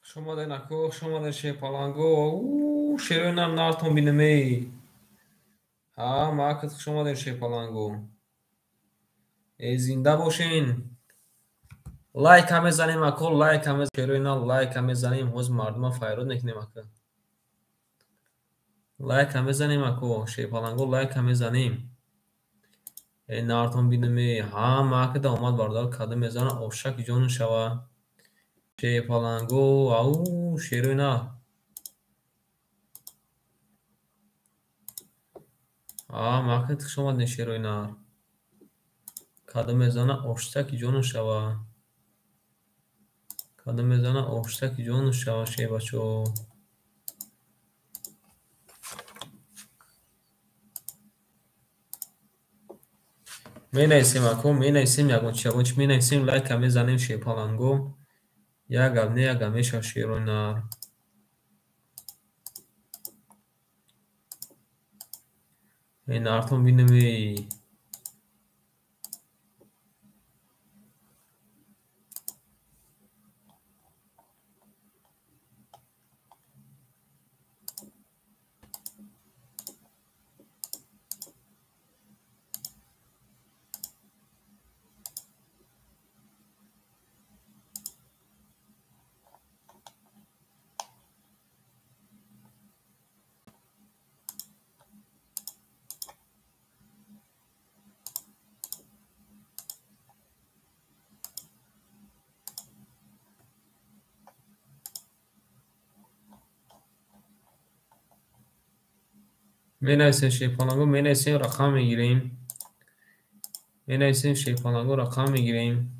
Хуш омаден, ако, хуш омаден, шерпаланго. Шерои нам нартон бинем, эй. Ҳа, маакат хуш омаден, шерпаланго. Э, зинда бошен. Лайка мезанем, ако, лайка мезанем. Шерои нам лайка мезанем, ҳозир мардума файрод мекунем, ака. Лайка мезанем, ако, шерпаланго лайка мезанем. Э, нартон бинем, эй. Ҳа, маакада омад бародар, када мезана, ошаки ҷону шава. Шерпаланго, ау, шерои на. Ҳа, маакат хуш омаден, шерои нар. Када мезана, оштаки ҷону шава. Када мезана, оштаки ҷону шава, шербачо. Менависем, ако, менависем, ягон чи, ягон чи менависем, лайка мезанем, шерпаланго. Як гап не, як гап мешава, шерои нар. Эй, нартон бинем, эй. Менависем, шерпаланго, менависем, рақам мегирем. Менависем, шерпаланго, рақам мегирем.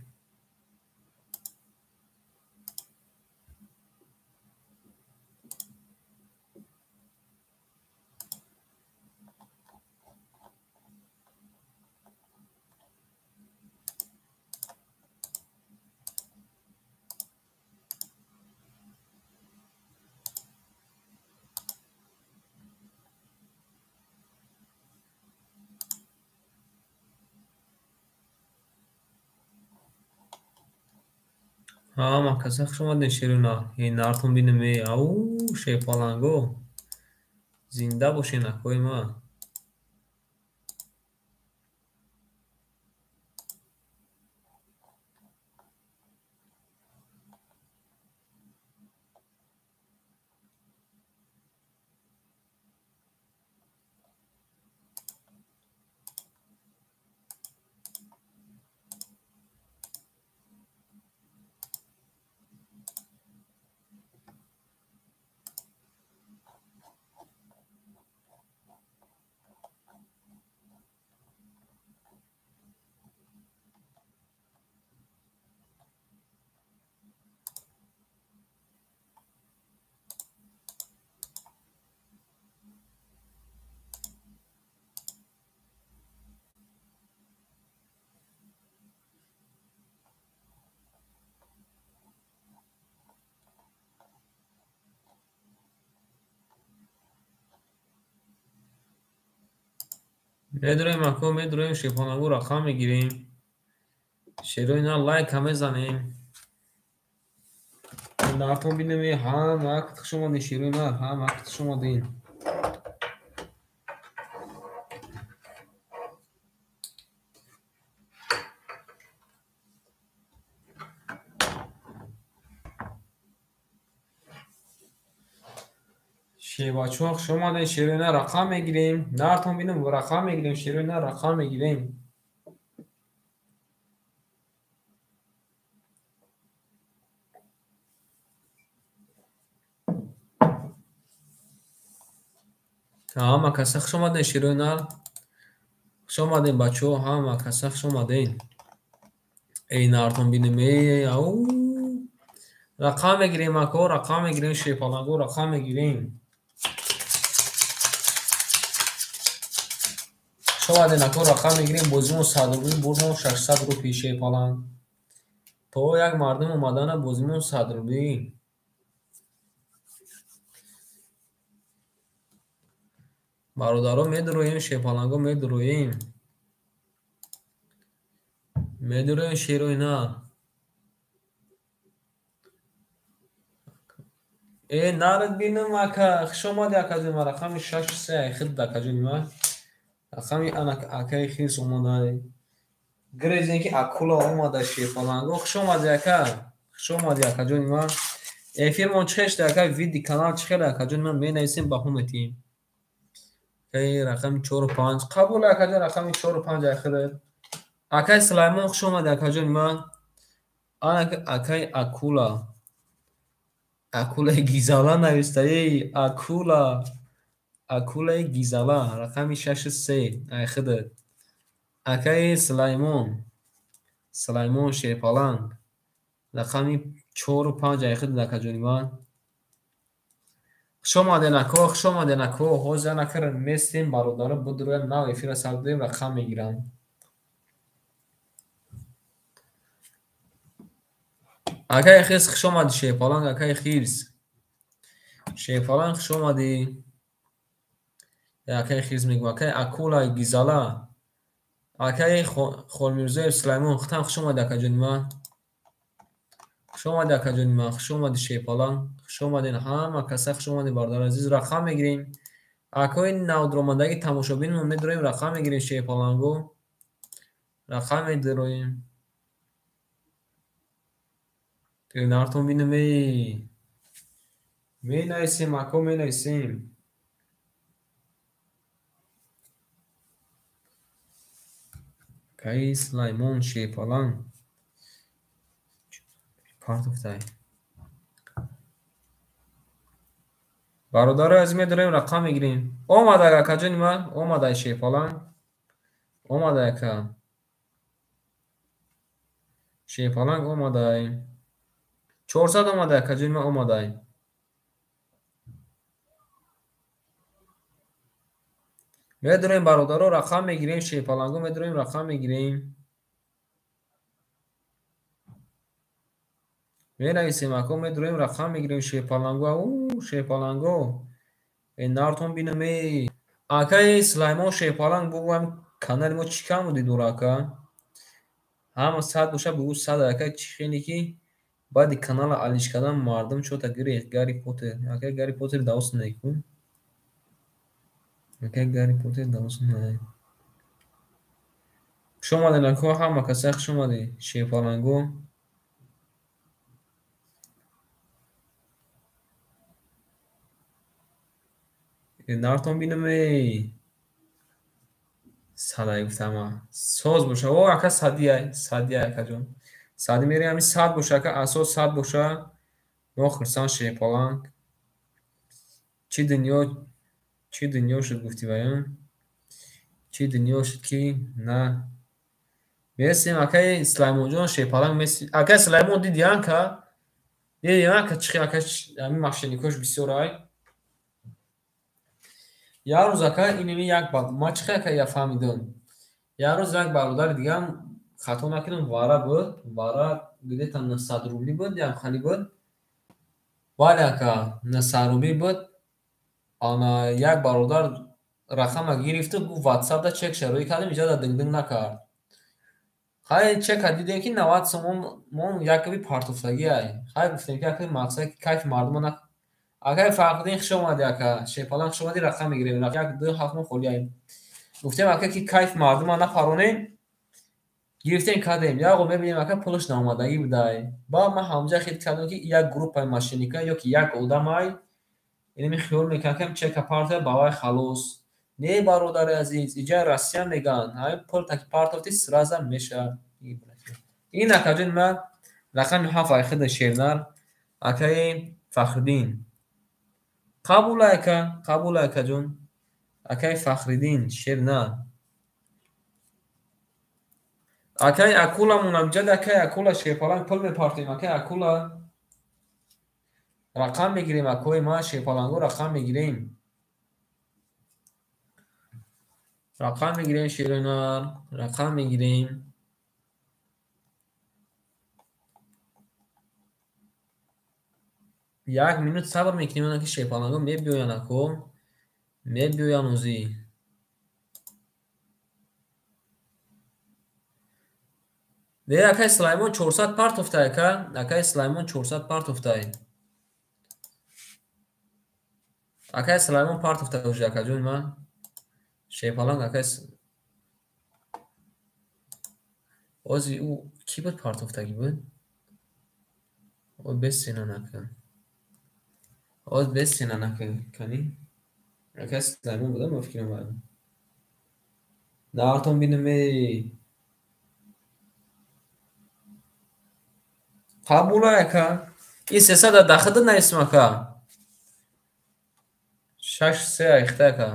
Ҳа, макаса хуш омадем, шерои нар. Эй, нартон бинем, эй, ау, шерпаланго. Зинда бошен, акои ман. Медроем, ако, медроем, шерпаланго рақам мегирем. Шерои на лайка мезанем. Нартон бинем, эй, ҳа, маакат хуш омадем, шерои нар, ҳа, маакат хуш омадем. Шербачо хуш омадем, шерои нар рақам мегирем. Нартон бинем, рақам мегирем, шерои нар рақам мегирем. Ҳама каса хуш омадем, шерои нар. Хуш омадем, бачаҳо, ҳама каса хуш омадем. Эй, нартон бинем, эй, ау. Рақам мегирем, ако, рақам мегирем, шерпаланго рақам мегирем. Хуш омадем, ако, рақам мегирем, бозимон 100 рубли, бурмон 600 рупи, шерпаланг. То як мардум омадана бозимон 100 рубли. Бародаро, медроем, шерпаланго медроем. Медроем, шерои нар. Э, нарад бинам ака, хуш омадӣ акаҷон ма, рақами 6-3 ай хид акаҷони ма. Рақами ана акаи хирс омадай. Гирезем ки акула омада шерпаланго. Хуш омадӣ ака, хуш омадӣ акаҷони ма. Эфирмон чӣ хел шуда ака, види канал чӣ хел акаҷони ма, менависем баҳо метиҳем. Акаи рақами 4-5 қабул акаҷон, рақами 4-5 ай хидат. Акаи Сулаймон хуш омадӣ акаҷони ма. Ана акаи акула. Акулаи гизала нависта, эй акула. Акулаи гизала, рақами 6-3 ай хидат. Акаи Сулаймон, Сулаймон шерпаланг, рақами 4-5 ай хидат акаҷони ма. Хуш омаден ако, хуш омаден ако. Ҳозир анакар местем бародаро, будроям нав эфира сар додем, рақам мегирам. Акаи хирс хуш омадӣ шерпаланг, акаи хирс. Шерпаланг хуш омадӣ. Акаи хирс мегӯ, акаи акула гизала. Акаи Холмирзоев Сулаймон худам хуш омадӣ акаҷони ма. Хуш омадӣ акаҷони ма, хуш омадӣ шерпаланг, хуш омаден ҳама каса, хуш омадед бародари азиз. Рақам мегирем. Акои навдуромадаги тамошобинмон медуроем, рақам мегирем шерпаланго. Рақам медуроем. Нартон бинам эй. Менависем ако, менависем. Акаи Сулаймон шерпаланг. Партофтай. Бародарои азиз медорем, рақам мегирем. Омада акаҷони ман, омада шерпаланг. Омада ака. Шерпаланг омадай. 400 омада акаҷони ман, омадай. Медорем бародаро, рақам мегирем, шерпаланго медорем, рақам мегирем. Менависем ако, медорем, рақам мегирем шерпаланго. Ау, шерпаланго. Э, нартон бинам эй. Акаи Сулаймон шерпаланг бугӯ, канали мо чӣ кам буди дора ака? Ҳама 100 боша бугӯ 100 ака, чӣ хеле ки баъди канала алиш кардан мардум чота гирехт. Гарри Поттер. Акаи Гарри Поттер давос накун. Акаи Гарри Поттер давос най. Хуш омадед ако, ҳама каса хуш омадед шерпаланго. Нартон бинам эй. Садай гуфтама. Соз боша. О, ака садияй, садияй акаҷон. Сади мерем, ҳамин 100 боша ака, асос 100 боша. Мо хурсанд шерпаланг. Чӣ дунё, чӣ дунё шуд гуфтӣ ваён? Чӣ дунё шуд ки на. Мерсем акаи Сулаймонҷон шерпаланг меси. Акаи Сулаймон диди анка? Диди анка чӣ хел ака ҳамин мошенникош бисёр ай? Як рӯз ака инами як ма чӣ хел ака я фаҳмидам. Як рӯз як бародари дигам хато накунам вара буд, вара где-то 900 рубли буд, як хали буд. Бале ака, 900 рубли буд. Ана як бародар рақама гирифту гуфт WhatsApp-да чек шароӣ кардем, иҷоза динг-динг накард. Хай чека дидем ки 90 сомон мон якби партофтагӣ ай. Хай гуфтем ки ака мақсад ки кайфи мардума на. Акаи Фахриддин хуш омадӣ ака, шерпаланг хуш омадӣ, рақам мегирем. 1 2 7 мо холӣ ай. Гуфтем ака ки кайф мардума напаронем. Гирифтем кардем. Як ғо мебинем ака пулаш наомадагӣ будай. Баъд ман ҳамҷа хел кардам ки як группаи мошенника ё ки як одам ай. Инами хиёл мекунам ки чека партоя ба вай халос. Не бародари азиз, иҷа Россия мегӯянд. Ҳамин пул таки партофти сразу мешавад. Ин акаҷони ман рақами 7 ай хида шернар, акаи Фахриддин. Қабул ака, қабул акаҷон. Акаи Фахриддин шернар. Акаи акуламон амҷад, акаи акула шерпаланг пул мепартоем, акаи акула. Рақам мегирем, акои ма шерпаланго рақам мегирем. Рақам мегирем шернар, рақам мегирем. Як минут сабр мекунем, ана ки шерпаланго мебиёянд ако, мебиёянд ӯзи. Не, акаи Сулаймон 400 партофтай ака, акаи Сулаймон 400 партофтай. Акай Сулаймон партофта уже акаҷони ман. Шерпаланг акай ози ӯ кӣ буд партофтагӣ буд? Ой бесена накун. Оз бесена накун. Кани? Акай Сулаймон буда ма фикрам баъд. Наартон бинам эй. Қабулай ака. Ин 300 дахида нависм ака. 6-3 айхта ака.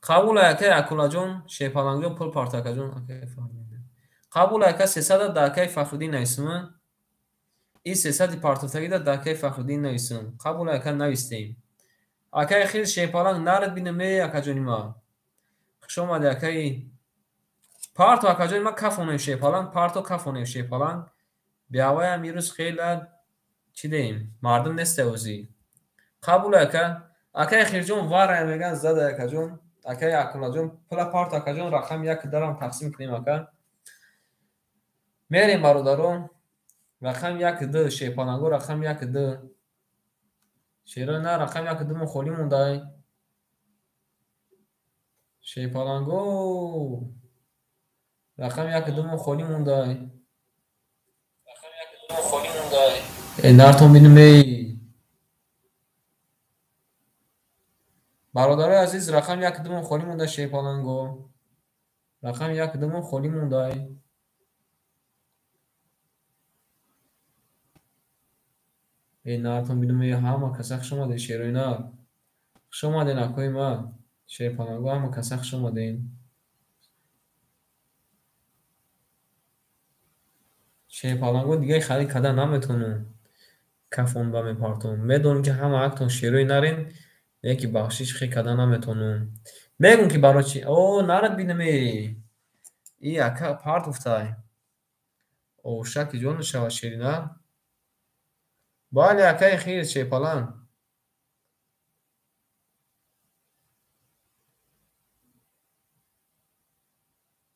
Қабулай акай Акулаҷон, Шерпалангҷон пул парто акаҷон. Акай Фахриддин. Қабулай ака 300 да акай Фахриддин нависм. Ин 300 партофтагида да акай Фахриддин нависм. Қабулай ака навистем. Акай хир Шерпаланг нарад бинам эй акаҷони ма. Хуш омадӣ акай. Парто акаҷони ма кафонем Шерпаланг, парто кафонем Шерпаланг. Биаваям ирӯз хела чӣ деем? Мардум несте озӣ. Қабулай ака. Акай Хирҷон варая меган зада акаҷон. Акай Акулаҷон пула парто акаҷон рақами як дарам тақсим кунем ака. Мерем бародарон. Рақами 1-2 Шерпаланго рақами 1-2. Шерои на рақами 1-2 мо холӣ мондай. Шерпаланго рақами 1-2 мо холӣ мондай. Рақами 1-2 мо холӣ мондай. Эй нартон бинам эй. Бародарои азиз рақами 1-2 мо холӣ мондай Шерпаланго. Рақами 1-2 мо холӣ мондай. Эй нартон бинам эй ҳама каса хуш омадед шерои нар. Хуш омадед акои ма. Шерпаланго ҳама каса хуш омадед. Шерпаланго дигаи харид карда наметавонам. Кафон ба мепартом. Медонам ки ҳама актон шерои нарен, леки бахшиш хе карда наметавонам. Мегӯм ки барои чӣ? О, нарад бинам эй. И ака партофтай. Ошаки ҷон шава шери нар. Бале акаи хир Шерпаланг.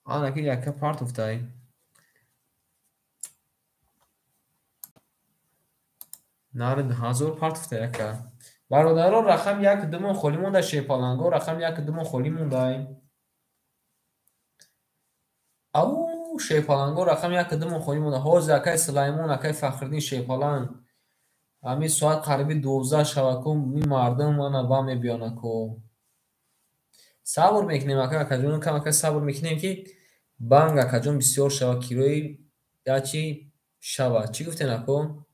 Ана ки яка партофтай. Нарад 1000 партофтай ака. Бародарон рақами 1-2 мо холӣ монда Шерпаланго, рақами 1-2 мо холӣ мондай. Ау Шерпаланго рақами 1-2 мо холӣ монда. Ҳозир акай Сулаймон, акай Фахриддин Шерпаланг. Ҳамин соат қариби 12 шава ку ми мардум ана ба мебиёна ку. Сабр мекунем ака акаҷон, кам ака сабр мекунем ки банг акаҷон бисёр шава, кирои ячи шава. Чӣ гуфтен ако?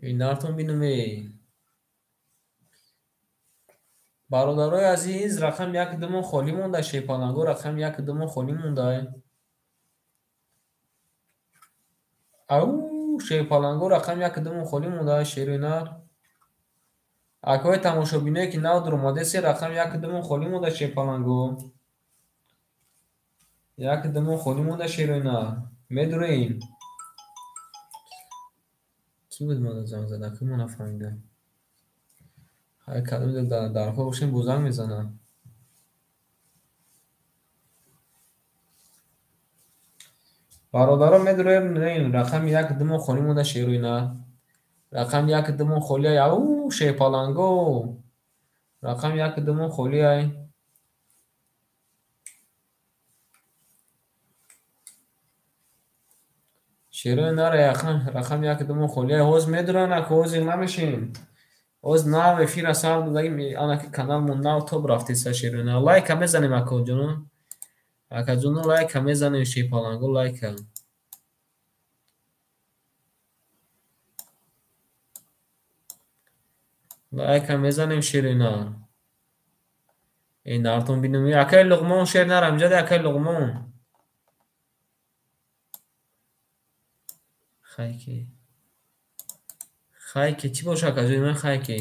Эй нартон бинам эй. Бародарои азиз рақами 1-2 мо холӣ монда Шерпаланго, рақами 1-2 мо холӣ монда. Ау Шерпаланго рақами 1-2 мо холӣ монда шерои нар. Акои тамошобиное ки нав дуромадесе рақами 1-2 мо холӣ монда Шерпаланго. 1-2 мо холӣ монда шерои нар. Медуроем. Кӣ буд мана занг зада? Ки мо нафаҳмидам. Ҳай кадом дарҳо бошем бо занг мезанам. Бародарон медуроем рақами 1-2 мо холӣ монда шерои нар. Рақами 1-2 мо холӣ ай. Ау Шерпаланго. Рақами 1-2 мо холӣ ай. Шерои нар рақами 1-2 мо холӣ ай. Ҳозир медуран ака, ҳозир намешем. Ҳозир нав эфира сар додагим, анаки каналмон нав тоб рафтеса шерои нар. Лайка мезанем акаҷоно. Акаҷоно лайка мезанем Шерпаланго лайка. Лайка мезанем шерои нар. Эй нартон бинам. Акай Луқмон шер нар амҷаде акай Луқмон. Хайки. Хайки чӣ боша акаҷони ман хайки?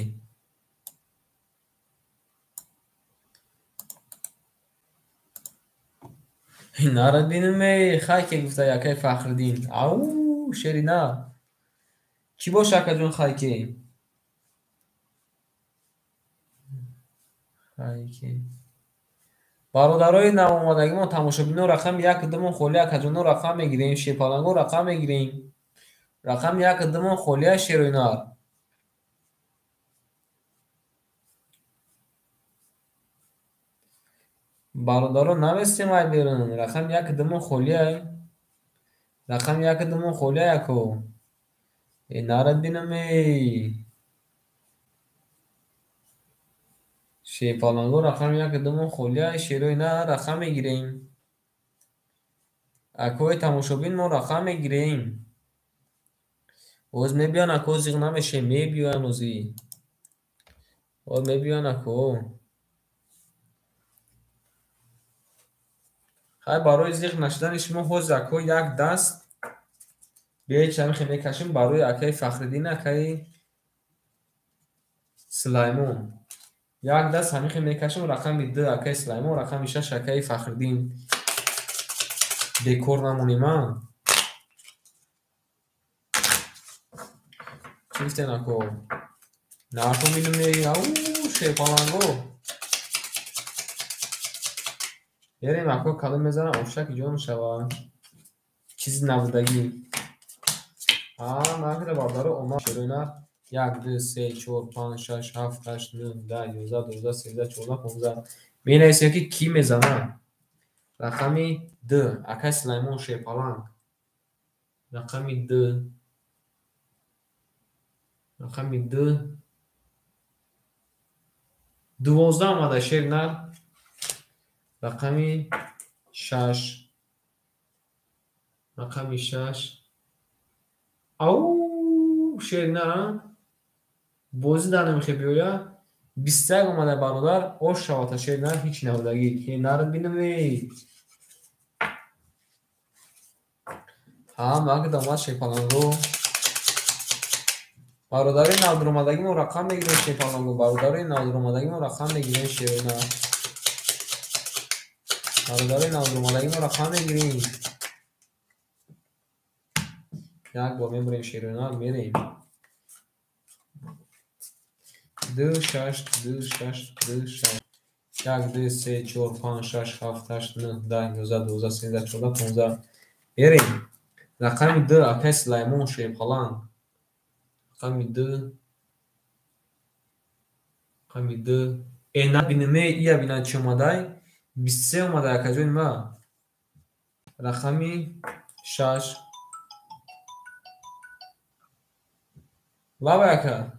Нарад бинам эй хайки гуфта акай Фахриддин. Ау шери нар. Чӣ боша акаҷон хайки? Хайки. Бародарои навомадагимон, тамошобино, рақами як думон холия, акаҷоно, рақам мегирем, шерпаланго рақам мегирем. Рақами як думон холия, шерои нар. Бародаро, навестем ай берун. Рақами як думон холия. Рақами як думон холия, ако. Э, нарад бинам, эй. Шерпаланго рақами як думон холия, шерои нар, рақам мегирем. Акои тамошобин, мо рақам мегирем. Оз мебиён, ако, зиқ намешем, мебиёян озӣ. Оз мебиёян, ако. Хай, барои зиқ нашудани шумо ҳозир, ако, як даст биёед, чамихе мекашем барои акаи Фахриддин, акаи Сулаймон. Як даст ҳамихе мекашем, рақами 2 акаи Сулаймон, рақами 6 акаи Фахриддин. Бекор намонем, а? Чӣ гуфтен, ако? Нархо мебинем, ау, шерпаланго. Берем, ако, кадом мезанам, ошак ҷон шава. Чизи набудагӣ. А, накида, бародаро, омад шерои нар. 1, 2, 3, 4, 5, 6, 7, 8, 9, 10, 11, 12, 13, 14, 15. Менависем, ки кӣ мезанад. Рақами 2, акаи Сулаймон шерпаланг. Рақами 2. Рақами 2. 12 омада, шер нар. Рақами 6. Рақами 6. Ау, шер нар, а? Бозӣ дар намехе биёя. 21 омада, бародар, ош шавата, шер нар, ҳеч набудагӣ. Ке нарад бинам, эй. Ҳа, макда омад шерпаланго. Бародарои навдуромадагӣ мо рақам мегирем, шерпаланго. Бародарои навдуромадагӣ мо рақам мегирем, шер нар. Бародарои навдуромадагӣ мо рақам мегирем. Як бор мебурем, шерои нар, мерем. 2, 6, 2, 6, 2, 6. 1, 2, 3, 4, 5, 6, 7, 8, 9, 10, 11, 12, 13, 14, 15. Мерем. Рақами 2, акаи Сулаймон шерпаланг. Рақами 2. Рақами 2. Э, набинем, эй, ия бинад чӣ омадай? 23 омадай, акаҷони ма. Рақами 6. Лабай, ака.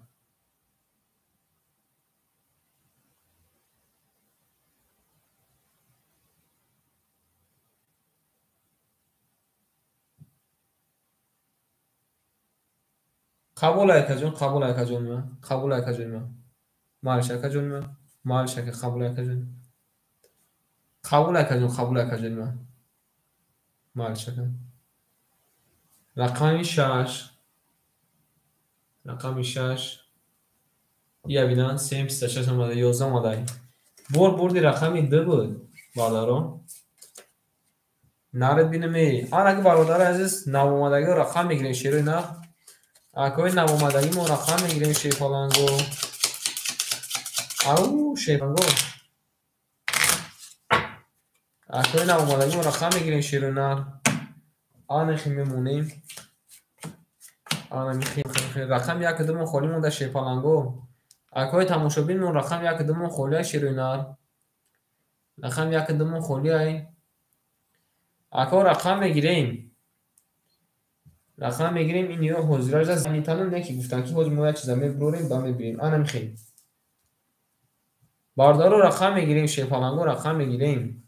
Қабул, акаҷон, қабул, акаҷони ма. Қабул, акаҷони ма. Малиш, акаҷони ма. Малиш, ака, қабул, акаҷон. Қабул, акаҷон, қабул, акаҷони ма. Малиш, ака. Рақами 6. Рақами 6. Ия бинан, 356 омада, 11 омада. Бор бурди рақами 2 буд, бародаро. Наред бинем, эй. Ана ки, бародари азиз, навомадагиро рақам мегирем, шерои нар. Акои навомадагӣ мо рақам мегирем, шерпаланго. Ау, шерпаланго. Акои навомадагӣ мо рақам мегирем, шерои нар. Анахи мемонем. Ана михи, рақами як думон холӣ монда, шерпаланго. Акои тамошобин мон, рақами як думон холия, шерои нар. Рақами як думон холия. Ако рақам мегирем. Рақам мегирем, ин ё ҳозира занитану не ки гуфтан ки ҳозир мо як чиза мебурорем ба мебирем. Ана михи. Бародаро, рақам мегирем, шерпаланго, рақам мегирем.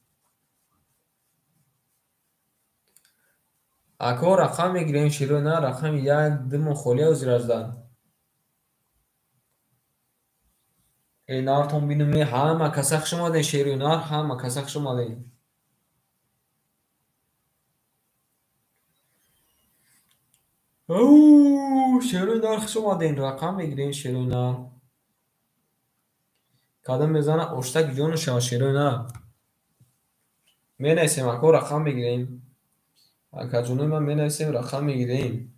Ако рақам мегирем, шерои нар, рақами як думон холия ҳозира. Э, нартон бинем, ҳама каса хуш омадем, шерои нар, ҳама каса хуш омадем. Ау, шерои нар, хуш омадем, рақам мегирем, шерои нар. Кадом мезана, оштак ҷону шава, шерои нар. Менависем, ако, рақам мегирем. Акаҷонои ман, менависем, рақам мегирем.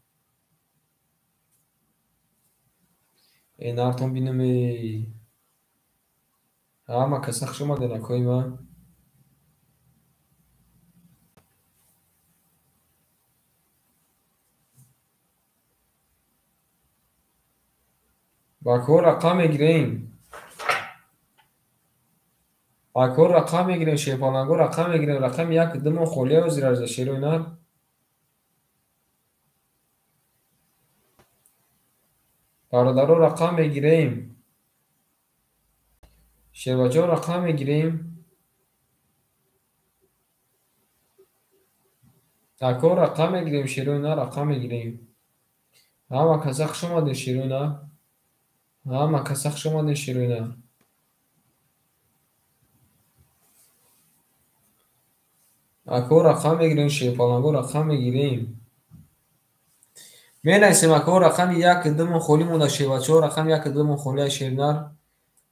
Э, нартон бинем, эй. Ҳама каса хуш омадем, акои ман. Бако рақам мегирем. Ако рақам мегирем, шерпаланго рақам мегирем. Рақами як думон холия озиражда шерои нар. Бародаро рақам мегирем. Шербачаҳо рақам мегирем. Ако рақам мегирем, шерои нар рақам мегирем. Ҳама каса хуш омадед, шерои нар. Ҳама каса хуш омадед, шерои нар. Ако рақам мегирем, шерпаланго рақам мегирем. Менависем ако рақами як думон холӣ монда, шербачаҳо рақами як думон холия шернар.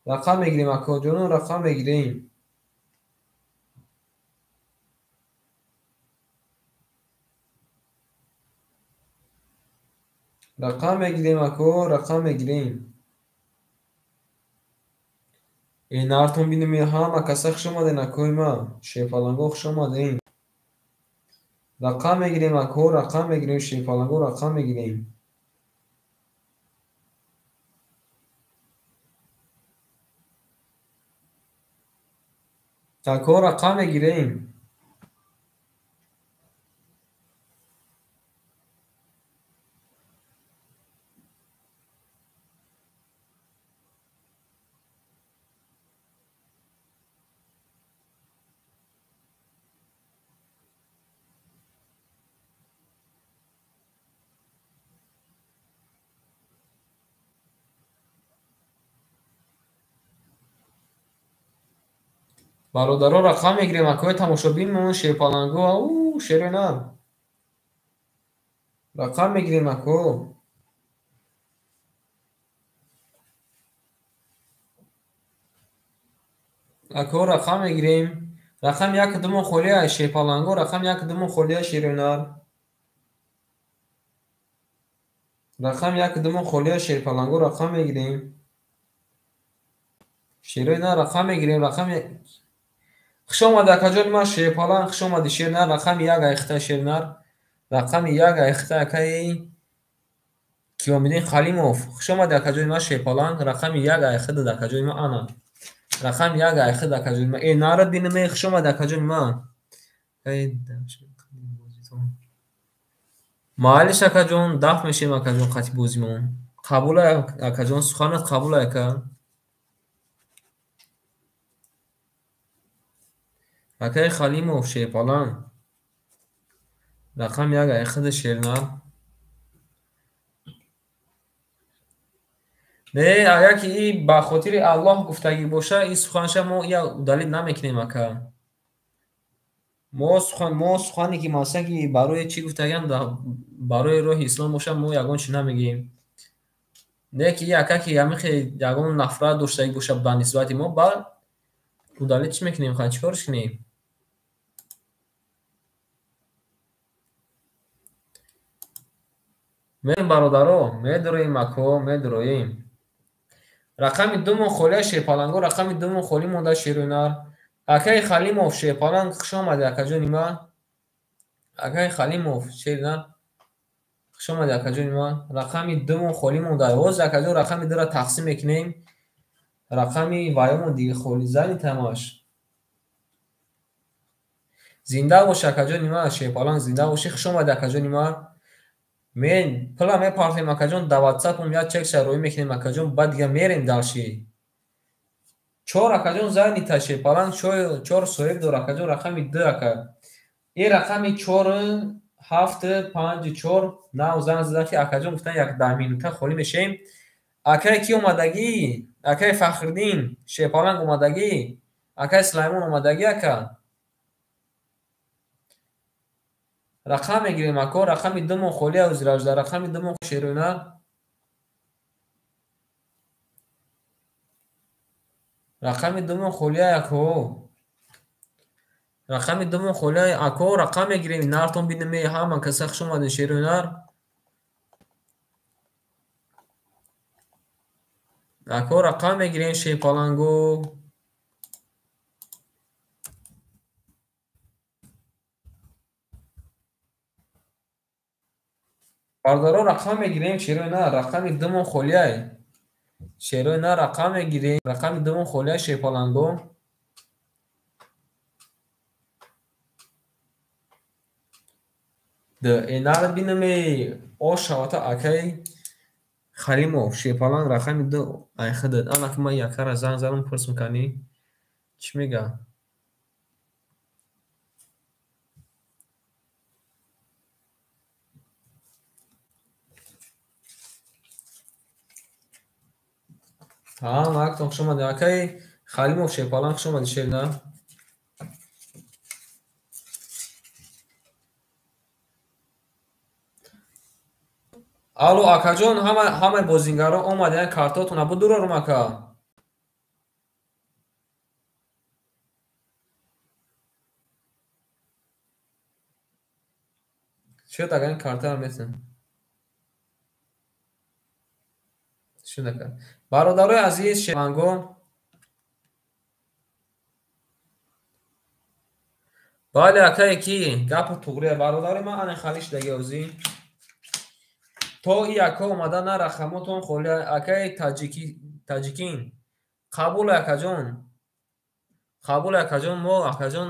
Рақам мегирем ако ҷонон, рақам мегирем. Рақам мегирем ако, рақам мегирем. Э нартон бинем, ҳама каса хуш омаден акои ма. Шерпаланго хуш омаден. Рақам мегирем ако, рақам мегирем, шерпаланго рақам мегирем. Ако рақам мегирем. Бародаро рақам мегирем, акои тамошобинмон, шерпаланго, ау, шерои нар. Рақам мегирем ако. Ако рақам мегирем. Рақам як думон холия шерпаланго, рақам як думон холия шерои нар. Рақам як думон холия шерпаланго рақам мегирем. Шерои нар рақам мегирем, рақам хуш омади акаҷони ман шерпаланг, хуш омади шернар, рақами як айхта шернар, рақами як айхта акаи Киёмиддин Халимов. Хуш омади акаҷони ман шерпаланг, рақами як айхта дад акаҷони ман ана. Рақами як айхта дад акаҷони ман. Э нарад бинаме, хуш омади акаҷони ман. Маълиш акаҷон, даф мешем акаҷон хати бозимон. Қабул акаҷон, суханат қабул ака. Акаи Халимов шерпаланг. Рақам як айхида шернар. Не, агар ки и ба хотири Аллоҳ гуфтагӣ боша, ин суханша мо я удалид намекунем ака. Мо сухане ки масалан ки барои чӣ гуфтагиам, барои роҳи ислом боша, мо ягон чӣ намегӯем. Не ки ака ки ҳамихе ягон нафрат доштагӣ боша ба нисбати мо, бал удалид чӣ мекунем, ха чӣ корш кунем? Мерем бародаро, медуроем ако, медуроем. Рақами думон холия шерпаланго, рақами думон холӣ монда шерои нар. Акаи Халимов шерпаланг, хуш омади акаҷони ман. Акаи Халимов шернар, хуш омади акаҷони ман. Рақами думон холӣ монда. Ҳозир акаҷон рақами дура тақсим мекунем. Рақами ваёмон дига холӣ зани тамаш. Зинда бош акаҷони ман, шерпаланг зинда бошӣ. Хуш омади акаҷони ман. Мен пула мепартем акаҷон, дар ватсапом як чекша роӣ мекунем акаҷон, баъд дига мерем далши. Чор акаҷон зани та шерпаланг, чор соҳиб дор акаҷон, рақами ду ака. Ин рақами чор ҳафт панҷ чор нав занг зада ки акаҷон гуфтан як даҳ минута холӣ мешавем. Акае ки омадагӣ? Акаи Фахриддин шерпаланг омадагӣ? Акаи Сулаймон омадагӣ ака? Рақам мегирем ако, рақами думон холия узиражда, рақами думон шерои нар. Рақами думон холия ако. Рақами думон холия ако, рақам мегирем, нартон бинаме, ҳама каса хуш омадед шерои нар. Ако рақам мегирем шерпаланго. Бародаро рақам мегирем, шерои нар, рақами думон холияй. Шерои на рақам мегирем. Рақами дуввум холия шерпаланго. Энар бинаме ош шавата акай Халимов шерпаланг рақами ду айхидад. Ана ки ман якара занг задам пурсм кани чӣ мега? Ҳа, мактон хуш омадед. Акай Халимов шерпаланг хуш омадед шерна. Алло акаҷон, ҳамаи бозингарон омадаянд, картотона будурорум ака. Шуд агар ин картаро метавонем. Шуд ака. Бародарои азиз, шерпаланго. Бале акае ки гапи туғрия бародари ман ане халиш даги озӣ. То и ака омада на рақамотон холия акаи таҷикин. Қабул акаҷон. Қабул акаҷон, мо акаҷон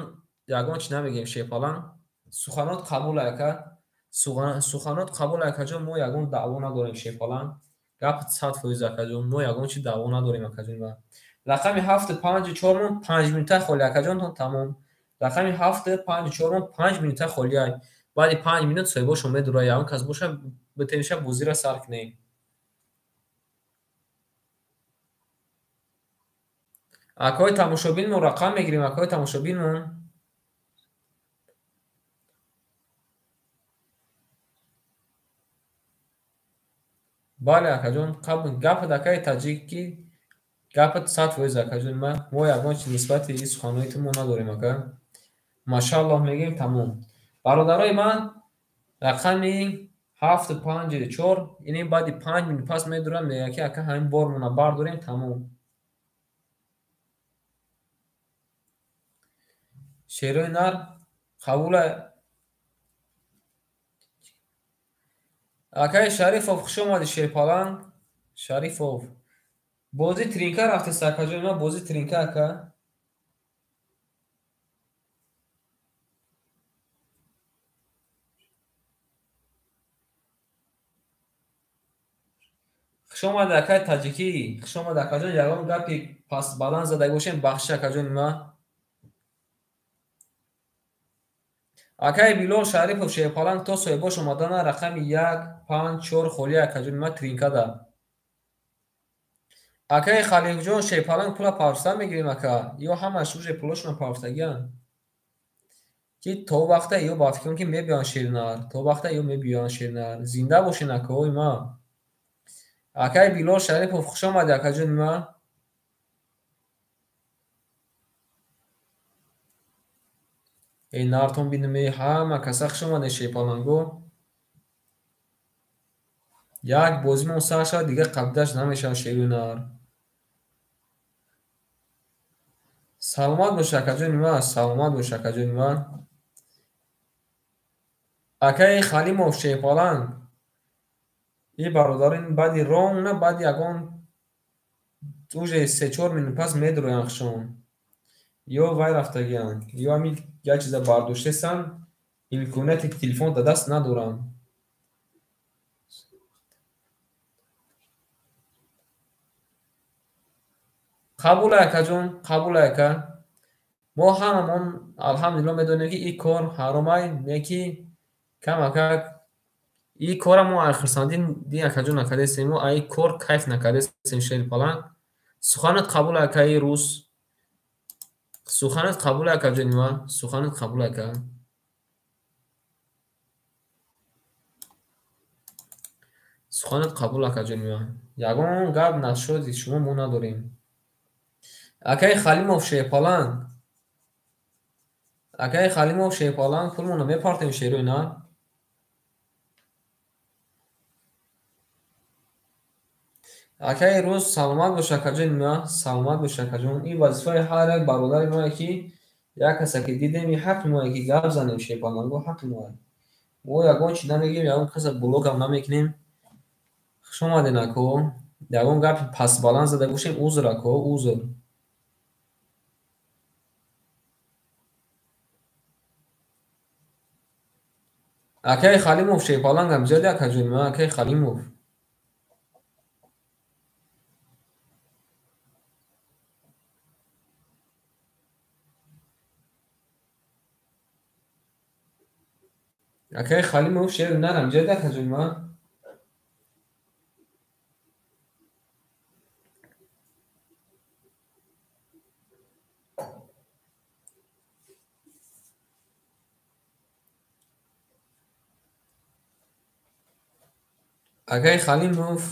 ягон чи намегем шерпаланг. Суханот қабул ака. Суханот қабул акаҷон, мо ягон даъво надорем шерпаланг. Гап 100% акаҷон, мо ягон чи даъво надорем акаҷон. Рақами 7 5 4 мон 5 минута холия акаҷонтон тамом. Рақами 7 5 4 мон 5 минута холия. Баъди 5 минут соҳибошон медурад, ягон кас боша битемиша бозиро сар кунем. Акои тамошобинмон рақам мегирем, акои тамошобинмон. Бале акаҷон, гапат акаи таҷикӣ, гапат 100% акаҷон. Мо ягон чи нисбати ин суханҳои ту мо надорем ака. Машааллоҳ мегӯем тамом. Бародарои ман, рақами 7 5 4 ини баъди 5 минут пас медурам, мегӯяд ки ака ҳамин бормона бардорем тамом. Шерои нар қабула. Акаи Шарифов хуш омадӣ шерпаланг. Шарифов. Бозӣ тринка рафтест акаҷон, ман бозӣ тринка ака. Хуш омадӣ акаи таҷикӣ, хуш омадӣ акаҷон. Ягон гапи пастбаланд задаги бошем, бахшиш акаҷони ман. Акаи Билол Шарипов шерпаланг то соҳибош омадана рақами 1 5 4 холия акаҷони ман тринкада. Акаи Халифҷон шерпаланг пула парфта мегирем ака, ё ҳамаш уже пулошона парфтагианд? Ки то вақта ё ба фикрам ки мебиёянд шернар, то вақта ё мебиёянд шернар. Зинда бошен акаҳои ман. Акаи Билол Шарипов хуш омадӣ акаҷони ман. Эй нартон бинем, эй ҳама каса хуш омадед шерпаланго. Як бозимон сар шавад, дигар қабдаш намешавад шерӯи нар. Саломат бош акаҷони ман, саломат бош акаҷони ман. Акаи Халимов шерпаланг. И бародарин баъди ровно баъди ягон уже 3-4 минут пас медуроянд хушон. Ё вай рафтагианд, ё ҳамин як чиза бардоштесанд, имконияти телефон дар даст надоранд. Қабул акаҷон, қабул ака. Мо ҳамамон алҳамдулилло медонем ки ин кор ҳаромай, не ки камакак ин кора мо ай хурсандӣ дин акаҷон накардесем, мо ай кор кайф накардесем шерпаланг. Суханат қабул акаи рус. Суханат қабул акаҷони ман, суханат қабул ака. Суханат қабул акаҷони ман. Ягон гап нашуди шумо мо надорем. Акаи Халимов шерпаланг. Акаи Халимов шерпаланг пулмонро мепартем шерӯи нар. Акаи рӯз саломат бош акаҷони ман, саломат бош акаҷон. Ин вазифаи ҳар як бародари мое ки як касе ки дидем, ин ҳаққи мое ки гап занем шерпаланго, ҳаққи мое. Мо ягон чи намегӯем, ягон каса блокам намекунем. Хуш омадед ако. Ягон гапи пастбаланд зада бошем, узр ако, узр. Акаи Халимов Шерпаланг ам ҷади акаҷони ман, акаи Халимов. Акаи Халимов шер нарам ҷади акаҷони ман. Акаи Халимов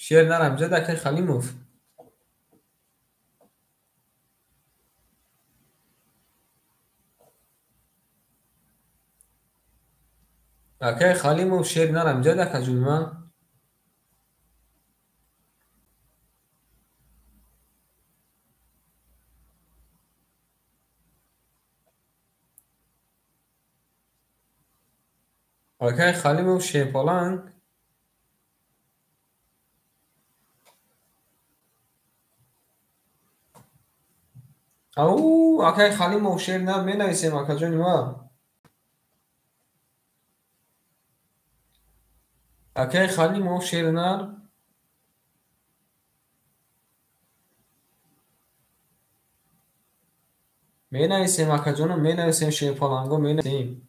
шер нарам ҷади акаи Халимов. Акаи Халимов шер нарам ҷади акаҷони ман. Акаи Халимов Шерпаланг. Ау, акаи Халимов шер нар менависем акаҷони ман. Акаи Халимов шер нар. Менависем акаҷонам, менависем Шерпаланго, менависем.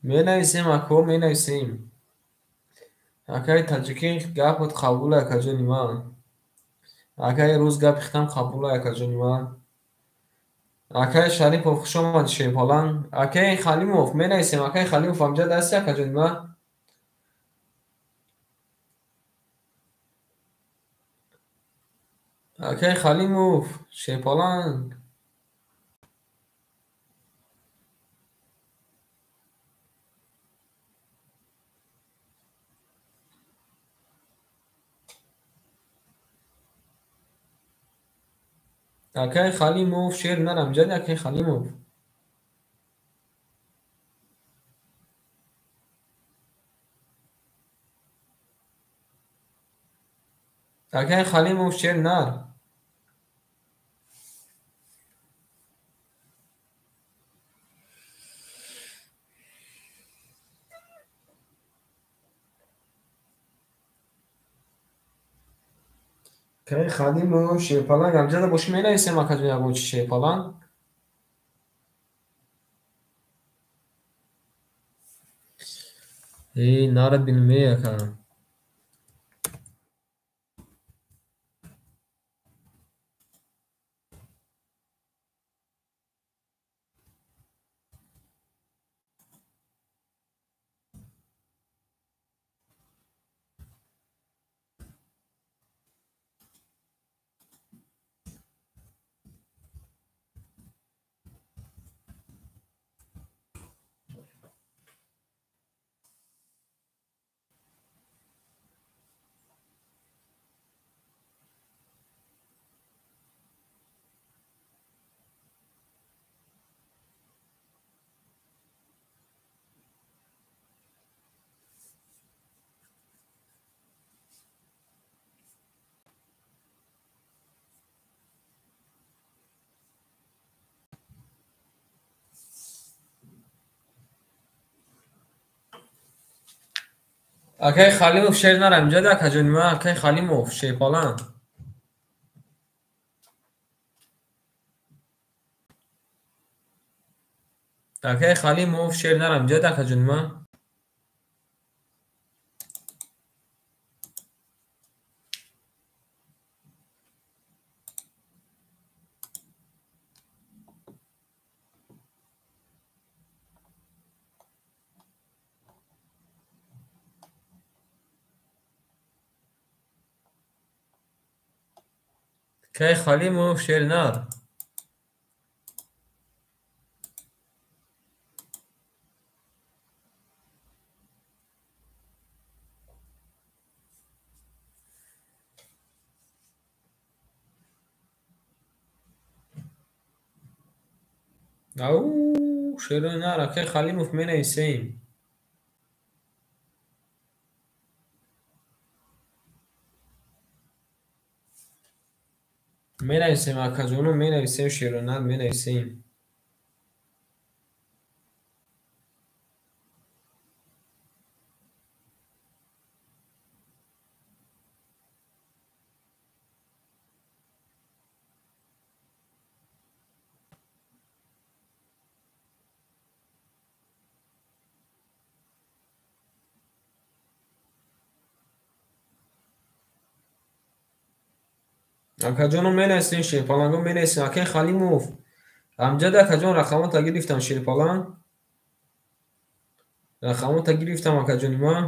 Менависем ако, менависем. Акаи таҷикӣ гапот қабулай акаҷони ман. Акаи рус гапи хитам қабулай акаҷони ман. Акаи Шарипов хуш омадӣ Шерпаланг. Акаи Халимов менависем, акаи Халимов амҷад ҳасти акаҷони ман. Акаи Халимов Шерпаланг. Акаи Халимов шер нарам ҷади акаи Халимов. Акаи Халимов шер нар. Акаи Халимов Шерпаланг амҷада бошӣ менависем акаҷон ягон чи Шерпаланг. Эй, нара бинем эй ака. Акаи Халимов шер нарам ҷади акаҷони ман, акаи Халимов Шерпаланг. Акаи Халимов шер нарам ҷади акаҷони ман. Акаи Халимов шер нар. Ау, Шерои нар, акай Халимов менависем. Менависем, акаҷону, менависем, шерои нар, менависем. Акаҷону менависем, шерпаланго менависем. Акай Халимов, Амҷад акаҷон, рақамота гирифтам, шерпаланг. Рақамота гирифтам, акаҷони ман.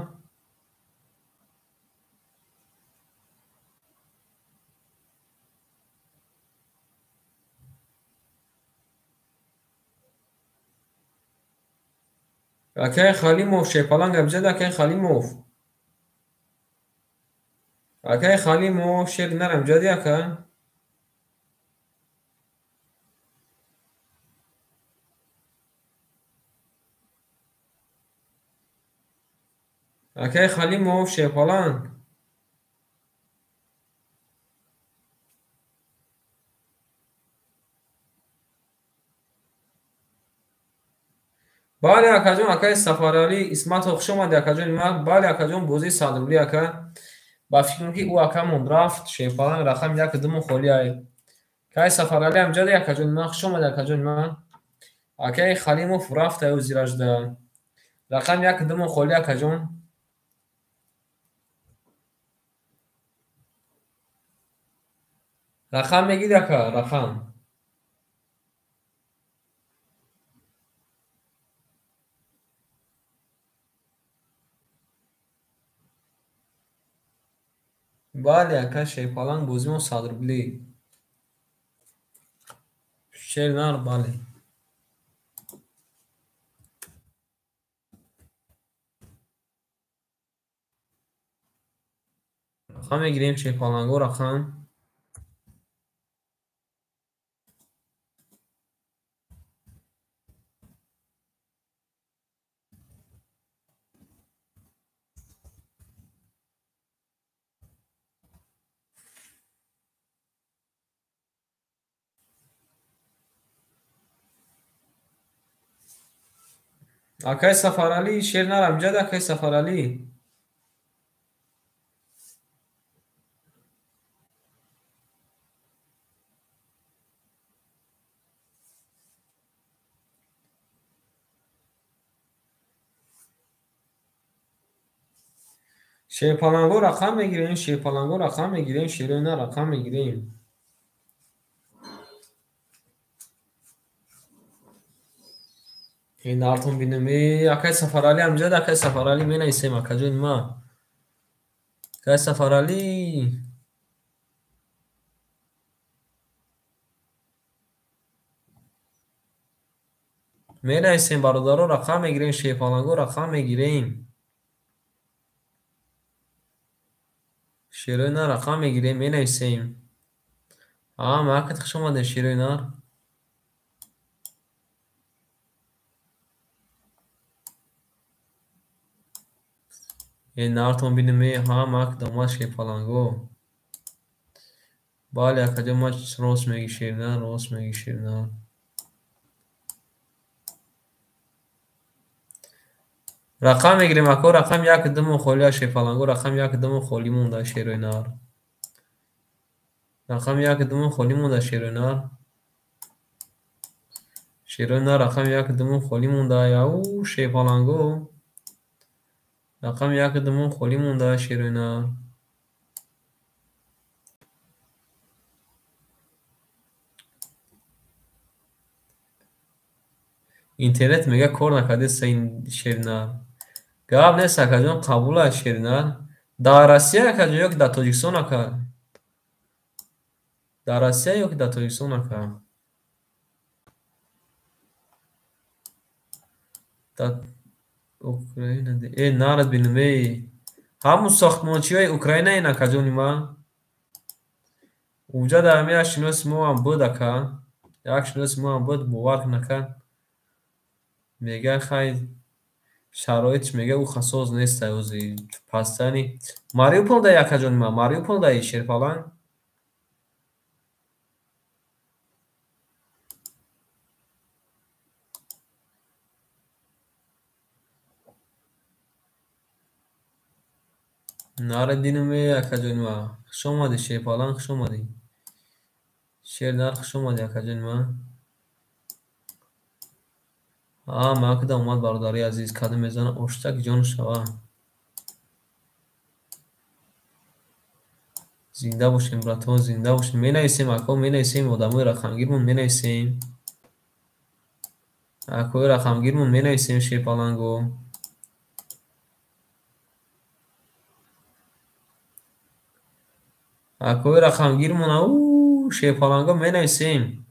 Акай Халимов, шерпаланг, Амҷад акай Халимов. Акай Халимов, шер нар, Амҷади ака. Акай Халимов, шерпаланг. Бале, акаҷон, акай Сафаралӣ Исматов, хуш омадӣ, акаҷони ман. Бале, акаҷон, бозии садрулӣ, ака. Ба фикрам, ки ӯ акамон рафт, шерпаланг рақами яку думон холӣ ай. Кай Сафаралӣ Амҷади, акаҷони ман, хуш омадӣ, акаҷони ман. Акай Халимов рафт аю зиражда. Рақами яку думон холӣ, акаҷон. Рақам мегирӣ, ака, рақам. Бале, ака, шерпаланг, бозимон садрублӣ. Шер нар, бале. Рақам мегирем, шерпаланго, рақам. Акай Сафаралӣ, шер нар, Амҷад акай Сафаралӣ. Шерпаланго рақам мегирем, шерпаланго рақам мегирем, шерои нар рақам мегирем. Ин нартон бинем. Акай Сафаралӣ, Амҷад акай Сафаралӣ, менависем, акаҷони ман. Акай Сафаралӣ. Менависем, бародаро, рақам мегирем, шерпаланго рақам мегирем. Шерои нар рақам мегирем, менависем. А, маакат хуш омадем, шерои нар. Нартон бинем, ҳа, мак домад шерпаланго. Бале, акаҷон, ман рост мегӣ, шернар, рост мегӣ, шернар. Рақам мегирем, ако, рақам як думон холӣ аст, шерпаланго, рақам як думон холӣ монда, шерои нар. Рақам як думон холӣ монда, шерои нар. Шерои нар, рақам як думон холӣ монда, яу, шерпаланго. Рақами як думон холӣ монда, шерои нар. Интернет мега кор накардеста ин шеринар. Гап нест, акаҷон, қабул аст, шеринар. Дар Россия, акаҷон, ё ки дар Тоҷикистон, ака? Дар Россия ё ки дар Тоҷикистон, ака? Дар Украина. Нарад бинем, эй. Ҳамун сохтмончиҳои Украина ин, акаҷони ман. Уҷа дар ҳамин як шиноси мо ҳам буд, ака. Як шиноси мо ҳам буд, бовар кун, ака. Мега хай шароитш мега ӯ хасоз нест ози пастани. Мариуполда якаҷони ман, Мариуполдаи Шерпаланг. Наре динуме акаҷони ман. Хуш омадӣ Шерпаланг, хуш омадӣ. Шер нар хуш омадӣ акаҷони ман. А макда омад бародари азиз, кадом мезана оштак ҷон шава. Зинда бошем братон, зинда бошем. Менависем ако, менависем одамои рақамгирмон менависем. Акои рақамгирмон менависем Шерпаланго. Акои рақамгирмон ау Шерпаланго менависем.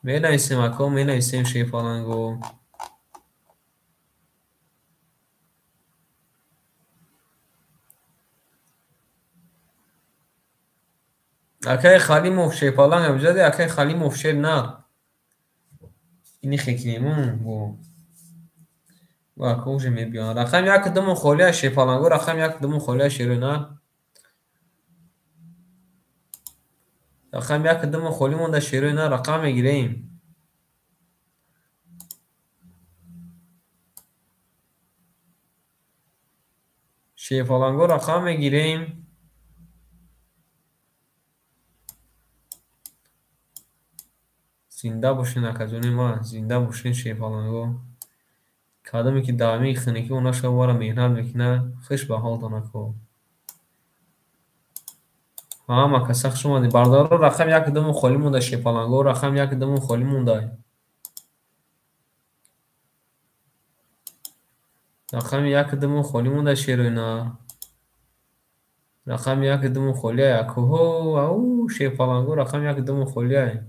Менависем ако, менависем Шерпаланго. Акаи Халимов Шерпаланг амҷади, акаи Халимов шер нар. Ини хекинемон бо. Ака уже мебиён. Рақами як думон холия Шерпаланго, рақами як думон холия шерои нар. Рақами як думон холӣ монда шерои нар, рақам мегирем. Шерпаланго рақам мегирем. Зинда бошен акаҷони ман, зинда бошен Шерпаланго. Кадоме ки даъмии хунукӣ она шабора меҳнат мекунад, хуш ба ҳолтон ако. Ҳама каса хуш омадед. Бародаро, рақами як думон холӣ монда Шерпаланго, рақами як думон холӣ монда. Рақами як думон холӣ монда шерои нар. Рақами як думон холия акоҳо, ау Шерпаланго, рақами як думон холия.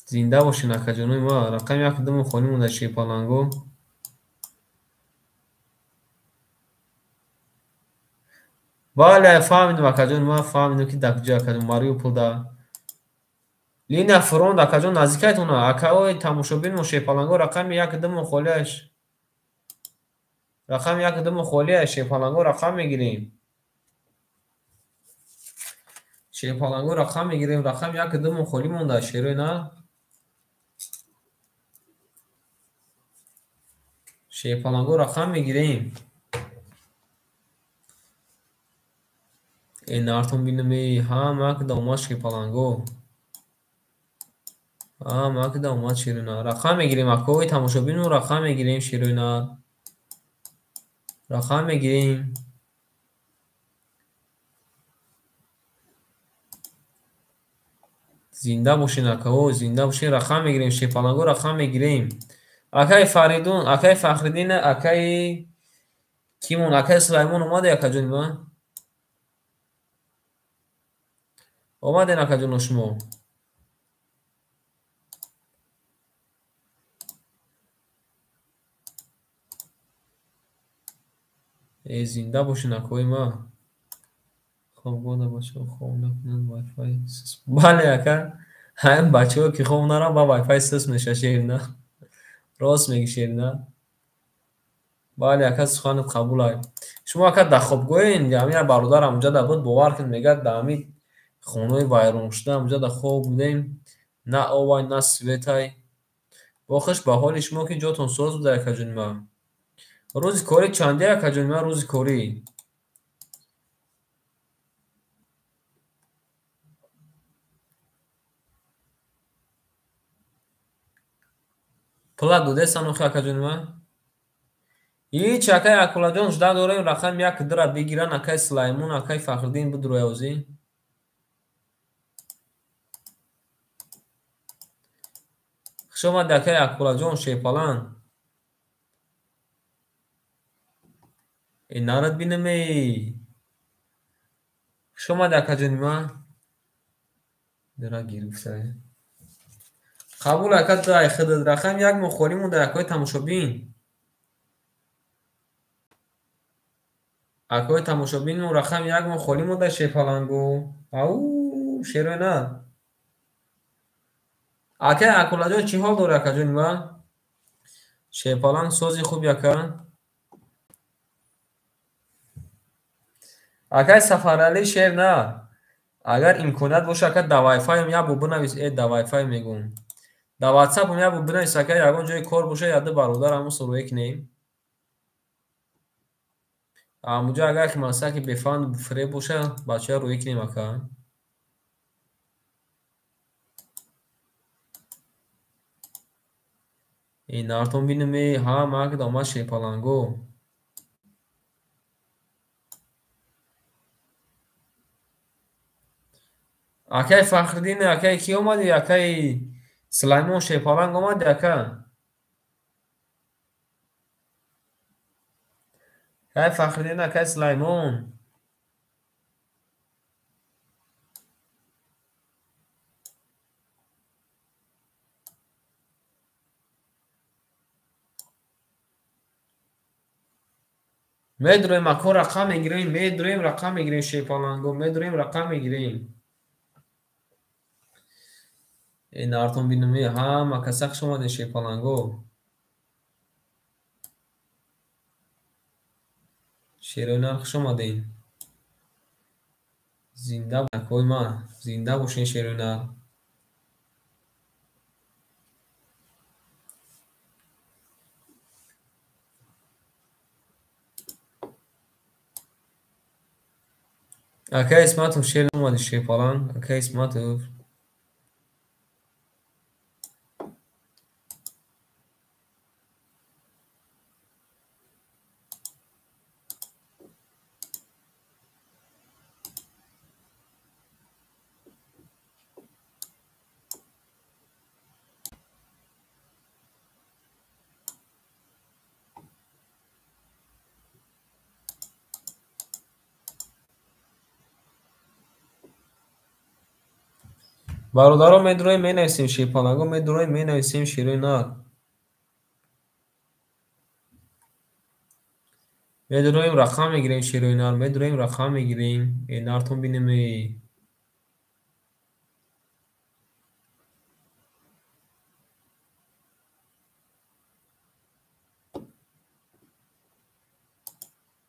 Зинда бошен акаҷонои ман. Рақами як думон холӣ монда Шерпаланго. Бале, фаҳмидам акаҷон, ман фаҳмидам ки дар куҷо акаҷон, Мариуполда. Линия фронт акаҷон наздикайтона. Акаои тамошобинмо Шерпаланго, рақами як думон холияш. Рақами як думон холия Шерпаланго, рақам мегирем. Шерпаланго рақам мегирем, рақами як думон холӣ монда шерои нар. Шерпаланго рақам мегирем. Э нартон бинаме, ҳама кда омад Шерпаланго. Ҳама кда омад шерои нар. Рақам мегирем акои тамошобинмо, рақам мегирем шерои нар. Рақам мегирем. Зинда бошен акао, зинда бошен, рақам мегирем Шерпаланго, рақам мегирем. Акаи Фаридун, акаи Фахриддин, акаи Кимон, акаи Сулаймон омаде акаҷони ман? Омаден акаҷоно шумо? Э зинда бошен акои ман. Хобгоҳда бачаҳо хоб накунанд, вайфай сус. Бале ака, ҳамин бачаҳо ки хоб наранд, ба вайфай сус меша шерина. Рост мегӣ шерина. Бале ака, суханат қабул ай. Шумо ака дар хобгоҳен, ҳамин як бародарам унҷа да буд, бовар кунед, мегӯяд дар ҳамин хонаи вайроншуда унҷа да хоб будем, на обай, на светай. Бо хуш ба ҳоли шумо ки ҷотон соз буда акаҷони ман. Рӯзи корӣ чанде акаҷони ман, рӯзи корӣ? Пула додесан охи акаҷони ман? Ҳеч акай Акулаҷон жда дорем рақами як дра бигиран акай Сулаймон, акай Фахриддин бидуроя озӣ. Хуш омадӣ акай Акулаҷон Шерпаланг. Э нарад бинаме. Хуш омадӣ акаҷони ман. Дра гирифтае. Қабул ака дай худат рақами як моҳ холӣ монда акои тамошобин. Акои тамошобинмо рақами як мо холӣ монда шерпалангу. Ау, шерои нар. Акай Акулаҷон чӣ ҳол дорӣ, акаҷони ман? Шерпаланг сози хуби ака. Акай Сафаралӣ шер на. Агар имконият боша, ака, да вайфайам як бор бинавис, да вайфай мегӯм. Да ватсапам як бор бинавис, ака, ягон ҷои кор боша, яду бародар ҳамон суроя кунем. Ҳамуҷо агар ки масалан ки бефанду фиреб боша, бачаҳо рӯӣ кунем, ака. Нартон бинем, ҳама акд омад шерпаланго. Акай Фахриддин, акай кӣ омадӣ? Акай Сулаймон шерпаланг омадӣ, ака? Акай Фахриддин, акай Сулаймон. Медроем, ако рақам мегирем, медроем, рақам мегирем шерпаланго, медроем, рақам мегирем. Нартон бинем, ҳама каса хуш омадед шерпаланго. Шерои нар хуш омадед. Зинда акои ман, зинда бошед шерои нар. Акай Исматов шер омадӣ шерпаланг, акай Исматов. Бародарон, медроем, менависем шерпаланго, медроем, менависем шерои нар. Медроем, рақам мегирем шерои нар, медроем, рақам мегирем. Нартон бинем.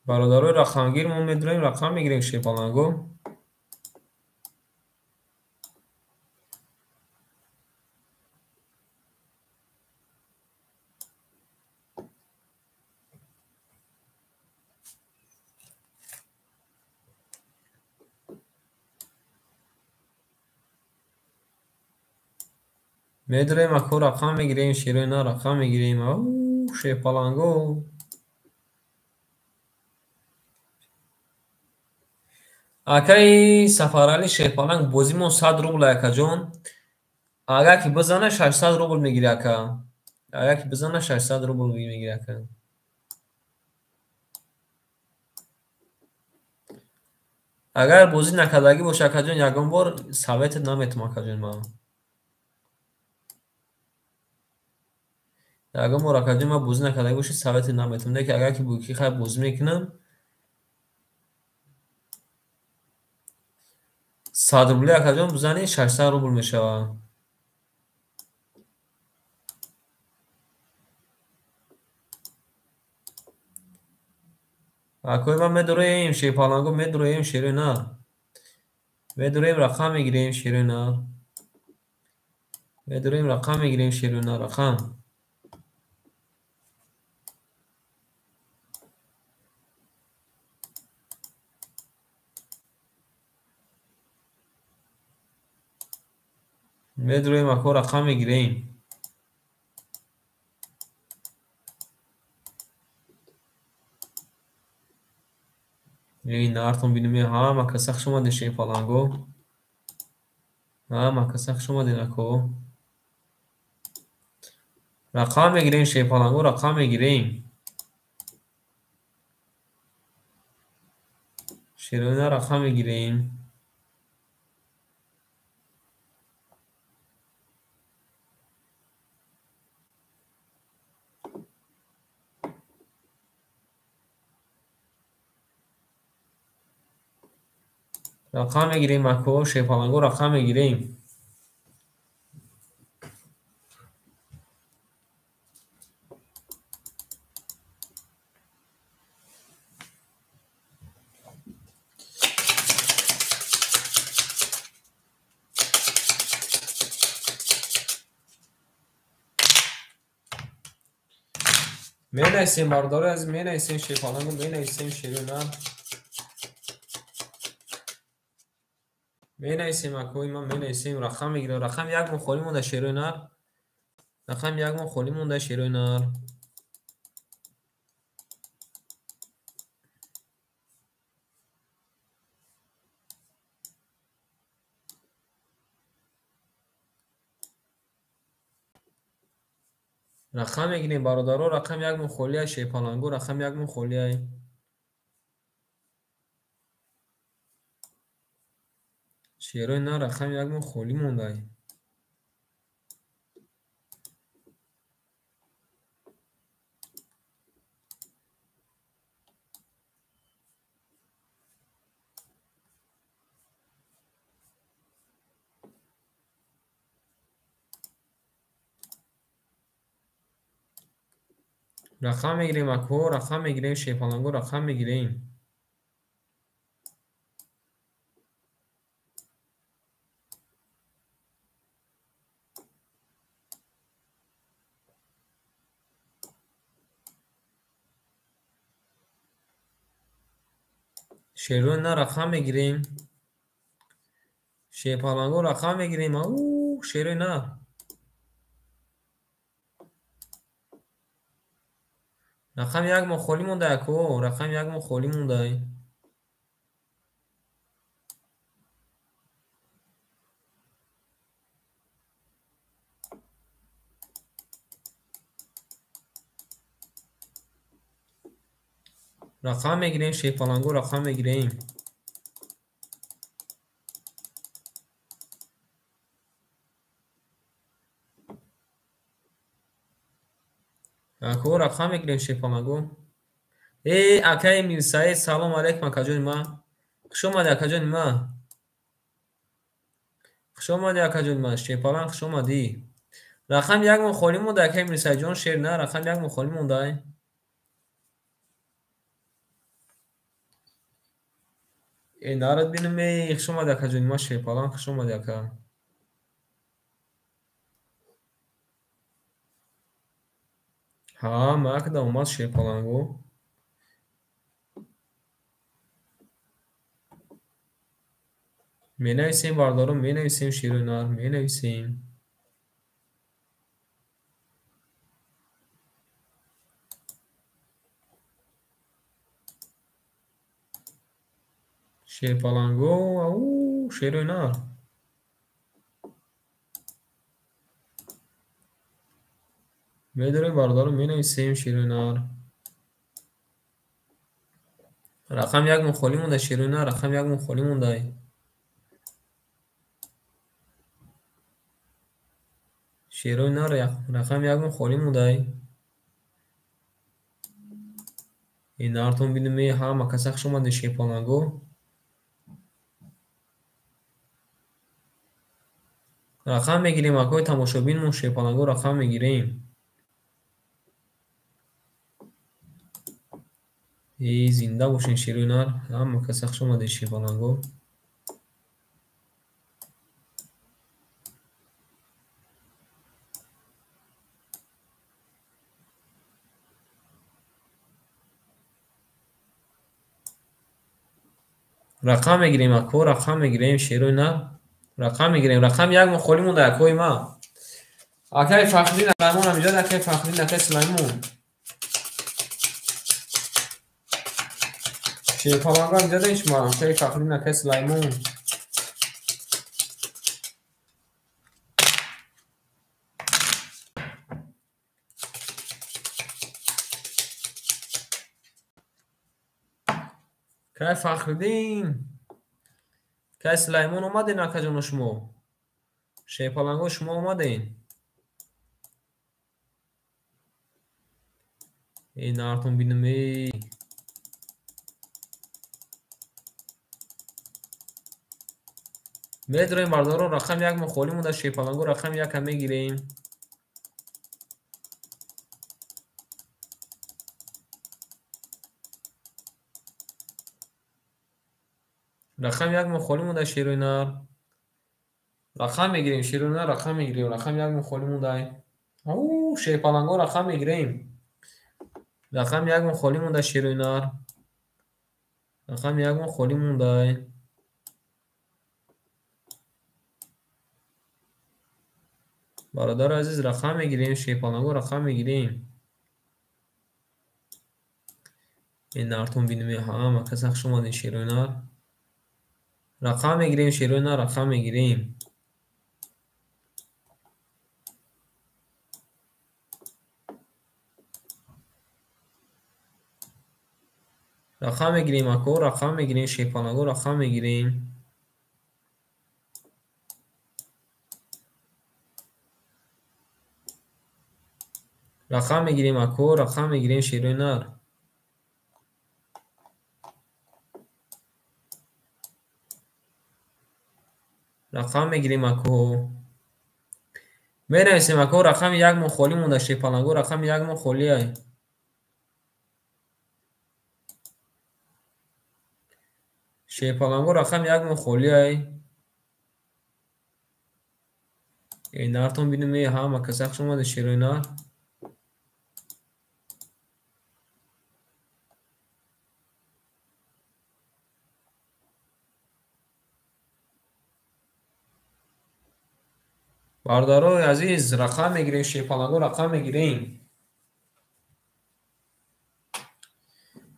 Бародарои рақамгир, мо медроем, рақам мегирем шерпаланго. Медроем, ако рақам мегирем, шерои нар рақам мегирем. Ау, шерпаланго. Акаи Сафаралӣ шерпаланг, бозимон 100 рубл, акаҷон. Агар ки бизана 600 рубл мегири, ака. Агар ки бизана 600 рубл мегири, ака. Агар бозӣ накардагӣ боша, акаҷон, ягон бор советат наметам, акаҷон ман. Ягон бор, акаҷон, ман бозӣ накардагӣ боша, советат наметам. Не ки агар ки буки хай бозӣ мекунам, 100 рубли, акаҷон, бизанӣ 600 рубл мешавад. Акои ман медроем, шерпаланго, медроем, шерои нар. Медроем, рақам мегирем, шерои нар. Медроем, рақам мегирем, шерои нар, рақам. Медроем, ако рақам мегирем. Нартон бинем, ҳама каса хуш омадед шерпаланго. Ҳама каса хуш омадед, ако. Рақам мегирем шерпаланго, рақам мегирем. Шерои нар рақам мегирем. Рақам мегирем ако, шерпаланго рақам мегирем. Менависем бародари азиз, менависем шерпаланго, менависем шерои нар. Менависем акои ман, менависем, рақам мегирем. Рақам як моҳ холӣ монда шерои нар. Рақам як моҳ холӣ монда шерои нар. Рақам мегирем бародаро, рақам як моҳ холия шерпаланго, рақам як моҳ холия. Шерои нар рақам як моҳ холӣ мондай. Рақам мегирем ако, рақам мегирем шерпаланго, рақам мегирем. Шерои нар рақам мегирем. Шерпаланго рақам мегирем. Ау, шерои нар. Рақам як моҳ холӣ монда ако, рақам як моҳ холӣ мондай. Рақам мегирем шерпаланго, рақам мегирем. Ако рақам мегирем шерпаланго. Э, акаи Мирсаид, салом алейкум акаҷони ман. Хуш омадӣ акаҷони ман. Хуш омадӣ акаҷони ман, шерпаланг хуш омадӣ. Рақам як моҳ холӣ монда акаи Мирсаидҷон, шер на, рақам як моҳ холӣ мондай. Э, нарад бинам, э, хуш омадӣ акаҷони ман, шерпаланг хуш омадӣ ака. Ҳа, макда омад шерпаланго. Менависем бародаро, менависем шерои нар, менависем. Шерпаланго, ау, шерои нар. Медорем бародаро, менависем шерои нар. Рақам як моҳ холӣ монда шерои нар, рақам як моҳ холӣ мондай. Шерои нар рақам як моҳ холӣ мондай. Э, нартон бинам, э, ҳама каса хуш омадед шерпаланго. Рақам мегирем акои тамошобинмон, шерпаланго рақам мегирем. Э, зинда бошен шерои нар, ҳама каса хуш омадед шерпаланго. Рақам мегирем ако, рақам мегирем шерои нар. Рақам мегирем, рақам як моҳ холӣ монда акои ман. Акаи Фахриддин Сулаймон ҳам иҷод, акаи Фахриддин, акаи Сулаймон. Шерпаланго ҳам иҷодаи шумо, акаи Фахриддин, акаи Сулаймон. Акаи Фахриддин, акаи Сулаймон омаден акаҷоно шумо. Шерпаланго шумо омаден. Э, нартон бинам, э. Медроем бародаро, рақами як мо холӣ монда, шерпаланго рақами якам мегирем. Рақами як мо холӣ монда, шерои нар. Рақам мегирем, шерои нар рақам мегирем. Рақами як мо холӣ монда. Ау, шерпаланго рақам мегирем. Рақами як мо холӣ монда, шерои нар. Рақами як мо холӣ монда. Бародари азиз, рақам мегирем, шерпаланго рақам мегирем. Ин нартон бинем, ҳама каса хуш омадин, шерои нар. Рақам мегирем, шерои нар рақам мегирем. Рақам мегирем, ако, рақам мегирем, шерпаланго рақам мегирем. Рақам мегирем, ако, рақам мегирем, шерои нар. Рақам мегирем, ако. Менависем, ако, рақами як мо холӣ монда, шерпаланго рақами як мо холӣ ай. Шерпаланго рақами як мо холӣ ай. Эй, нартон бинем, эй, ҳама каса хуш омадед, шерои нар. Бародарои азиз, рақам мегирем, шерпаланго рақам мегирем.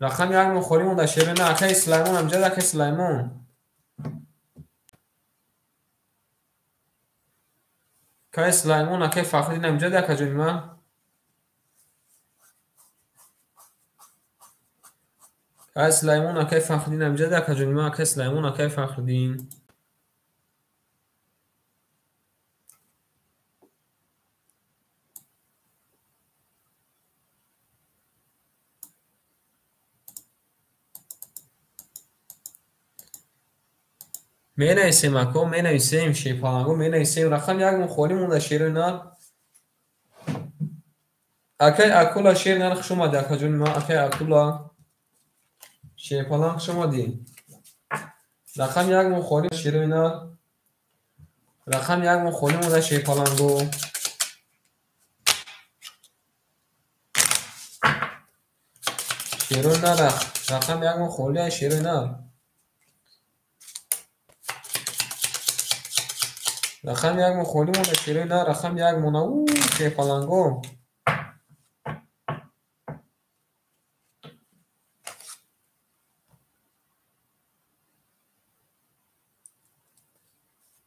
Рақами як мо холӣ монда, шерои нар. Акаи Сулаймон амҷад, акаи Сулаймон. Акаи Сулаймон, акаи Фахриддин амҷад, акаҷони ман. Акаи Сулаймон, акаи Фахриддин амҷад, акаҷони ман, акаи Сулаймон, акаи Фахриддин. Менависем, ако, менависем, шерпаланго менависем. Рақами як мо холӣ монда, шерои нар. Акай Акула, шер нар, хуш омадӣ, акаҷони ман, акай Акула. Шерпаланг хуш омадӣ. Рақами як мо холӣ, шерои нар. Рақами як мо холӣ монда, шерпаланго. Шерои нар, рақами як мо холӣ ай, шерои нар. Рақами як мо холӣ монда, шерои нар, рақами як мона, у, шерпаланго.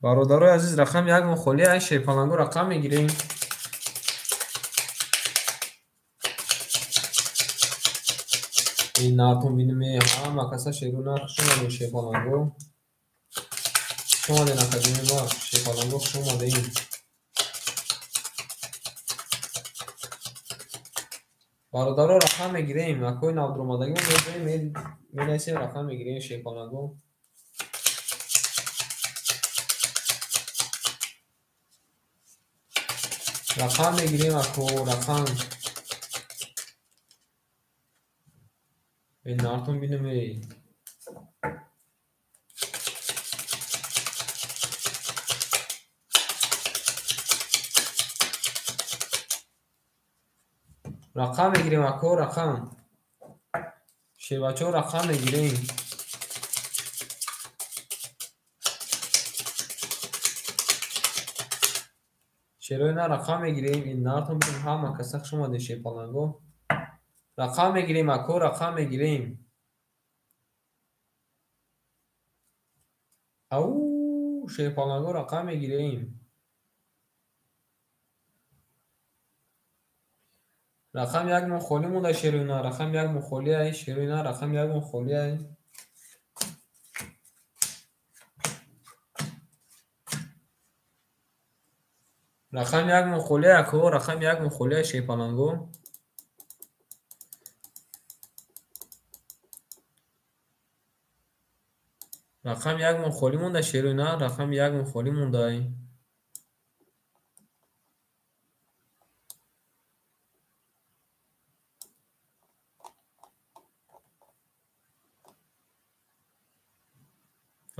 Бародарои азиз, рақами як мо холӣ ай, шерпаланго рақам мегирем. Ин нартон бинем, ҳама каса шерои нар, хуш омадед, шерпаланго. Хуш омадед, акаҷони ман, шерпаланго хуш омадед. Бародаро, рақам мегирем, акои навдуромадагӣ мо мегирем, менависем, рақам мегирем, шерпаланго. Рақам мегирем, ако, рақам. Эй, нартон бинем, эй. Рақам мегирем, ако, рақам. Шербачаҳо рақам мегирем. Шерои нар рақам мегирем. Ин нартон бинем, ҳама каса хуш омадед, шерпаланго. Рақам мегирем, ако, рақам мегирем. Ау, шерпаланго рақам мегирем. Рақами як мо холӣ монда, шерои нар. Рақами як мо холӣ ай, шерои нар, рақами як мо холӣ ай. Рақами як мо холӣ ай, ако, рақами як мо холӣ ай, шерпаланго. Рақами якмон холӣ монда, шерои нар, рақами якмон холӣ мондай.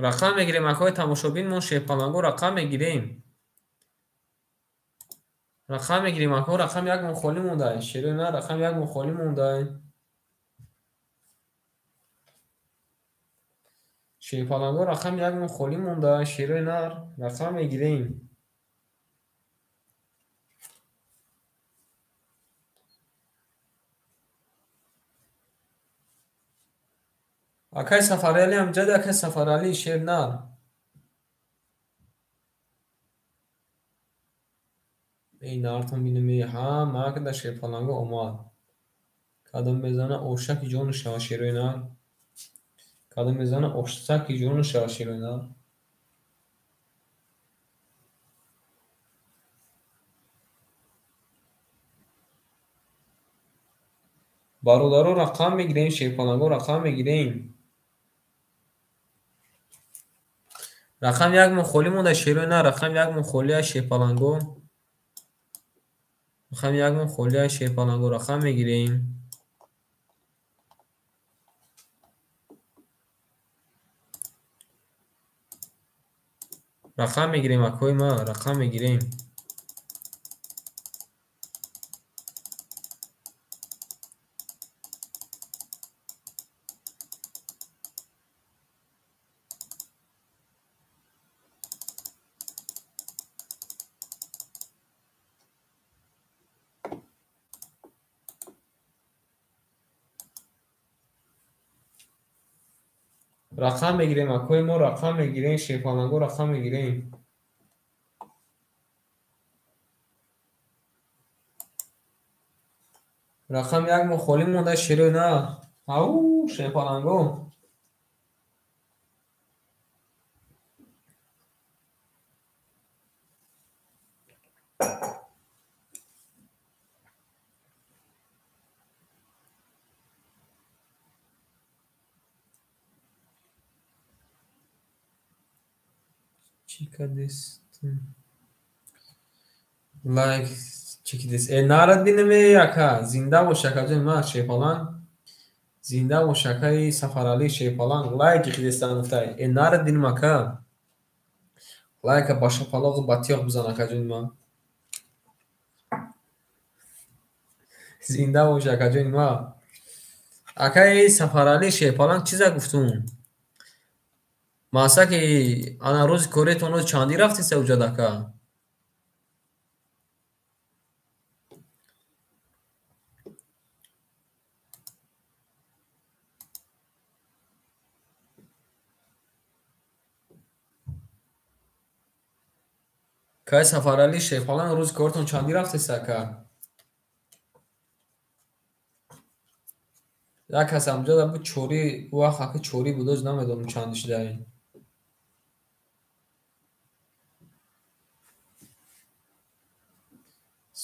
Рақам мегирем, акои тамошобинмон шерпаланго, рақам мегирем. Рақам мегирем, ако, рақами якмон холӣ мондай. Шерои нар, рақами якмон холӣ мондай. Шерпаланго, рақами якмон холӣ монда, шерои нар, рақам мегирем. Акай Сафаралӣ ҳамҷади, акай Сафаралӣ, шер нар. Эй, нартон бинем, эй, ҳама када шерпаланго омад. Кадом мезана ошаки ҷону шава, шерои нар. Кадом мезана ошаки ҷону шава, шерои нар. Бародаро, рақам мегирем, шерпаланго, рақам мегирем. Рақам якмон холӣ монда, шерои нар, рақами якмон холия, шерпаланго. Рақами якмон холия, шерпаланго, рақам мегирем. Рақам мегирем, акои ма, рақам мегирем. Рақам мегирем, акои мо, рақам мегирем, шерпаланго, рақам мегирем. Рақам як мо холӣ монда, шерои на. Ау, шерпаланго. Чӣ кардестум? Лайк чекидест. Э, нарад бинем, э, ака. Зинда бош, акаҷон ма, шерпаланг. Зинда бош, акаи Сафаралӣ, шерпаланг. Лайк чекидестан гуфтай. Э, нарад бинем, ака. Лайка ба шапалоғу ба тиёқ бизан, акаҷони ма. Зинда бош, акаҷони ма. Акаи Сафаралӣ, шерпаланг чиза гуфтум? Масаки ана рӯзи кориятон рӯзи чандӣ рафтеса уҷад, ака? Кай Сафаралӣ, шерпаланг, рӯзи коритон чандӣ рафтеса, ака? Як кас ҳамҷода буд чорӣ, ӯ вақт ака чорӣ буд, оз намедонам чандӣ шудаи.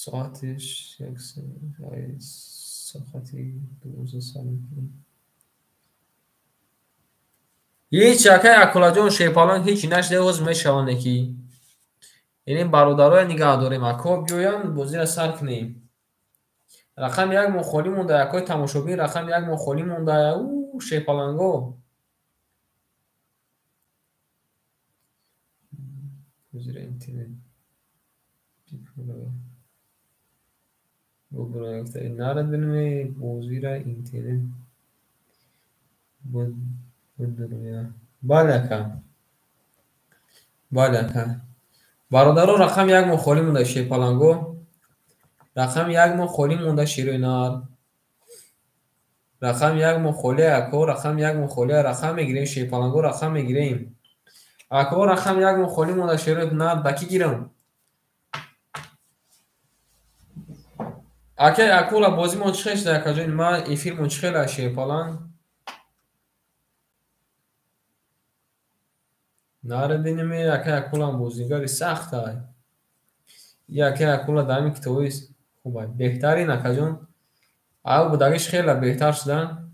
Соатиш як соати 12 сар мекунем. Ҳеч, акай Акулаҷон, шерпаланг, ҳеч нашуда, оз мешаванд ки. Яъне бародароя нигаҳ дорем, ако биёянд, бозиро сар кунем. Рақами як мо холӣ монда, акои тамошобин, рақами як мо холӣ монда, у шерпаланго. Бозиро интернет нарад бинем, бозиро интернет будроя. Бале, ака. Бале, ака. Бародаро, рақами як мо холӣ монда, шерпаланго. Рақами як мо холӣ монда, шерои нар. Рақами як мо холӣ, ако, рақами як мо холӣ, рақам мегирем, шерпаланго, рақам мегирем. Ако, рақами як мо холӣ монда, шерои нар, ба кӣ гирам? Акай Акула, бозимон чӣ хел шуда, акаҷони ман, эфирмон чӣ хел аст, шерпаланг? Нарад бинем, акай Акулам бозигари сахт ай. И акай Акула дар ҳамин китоби хуб ай. Беҳтарин, акаҷон. Ав будагиш хеле беҳтар шуда.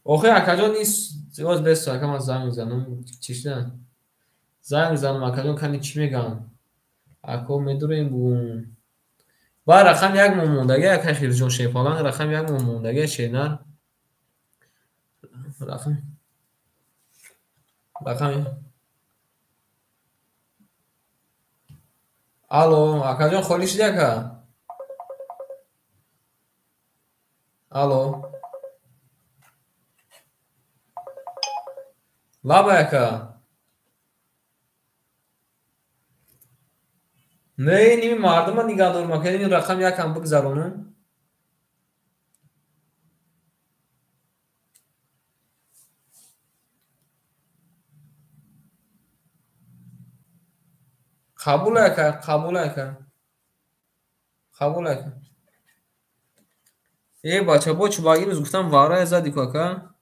Охи акаҷон ин оз бесо ака ман занг мезанам. Чӣ шуда? Занг мезанам акаҷон кани чӣ мегӯям? Ако медурем бугум. Ба рақам як моҳ мондагӣ акай Хирҷон Шерпаланг рақам як моҳ мондагӣ Шернар. Рақам Алло, акаҷон холӣ шуди ака? Алло. Лабай ака. Не, ними мардума нигаҳ дорум ака, ин рақам якам бигзаронам. Қабул ака, қабул ака. Қабул ака. Э бача, бо чӯбаги рӯз гуфтам варая зади ку ака?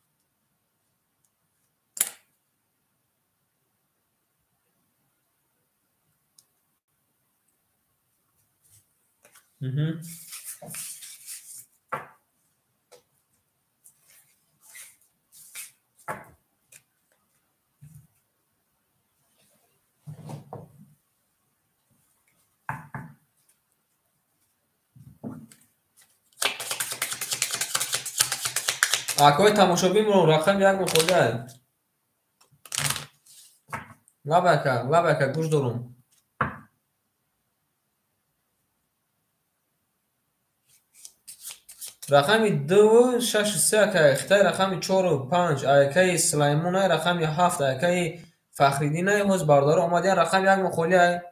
Акои тамошобинро рақам як мухоҷа. Лаб ака, лаб ака, гӯш дорум. Рақами 2 6 3 ака, хитай рақами 4 5 акаи Сулаймонай, рақами 7 акаи Фахриддинай, ҳоз бародаро омадиян, рақами 1 мухолиай.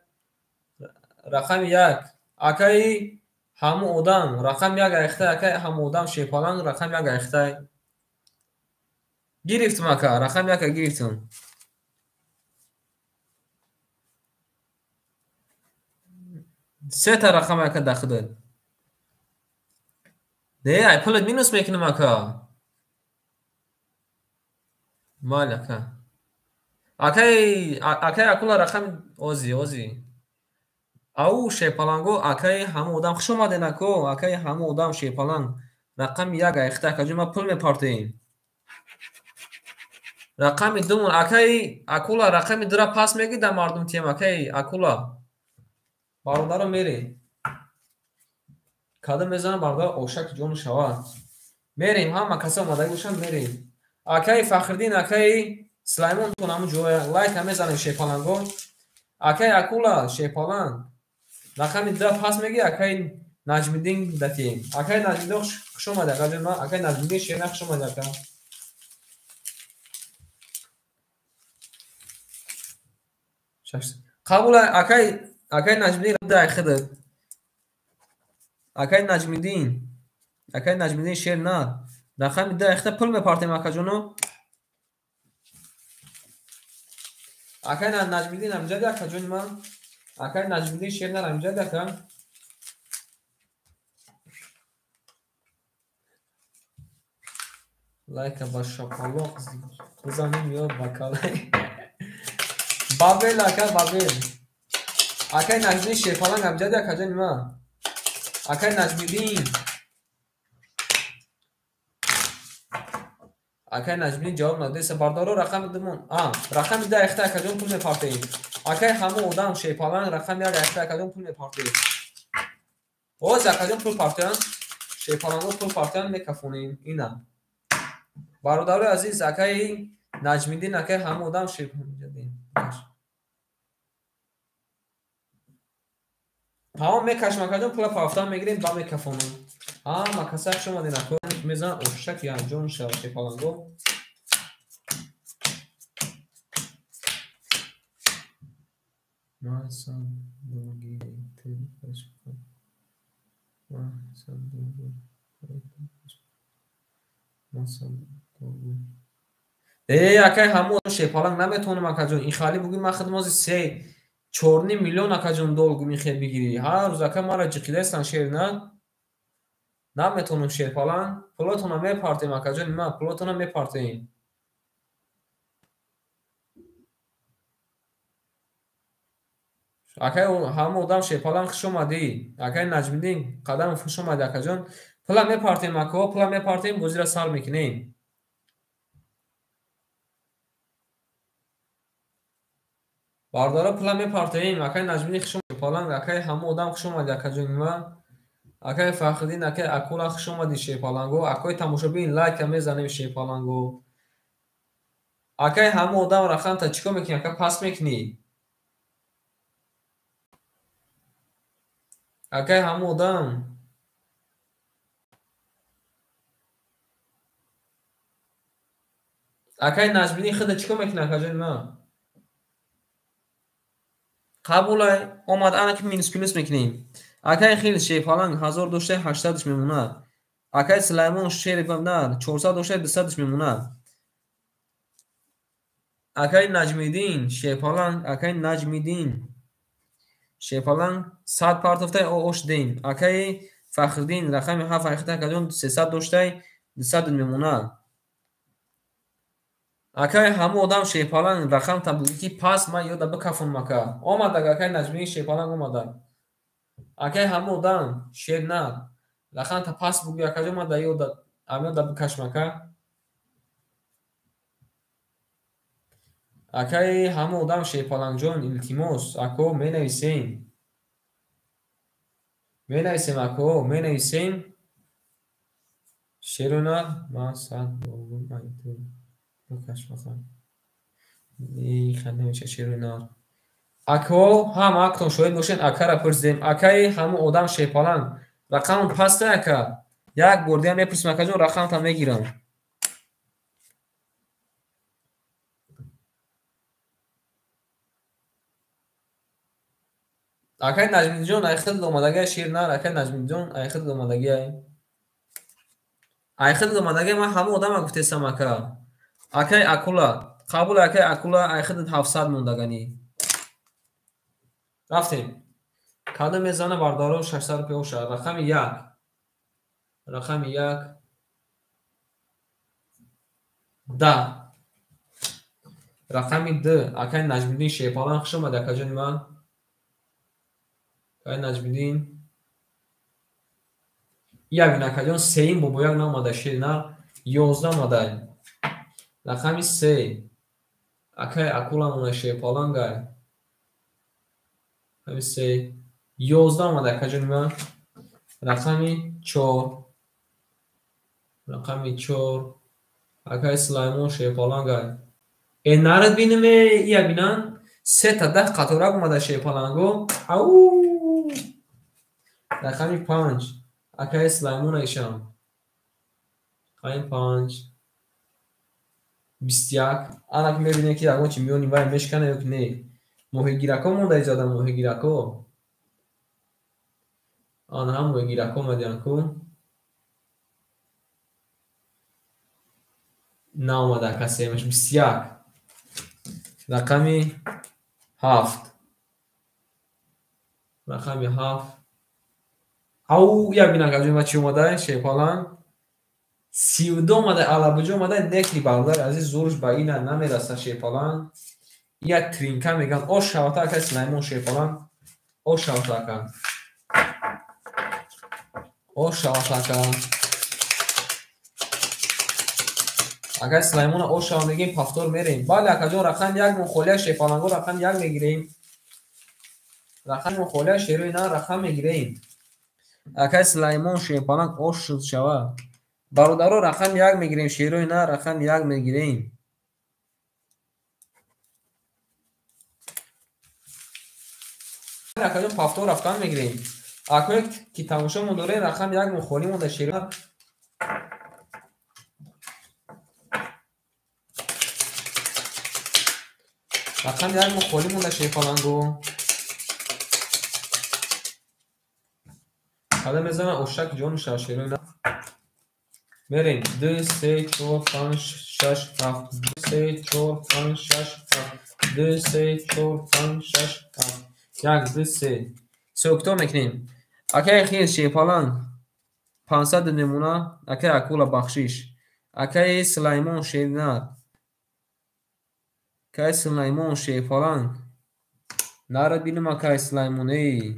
Рақами 1 акаи ҳаму одам, рақами 1 айхтай акаи ҳаму одам Шерпаланг, рақами 1 айхтай. Гирифтум ака, рақами 1 гирифтум. Сета рақам ака дахдад. Не, ай пулат минус мекунам ака. Майли ака. Акаи акула рақами ози, ози. Ау Шерпаланго акаи ҳаму одам хуш омаден ако, акаи ҳаму одам Шерпаланг. Рақами 1 айхта акаҷон ма пул мепартоем. Рақами 2 акаи акула рақами 2-ра пас мегӣ дар мардум тием акаи акула. Бародаро мерем. Кадом мезанам бародар ошак ҷону шавад. Мерем, ҳама каса омадагӣ бошанд мерем. Акаи Фахриддин, акаи Сулаймон тон ҳамун ҷоя лайка мезанем Шерпаланго. Акаи акула Шерпаланг. Рақами 2 пас мегӣ акаи Наҷмиддин датием. Акаи Наҷмиддин хуш омадӣ акаҷон ма, акаи Наҷмиддин Шерна хуш омадӣ ака. Қабул акаи Наҷмиддин дай хидат. Акаи Наҷмиддин, акаи Наҷмиддин Шерна. Рақами 2 ихта пул мепартем акаҷоно. Акаи Наҷмиддин амҷади акаҷони ман. Акаи Наҷмиддин Шерна амҷади ака. Лайка ба шапалоқ бизанем ё ба калай. Бабел ака, бабел. Акаи Наҷмиддин Шерпаланг амҷади акаҷони ман. Акаи Наҷмиддин. Акаи Наҷмиддин ҷавоб надодаст. Бародаро рақами 2 мон. Рақами 2 айхта акаҷон пул мепартоем. Акаи ҳаму одам Шерпаланг рақами 1 айхта акаҷон пул мепартоем. Боз акаҷон пул партоянд. Шерпаланго пул партоянд мекафонем. Ина. Бародарои азиз, акаи Наҷмиддин, акаи ҳаму одам Шерпаланг. Тамом мекашем акаҷон, пула пафтан мегирем, ба мекафонем. Ҳама каса хуш омаден ако. Мезанам ошак янҷон шава Шерпаланго. Э, акаи ҳаму Шерпаланг наметавонам акаҷон. Ин хали бугӯй ман хидмози 3-4 миллион акаҷон долг мехе бигирӣ. Ҳар рӯз ака мара ҷиқидаистан Шерна. Наметавонам Шерпаланг. Пулотона мепартем акаҷони ман, пулотона мепартем. Акаи ҳаму одам Шерпаланг хуш омадӣ. Акаи Наҷмиддин Қадамов хуш омадӣ акаҷон. Пула мепартем ако, пула мепартем, бозиро сар мекунем. Бародаро пула мепартоем. Акай Наҷмиддин хуш омадӣ Шерпаланг, акай ҳама одам хуш омадӣ акаҷони ман. Акай Фахриддин, акай Акула хуш омадӣ Шерпаланго. Акои тамошобин лайка мезанем Шерпаланго. Акай ҳама одам рақамта чӣ кор мекунӣ? Ака паст мекунӣ? Акай ҳама одам. Акай Наҷмиддин худа чӣ кор мекунӣ акаҷони ман? Қабулай омад, ана ки минус плюс мекунем. Акай хел Шерпаланг 1000 доштай 800-ш мемонад. Акай Сулаймон шери на 400 доштай 200-ш мемонад. Акай Наҷмиддин Шерпаланг, акай Наҷмиддин Шерпаланг 100 партофтай ош дем. Акай Фахриддин рақами 7 ҳақиқат акаҷон 300 доштай 200 мемонад. Акай ҳама одам Шерпаланг рақам табуги ки пас ман ёда бикафонам ака. Омадак акай Наҷмиддин Шерпаланг омадак. Акай ҳама одам шер на рақамта пас бугӯй акаҷон ман да ёда амёда бикашам ака. Акай ҳама одам Шерпалангҷон илтимос ако менависем. Менависем ако менависем. Шерона ман 100 богум айту. Бикаш бахан. Намеша шерона. Ако ҳама актон шоҳид бошен акара пурсидем. Акай ҳама одам Шерпаланг рақам паста ака. Як бор дигар мепурсем акаҷон рақамта мегирам. Акай Наҷмиддинҷон ай худат омадагиай шер нар, акай Наҷмиддинҷон ай худат омадагиай. Ай худат омадагиай ман ҳама одама гуфтесам ака. Акай Акула, қабул акай Акула ай худат 700 мондаганӣ. Рафтем. Кадом мезана бародаро 600 рупия оша. Рақами 1. Рақами 1. 10. Рақами 2. Акай Наҷмиддин Шерпаланг хуш омадӣ акаҷони ман. Акай Наҷмиддин. Як акаҷон сеюм бобояк наомада шер нар 11 омада. Рақами 3. Акай Акула монда Шерпалангай. Рақами 3. 11 омада акаҷони ман. Рақами 4. Рақами 4. Акай Сулаймон Шерпалангай. Э нарад бинем ия бинан. 3 та 10 қаторак омада Шерпаланго. Ау! Рақами 5. Акай Сулаймон айшам. Рақами 5. 21. Ана ки мебинем ки ягон чи миёни вай мешкана ё ки не. Моҳигирако монда иҷода моҳигирако. Ана ҳам моҳигирако омадиян ку. Наомада ака семаш 21. Рақами 7. Рақами 7. Ау, як бинам акаҷон ма чӣ омада Шерпаланг. 32 омада алабуҷо омада неки бародари азиз зӯрш ба ина намераса Шерпаланг. Я тринка меган ош шавата акай Сулаймон Шерпаланг. Ош шавата ака. Ош шавата ака. Акай Сулаймона ош шава мегем пафтор мерем. Бале акаҷон рақам 1 мухолия Шерпаланго рақам 1 мегирем. Рақам мухолия шерои на рақам мегирем. Акай Сулаймон Шерпаланг ош шуд шава. Бародаро рақам 1 мегирем шерои на рақам 1 мегирем. Акаҷон пафтор рафтан мегирем. Акое ки тамошомон дорем рақам 1 мухолӣ монда шерои. Рақам 1 мухолӣ монда Шерпаланго. Кадом мезана ошак ҷон шава шерои на. Мерем 2 3 4 5 6 7 2 3 4 5 6 7 2 3 4 5 6 7 1 2 3. Сӯктор мекунем. Акай хел Шерпаланг 500 мемона. Акай Акула бахшиш. Акай Сулаймон шернар. Акай Сулаймон Шерпаланг. Нарад бинам акай Сулаймон эй.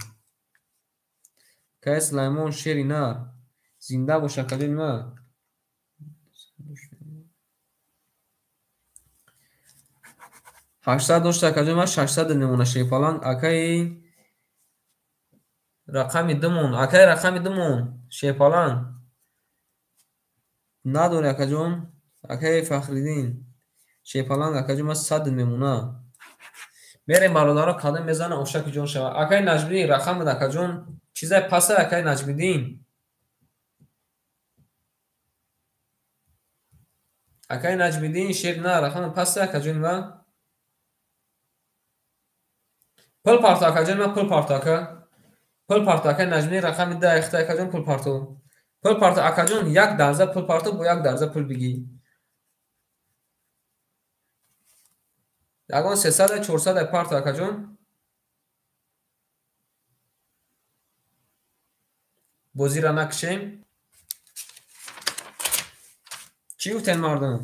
Акай Сулаймон шери нар. Зинда бош акаҷони ман. 800 дошта акаҷон, ман 600 мемона Шерпаланг. Акаи рақами думон, акаи рақами думон Шерпаланг надори акаҷон. Акаи Фахриддин Шерпаланг акаҷон, ман 100 мемона. Мерем бародаро, кадом мезана ошаки ҷон шава. Акаи Наҷмиддин рақамад акаҷон, чизай паса акаи Наҷмиддин. Акаи Наҷмиддин шер на рақами паса акаҷон ма. Пул парто акаҷон ма, пул парто ака. Пул парто акаи Наҷмиддин рақами 2 ихта акаҷон, пул парто. Пул парто акаҷон, як дарза пул парто, бо як дарза пул бигӣ. Ягон 300 400 парто акаҷон. Бозира накушем. Чӣ гуфтен мардум?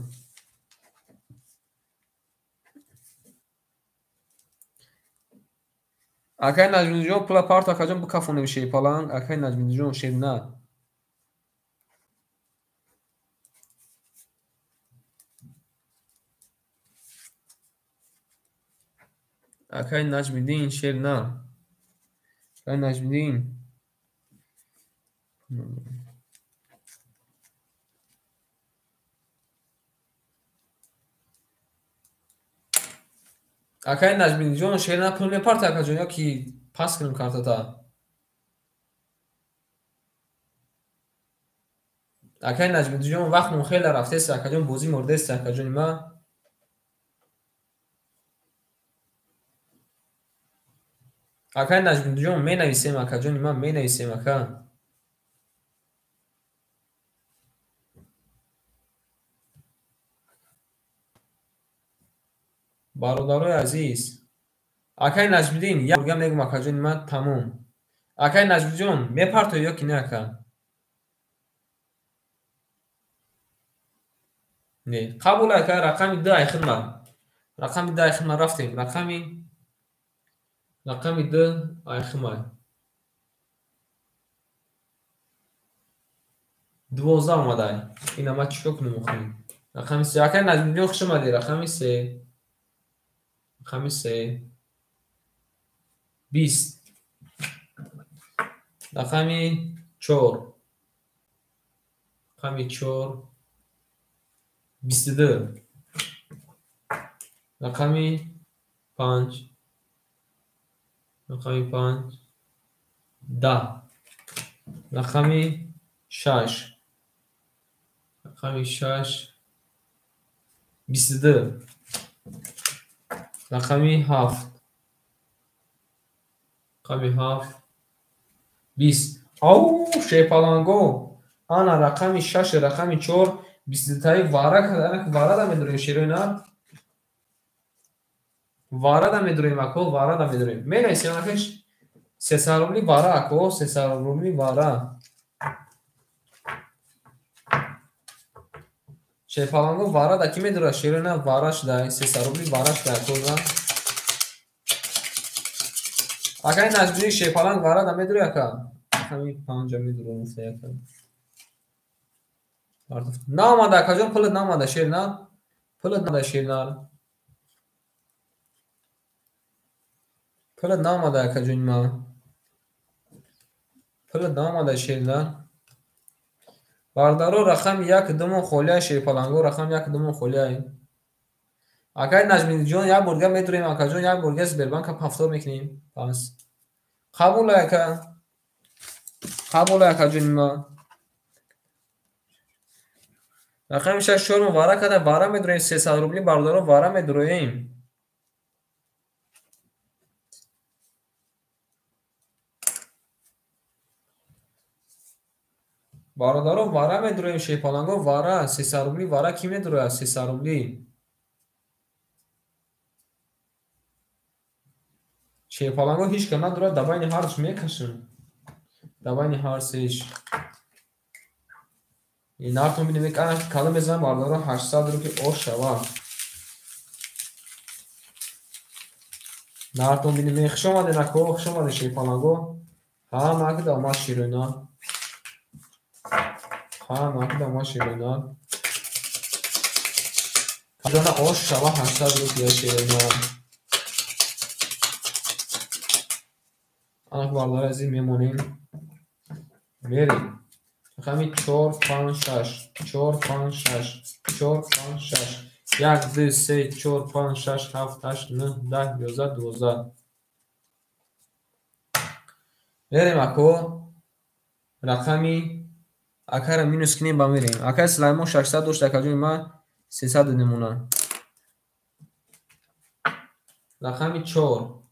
Акаи Наҷмиддинҷон пула парто акаҷон, бикафонем Шерпаланг. Акаи Наҷмиддинҷон шер на. Акаи Наҷмиддин шер на. Акаи Наҷмиддин. Акаи Наҷмиддинҷон шер на пул мепарта акаҷон ё ки пас кунем картата? Акаи Наҷмиддинҷон вақтмон хеле рафтест акаҷон, бозӣ мурдест акаҷони ма. Акаи Наҷмиддинҷон менависем акаҷони ма, менависем ака. Бародарои азиз, акаи Наҷмиддин як бурга мегӯм акаҷони ма, тамом. Акаи Наҷмиддинҷон мепартоӣ ё ки не ака? Не, қабул ака, рақами 2 айхидма. Рақами 2 айхидма рафтем. Рақами 2 айхидма. 12 омадай. Ина ма чӣ кор кунем охир? Рақами 3. Акаи Наҷмиддинҷон хуш омадӣ. Рақами 3. Рақами 3. 20. Рақами 4. Рақами 4. 22. Рақами 5. Рақами 5. 10. Рақами 6. Рақами 6. 22. Рақами 7. Рақами 7. 20. Ау, Шерпаланго. Ана рақами 6, рақами 4, 22-таи вара кардана, вара да медурем шерои на. Вара да медурем ако, вара да медурем. Менависем акаш 300 рубли вара ако, 300 рубли вара. Шерпаланго вара да ки медура шерои на, вара шуда, 300 рубли вара шуда ако на. Акаи Наҷмиддин Шерпаланг вара да медури ака. Ҳамин 5 медурам ака. Наомада акаҷон, пулат наомада шер на. Пулат наомада шер на. Пулат наомада акаҷони ма. Пулат наомада шер на. Бародаро рақами 1 думон холия Шерпаланго, рақами 1 думон холия. Акаи Наҷмиддинҷон як бурга медурем акаҷон, як бурга Сбербанка повтор мекунем. Пас. Қабул ака. Қабул акаҷони ма. Рақами 6 4 вара када, вара медуроем 300 рубли бародаро, вара медуроем. Бародаро вара медуроем Шерпаланго, вара 300 рубли вара ки медурояд 300 рубли. Шерпаланго ҳеҷ ка надурад, да байни ҳарш мекашам. Да байни ҳар сеш. Нартон бинем, кадом мезанам бародаро 800 рубли ош шава. Нартон бинем, хуш омадед ако, хуш омадед Шерпаланго. Ҳа, макда омад широна. Ҳа, макда омад широна. Кадана ош шава 800 рупия шерои нар. Анак бародари азиз мемонем. Мерем. Рақами 4 5 6 4 5 6 4 5 6 1 2 3 4 5 6 7 8 9 10 11 12. Мерем ако рақами акара минус кунем ба мерем. Акаи Сулаймон 600 дошт, акаҷони ман 300 мемонад. Рақами 4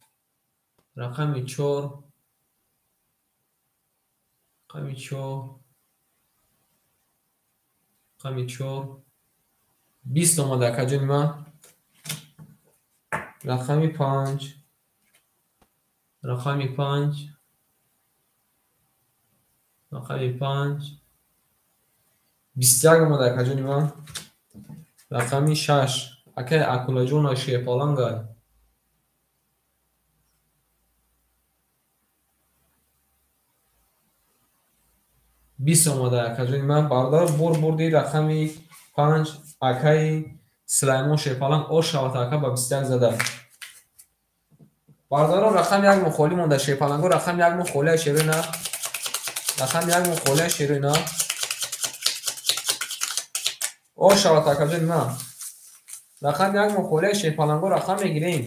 рақами 4 рақами 4 рақами 4 20 омада акаҷони ман. Рақами 5 рақами 5 рақами 5 21 омада акаҷони ман. Рақами 6 акаи Акулаҷон Шерпаланга. 20 омада акаҷони ман. Бародар бурди рақами 5 акаи Сулаймон Шерпаланг ош шавад ака ба 21 зада. Бародарон рақами 1 мо холӣ монда Шерпаланго, рақами 1 мо холӣ шерои на. Рақами 1 мо холӣ шерои на. Ош шавад акаҷони ман. Рақами 1 мо холӣ Шерпаланго рақам мегирем.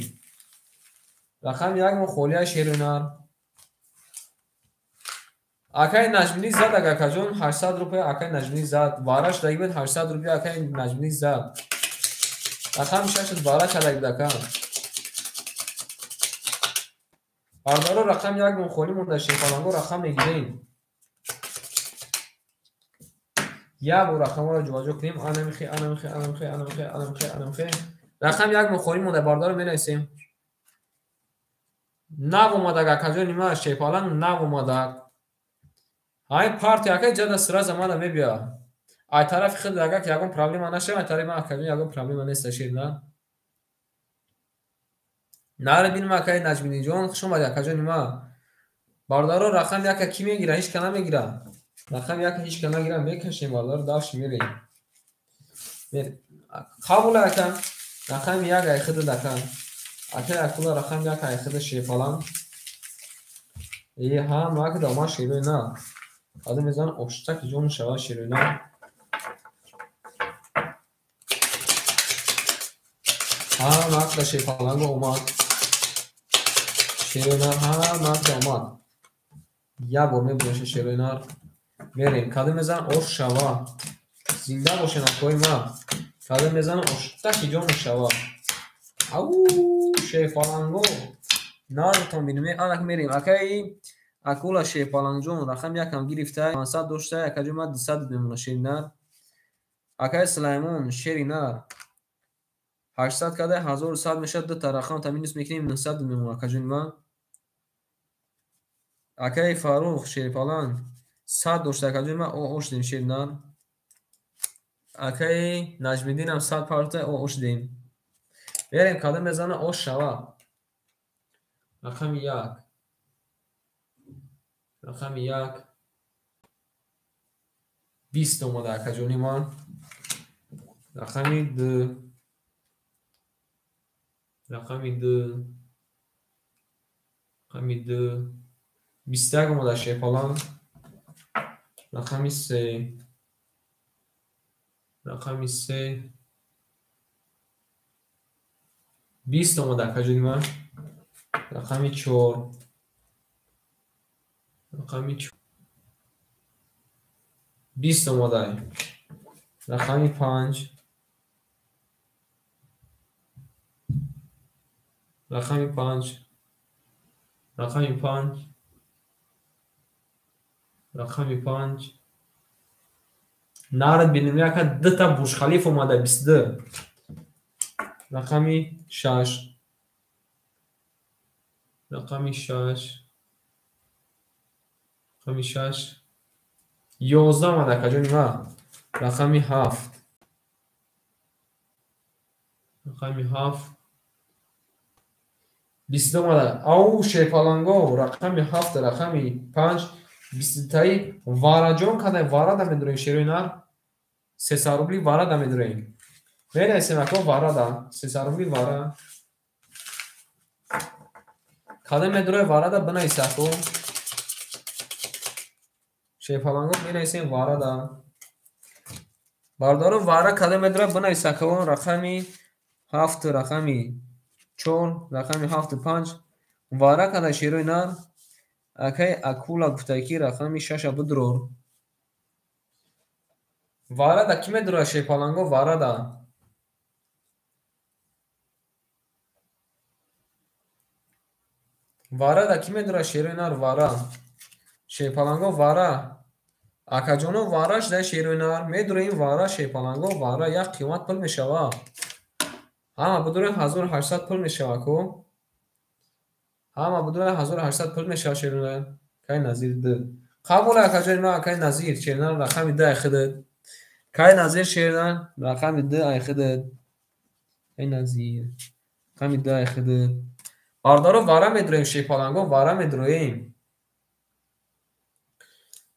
Рақами 1 мо холӣ шерои на. Акаи Наҷмиддин зад акаҷон 800 рупия акаи Наҷмиддин зад. Вараш дагибед 800 рупия акаи Наҷмиддин зад. Рақами 6 вара кардагибед ака. Бародаро рақами 1 мо холӣ монда Шерпаланго рақам мегирем. Як бор рақамҳоро ҷобаҷо кунем. Анамихе, анамихе, анамихе, анамихе, анамихе, анамихе. Рақами 1 мо холӣ монда бародаро менависем. Нав омадак акаҷони ман Шерпаланг нав омадак. Ҳамин партия акай ҷада сразу мана мебия. Ай тарафи худ агар ки ягон проблема нашава, ай тарафи ман акаҷон ягон проблема нест шер на. Наре бинам акаи Наҷмиддинҷон, хуш омадӣ акаҷони ман. Бародаро рақами 1 ки мегира? Ҳеч ка намегира. Рақами 1 ҳеч ка нагира, мекашем бародаро, давши мерем. Қабул ака. Рақами 1 ай худат ака. Акаи Акула рақами 1 ай худат Шерпаланг. Е ҳа, ман ки ман шерои на. Одам мезанад оштаки ҷон шава шерои на. Ҳа, ман Шерпаланг омад. Шерои нар, ҳа, ман омад. Як бор мебинем шерои нар. Мерем. Кадом мезанад ош шава. Зинда бошен акои ман. Кадом мезанад оштаки ҷон шава. Ау, Шерпаланго. Нарутон бинем. Анак мерем. Акаи Акула Шерпалангҷон рақами 1 ҳам гирифта, 500 дошта, акаҷон ман 200 мемона шери нар. Акаи Сулаймон шери нар 800 карда 1100 мешавад, дута рақам та минус мекунем 900 мемона акаҷони ман. Акаи Фаррух Шерпаланг 100 дошта, акаҷони ман ош дем шери нар. Акаи Наҷмиддин ҳам 100 парта ош дем. Мерем кадом мезана ош шава. Рақами 1 рақами 1 20 омада акаҷони ман. Рақами 2 рақами 2 рақами 2 21 омада Шерпаланг. Рақами 3 рақами 3 20 омада акаҷони ман. Рақами 4 рақами 20 омада. Рақами 5 рақами 5 рақами 5 рақами 5 нарад бинем яка дута Бурҷ Халиф омада 22. Рақами 6 рақами 6 рақами 6 11 омада акаҷони ман. Рақами 7 рақами 7 22 омада. Ау Шерпаланго рақами 7 рақами 5 22таи вараҷон кадай варада медурем шерои нар. 300 рубли варада медурем. Менависем ако варада, 300 рубли вара. Кадом медурои варада бинавис ако. Шерпаланго менависем варада. Бародаро вара кадом медурои бинавис ако. Рақами 7, рақами 4, рақами 7, 5. Вара када шерои нар. Акай акула гуфта ки рақами 6 бидурор. Варада ки медурои шерпаланго варада. Варада ки медурои шерои нар вара. Шерпаланго вара. Акаҷоно вара шуда шерои нар. Медуроим вара шерпаланго вара як қимат пул мешава. Ҳама бидурои 1800 пул мешава ку. Ҳама бидурои 1800 пул мешава шерои нар. Кай Назир 2. Қабул акаҷони ман акай Назир шерои нар рақами 2 айхидад. Кай Назир шерои нар рақами 2 айхидад. Кай Назир рақами 2 айхидад. Бародаро вара медуроем шерпаланго вара медуроем.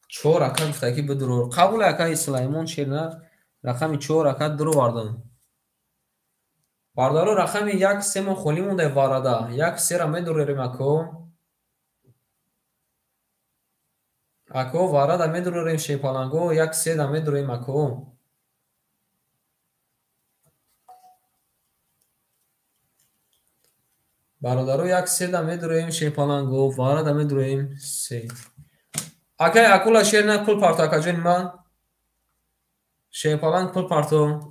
4 ака гуфта ки бидурор. Қабул акаи Сулаймон шернар рақами 4 ака дуровардам. Бародаро рақами 1 3 мо холӣ монда варада. 1 3-ра медурорем ако. Ако варада медурорем шерпаланго 1 3-да медурорем ако. Бародаро 1 3-да медуроем шерпаланго варада медуроем 3. Акай акула шернар пул парто акаҷони ман. Шерпаланг пул парто.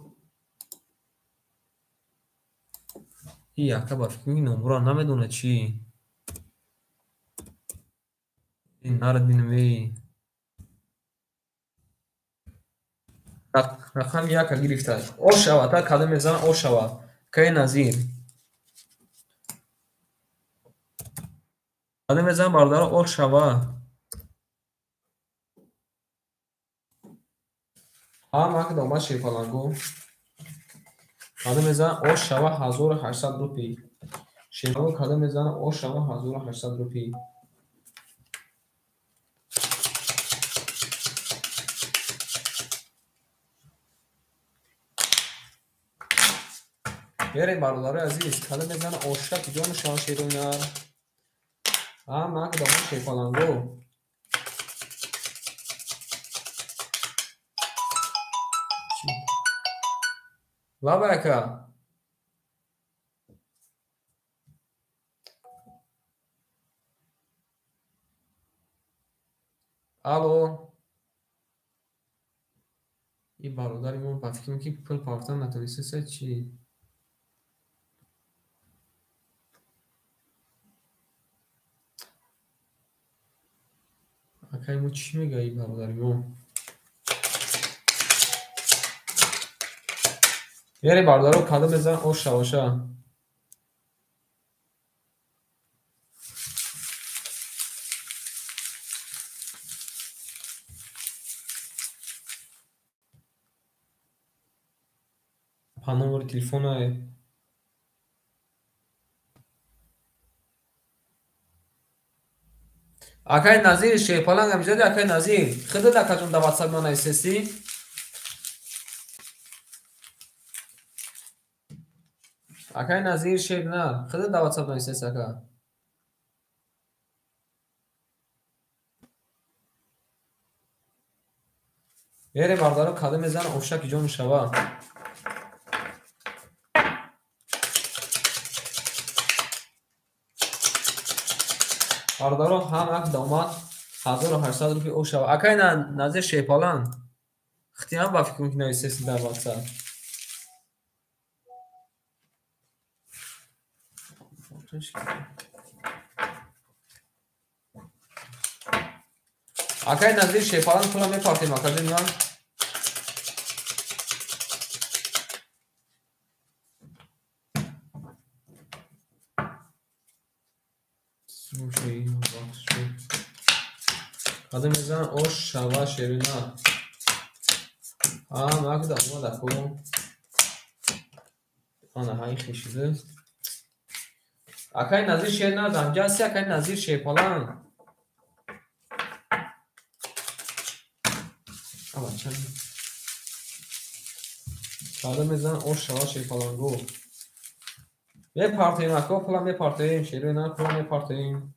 И ака ба фикри номро намедона чӣ. Нарад бинам эй. Рақами 1 гирифта. Ошава та кадом мезана ошава. Кай Назир. Кадом мезана бародаро ошава. Ҳама ки дома шерпаланго. Кадом мезана ошава 1800 рупий. Шерпаланго кадом мезана ошава 1800 рупий. Берем бародарои азиз, кадом мезана оша куҷо мешаванд шерои нар. Ҳама ки дома шерпаланго. Лаба ака. Алло. И бародари мо ба фикрам ки пул партан натонистеса чӣ? Акай мо чӣ мега и бародари мо? Берем бародаро кадом мезан оша оша. По номеру телефона. Акай Назир шерпаланг ҳамиҷоди акай Назир. Хидад акаҷон дар WhatsApp ман нависестӣ? Акай Назир шернар. Хидад дар WhatsApp нависест ака. Берем бародаро кадом мезана оша ки ҷо мешава. Бародаро ҳам ак домад 1800 рупий ошава. Акай Назир шерпаланг. Хитиам ба фикрам ки нависест дар WhatsApp. Акай Назир шерпаланг пула мепартем акаҷони ман. Кадом мезанам ошава шерина. Ҳам ак омад ако. Ана ҳай хешида. Акай Назир шернар дамҷа ҳасти акай Назир шерпаланг. Ава чанд. Кадом мезанад ош шава шерпаланго. Мепартоем ако, пула мепартоем, шерои нар пула мепартоем.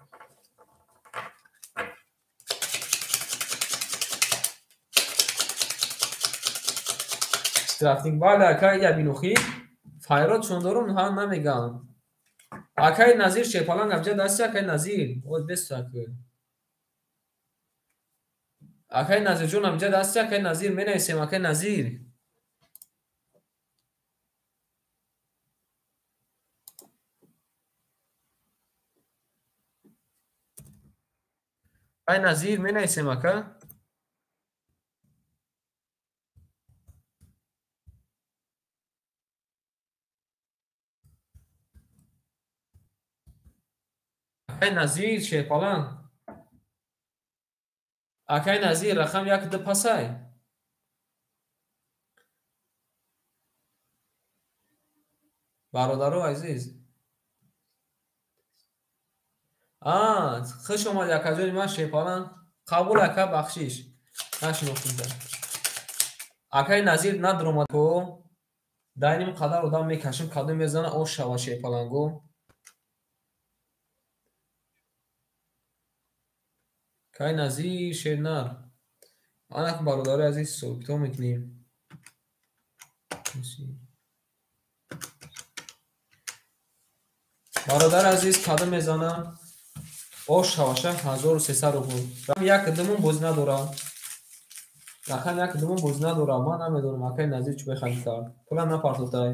Штрафник бале акай ябинухӣ файрод чун дорум ҳа намегам. Акай Назир шерпаланг абҷа дасти акай Назир. Оз бесак. Акай Назирҷон абҷа дасти акай Назир менависем акай Назир. Акай Назир менависем ака. Акай Назир шерпаланг. Акай Назир рақам 1-2 пасай. Бародаро азиз. Хуш омадӣ акаҷони ман шерпаланг. Қабул ака, бахшиш. Нашинохтам. Акай Назир надромад ко. Дар ин қадар одам мекашим, кадом мезана ош шава шерпаланго. Кай Назир шернар. Анак бародари азиз ҳисоб-китоб мекунем. Бародари азиз кадом мезана ош шаваша 1300 рубл. Рақам 1-2 боз надорам. Рақам 1-2 боз надорам. Ман намедонам акай Назир чӣ мехоҳад кард. Пулам напартофтай.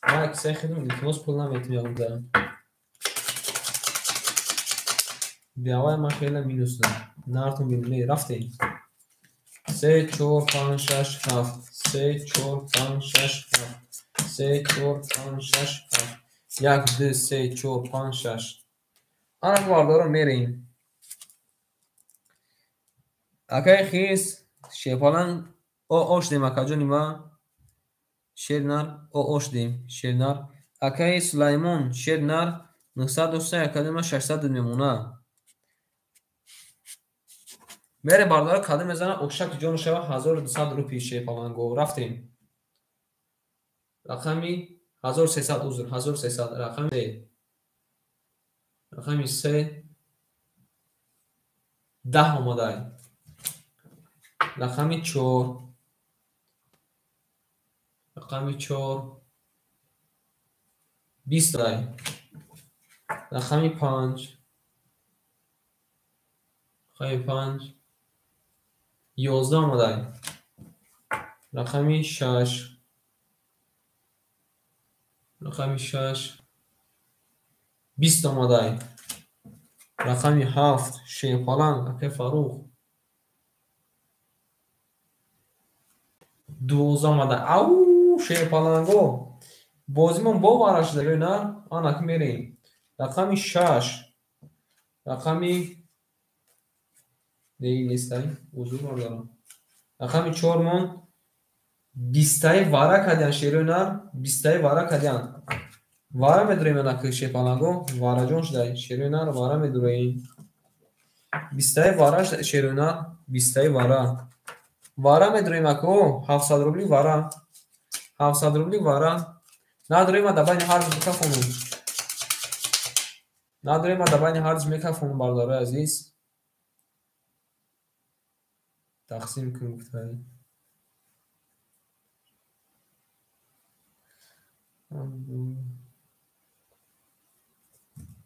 Ман кисаи хидм илтимос пул наметавонам дам. Биявай ман хеле минус дам. Нартон бинем. Рафтем. 3 4 5 6 7 3 4 5 6 7 3 4 5 6 7 1 2 3 4 5 6. Ана бародаро мерем. Акай хис шерпаланг ош дем акаҷони ма. Шернар ош дем шернар. Акай Сулаймон шернар 903 акаҷони ма 600 мемона. Мерем бародаро кадом мезана ошак ҷон шава 1200 рупи шерпаланго. Рафтем. Рақами 1300 узр 1300 рақами 3. Рақами 3 10 омадай. Рақами 4 рақами 4 20 дай. Рақами 5 рақами 5 11 омадай. Рақами 6 рақами 6 20 омадай. Рақами 7 шерпаланг акай Фарух 12 омадай. Ау шерпаланго бозимон бовара шуда ё на? Анак мерем. Рақами 6 рақами не нестай узр бародарам. Рақами 4 мон 20 вара кардян шерои нар 20 вара кардян. Вара медурем анак шерпаланго вараҷон шудай шерои нар вара медураем. 20 вара шерои нар 20 вара. Вара медураем ако 700 рубли вара. 700 рубли вара. Надураем да байни ҳарҷ мекафонум. Надураем да байни ҳарҷ мекафонум бародарои азиз. Тақсим кун гуфтай.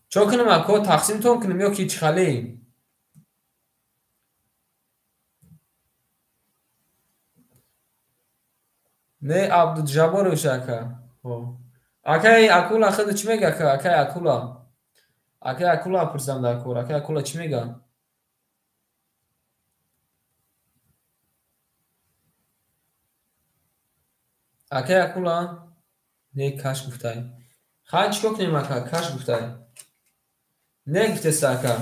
Чо кунем ако тақсимтон кунем ё ки чӣ халӣ? Не Абдуҷабборович ака. Акай Акула худ чӣ мега ака? Акай Акула. Акай Акула пурсам дар кор. Акай Акула чӣ мега? Акай Акула не каш гуфтай. Хай чӣ кор кунем ака? Каш гуфтай. Не гуфтеста ака.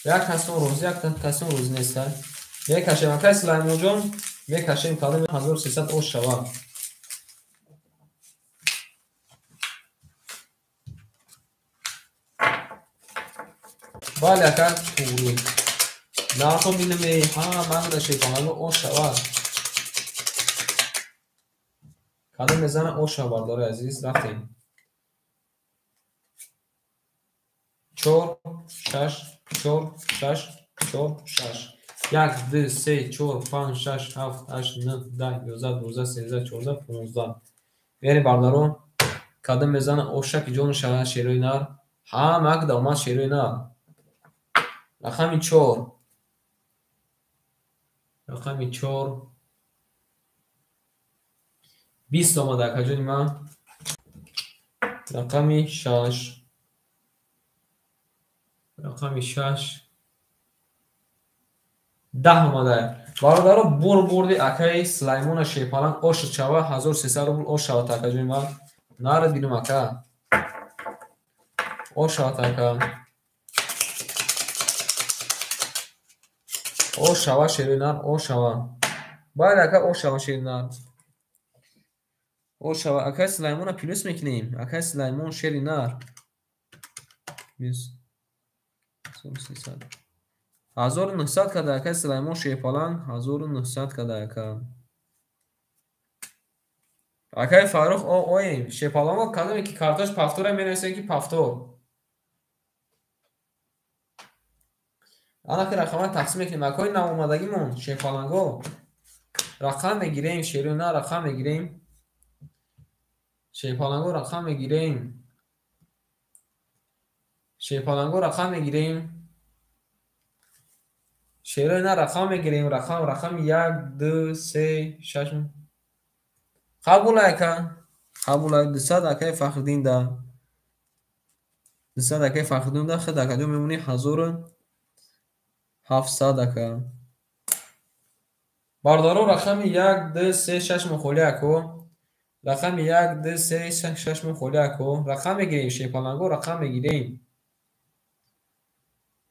Як касон розӣ, як касон розӣ нестай. Мекашем акай Сулаймонҷон, мекашем кадом 1300 ош шава. Бале ака туғрӣ. Нархо бинем ҳа ман да шерпаланго ош шава. Кадом мезана оша, бардори азиз, рафтем. 4 6 4 6 4 6. 1 2 3 4 5 6 7 8 9 10 11 12 13 14 15. Вери бардаро, кадом мезана оша ки ҷону шава шерои нар. Ҳама ак омад шерои нар. Рақами 4. Рақами 4. 20 омада акаҷони ман. Рақами 6. Рақами 6. 10 омада. Бародаро, бур бурди акаи Сулаймона Шерпаланг ош чава 1300 рубл ош шавад акаҷони ман. Нарад бинум ака. Ош шавад ака. Ош шава шерои нар, ош шава. Бале ака, ош шава шерои нар. Ош шава. Акаи Сулаймона плюс мекунем. Акаи Сулаймон шери нар. Плюс 1300. 1900 када акаи Сулаймон Шерпаланг, 1900 када ака. Акаи Фаррух оем Шерпаланг кадоме ки карташ пафтора менависем ки пафтор. Ана ки рақамҳоро тақсим мекунем. Акои навомадагимон Шерпаланго рақам мегирем, шерои нар рақам мегирем. Шерпаланго рақам мегирем. Шерпаланго рақам мегирем. Шерои нар рақам мегирем. Рақам рақами 1 2 3 6. Қабул ака. Қабул ай 200 акаи Фахриддин да. 200 акаи Фахриддин да худ акаҷон мемонӣ 1700 ака. Бародаро, рақами 1 2 3 6 мухоли ако. Рақами 1 2 3 6 мухоли ако. Рақам мегирем Шерпаланго, рақам мегирем.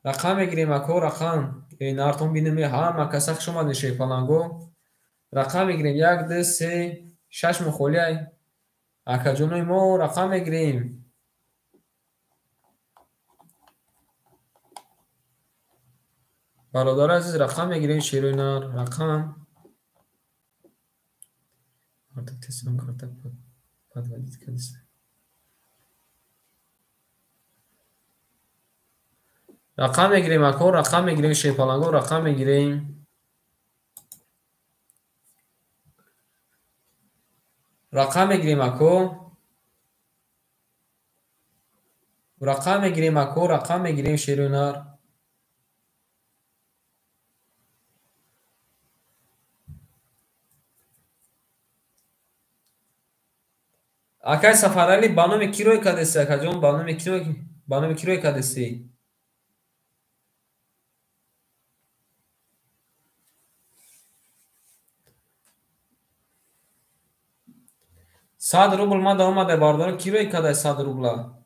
Рақам мегирем ако, рақам. Эй нартон бинем, ҳама каса хуш омадед Шерпаланго. Рақам мегирем 1 2 3 6 мухоли ай. Акаҷонои мо рақам мегирем. Бародари азиз, рақам мегирем шерои нар, рақам. Артак тесам карта подводить кадиса. Рақам мегирем ако, рақам мегирем Шерпаланго, рақам мегирем. Рақам мегирем ако. Рақам мегирем ако, рақам мегирем шерои нар. Акай Сафарали, ба номи ки рӯй кардеси, акаҷон? Ба номи ки, ба номи ки рӯй кардеси? 100 рубл мада омада бародаро, ки рӯй карда 100 рубла?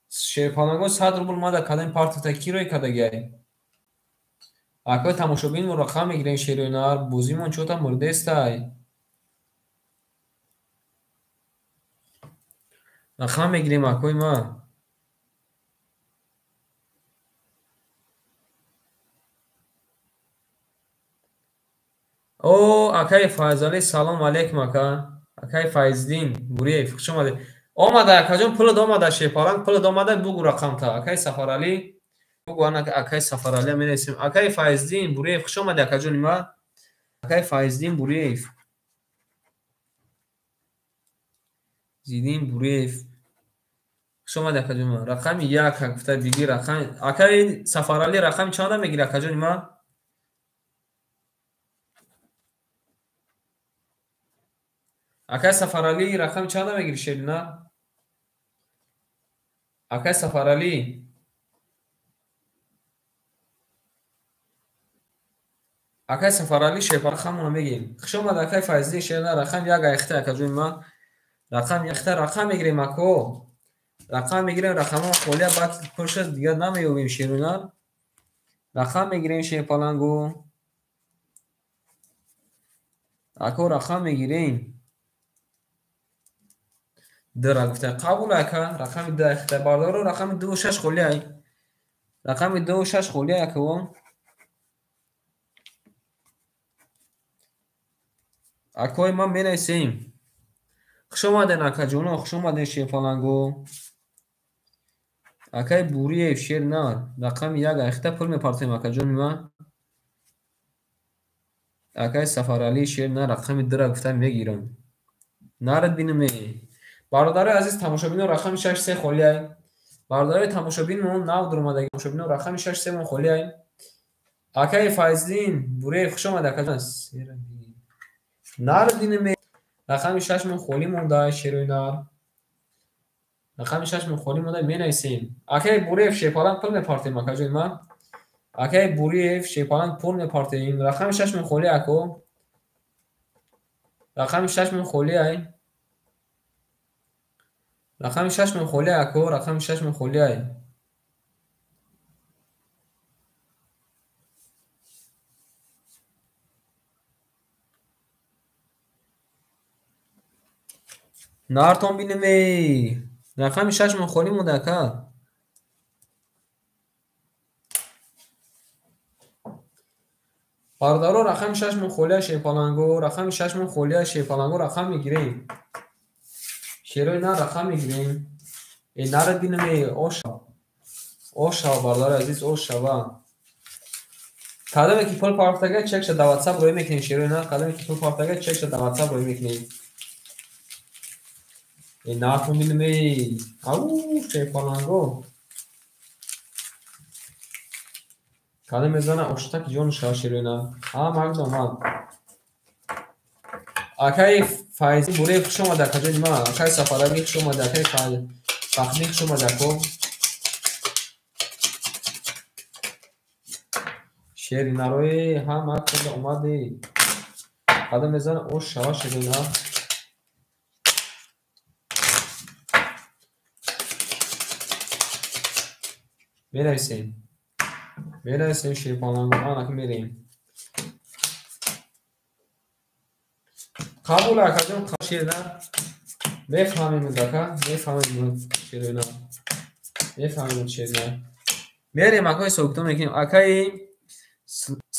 Шерпаланго 100 рубл мада кадем партита ки рӯй кардагиай? Акои тамошобин мо рақам мегирем шерои нар, бозимон чота мурдестай. Рақам мегирем акои ма. О, акаи Файзалӣ, салом алейкум ака. Акаи Файздин Буриев, хуш омадед. Омада акаҷон, пулат омада Шерпаланг, пулат омада, бугу рақамта. Акаи Сафаралӣ, бугу ана акаи Сафаралӣ менависем. Акаи Файздин Буриев, хуш омадед акаҷони ма. Акаи Файздин Буриев. Зидин Буриев. Хуш омадед акаҷони ма. Рақами 1 гуфта бигир рақами. Акаи Сафаралӣ рақами чанда мегири акаҷони ма? Акаи Сафаралӣ рақами чанда мегири шерина? Акаи Сафаралӣ. Акаи Сафаралӣ шерпаланг рақамона мегирем. Хуш омад акаи Файздин шерина, рақам 1 айхта акаҷони ма. Рақам 1 рақам мегирем ако. Рақам мегирем, рақамҳо холия, баъд пур шуд, дигар намеёбем шерина. Рақам мегирем Шерпалангу. Ако рақам мегирем. 2 гуфта қабул ака, рақами 2 айхта бародаро, рақами 2 6 холия ай. Рақами 2 6 холия ако. Акои ма менависем. Хуш омаден, акаҷоно, хуш омаден, шерпаланго. Акаи Буриев, шер нар, рақами як, айхта пул мепартоем, акаҷони ман. Акаи Сафаралӣ, шер нар, рақами дура гуфта мегирам. Нарад бинаме. Бародарои азиз, тамошобино, рақами шаш се холиай. Бародарои тамошобинмон, нав дуромадаги тамошобино, рақами шаш семон холиай. Акаи Файздин Буриев, хуш омад, акаҷон. Нарад бинаме. Рақами шашмон холӣ монда, шерои нар. Рақами шашмон холӣ монда, менависем. Акаи Буриев, шерпаланг пул мепартем, акаҷони ман. Акаи Буриев, шерпаланг пул мепартем. Рақами шашмон холӣ, ако. Рақами шашмон холӣ ай. Рақами шашмон холӣ, ако. Рақами шашмон холӣ ай. Нартон бинаме. Рақами шашмон холӣ монда, ака. Бародаро, рақами шашмон холия, шерпаланго. Рақами шашмон холия, шерпаланго, рақам мегирем. Шерои нар рақам мегирем. Э, нарад бинаме, оша. Оша, бародари азиз, ошава. Кадоме ки пул партага, чекша дар WhatsApp рӯй мекунем, шерои нар. Кадоме ки пул партага, чекша дар WhatsApp рӯй мекунем. Э, нартон бинаме. Ау, шерпаланго. Кадом мезана оштаки ҷону шава, шерои нар. Ҳа, магд омад. Акаи Файзи Буриев, хуш омад, акаҷони ман. Акаи Сафаралӣ, хуш омад, акаи Фахрӣ, хуш омад, ако. Шери нарои, ҳа, магд омади. Кадом мезана ош шава, шерои нар. Менависем. Менависем, шерпаланго, анаки мерем. Қабул, акаҷон, шер нар. Мефаҳмем, ака, мефаҳмем, шерои нар. Мефаҳмем, шер нар. Мерем, ака, ҳисобкитоб мекунем. Акаи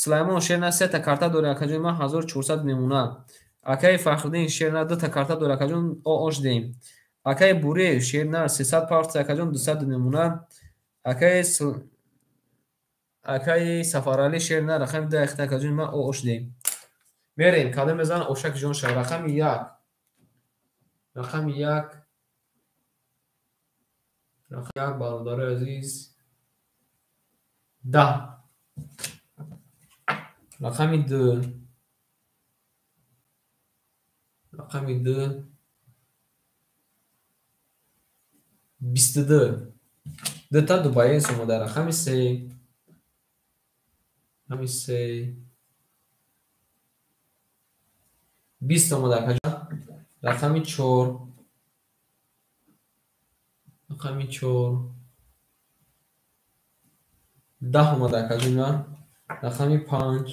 Сулаймон, шер нар, сета карта дорем, акаҷон, ман 1400 мемона. Акаи Фахриддин, шер нар, дута карта дорем, акаҷон, ош дем. Акаи Буриев, шер нар, 300 партия, акаҷон, 200 мемона. Акаи Сафаралӣ, шер нар, рақами ду ахта, акаҷон, ман ош дем. Мерем, кадом мезанам, ошак ҷон шава. Рақами як. Рақами як. Рақами як, бародарои азиз. 10. Рақами ду. Рақами ду. 22. Дута дубаенс омада. Рақами се. Рақами се. 20 омада, акаҷон. Рақами чор. Рақами чор. 10 омада, акаҷон ман. Рақами панҷ.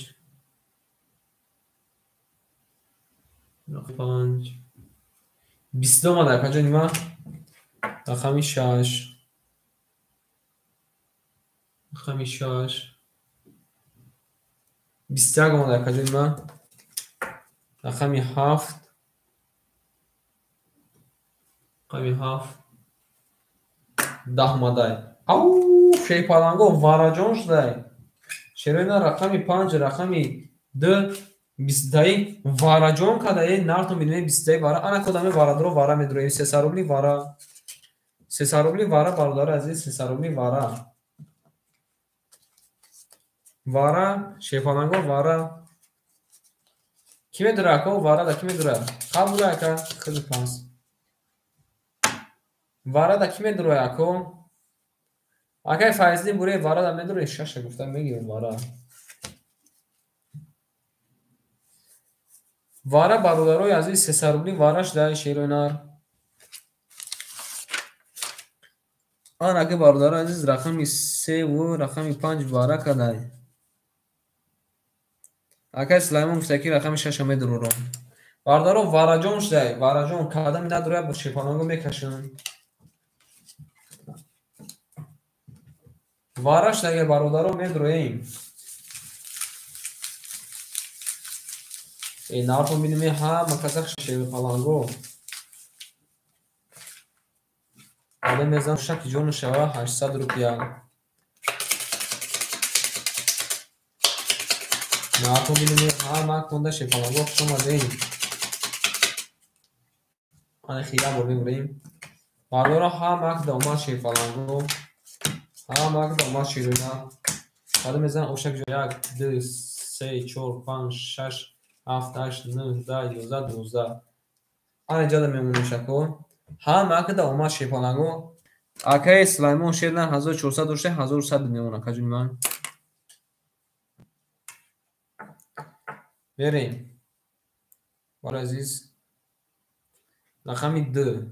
Рақами панҷ. 22 омада, акаҷони ман. Рақами шаш. Рақами шаш. 21 омада, акаҷони ман. Рақами ҳафт. Рақами ҳафт. 10 омадай. Ау, шерпаланго вараҷон шудай. Шерои нар, рақами панҷ, рақами ду, бистдаи вараҷон кадай. Нартон бинаме, бистдаи вара. Ана кодаме варадро вара медроем. 300 рубли вара. 300 рубли вара, бародари азиз, 300 рубли вара. Вара, шерпаланго вара. Ки медура, ако? Вара да ки медура? Қабула, ака, хеле пас. Вара да ки медура, ако? Акаи Файздин Буриев, вара да медура, шаша гуфта мегирам вара. Вара, бародарои азиз, 300 рубли вара шуда, шерои нар. Ана ки, бародарои азиз, рақами севу рақами панҷ вара кадай. Акаи Сулаймон гуфта ки рақами шаша медурорам. Бародаро, вараҷон шудай, вараҷон кадами надура, бо шерпаланго мекашам. Вара шудай, бародаро, медуроем. Э, нартон бинаме, ҳама каса шерпаланго. Кадом мезан шаки ҷону шава 800 рупия. Наатон бинем ҳама конда шепаланго хуш омадем. Ана хира бор мебурем. Бардора ҳама омад шепаланго. Ҳама омад ширина. Кадом мезан ошак ҷон 1 2 3 4 5 6 7 8 9 10 11 12. Ана ҷада мемонем шако. Ҳама омад шепаланго. Акаи Сулаймон шерна 1400 дошта 1100 мемонад каҷуни ман. Берем. Барои азиз рақами 2.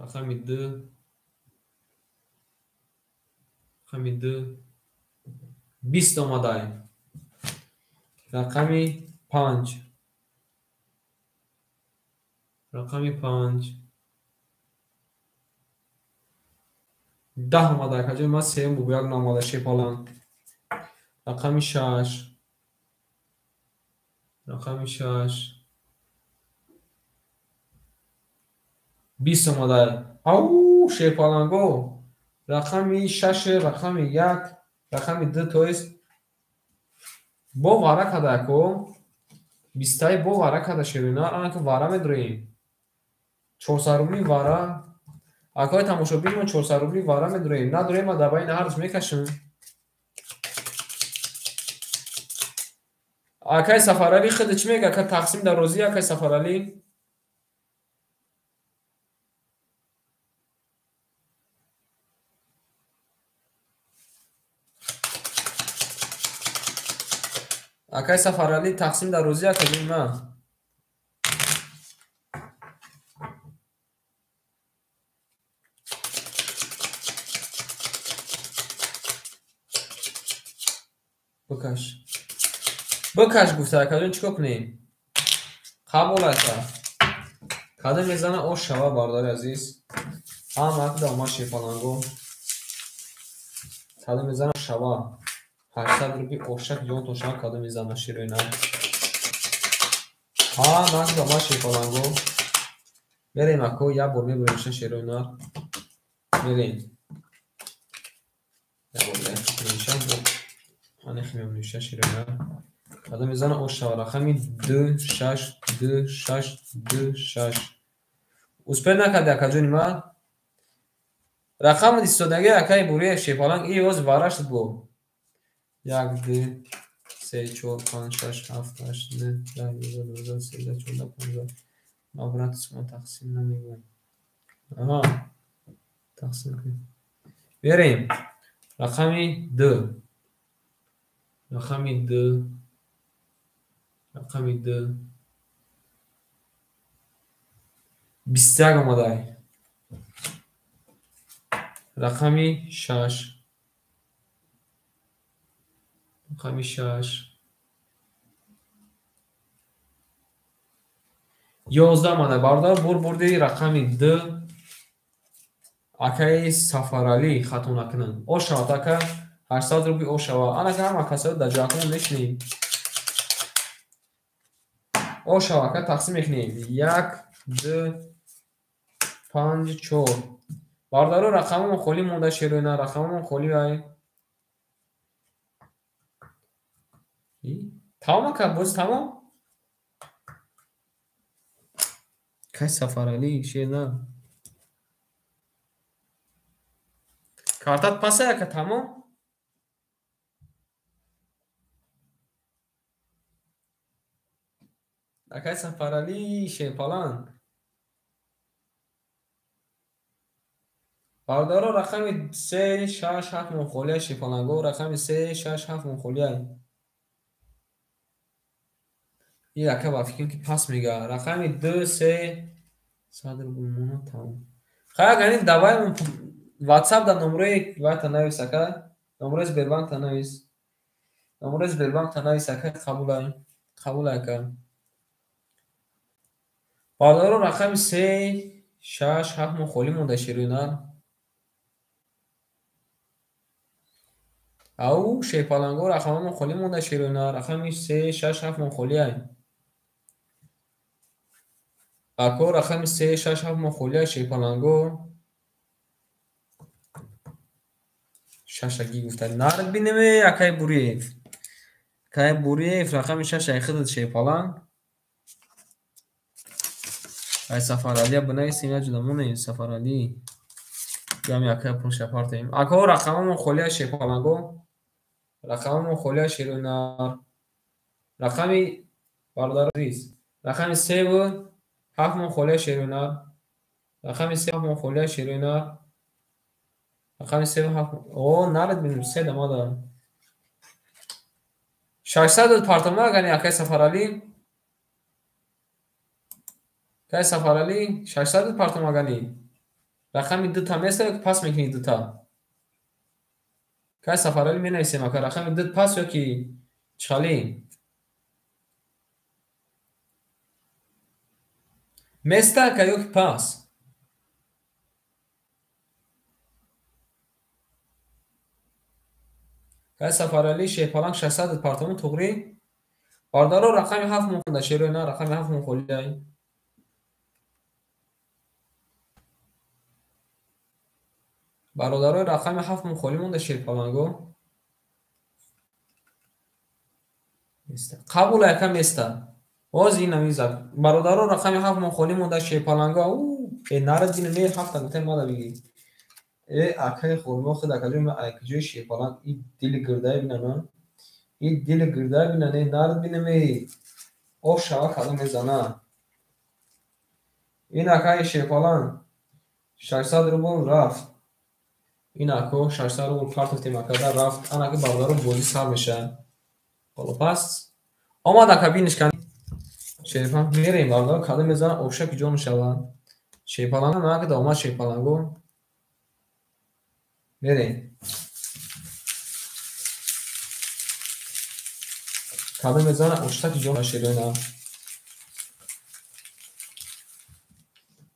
Рақами 2. Рақами 2. 20 омадай. Рақами 5. Рақами 5. 10 омадай. Каҷои ман сеюм бубуяк наомада шепалан. Рақами 6. Рақами 6. 20 омадай. Ау, шепаланго. Рақами 6, рақами 1, рақами 2, то есть бо вара кадако. 20 бо вара када шерина, анаки вара медроем. 400 рубли вара. Акои тамошобин мо 400 рубли вара медроем. Надроем, а дабаи наҳарш мекашем. Акай Сафарали худ чӣ мега? Ака тақсим дар розӣ, акай Сафарали? Акай Сафарали тақсим дар розӣ, ака ҷони ман. Бикаш. Бикаш гуфта, акаҷон чӣ кор кунем? Қабул ака. Кадом мезана ош шава, бародари азиз. Ҳама акда омад шепаланго. Кадом мезана шава. 800 рубли ошак ҷонтон шава кадом мезана ширина. Ҳама акда омад шепаланго. Мерем ако, як бор мебурем ша ширина. Мерем. Як бор мешам. Анехи мемонем ша ширина. Кадом мезана ош шава. Рақами 2 6 2 6 2 6. Успел накарди акаҷони ман? Рақами истодаги акаи бурия шепаланг и оз вара шуд бо. 1 2 3 4 5 6 7 8 9 10 11 12 13 14 15. Ман брат шумо тақсим намегӯям. Аҳа. Тақсим кунем. Берем. Рақами 2. Рақами 2. Рақами 2. 21 омадай. Рақами 6. Рақами 6. 11 омадай. Бародар бур бурди рақами 2. Акаи Сафарали хато накунам. Ош шавад ака. 800 рубли ош шавад. Анака ҳама касоро дар ҷоякон мешинем. Ош шавад ака тақсим мекунем. 1 2 5 4. Бародаро рақамамон холӣ монда шерӯна, рақамамон холӣ ай. Тамом ака, боз тамом? Кай Сафарали шерна. Картат паса ака тамом? Акай Сафарали шерпаланг. Бародаро рақами 3 6 7 мон холия шерпаланго, рақами 3 6 7 мон холия. И ака ба фикрам ки пас мега. Рақами 2 3 садр бумона тамом. Хай агар ин давай WhatsApp да номрои вайта навис ака, номрои Сбербанк та навис. Номрои Сбербанк та навис ака, қабулай. Қабулай ака. Бародаро рақами 3 6 7 мон холӣ монда ширина. Ау шерпаланго рақамамон холӣ монда ширина. Рақами 3 6 7 мон холӣ ай. Ако рақами 3, 6, 7 мо холия шерпаланго. Шашаги гуфта. Нард бинеме акай Буриев. Акай Буриев рақами 6 ай худат шерпаланг. Ай Сафаралия бинависем я ҷуда монем Сафаралӣ. Ям акай пулша партем. Ако рақамамон холия шерпаланго. Рақамамон холия шерунар. Рақами бародар азиз. Рақами 3 7 мон холия шерунар. Рақами 3 7 мон холия шерунар. Рақами 3 7. О, нард бинем 3 дамада. 600 партома гани акай Сафаралӣ. Акай Сафаралӣ 600 партома гани. Рақами 2 та места ё пас мекунӣ 2 та? Акай Сафаралӣ менависем ака рақами 2 пас ё ки чалӣ? Места ака ё ки пас? Акай Сафаралӣ шерпаланг 600 партома туғрӣ? Бародаро рақами 7 мон хонда шерои на рақами 7 мон холиай. Бародарои рақами 7 мон холӣ монда шерпаланго. Қабул ака места. Оз ин намизад. Бародаро рақами 7 мон холӣ монда шерпаланго. У, нарад бинем, 7 та гуфтем мада бигӣ. Акай хурмо худ акаҷои ма акаҷои шерпаланг и дили гирдай бинана. И дили гирдай бинана, нарад бинем, оф шава кадом мезана. Ин акаи шерпаланг 600 рубл рафт. Ин ако 600 рубл партофтем акада рафт. Ан ака бародаро бозӣ сар мешавад. Ҳоло пас омад ака биниш кан. Шерпаланг мерем бародаро кадом мезана обша ки ҷон шавад. Шерпаланг накда омад шерпаланго. Мерем. Кадом мезана обша ки ҷон шерона.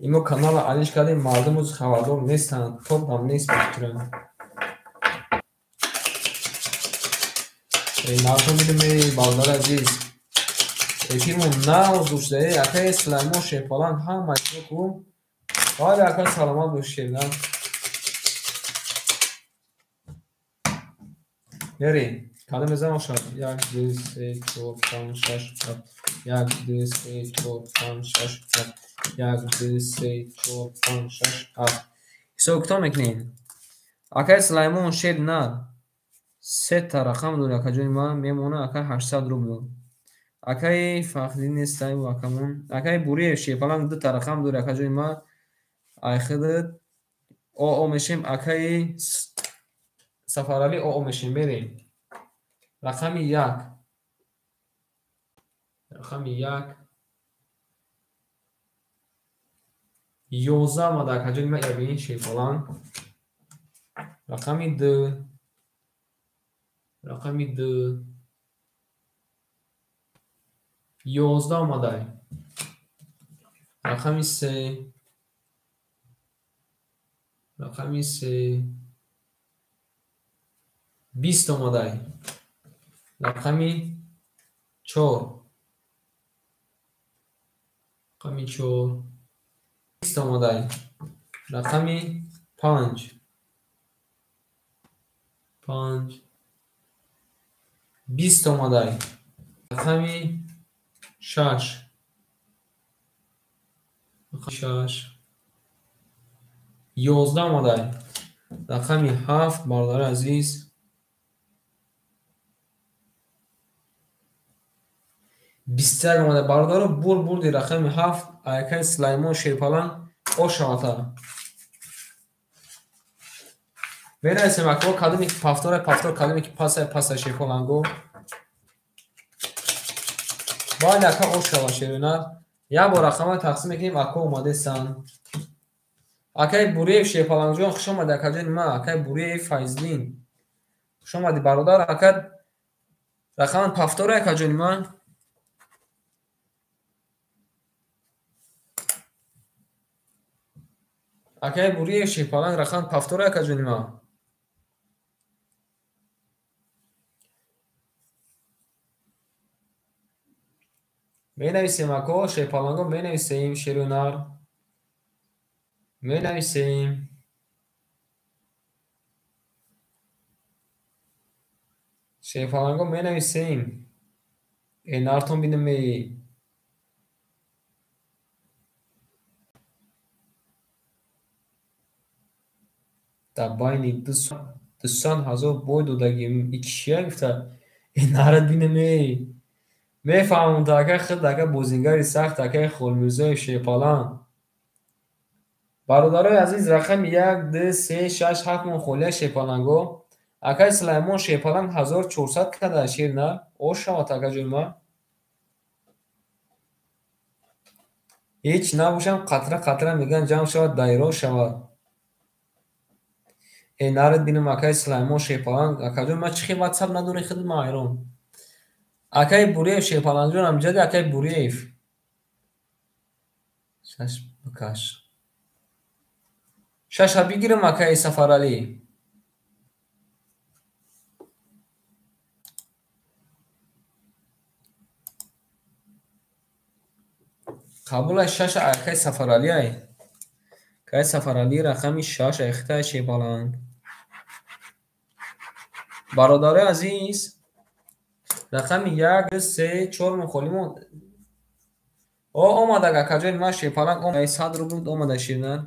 Имо канала алиш кардем, мардум оз хабардор нестанд, топ ҳам нест бификрам. Мардум бидем, бародари азиз. Эфирмон нав душта, акаи Сулаймон шерпаланг ҳама ку. Бале ака саломат бош шерна. Мерем. Кадом мезанам ошад? 1 2 3 4 5 6 7. 1 2 3 4 5 6 7. 1 2 3 4 5 6 7. Ҳисоб китоб мекунем. Акаи Сулаймон шер на. Се та рақам дори акаҷони ман мемона ака 800 рубл. Акаи Фахриддин нестай акамон. Акаи Буриев шерпаланг 2 та рақам дори акаҷони ман. Ай худат о мешем акаи Сафаралӣ о мешем мерем. Рақами 1. Рақами 1. 11 омада акаҷони ман ябин шерпаланг. Рақами 2. Рақами 2. 11 омадай. Рақами 3. Рақами 3. 20 омадай. Рақами 4. Рақами 4. 20 омадай. Рақами 5. 5. 20 омадай. Рақами 6. 6. 11 омадай. Рақами 7 бародари азиз. 21 омада бародаро бурди рақами 7 акаи Сулаймон шерпаланг ошавата. Менависем акво кадоме ки пафтора пафтор кадоме ки пасай пасай шерпаланго. Бале ака ошава шерона. Як бор рақама тақсим мекунем ако омадесан. Акаи Буриев шерпалангҷон хуш омади акаҷони ман, акаи Буриев Файздин. Хуш омади бародар, ака рақами пафтора акаҷони ман. Акаи Буриев шерпаланг рақами пафтора акаҷони ман. Менависем ако, шерпаланго менависем, шерунар. Менависем. Шерпаланго менависем. Э нартон бинем эй. Дар байни 200 ҳазор бой додагим. И чия гуфта? Э нарат бинем эй. Мефаҳмам та ака худ ака бозингари сахт акаи Холмирзоев шерпаланг. Бародарои азиз, рақами 1, 2, 3, 6, 7 мон холия шерпаланго. Акаи Сулаймон шерпаланг 1400 када шернар. Ош шавад акаҷони ман. Ҳеҷ набошам қатра қатра мегӯянд ҷамъ шавад, дайро шавад. Э нарад бинам акаи Сулаймон шерпаланг. Акаҷон ман чӣ хел ватсап надорӣ худ ман ҳайрон. Акаи Буриев шерпалангҷон амҷади акаи Буриев. Шаш бикаш. Шаша бигирам акаи Сафаралӣ. Қабулай шаша акаи Сафаралӣ ай. Акаи Сафаралӣ рақами 6 айхтай шерпаланг. Бародарои азиз, рақами 1, 2, 3, 4 мон холӣ монд. О омадак акаҷони ман шерпаланг омад. 100 рубл омада ширнар.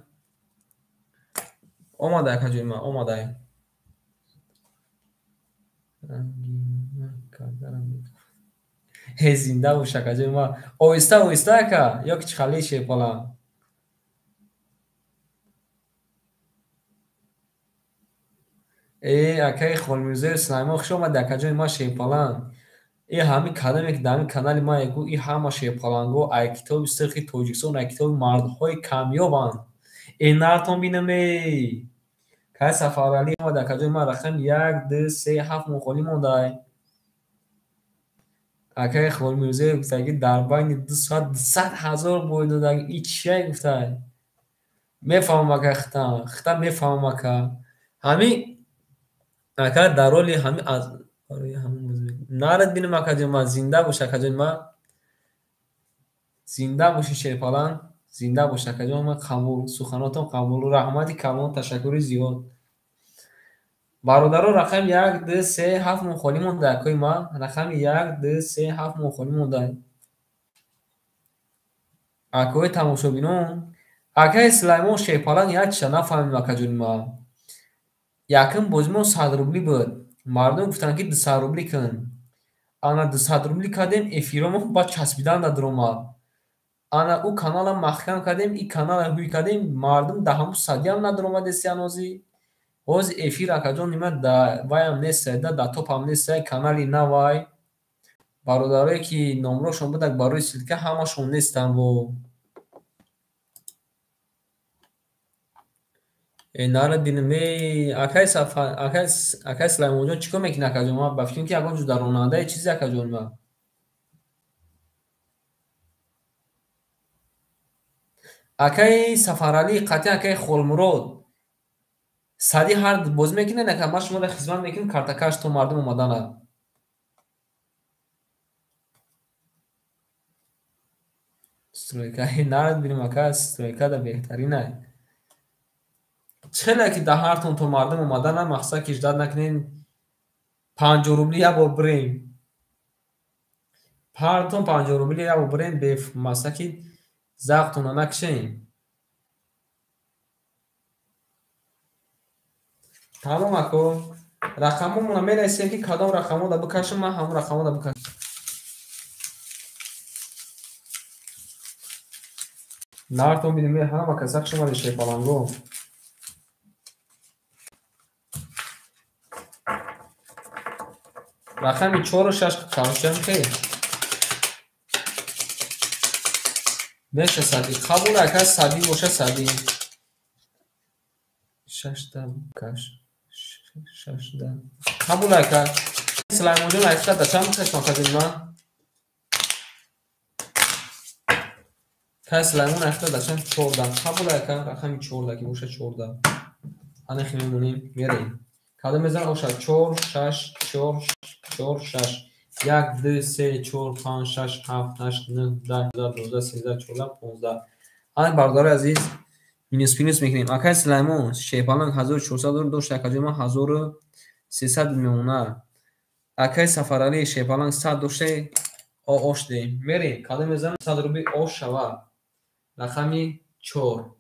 Омада акаҷони ман, омадай. Э зинда бош акаҷони ман. Оҳиста оҳиста ака, ё ки чӣ хали шерпаланг. Э акаи Холмирзоев Сулаймон хуш омадӣ акаҷони ман шерпаланг. Э ҳамин кадоме ки дар ҳамин канали ман ягӯ, и ҳама шерпалангҳо ай китоби сирхи Тоҷикистон, ай китоби мардҳои камёбанд. Э нартон бинам эй. Кай Сафаралӣ омад акаҷони ман рақами 1, 2, 3, 7 мон холӣ мондай. Акаи Холмирзоев гуфта ки дар байни 2 соат 200 ҳазор бой додагӣ. И чия гуфтай? Мефаҳмам ака хитам, хитам мефаҳмам ака. Ҳамин ака дар роли ҳамин аз барои ҳамон бозӣ мекунам. Нарад бинам акаҷони ман, зинда бош акаҷони ман. Зинда боши шерпаланг, зинда бош акаҷони ман, қабул, суханотон қабул. Раҳмати калон, ташаккури зиёд. Бародаро, рақами 1, 2, 3, 7 мон холӣ монда акои ман. Рақами 1, 2, 3, 7 мон холӣ монда. Акои тамошобинон, акаи Сулаймон шерпаланг як чиза нафаҳмидем акаҷони ман. Якум бозимон 100 рублӣ буд. Мардум гуфтанд ки 200 рублӣ кун. Ана 200 рублӣ кардем, эфиромон баъд часпидан даромад. Ана ӯ каналам маҳкам кардем, и канала ҳуй кардем, мардум дар ҳамун садиам надаромадест ҳанӯзи. Ҳозир эфир акаҷон нима да ваям нестай, да топам нестай, канали навай. Бародарое ки номрошон будак барои ссылка ҳамашон нестанд во. Э нарад бинам эй, акаи Сафар, акаи Сулаймонҷон чӣ кор мекунӣ акаҷон? Ман ба фикрам ки ягон ҷо дар ронандаи чизе акаҷон ман. Акаи Сафаралӣ, қатъиян акаи Холмурод. Сади ҳар бозӣ мекунед ака, ман шуморо хизмат мекунам, картакаш то мардум омадана. Стройка, нарад бинам ака, стройка да беҳтаринай. Чӣ хеле ки дар ҳартон то мардум омадана, мақсад ки ждат накунед, 50 рубли як бор бирем. Ҳартон 50 рубли як бор бирем, бемақсад ки завқтона накушем. Тамом ако, рақамҳомонро менависем ки кадом рақамҳоро бикашам, ман ҳамон рақамҳоро бикашам. Нартон бинем, ҳама каса хуш омадед шерпаланго. Рақами 4 6 кавшам ки. Меша сади, қабул ака сади боша сади. 6 та каш. 6 да. Қабул ака. Сулаймонҷон айхта да чанд бикашам акаҷони ман? Кай Сулаймон айхта да чанд? 4 да. Қабул ака, рақами 4 да ки боша 4 да. Ана хи мемонем, мерем. Кадом мезанам оша 4 6 4 4 6. 1, 2, 3, 4, 5, 6, 7, 8, 9, 10, 11, 12, 13, 14, 15. Ана бародари азиз, минус плюс мекунем. Акай Сулаймон, шерпаланг 1400 рубл дошт, акаҷои ман 1300 мемона. Акай Сафаралӣ, шерпаланг 100 доште, ош дем. Мерем, кадом мезанам 100 рубли ош шавад. Рақами 4.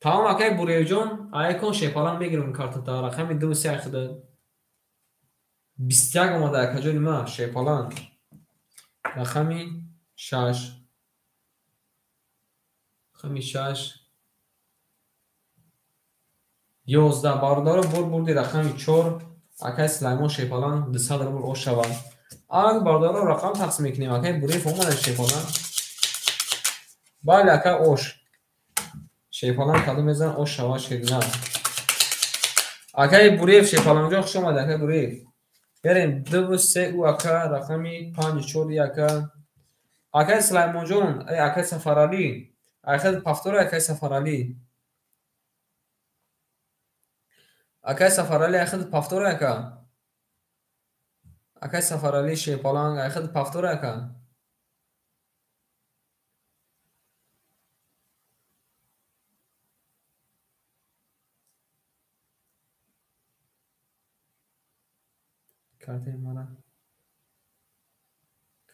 Тамом акай Буреевҷон, айкон шерпаланг мегирам картата. Рақами 2 3 худа. 21 омада акаҷони ман шерпаланг. Рақами 6. Рақами 6. 11 бародаро бурди рақами 4. Акай Сулаймон шерпаланг 200 рубл ош шавад. Ак бародаро рақам тақсим мекунем. Акай Буреев омада шерпаланг. Бале акай ош. Шерпаланг кадом мезанад ош шавад ширина. Акай Буреев шерпалангҷон хуш омадед акай Буреев. Берем 2 3 у ака рақами 5 4 ака. Акай Сулаймонҷон, акай Сафаралӣ. Акай повтор акай Сафаралӣ. Акай Сафаралӣ айхад повтор ака. Акай Сафаралӣ шерпаланг айхад повтор ака. Картаи мара.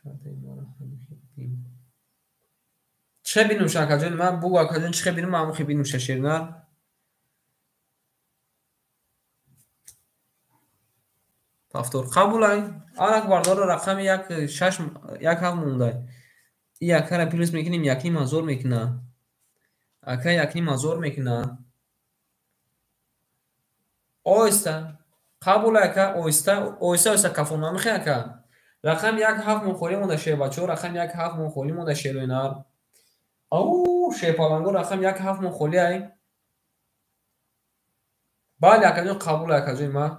Картаи мара ҳамин. Чӣ бинумша акаҷон? Ман бугу акаҷон чӣ бинум, ҳамин хе бинумша шернар. Повтор қабулай. Арак бардора рақами 1 6 1 7 мондай. И акара плюс мекунем 1.5 мекуна. Ака 1.5 мекуна. Оҳиста. Қабулай ака, оҳиста, оҳиста оҳиста кафон намехе ака. Рақами 1 7 мон холӣ монда шер бачаҳо, рақами 1 7 мон холӣ монда шерои нар. Ау, шерпаланго рақами 1 7 мон холӣ ай. Бале акаҷон қабулай акаҷои ман.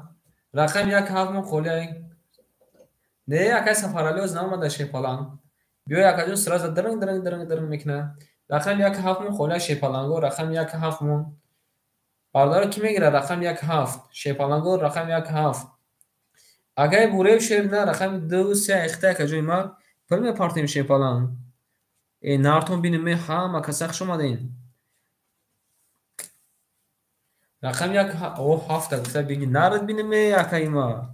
Рақами 1 7 мон холӣ ай. Не, акай Сафаралӣ оз наомада шерпаланг. Биёй акаҷон сразу дранг дранг дранг дранг мекуна. Рақами 1 7 мон холӣ ай шерпаланго, рақами 1 7 мон. Бародаро ки мегирад рақами 1 7? Шерпаланго рақами 1 7. Акай Буреев шер на рақами 2 3 айхта акаҷои ман пул мепартем шерпаланг. Э нартон бинем ҳама каса хуш омадем. Рақами 1 о 7 гуфта биги нард бинем акаи ма.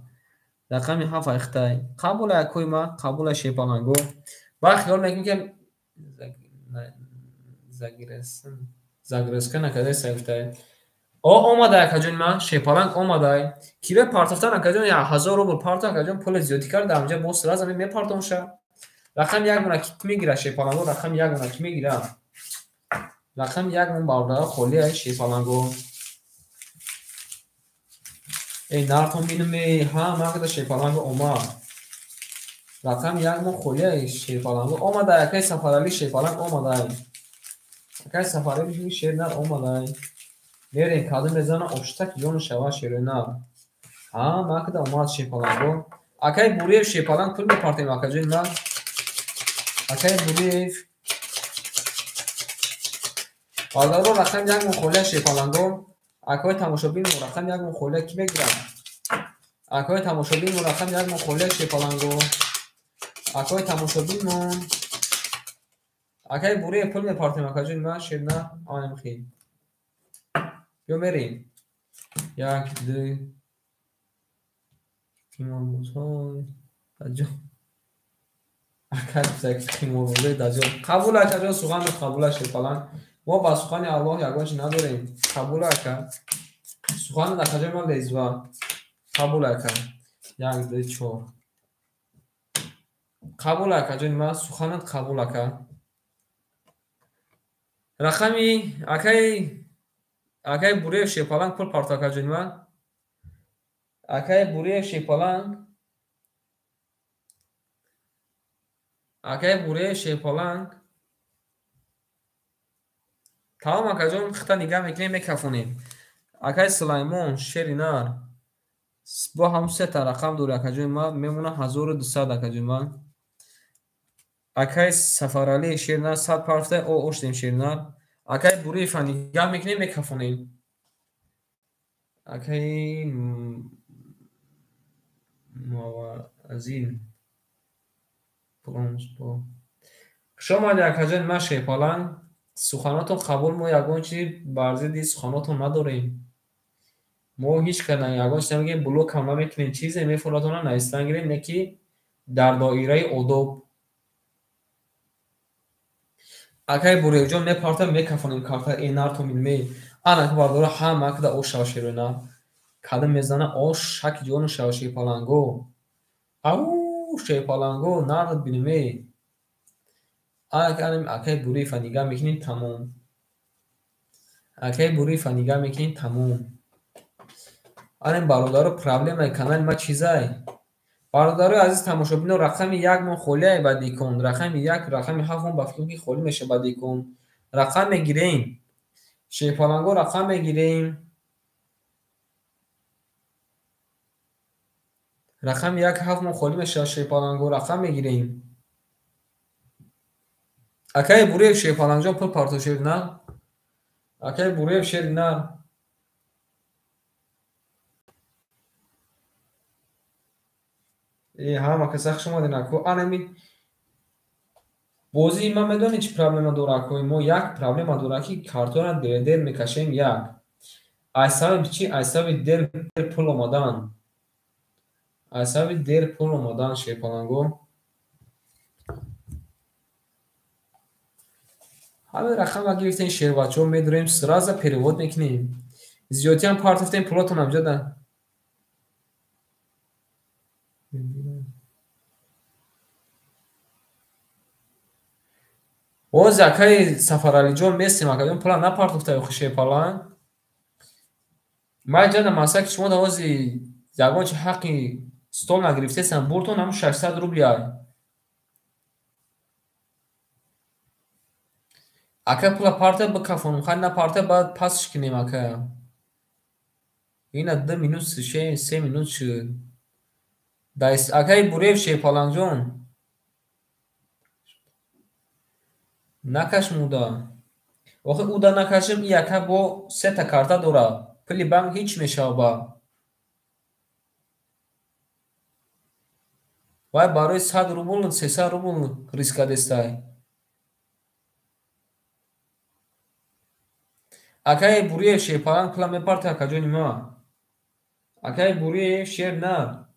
Рақами 7 айхтай. Қабул акои ма, қабул шерпаланго. Ба хиёл мекунем ки загирасан загрузка накарда сайфтай. О омада акаҷони ман, шерпаланг омадай. Киро партофтан акаҷон 1000 рубл парто акаҷон пули зиёдӣ кард, дар онҷа боз сразу мепартонша. Рақами 1 мона ки мегира шерпаланго, рақами 1 мона ки мегира. Рақами 1 мон бародаро холӣ ай шерпаланго. Эй нартон бинем, ҳама када шерпаланго омад. Рақами 1 мон холӣ ай шерпаланго омадай, акай Сафаралӣ шерпаланг омадай. Акай Сафаралӣ шернар омадай. Мерем кадом мезана оштак ҷону шава шерои нар. Ҳама када омад шерпаланго. Акай Буреев шерпаланг пул мепартем акаҷони ман. Акай Буреев. Бародаро рақами 1 мон холия шерпаланго. Акои тамошобин мо рақами 1 мон холия ки мегирад? Акои тамошобин мо рақами 1 мон холия шерпаланго. Акои тамошобин мон. Акай Буреев пул мепартем акаҷони ман шерна анамхи. Ё мерем. 1 2 қиморбозҳои даҷҷол. Акай қиморбозҳои даҷҷол. Қабул акаҷон суханро қабул шерпаланг. Мо ба сухани Аллоҳ ягон чи надорем. Қабул ака. Сухани акаҷони ман лезва. Қабул ака. 1 2 4. Қабул акаҷони ман суханат қабул ака. Рақами акай Буреев шерпаланг пул парто акаҷони ман. Акай Буреев шерпаланг. Акай Буреев шерпаланг. Тамом акаҷон хита нигаҳ мекунем мекафонем. Акай Сулаймон шери нар. Бо ҳамун сета рақам дори акаҷони ман мемона 1200 акаҷони ман. Акай Сафаралӣ шери нар 100 парфта о оштем шери нар. Акай Буреев нигаҳ мекунем мекафонем. Акай Фазил. Хуш омадед, акаҷони ман Шерпаланг. Суханотон қабул, мо ягон чизи бар зидди суханотон надорем. Мо ҳеҷ када ягон чиз намегӯем, блокам намекунем, чизе мефуратона навистан гирем, не ки дар доираи одоб. Акаи Буриевҷон мепартам, мекафонем карта э нартомин ме. Ана бардора ҳама када ош шава шерона. Када мезана ош шаки ҷону шава Шерпаланго. Ау Шерпаланго нард бинем э. Ана акаи Буриева нигаҳ мекунем тамом. Акаи Буриева нигаҳ мекунем тамом. Ана бародаро проблемаи канали ма чизай? Бародарои азиз тамошобино, рақами 1 мон холиай ба дикон, рақами 1, рақами 7 мон ба фикрам ки холӣ мешавад ба дикон. Рақам мегирем. Шерпаланго рақам мегирем. Рақами 1 7 мон холӣ мешавад Шерпаланго, рақам мегирем. Акаи Буриев Шерпалангҷон пул парто шер на? Акаи Буриев шер на? Ҳама каса хуш омадед ако. Анами бозии ман медонед чӣ проблема дора ако? Мо як проблема дора ки картонро дер-дер мекашем як. Аз сабаби чӣ? Аз сабаби дер пул омадан. Аз сабаби дер пул омадан Шерпаланго. Ҳамин рақамро гирифтем шербачаҳо, медурем, сразу перевод мекунем. Зиёдтиам партофтем пулотон ҳамҷода. Боз акаи Сафаралиҷон местем, акаҷон пула напартофта охи Шерпаланг. Ман ҷана масалан ки шумо ҳози ягон чи ҳаққи стол нагирифтесам, буртон ҳамун 600 рубли ай. Ака пула парта бикафонум, хай напарта баъд пасш кунем ака. Ина 2 минут 3 минут шуд. Акаи Буриев Шерпалангҷон накашм уда. Охи уда накашем, и ака бо сета карта дора. Пули банк ҳеҷ мешава ба. Вай барои 100 рубл, 300 рубл риск кардестай. Акаи Буриев Шерпаланг пула мепарта акаҷони ма. Акаи Буриев шер на.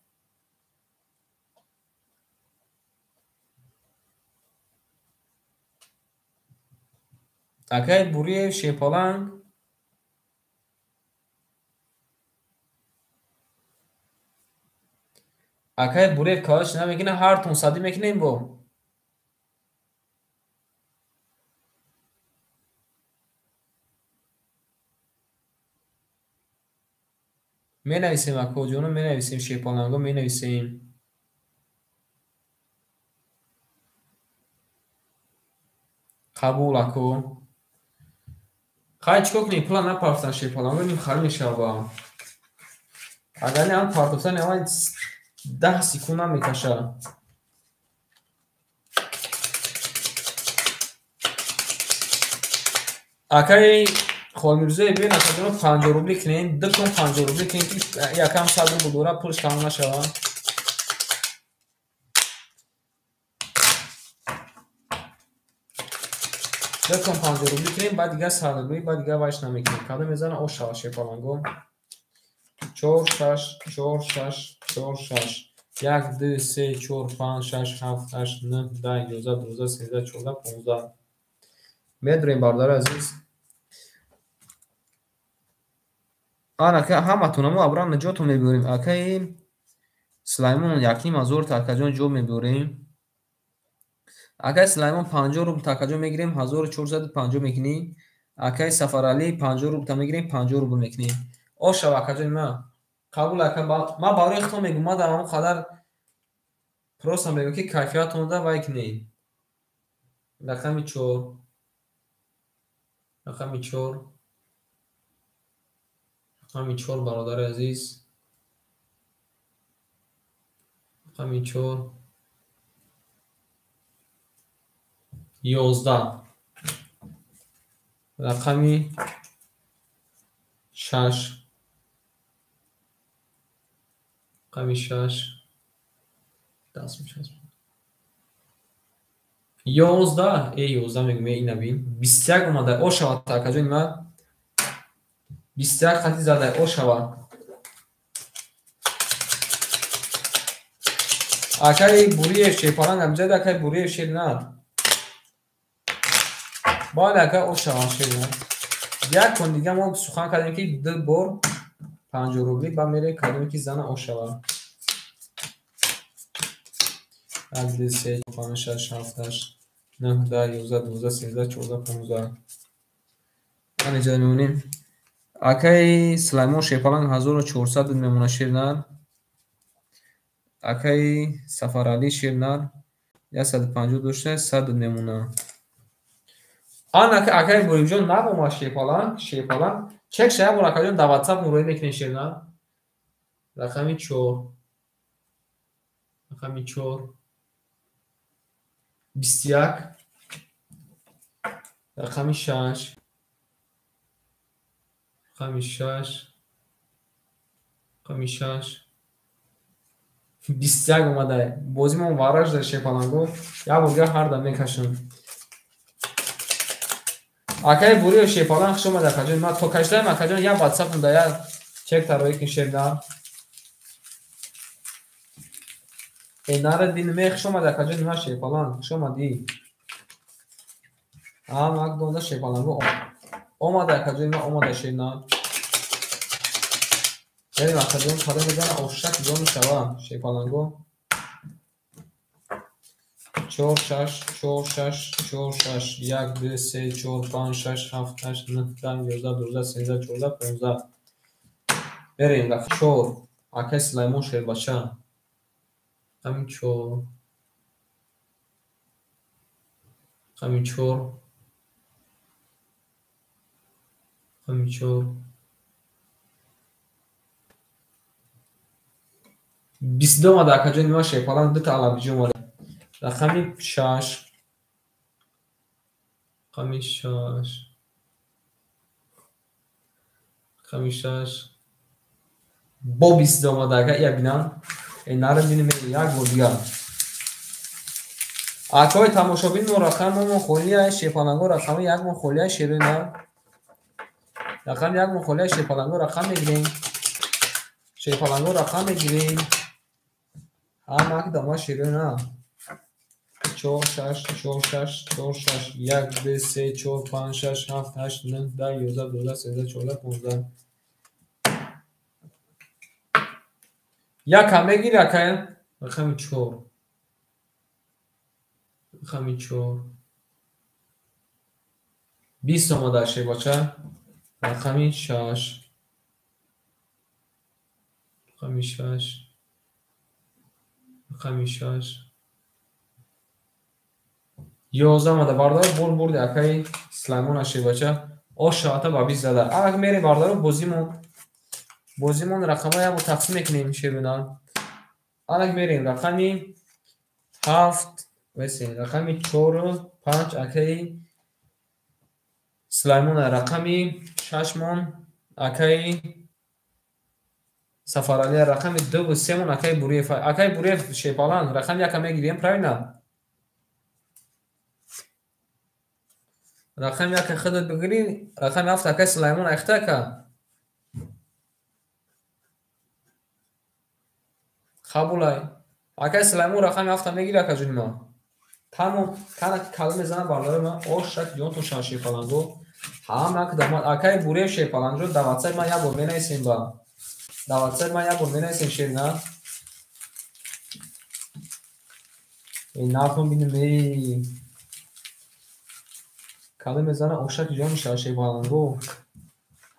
Акаи Буриев Шерпаланг акаи Буриев калаш намекунад, ҳар тон садӣ мекунем бо. Менависем акоҷоно, менависем Шерпаланго, менависем. Қабул ако. Хай чикор кунем, пула напартофтан Шерпаланго, ним халӣ мешава. Агар не ҳам партофтан, аввал 10 секунд намекашад. Акаи Холмирзоев биён акаҷоно 50 рубли кунем, ду кун 50 рубли кунем ки якам 100 рубл дора, пулш тамом нашавад. Ду кун 50 рубли кунем, баъд дигар 100 рубли, баъд дигар вайш намекунем. Кадом мезана ош шава Шерпаланго. 4 6 4 6 4 6 1 2 3 4 5 6 7 8 9 10 11 12 13 14 15. Медурем бародари азиз. Ана ҳаматона мо абрам ҷотон мебиёрем. Акаи Сулаймон 1500 та акаҷон ҷо мебиёрем. Акаи Сулаймон 50 рубл та акаҷон мегирем, 1450 мекунӣ. Акаи Сафаралӣ 50 рубл та мегирем, 50 рубл мекунӣ. Ошава акаҷони ман. Қабул ака, ман барои худтон мегӯм, ман дар ҳамон қадар просто мегӯм ки кайфиятонда вай кунед. Рақами 4. Рақами 4. Рақами 4 бародари азиз. Рақами 4. 11. Рақами 6. Рақами 6. Даст мечаспад. 11, 11 мегӯм, ина бин. 21 омада, о шавад акаҷони ман. 21 хати зада, о шавад. Акаи Буриев шерпаланг амҷад, акаи Буриев шер над. Бале, ака, о шавад шер над. Як кон дига мо сухан кардем, ки ду бор 50 рубли ба мере кадоме ки зана о шавад. 1, 2, 3, 5, 6, 7, 8, 9, 10, 11, 12, 13, 14, 15. Ана иҷода мемонем. Акаи Сулаймон шерпаланг 1400 мемона шернар. Акаи Сафаралӣ шернар 150 дошта, 100 мемона. Ана акаи Бурибҷон набомад шерпаланг, шерпаланг. Чек шая бор акаҷон дар WhatsApp муроҷиат мекунем шернар. Рақами 4. Рақами 4. 21. Рақами 6. Рақами 6. Рақами 6. 21 омада. Бозимон вараж дар шерпаланго. Як бор дигар ҳар дам мекашам. Акаи Буриев шерпаланг хуш омад акаҷон. Ман то кашидаем акаҷон, як WhatsApp да як чек тароӣ кун шернар. Нара дин ме хуш омад акаҷон, ман шерпаланг хуш омадӣ. Ман донда шерпаланго омада акаҷон, ман омада шернар. Берем акаҷон, кадом мезана ошак ҷон шава шерпаланго. 4, 6, 4, 6, 4, 6, 1, 2, 3, 4, 5, 6, 7, 8, 9, 10, 11, 12, 13, 14, 15. Берем 4. Акаи Сулаймон шербача. Рақами 4. Рақами 4. Рақами 4. 22 омада акаҷони ман шерпаланг, дута алабиҷӣ омада. Рақами 6. Рақами 6. Рақами 6. Бо 22 омада ака, ия бинам. Нара бинем як бор дигар. Акои тамошобин мо рақаммо холия шерпаланго, рақами 1 мо холия шерина. Рақами 1 мо холия шерпаланго, рақам мегирем. Шерпаланго рақам мегирем. Ҳама дома шерина. 4, 6, 4, 6, 4, 6, 1, 2, 3, 4, 5, 6, 7, 8, 9, 10, 11, 12, 13, 14, 15. Якам мегири акая? Рақами 4. Рақами 4. 20 омада шербача. Рақами 6. Рақами 6. Рақами 6. 11 омада бародаро, бор бурди акаи Сулаймон ашербача. Ош шавата ба 20 зада. Ак мерем бародаро, бозимон. Бозимон рақамҳо як бор тақсим мекунем шерона. Анак мерем рақами 7, весе рақами 4, 5 акаи Сулаймон, рақами 6 мон акаи Сафаралӣ, рақами 2 ва 3 мон акаи Буриев. Акаи Буриев шерпаланг, рақами 1 мегирем, правильно? Рақами 1 худат бигирӣ, рақами 7 акаи Сулаймон айхта ака. Қабулай. Акаи Сулаймон рақами 7 мегири акаҷони ман. Тамом, кана ки калима мезанам бародари ман, ошак ҷонтон шава шерпаланго. Ҳама ки дамад акаи Буриев шерпалангҷо дар WhatsApp ман як бор менависем ба. Дар WhatsApp ман як бор менависем шерна. Нархон бинем, эй. Калима мезанам ошак ҷон шава шерпаланго.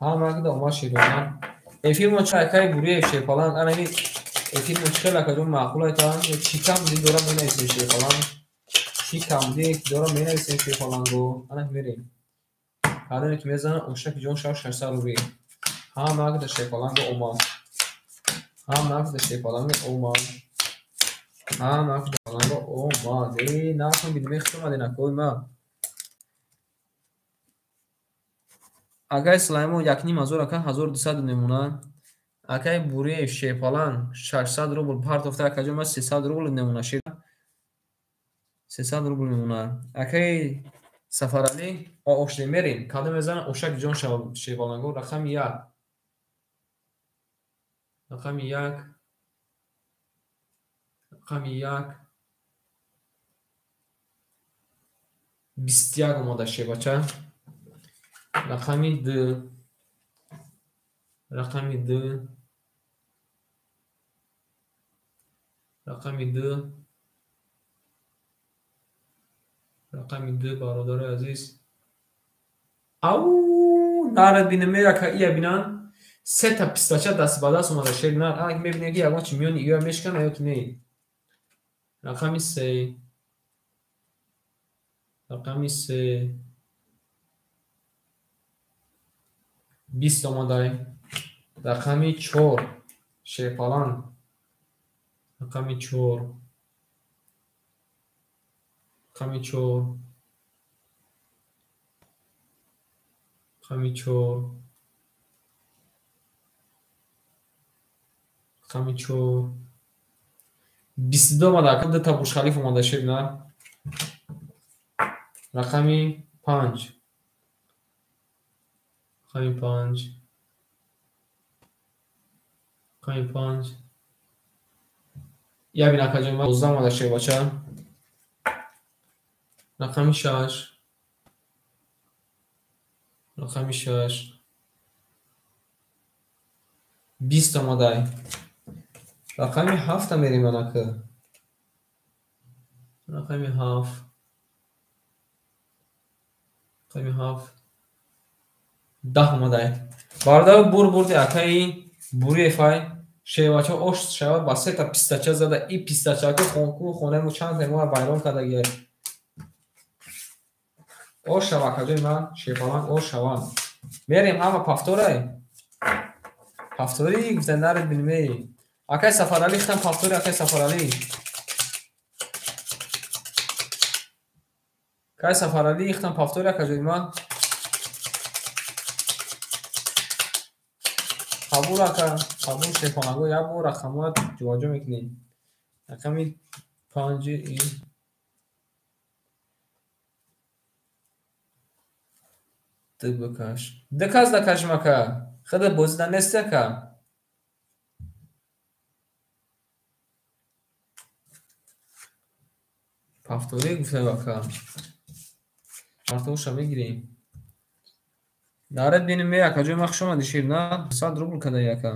Ҳама ки дамад шерна. Эфир мо ча акаи Буриев шерпаланг, ана ин эфир мо чӣ хел акаҷон маъқул айтам, чӣ камбудӣ дорам менависем шерпаланг. Чӣ камбудие ки дорам менависем шерпаланго. Ана мерем. Кадоме ки мезанам ошаки ҷон шава 600 рубли. Ҳама ки дар шерпаланго омад. Ҳама ки дар шерпаланго омад. Ҳама ки дар шерпаланго омад. Нархон бинем, хуш омадед акои ман. Акаи Сулаймон 1500, ака 1200 мемонад. Акай Буриев Шерпаланг 600 рубл партофта, акаҷон ман 300 рубл мемона, шер 300 рубл мемона. Акай Сафаралӣ ошде мерем. Кадом мезанам ошак ҷон шава Шерпаланго рақами 1. Рақами 1. Рақами 1. 21 омода шебача. Рақами 2. Рақами 2. Рақами 2. Рақами 2 бародарои азиз. Ау, нарад бинем ака ия бинан. Се та пистача даст ба даст омада шер нар. Ана мебинем ки ягон чи миёни ия мешкана ё ки не. Рақами 3. Рақами 3. 20 омадай. Рақами 4. Шерпаланг. Рақами 4. Рақами 4. Рақами 4. Рақами 4. 22 омада. Ду та Бурҷ Халиф омада шер на. Рақами 5. Рақами 5. Рақами 5. Я бин акаҷон ман 12 омада шер бача. Рақами 6. Рақами 6. 20 омадай. Рақами 7 мерем анака. Рақами 7. Рақами 7. 10 омадай. Бародаро бурди акаи Буриевай шевача ош шава ба се та пистача зада. И пистачако хонку хонаи мо чанд та мо вайрон кардагия. Ош шава акаҷои ман Шерпаланг ош шава. Мерем ҳама пафторай. Пафтори гуфта наред бинем. Акай Сафаралӣ хитам пафтори акай Сафаралӣ. Акай Сафаралӣ хитам пафтори акаҷои ман. Қабул ака, қабул Шерпаланго як бор рақамҳоро ҷобаҷо мекунем. Рақами 5 и 2 бикаш. Ду кас дакашим ака. Худа бозида нести ака. Пафторӣ гуфтем ака. Партовша мегирем. Наред бинем ме акаҷои ман хуш омадӣ шер на 100 рубл кадаи ака.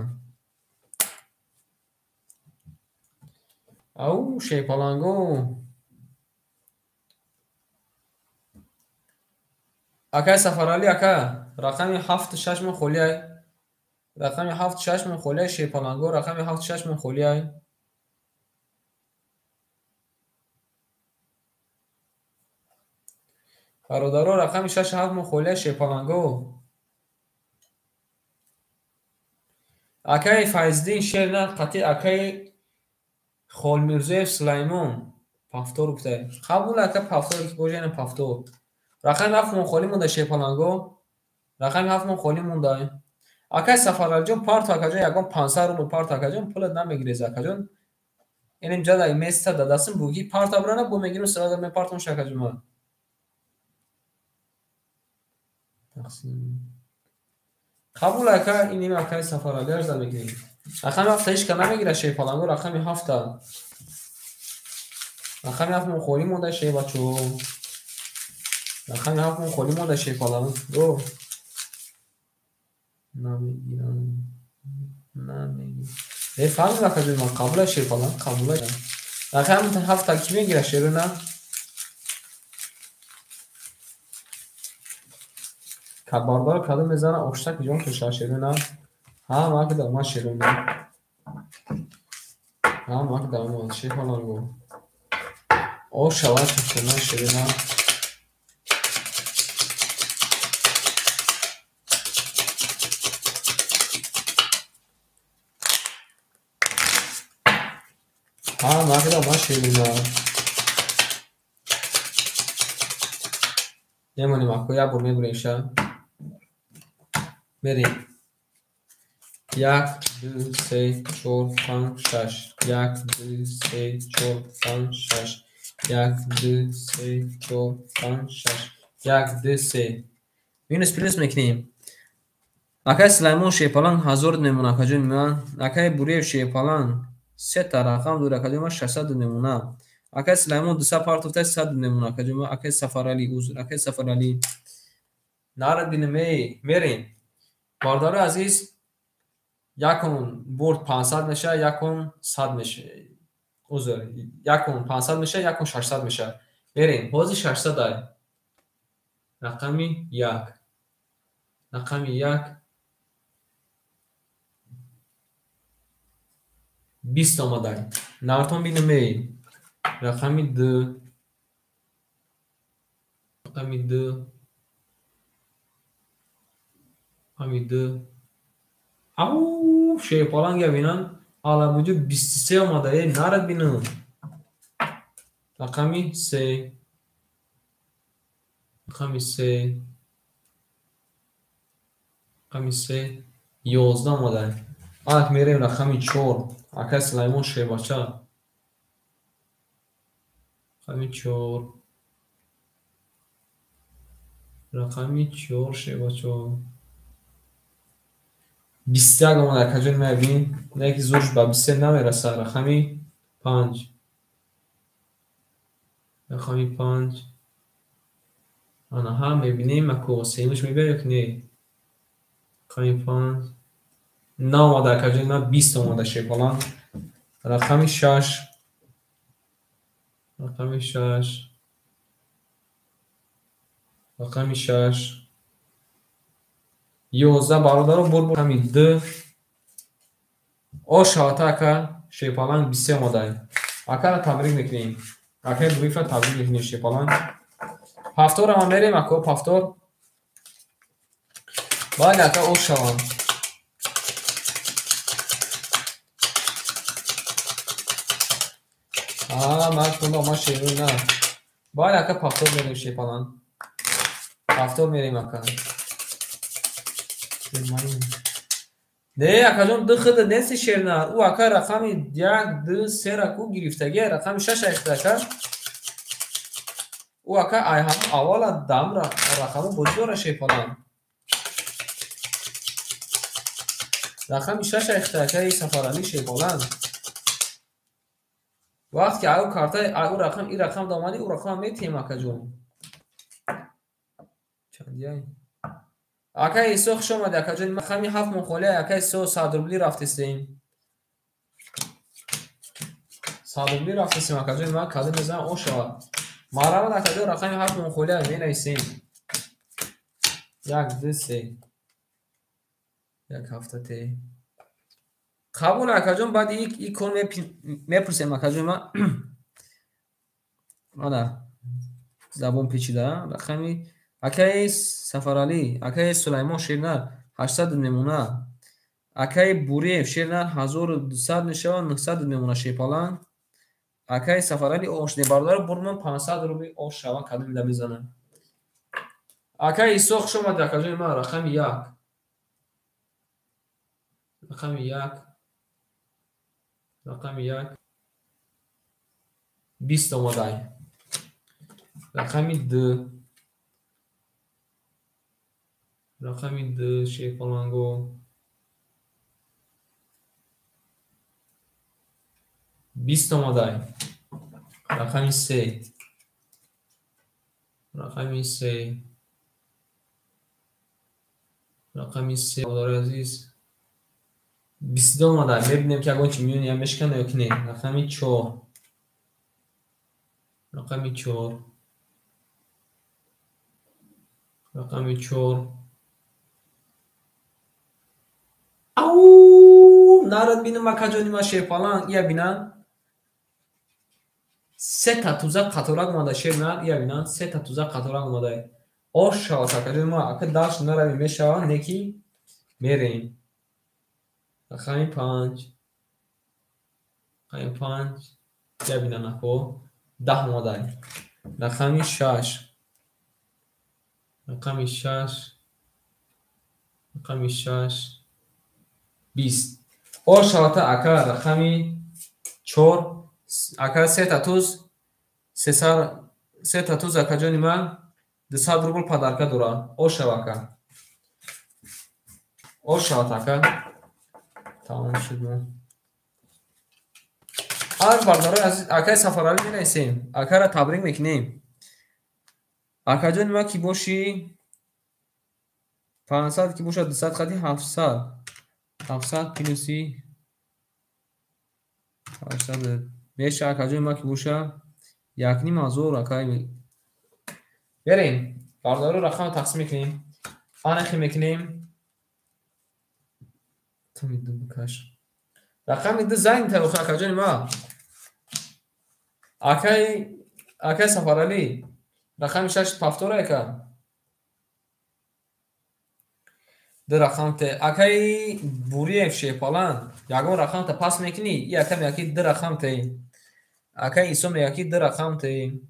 Ау Шерпаланго. Акай Сафаралӣ ака, рақами 7 6 мон холиай. Рақами 7 6 мон холиай Шерпаланго, рақами 7 6 мон холиай. Бародаро рақами 6 7 мон холиай Шерпаланго. Акай Файздин шер на қатъи акай Холмирзоев Сулаймон пафтор гуфтай. Қабул ака пафтор ки божа ина пафтор. Рақами 7 мон холӣ монда Шерпаланго. Рақами 7 мон холӣ монда. Акай Сафаралиҷон парто акаҷон ягон 500 рубл парто акаҷон пулат намегирез акаҷон. Инем ҷада места дадасим буги парто брана бо мегирим сразу мепартом шакаҷон ман. Тақсим. Қабул ака инем акай Сафаралӣ арза мекунем. Рақами 7 ҳеч ка намегира Шерпаланго рақами 7. Рақами 7 мон холӣ монда шербачо. Рақами 7 мон холӣ монда Шерпаланго. Намегирам. Намегирам. Фаҳмид акаҷон ман қабул Шерпаланг қабул. Рақами 7 ки мегира шерона? Бародаро кадом мезана оштак ҷон куша шерона? Ҳа ман када ман шерона. Ҳа ман када ман Шерпаланго. Ош шава шерона шерона. Ҳа ман када ман шерона. Мемонем ако як бор мебурем ша. Мерем. 1 2 3 4 5 6 1 2 3 4 5 6 1 2 3 4 5 6 1 2 3 минус плюс мекунем. Акай Сулаймон Шерпаланг 1000 мемона, акаҷони ман. Акай Буриев Шерпаланг се та рақам дора, акаҷони ман, 600 мемона. Акай Сулаймон 200 партофта, 100 мемона, акаҷони ман. Акай Сафарали, узр, акай Сафарали. Нарад бинем, эй, мерем. Бародари азиз, якун бурд 500 меша, якун 100 меша. Узр, якун 500 меша, якун 600 меша. Мерем, ҳозир 600 ай. Рақами 1. Рақами 1 20 омадай. Нартон бинем, эй. Рақами 2. Рақами 2. Рақами 2. Ау, Шерпаланг я бинан. Алабуҷу 23 омада, эй, нарад бинам. Рақами 3. Рақами 3. Рақами 3. 11 омада. Ак мерем рақами 4. Акай Сулаймон Шербача. Рақами 4. Рақами 4 Шербача. 21 омада, акаҷони ман, бин. Не ки зурш ба 23 намераса. Рақами 5. Рақами 5. Ана ҳа мебинем, ако сеюмаш мебиёд ё ки не. Рақами 5. Наомада, акаҷони ман, 20 омада Шерпаланг. Рақами 6. Рақами 6. Рақами 6. 11 бародаро бур рақами 2. О шавата ака Шерпаланг 23 омада. Акара табрик мекунем. Акаи Бурифа табрик мекунем Шерпаланг. Пафтор ама мерем, ако пафтор. Бале ака о шавам. А, ман хунда ма шерӯ на. Бале ака пафтор мерем Шерпаланг. Пафтор мерем ака. Не, акаҷон, ду худа неси шернар. Ӯ ака рақами 1 2 3 ра ку гирифтагия, рақами 6 айхта ака. Ӯ ака ай ҳамон аввала дам рақаму бозӣ дора Шерпаланг. Рақами 6 айхта акаи Сафарали Шерпаланг. Вақт ки аю карта, аю рақам, и рақам домадӣ, ӯ рақам метиҳем акаҷон. Чандияй? Акай Исо хуш омадӣ, акаҷон. Рақами 7 мон холия, акай Исо 100 рубли рафтестем. 100 рубли рафтестем, акаҷон. Ман кадом мезанам, о шавад. Марҳамат, акаҷон, рақами 7 мон холия менависем. 1 2 3. Як ҳафта те. Қабул, акаҷон, баъд и кор мепурсем, акаҷон. Ман ана забон печида. Рақами акаи Сафаралӣ, акаи Сулаймон Шернар 800 мемона. Акаи Буриев Шернар 1200 мешавад, 900 мемона Шерпаланг. Акаи Сафаралӣ ош не бародаро бурмон 500 рубли ош шава кадом да мезанам. Акаи Исо хуш омадӣ, акаҷони ман, рақами 1. Рақами 1. Рақами 1. 20 омадай. Рақами 2. Рақами 2 Шерпаланго. 20 омадай. Рақами 3. Рақами 3. Рақами 3 бародари азиз. 22 омадай. Мебинем ки ягон чи миёни ям мешкана ё ки не. Рақами 4. Рақами 4. Рақами 4. Ау, нарад бинам, акаҷони ман, Шерпаланг, ия бинан. Се та туза қаторак омада Шернар, ия бинан, се та туза қаторак омада. Ош шавад, акаҷони ман, ака дашт наравем мешавад, не ки мерем. Рақами 5. Рақами 5. Ия бинан, ако 10 омадай. Рақами 6. Рақами 6. Рақами 6. 20. Ошавата ака рақами 4, ака сета туз, сета туз акаҷони ман 200 рубл подарка дора. Ошав ака. Ошават ака. Тамом шуд мо. Ар бародарои азиз, акаи Сафаралӣ менависем. Акара табрик мекунем. Акаҷони ман ки бошӣ 500 ки бошад 200 қади 700. 700 плюси 800 меша акаҷони ман ки боша 1500 акай. Берем. Бародаро рақамро тақсим мекунем. Анахи мекунем. Рақами 2 бикаш. Рақами 2 занг тароха акаҷони ман. Акай Сафаралӣ. Рақами 6 повтора ака. 2 рақам те. Акай Буриев Шепалан. Ягон рақам та пас мекунӣ? И ака мега ки 2 рақам те. Акай Исо мега ки 2 рақам те.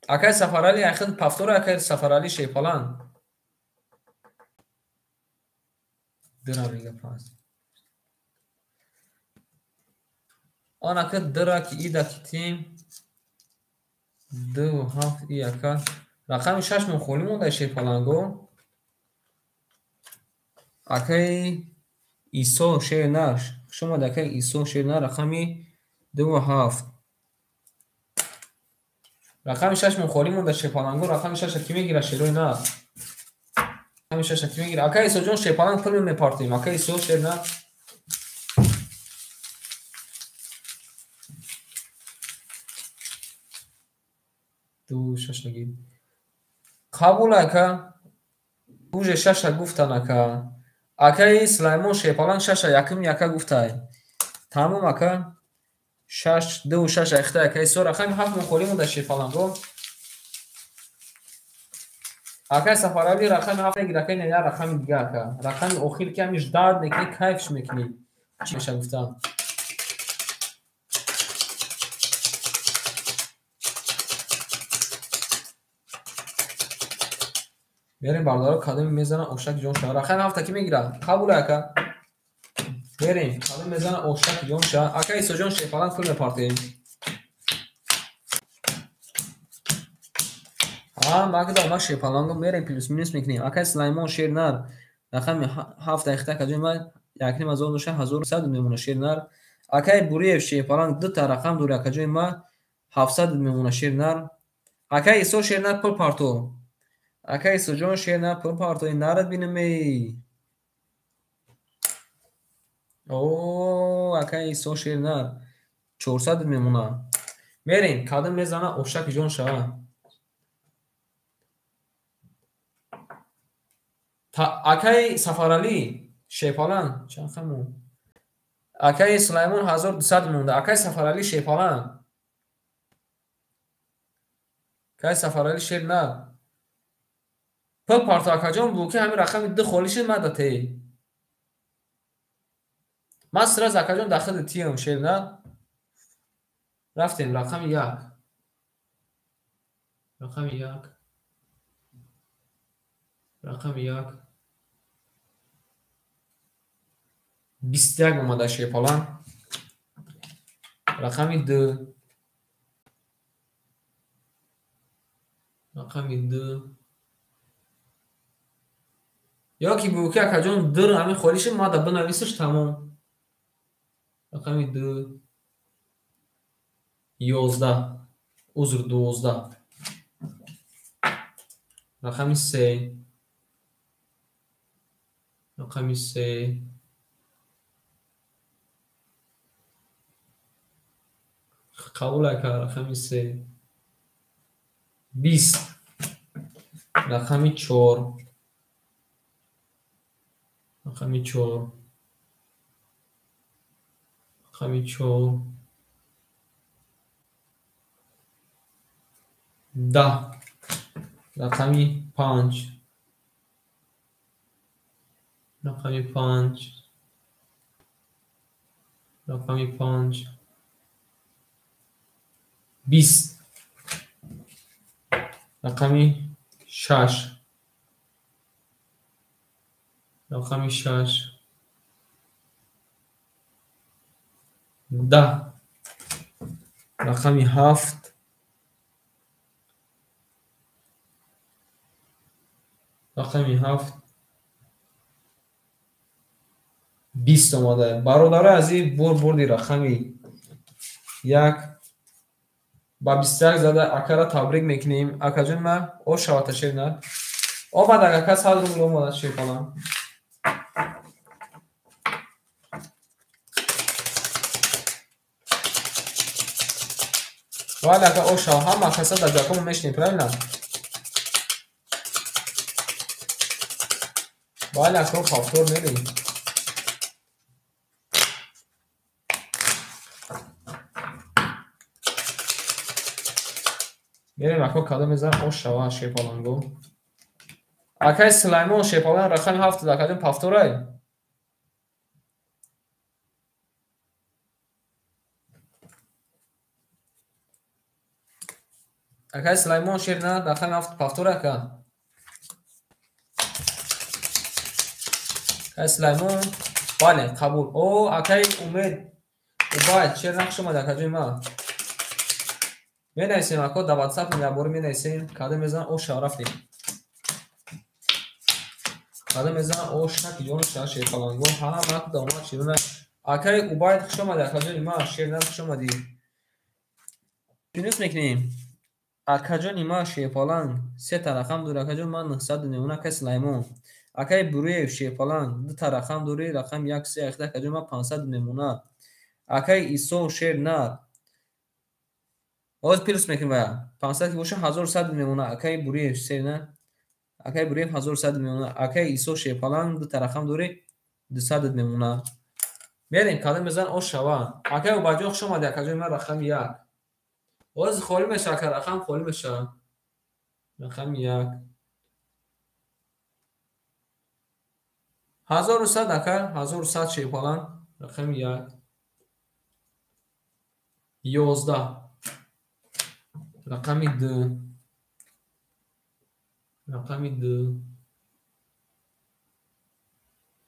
Акай Сафаралӣ ахир повтора акай Сафаралӣ Шепалан. 2 мега пас. Он ака 2 ки ида ки тим 2 7 и ака. Рақами 6 мон холӣ монда Шепаланго. Акай Исо Шернаш. Хуш омад акай Исо Шернаш рақами 2 7. Рақами 6 мон холӣ монда Шепаланго. Рақами 6 ки мегира шерои на. Рақами 6 ки мегира. Акай Исо ҷон Шепаланг пул мепартем. Акай Исо Шернаш. Ду шаш гир. Қабул ака. Уже шаша гуфтан ака. Акаи Сулаймон Шепаланг шаша якум яка гуфтай. Тамом ака. 6 2 6 ахта акаи Со рақами 7 мон холӣ монда Шепаланго. Акаи Сафаралӣ рақами 7 мегир акаи не рақами дига ака. Рақами охир ки ҳамиш дард мекунӣ, кайфш мекунӣ. Чӣ меша гуфтан? Берем бародаро кадоми мезана ошак ҷон ша. Рақами 7 ки мегира? Қабул ака. Берем кадоми мезана ошак ҷон ша. Ака Исо ҷон Шепаланг пул мепартем. А магда ма Шепаланго мерем плюс минус мекунем. Ака Сулаймон Шернар рақами 7 ахта акаҷони ман 1500 доша 1100 мемона Шернар. Акаи Буриев Шепаланг ду та рақам дори акаҷони ман 700 мемона Шернар. Акаи Исо Шернар пул парто. Акаи Исоҷон Шернар пул парто. Нарад бинам эй. О, акаи Исо Шернар 400 мемона. Мерем, кадом мезана ошак ҷон шава. Акаи Сафаралӣ Шепаланг чанд хамон? Акаи Сулаймон 1200 монда. Акаи Сафаралӣ Шепаланг. Акаи Сафаралӣ Шернар. Пул парто акаҷон бу ки ҳамин рақами 2 холӣ шуд мада те. Ман сразу акаҷон дахили тиям Шернар. Рафтем рақами 1. Рақами 1. Рақами 1. 21 омада Шепаланг. Рақами 2. Рақами 2. Ё ки бу ки акаҷон 2 ҳамин холӣ шуд мада бинависиш тамом. Рақами 2. 11. Узр 12. Рақами 3. Рақами 3. Қабул ака рақами 3. 20. Рақами 4. Рақами 4. Рақами 4. 10. Рақами 5. Рақами 5. Рақами 5. 20. Рақами 6. Рақами 6. 10. Рақами 7. Рақами 7. 20 омада. Бародарои азиз, бурди рақами 1 ба 21 зада акара табрик мекунем. Акаҷон ма о шавата шерна. Омад ака 100 рубл омада шерпалан. Вале ака о шава ҳама каса дар ҷакомо мешинем, правильно? Вале ака повтор мерем. Мерем ака кадом мезанам о шава шерпаланго. Акай Сулаймон шерпалан рақами 7 акаҷон повторай. Акай Сулаймон шерна рақами 7 повтор ака. Акай Сулаймон бале қабул. О акай Умед Убайд шерна хуш омад акаҷони ма. Менависем ако дар WhatsApp ябори менависем кадом мезанам о шава рафтем. Кадом мезанам о шаки ҷону шава шерпаланго ҳама омад широна. Акай Убайд хуш омадӣ акаҷони ма шерна хуш омадӣ. Плюс мекунем. Акаҷони ма шерпаланг 3 та рақам дорӣ акаҷон ман 900 мемонам акай Сулаймон. Акай Буруев шерпаланг 2 та рақам дорӣ рақам 1 3 ахта акаҷон ман 500 мемонам. Акай Исо шернар Оз плюс мекунем вая. 500 ки боша 1100 мемонад. Акай Буриев шерна. Акай Буриев 1100 мемонад. Акай Исо шерпаланг 2 та рақам дорӣ 200 мемонад. Мерем кадом мезан о шава. Акай Убайҷон хуш омадӣ акаҷон ман рақами 1. Оз холӣ мешава ака рақам холӣ мешава. Рақами 1. 1100 ака 1100 шерпаланг рақами 1. 11. Рақами 2. Рақами 2.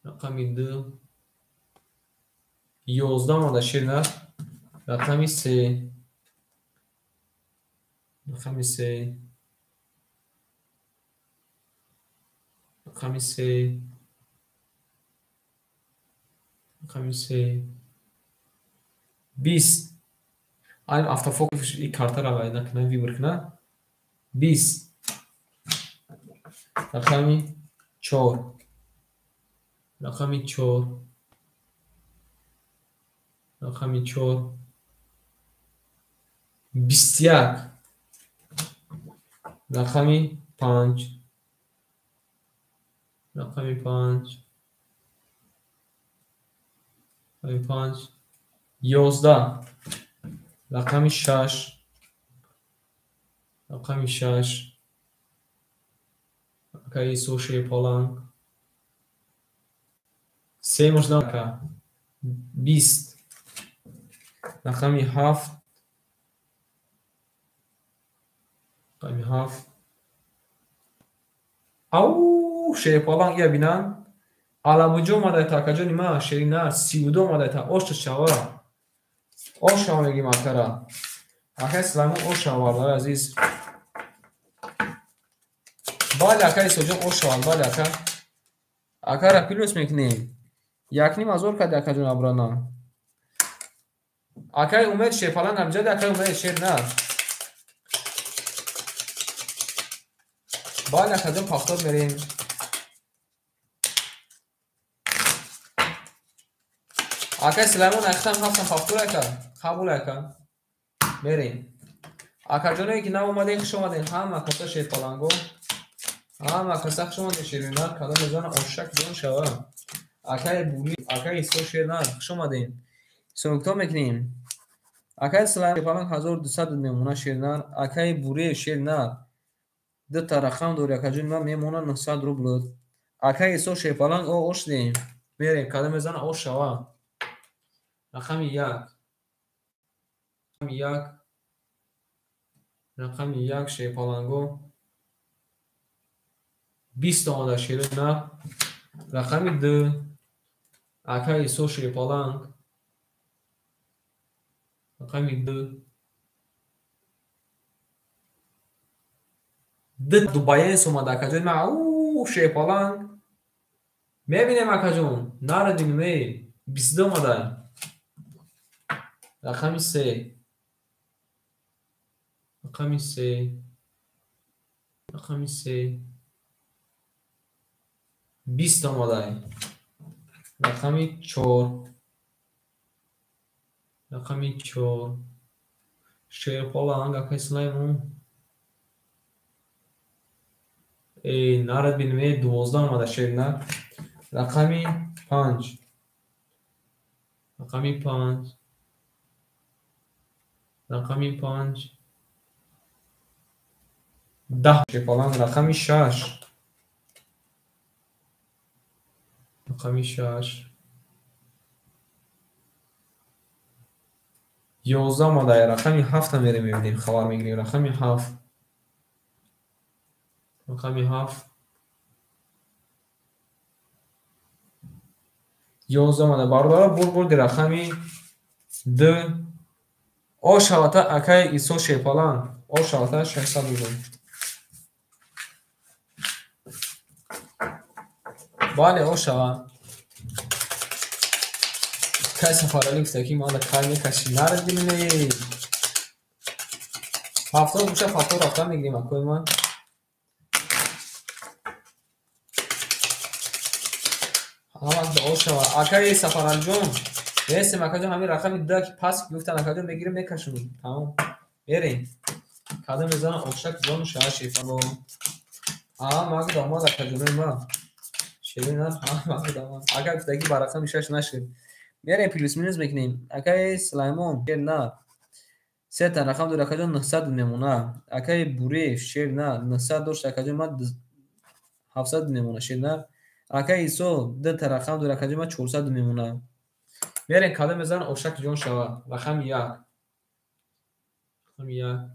Рақами 2. 11 омада шерна. Рақами 3. Рақами 3. Рақами 3. Рақами 3. 20. Айн автофокус и картара вайда кна вибр кна. 20. Рақами 4. Рақами 4. Рақами 4. 21. Рақами 5. Рақами 5. Рақами 5. 11. Рақами 6. Рақами 6. Акай Исо шерпаланг 3 можда ака. 20. Рақами 7. Рақами 7. Ау шерпаланг я бинан. Аламуҷо омада акаҷони ма шерина 32 омада ошта шава. Ош шава мегим акара. Акай Сулаймон ош шава бародари азиз. Бале акай Исоҷон ош шавад бале ака. Акара плюс мекунем. 1,5 кади акаҷон абрана. Акай Умед шерпаланг амҷади акай Умед шерна. Бале акаҷон повтор мерем. Акай Сулаймон ахтам ҳафтам повтор ака. Қабул ака. Мерем. Акаҷоное ки нав омадем хуш омадем. Ҳама каса шерпаланго. Ҳама каса хуш омадем шеринар. Кадом мезана ошак ҷон шава. Акай Бури, акай Исо шернар хуш омадем. Ҳисоб мекунем. Акай Сулаймон шерпаланг 1200 мемона шернар. Акай Бури шернар 2 та рақам дорӣ акаҷон ман мемона 900 рубл. Акай Исо шерпаланг о ош дем. Мерем кадом мезана ош шава. Рақами 1. Рақами 1. Рақами 1 шерпаланго. 20 омада шери нар. Рақами 2 акаи Исо Шерпаланг. Рақами 2 д дубаенс омада акаҷон ма у Шерпаланг. Мебинем акаҷон, нарадинем эй, 22 омада. Рақами 3. Рақами 3. Рақами 3. 20 омада. Рақами 4. Рақами 4. Шерпаланг акаи Сулаймон. Эй, нарад бинем, эй, 12 омада шер нар. Рақами 5. Рақами 5. Рақами 5. 10 Шерпаланг. Рақами 6. Рақами 6. 11 омада. Рақами 7 мерем мебинем, хабар мегирем. Рақами 7. Рақами 7. 11 омада. Бародаро, бурди рақами 2. О шавата акаи Исо Шерпаланг. О шавата 600 рубл. Бале, о шава. Кай Сафаралӣ гуфта ки мана кай мекашӣ, нарадинем эй. 70 боша, 70 рафта мегирем акои ман. Ҳамак дуо шава. Акаи Сафаралиҷон, нестем акаҷон, ҳамин рақами 2 ки пас гуфтан акаҷон мегирем мекашем. Тамом. Мерем. Кадом мезанам ошак ҷону шава Шерпаланг. Ҳамак омад акаҷонои ман. Шерина ҳамак омад. Ака гуфта ки ба рақами 6 нашед. Мерем плюс минус мекунем. Акаи Сулаймон шер на. Сета рақам дор акаҷон 900 мемона. Акаи Буреев шер на 900 дошт акаҷон ман 700 мемона шер на. Акаи Исо ду та рақам дор акаҷон ман 400 мемона. Мерем кадом мезанам ошак ҷон шава. Рақами 1. Рақами 1.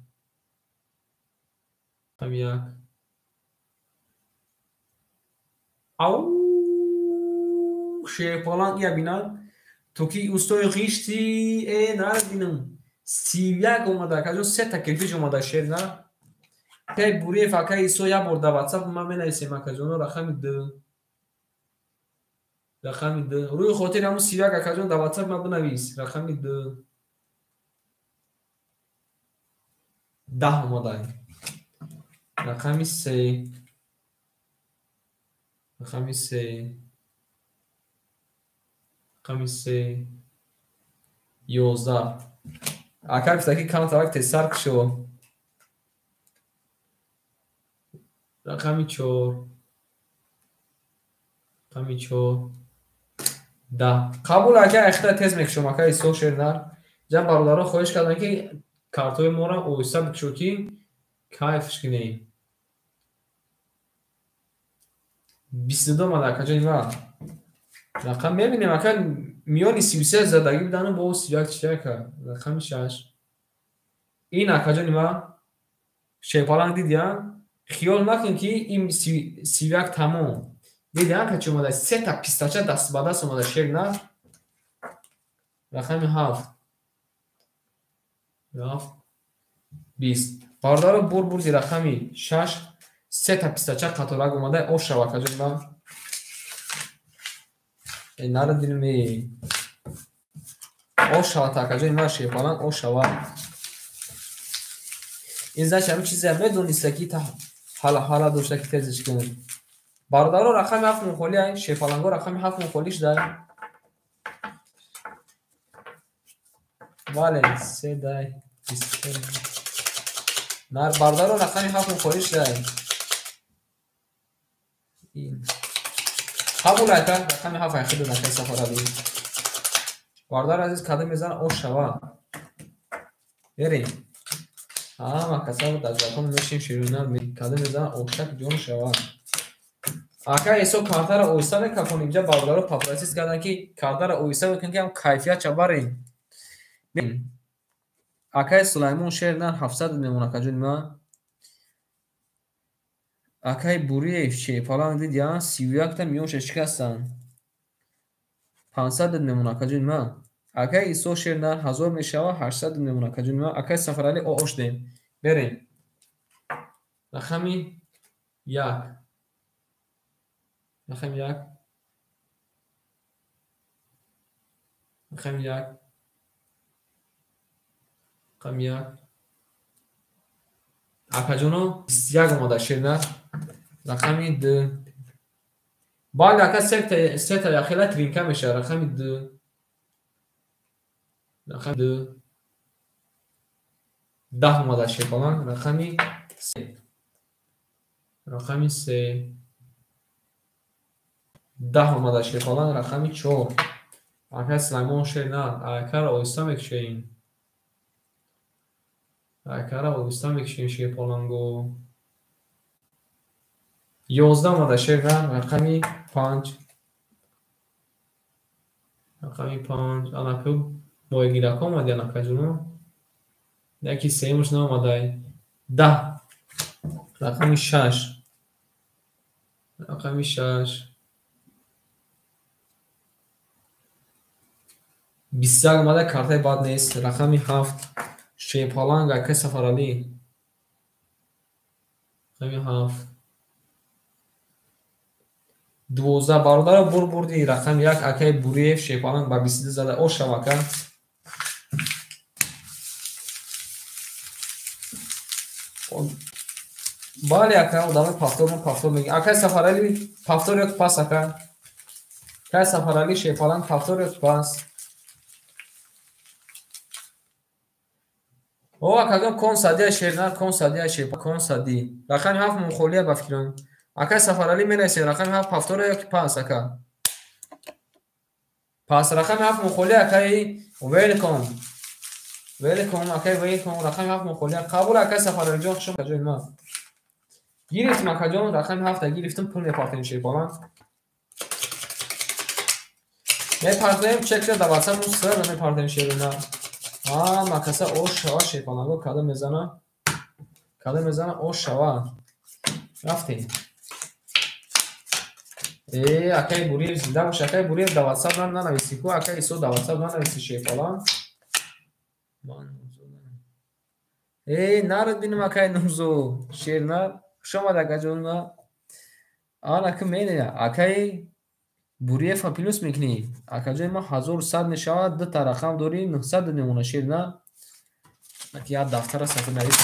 Рақами 1. Ау Шерпаланг я бинад. То ки устои ғишти э нарадинам. 31 омада акаҷон, се та кирпич омада шер на. Акаи Буреев, акаи Исо як бор дар WhatsApp ман менависем акаҷоно рақами 2. Рақами 2. Рӯи хотири ҳамун 31 акаҷон дар WhatsApp ман бинавис. Рақами 2. 10 омада. Рақами 3. Рақами 3. Рақами 3. 11. Ака гуфта ки камтарак тезтар кушо. Рақами 4. Рақами 4. 10. Қабул ака, ахта тез мекушом ака Исо шернар. Ҷа бародаро хоҳиш кардам ки картҳои моро оҳиста бикушо ки кайфш кунем. 22 омада акаҷони ман. Рақам мебинем ака миёни 33 задагӣ будану бо 31 чия ака. Рақами 6. Ин акаҷони ман Шерпаланг дидия? Хиёл накун ки ин 31 тамом. Дидия ака чӣ омада? Се та пистача даст ба даст омада шер на. Рақами 7. 7. 20. Бародаро бурди рақами 6. Се та пистача қаторак омада ош шава акаҷони ман. Нарадинем эй. Ош шава акаҷони ман Шерпаланг ош шава. Ин значит ҳамин чизе медониста ки та ҳала дошта ки тезиш кунад. Бародаро рақами 7 мухоли ай, Шерпаланго рақами 7 мухоли шудай. Бале, 3 дай 24. Нар бародаро рақами 7 мухоли шудай. Ин қабул ака, рақами 7 ай худо накай Сафаралӣ. Бародари азиз кадом мезанад ош шава. Мерем. Ҳама касаро дар закон мешем ширина кадом мезанад ошак ҷон шава. Ака Исо картаро оҳиста мекафонем. Инҷа бародаро попросис карданд ки картаро оҳиста бикунем ки ҳам кайфият чабарем. Акаи Сулаймон шер нар 700 мемон акаҷони ман. Акай Буриев Шерпаланг дид, я 31та миёнша шикастанд. 500 мемона, акаҷони ман. Акай Исо Шернар 1000 мешава, 800 мемона, акаҷони ман. Акай Сафаралӣ оош дем. Берем. Рақами 1. Рақами 1. Рақами 1. Рақами 1. Акаҷоно 21 омада Шернар. Рақами 2. Бале, ака сета яхела тринка мешава. Рақами 2. Рақами 2. 10 омада Шерпаланг. Рақами 3. Рақами 3. 10 омада Шерпаланг. Рақами 4. Ака Сулаймон Шернар. Акаро оҳиста мекушем. Акара оҳиста мекушем Шерпаланго. 11 омада Шернар. Рақами 5. Рақами 5. Анаку моҳигирако омади, анакаҷуно. Яки сеюмаш наомадай. 10. Рақами 6. Рақами 6. 21 омада, картаи бад нест. Рақами 7. Шерпаланг акай Сафаралӣ. Рақами 7. 12 бародаро бурди. Рақами 1 акай Буриев Шерпаланг ба 22 зада. Ош шав ака. Бале ака, одамои пафтор, мо пафтор мегӯем. Акай Сафаралӣ пафтор ё пас ака? Акай Сафаралӣ Шерпаланг пафтор ё пас? О, акаҷон, кон садия Шернар, кон садия Шерпаланг, кон сади. Рақами 7 мухолия ба фикрам. Акай Сафаралӣ менависед рақами 7 пафтор ё ки пас ака? Пас. Рақами 7 мухолия акай Велком. Велком акай Велком рақами 7 мухолия. Қабул акай Сафаралиҷон, хуш омадед ма. Гирифтим акаҷон, рақами 7 гирифтим, пул мепартем Шерпаланг. Мепартем, чекша дар WhatsApp сар мепартем Шерина. Ҳама каса ош шава Шерпаланго, када мезана? Када мезана ош шава. Рафтем. Акай Буриев зинда бош. Акай Буриев дар WhatsApp нанависи ку, акай Исо дар WhatsApp нанависи Шерпаланг. Нарад бинем акай Нурзо Шернар. Хуш омад акаҷон ма. Ана ки мене акай Буриева плюс мекунӣ. Акаҷони ма 1100 мешавад, дута рақам дорӣ, 900 мемона Шернар. Як дафтара сафирнавис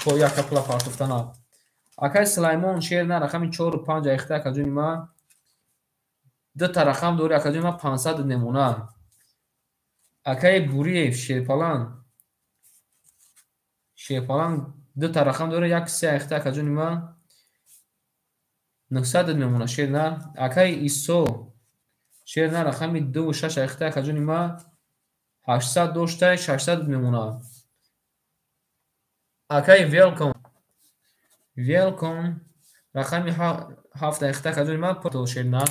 то яка пула партофтана. Акай Сулаймон Шернар рақами 4 5 айхта акаҷони ма. Дута рақам дорӣ, акаҷони ма 500 мемона. Акай Буриев Шерпаланг. Шерпаланг дута рақам дорӣ, 1 3 айхта акаҷони ма. 900 мемона Шернар. Акай Исо Шернар рақами 2 6 айхта акаҷони ма. 800 дошта, 600 мемона. Акай Велком. Велком рақами 7 айхта акаҷони ма пул Шернар.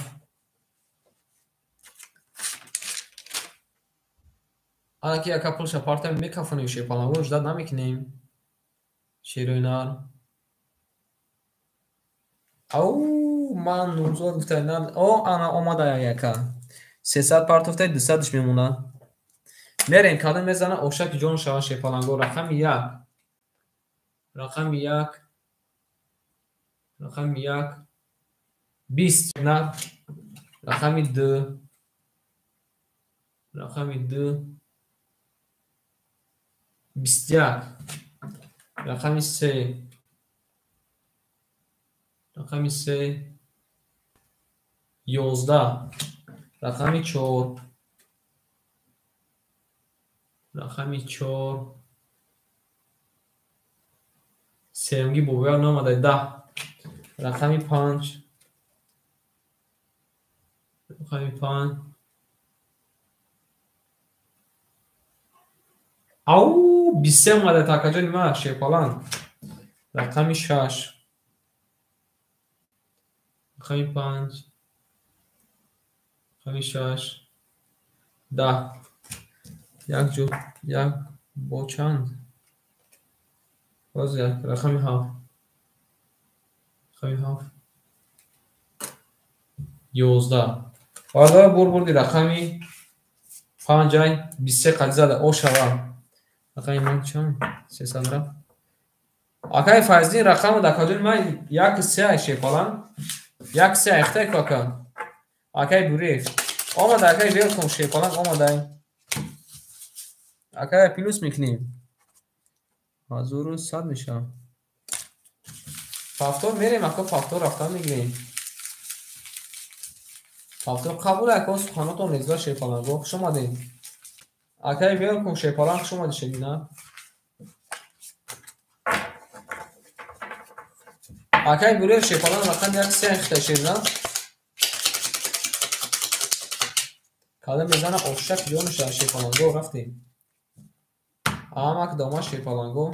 Анаки ака пулша партам мекафонем Шерпаланго, ждат намекунем. Шеройнар. Ау, ман Нурзод гуфта, о, ана омада яка. 300 партофта, 200-ш мемона. Мерем, кадом мезана, ошаки ҷон шава Шерпаланго. Рақами 1. Рақами 1. Рақами 1. 20 на. Рақами 2. Рақами 2. 21. Рақами 3. Рақами 3. 11. Рақами 4. Рақами 4. Сеюмги бобояр наомада 10. Рақами 5. Рақами 5. Ау, 23 омада такаҷони ма Шерпаланг. Рақами 6. Рақами 5. Рақами 6. 10. Як ҷо, як бо чанд? Боз як. Рақами 7. Рақами 7. 11. Бародаро бурди рақами 5 ай 23 қадр зада ошава. Рақами ман чанд? 300 рафт. Акай Файздин рақаму дар каҷои ман 1 3 ай шепалан. 1 3 ай хтай ку ака. Акай Буриев. Омада акай Велком шепалан омадай. Акай плюс мекунем. 1100 мешавад. Повтор мерем ака, повтор рафтан мегирем. Повтор қабул ака, суханотон резда шепаланго. Хуш омадед. Акай Велком шепалан хуш омадед шерина. Акай Буриев шепалан рақам 1 3 хита шерина. Када мезана ошак ҷо мешавад шепаланго рафтем. Амак дома шепаланго.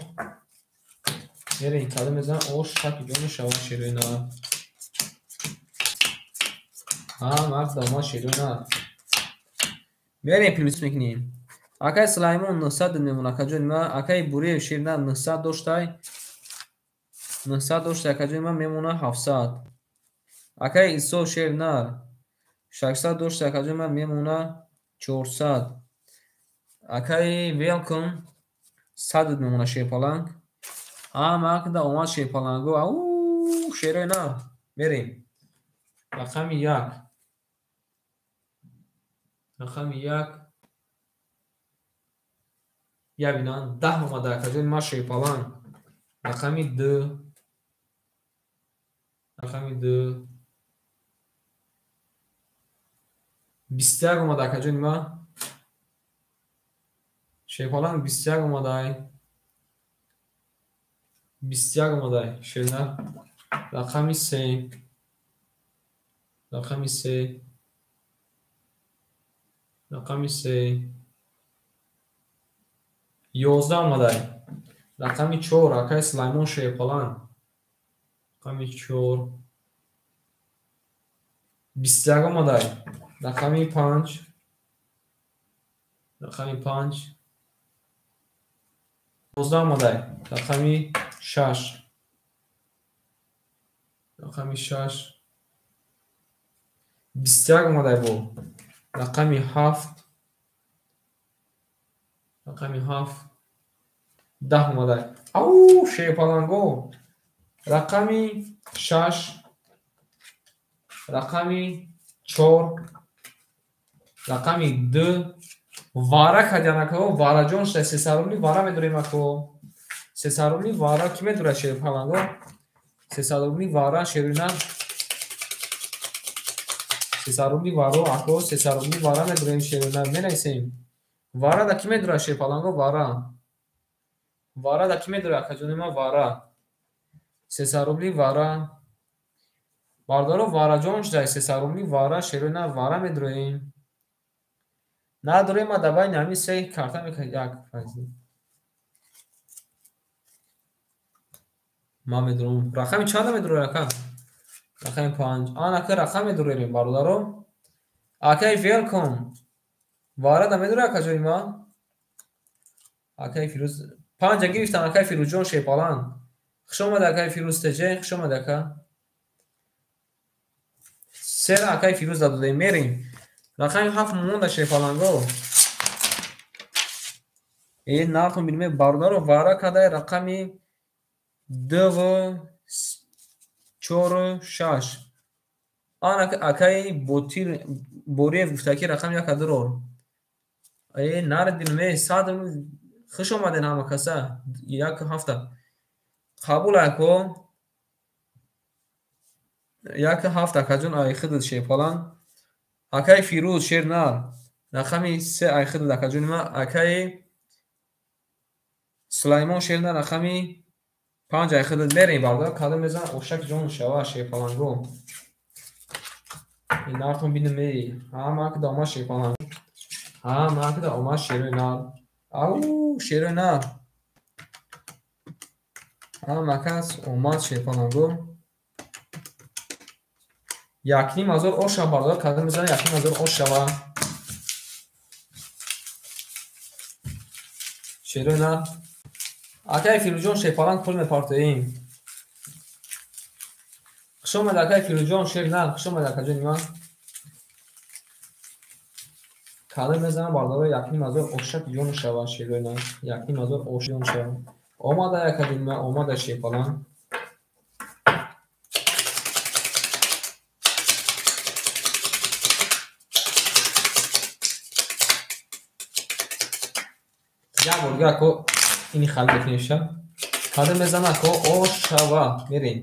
Мерем када мезана ошак ҷо мешавад шерина. Амак дома шерина. Мерем плюс мекунем. Акай Сулаймон 900 мемон акаҷони ман. Акай Буриев шерина 900 доштай. 900 доштай акаҷони ман мемона 700. Акай Исо шерина 600 доштай акаҷони ман мемона 400. Акай Велком 100 мемона шерпаланг. Амак да омад шерпаланго. Ау шерои на. Мерем. Рақами 1. Рақами 1. Я бинан 10 омада акаҷони ман шерпаланг. Рақами 2. Рақами 2. 21 омада акаҷони ман. Шерпаланг 21 омадай. 21 омадай. Шерина. Рақами 3. Рақами 3. Рақами 3. 11 омадай. Рақами 4. Акай Сулаймон шерпаланг. Рақами 4. 21 омадай. Рақами 5. Рақами 5. 12 омадай. Рақами 6. Рақами 6. 21 омадай бо. Рақами 7. Рақами 7. 10 омадай. Ау, шерпаланго. Рақами 6. Рақами 4. Рақами 2. Вара кадян ако, вараҷон шуда 300 рубли вара медорем ако. 300 рубли вара ки медорад шерпаланго? 300 рубли вара шерина. 300 рубли варо ако, 300 рубли вара медорем шерина. Менависем. Вара да ки медорад шерпаланго? Вара. Вара да ки медорад акаҷони ман вара. 300 рубли вара. Бардоро вараҷон шуда 300 рубли вара шерина вара медорем. Надорем ма давай нами се карта мекунем як файзи. Ма медорам. Рақами чанда медорем ака? Рақами 5. Ан ака рақам медорем бародаро. Акай Велком. Вара да медорем ака ҷои ма? Акай Фирӯз 5 гирифтан акай Фирӯзҷон шерпаланг. Хуш омад акай Фирӯз теҷе, хуш омад ака. 3 акай Фирӯз додем мерем. Рақами 7 монда шерпаланго. Нартон бинем бародаро вара кадай рақами 2 4 6. Ан акай Ботир Бориев гуфта ки рақами 1 дурор. Нар бинем 100 хуш омаден ҳама каса. 1 7. Қабул ако. 1 7 акаҷон ай хидд шерпаланг. Акай Фирӯз шернар. Рақами 3 ай хидд акаҷони ман. Акай Сулаймон шернар рақами 5 ай хидд мерем бародар. Кадом мезанам ошак ҷон шава шерпаланго. Нартон бинем ҳама акда омад шерпаланг. Ҳама акда омад шерои нар. Ау шерои нар. Ҳама кас омад шерпаланго. 1500 оша бародар кадом мезанам 1500 ош шава. Шерои нар. Акай Фирӯзҷон шерпаланг пул мепартоем. Хуш омад акай Фирӯзҷон шер нар. Хуш омад акаҷони ман. Кадр мезанам бардора 1500 ошак ҷон шава шерои нар. 1500 ош ҷон шава. Омада акаҷони ман, омада шерпаланг. Як бор дига ако ини хали мекунем. Кадр мезанам ако ош шава. Мерем.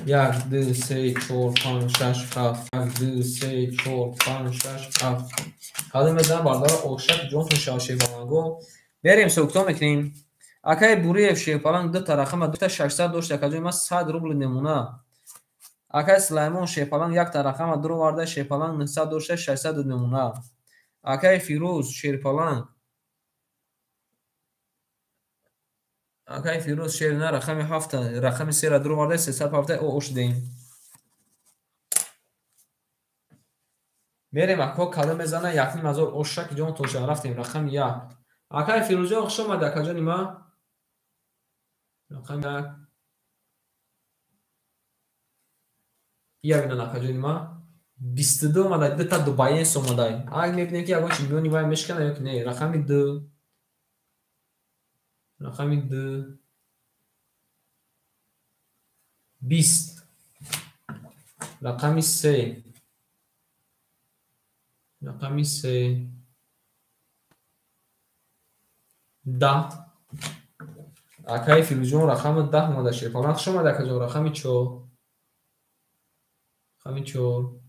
1, 2, 3, 4, 5, 6, 7. 1, 2, 3, 4, 5, 6, 7. Кадр мезанам бардора ошак ҷонтон шава шерпаланго. Мерем ҳисобкитоб мекунем. Акай Буриев шерпаланг ду та рақама ду та 600 дошт акаҷои ман 100 рубл намуна. Акай Сулаймон шерпаланг як та рақама дуроварда шерпаланг 900 дошта 600 намуна. Акай Фирӯз шерпаланг. Акай Фирӯз шер на рақами 7 рақами 3 ра дуроварда 307 о ош дем. Мерем ако кадр мезана 1500 ошак ҷон тоша рафтем рақами 1. Акай Фирӯзҷон хуш омадӣ акаҷони ман. Рақами 1. Ия бинан акаҷони ман. 22 омада, ду та дубаенс омада. Ак мебинем ки ягон чи миёни вай мешкана ё ки не. Рақами 2. Рақами 2. 20. Рақами 3. Рақами 3. 10. Акай Фирӯзҷон рақами 10 омада шерпаланг. Хуш омадӣ акаҷон рақами 4. Рақами 4.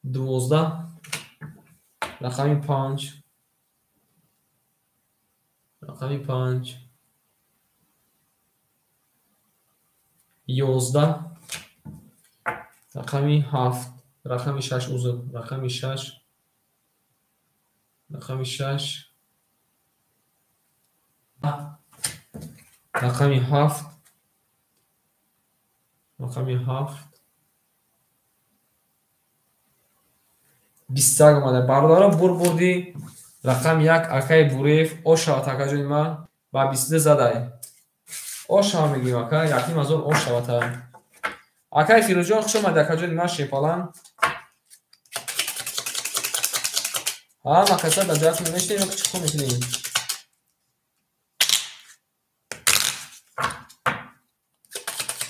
12. Рақами 5. Рақами 5. 11. Рақами 7. Рақами 6 узр. Рақами 6. Рақами 6. Рақами 7. Рақами 7. 21 омада. Бародаро бурди рақами 1 акай Буриев ошават акаҷони ман ба 22 задай. Ошава мегӯем ака, 1500 ошавата. Акай Фирӯзҷон хуш омадӣ акаҷони ман шерпаланг. Ҳама каса дар ҷоятон мешинем ё чӣ кор мекунем?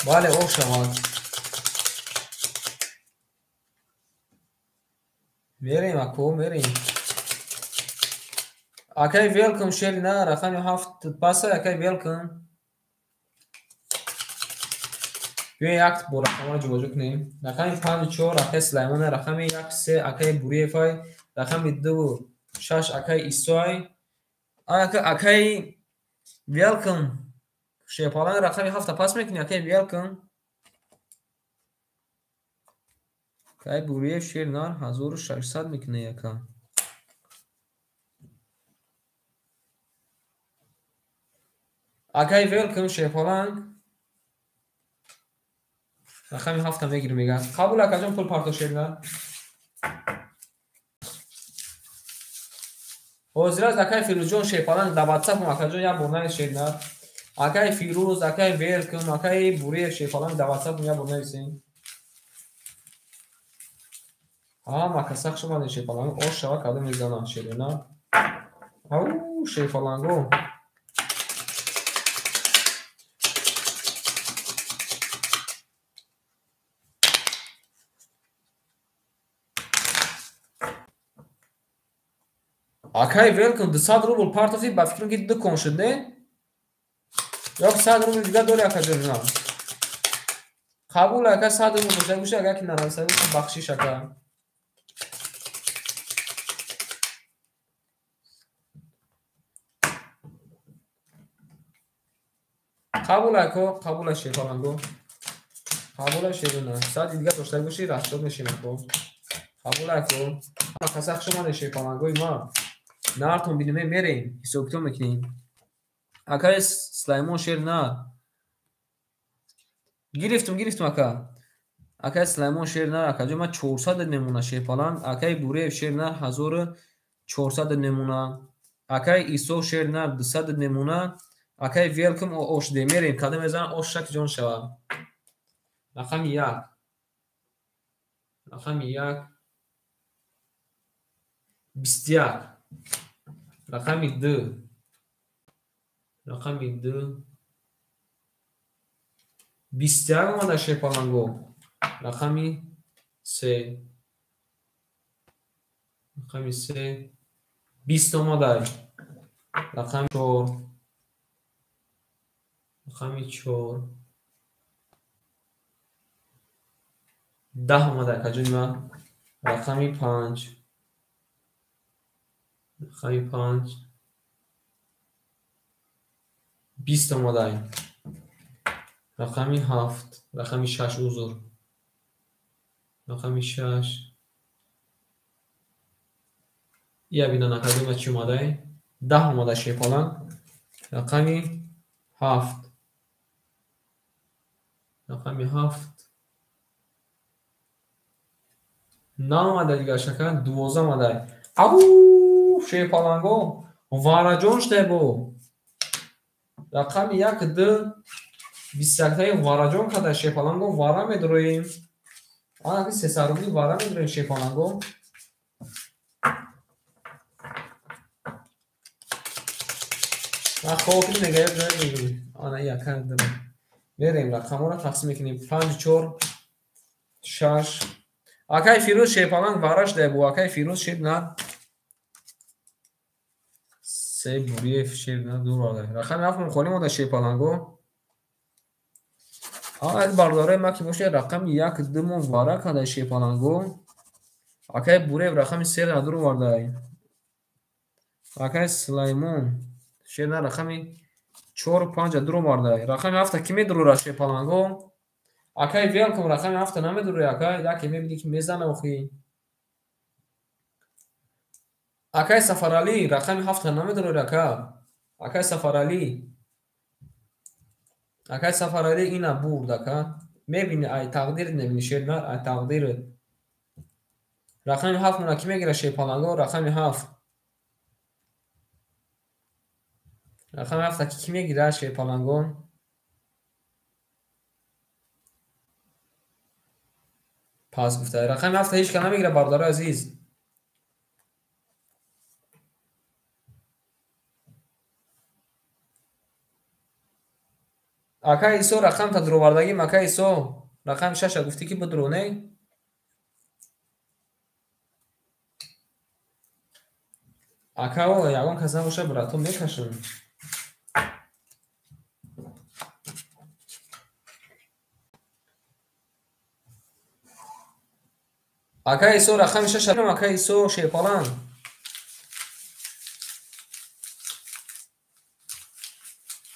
Бале, ошават. Мерем ако, мерем. Акай Велком шери на рақами 7 паса, акай Велком. Биё як бо рақамҳоро ҷобаҷо кунем. Рақами 5 4 акай Сулаймон, рақами 1 3 акай Буриевай, рақами 2 6 акай Исоай. Акай Велком шерпаланг рақами 7 пас мекунӣ, акай Велком. Акай Буриев шер нар 1600 мекунӣ ака. Акай Велком шерпаланг рақами 7 мегирӣ мегӯяд. Қабул акаҷон пул парто шер нар. Ҳозир аст акай Фирӯзҷон шерпаланг дар ватсапам акаҷон як бор навис шер нар. Акай Фирӯз, акай Велком, акай Буриев шерпаланг дар ватсапам як бор нависем. Ҳама каса хуш омадед шерпаланг. Ош шава кадом мезанам шерина. Ау шерпаланго. Акай Велком 200 рубл партофти ба фикрам ки ду кон шуд, не? Ё 100 рубл дига дори акаҷон на. Қабул ака 100 рубл дошта бошӣ, агар ки нарасад бахшиш ака. Қабул ако, қабул шерпаланго. Қабул шерина. 100 дига дошта бошӣ, расчёт мешем ако. Қабул ако. Каса хуш омадед шерпалангои ма. Нартон биниме мерем, ҳисобкитоб мекунем. Акай Сулаймон шер на. Гирифтум, гирифтум ака. Акай Сулаймон шер на, акаҷон ман 400 мемона шерпаланг. Акай Буриев шер на 1400 мемона. Акай Исо шер на 200 мемона. Акай велкам ош де мерем, кадом мезанам ош шак ҷон шава. Рақами 1. Рақами 1. 21. Рақами 2. Рақами 2. 21 омада шерпаланго. Рақами 3. Рақами 3. 20 омада. Рақами 4. Рақами 4. 10 омада акаҷони ман. Рақами 5. Рақами 5. 20 омада. Рақами 7. Рақами 6 узр. Рақами 6. Я бинан акаҷони ман чӣ омада? 10 омада шерпаланг. Рақами 7. Рақами 7. Наомада дигар шака, 12 омада. Ау, шерпаланго, вараҷон шудай бо. Рақами 1, 2, 21 вараҷон када шерпаланго, вара медроем. Ана ки 300 рубли вара медроем шерпаланго. Хоб мегаеб ҷой. Ана яка ду. Мерем рақамҳоро тақсим мекунем. 5, 4, 6. Акай Фирӯз шерпаланг вара шудай бо. Акай Фирӯз шер на. 3 Буриев шер на 2 варда. Рақами 7 холӣ монда шерпаланго. Аз бародарои ма ки бошад рақами 1, 2 мо вара када шерпаланго. Акай Буриев рақами 3 ра 2 варда. Акай Сулаймон шер на рақами 4, 5 2 варда. Рақами 7 ки медурора шерпаланго? Акай велкам рақами 7 намедури акай, яке мебини ки мезана охи. Акай Сафарали рақами 7 намедури ака. Акай Сафарали. Акай Сафарали ина бурд ака. Мебини ай тақдир мебини шер нар ай тақдир. Рақами 7 мона ки мегира шерпаланго? Рақами 7. Рақами 7 ки мегира шерпаланго? Пас гуфта. Рақами 7 ҳеҷ ка намегира бародарои азиз. Акай Исо рақам та дуровардагим. Акай Исо рақами 6 гуфтӣ ки бидуро, не? Акао ягон кас набоша брато мекашам. Акай Исо рақами 6, акай Исо шерпаланг.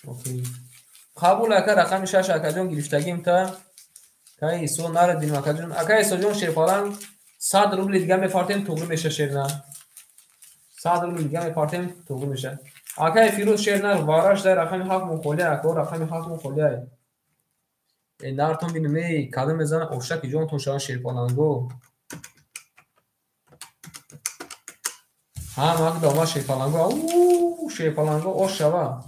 Окей. Қабул ака рақами 6 акаҷон гирифтагим та. Акай Исо нарадим акаҷон. Акай Исоҷон шерпаланг 100 рубли дига мефартем туғри меша шерна. 100 рубли дига мефартем туғри меша. Акай Фирӯз шерна вараш дар рақами 7 мо холӣ ака, рақами 7 мо холӣ. Э нартон бинем эй, кадом мезана ошаки ҷонтон шава шерпаланго. Ҳама ак дома шерпаланго. Ау, шерпаланго ош шава.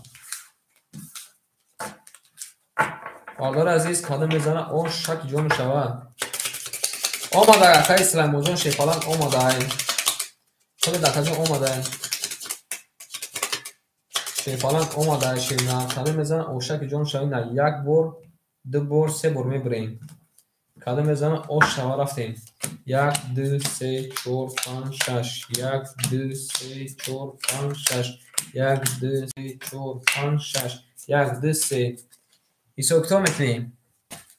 Бародари азиз кадом мезана ош шаки ҷону шава. Омада акай Сулаймонҷон шерпаланг омадай. Худо акаҷон омадай. Шерпаланг омадай шерна. Кадом мезана ошаки ҷону шава. На 1 бор, 2 бор, 3 бор мебирем. Кадом мезана ош шава рафтем. 1, 2, 3, 4, 5, 6. 1, 2, 3, 4, 5, 6. 1, 2, 3, 4, 5, 6. 1, 2, 3. Ҳисоб китоб мекунем.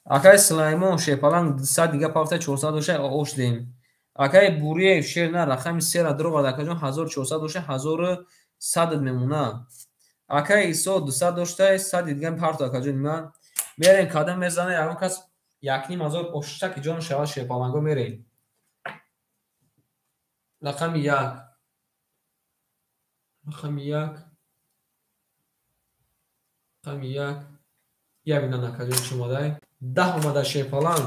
Акай Сулаймон шерпаланг 200 дига пафта 400 доша ош дем. Акай Буриев шер на рақами 3 ра дуровард акаҷон 1400 доша 1100 мемона. Акай Исо 200 дошта 100 дига парту акаҷон ман. Мерем кадам мезана ягон кас 1500 оштаки ҷон шава шерпаланго мерем. Рақами 1. Рақами 1. Рақами 1. Я бинан акаҷон чӣ омадай? 10 омада шерпаланг.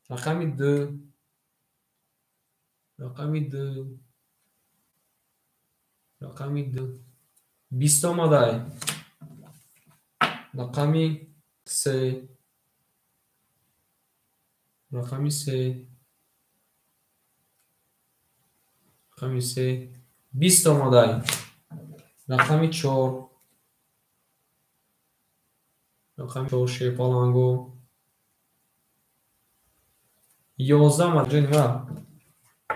Рақами 2. Рақами 2. Рақами 2. 20 омадай. Рақами 3. Рақами 3. Рақами 3. 20 омадай. Рақами 4. Рақами 4 шерпаланго. 11 омад ҷони ма.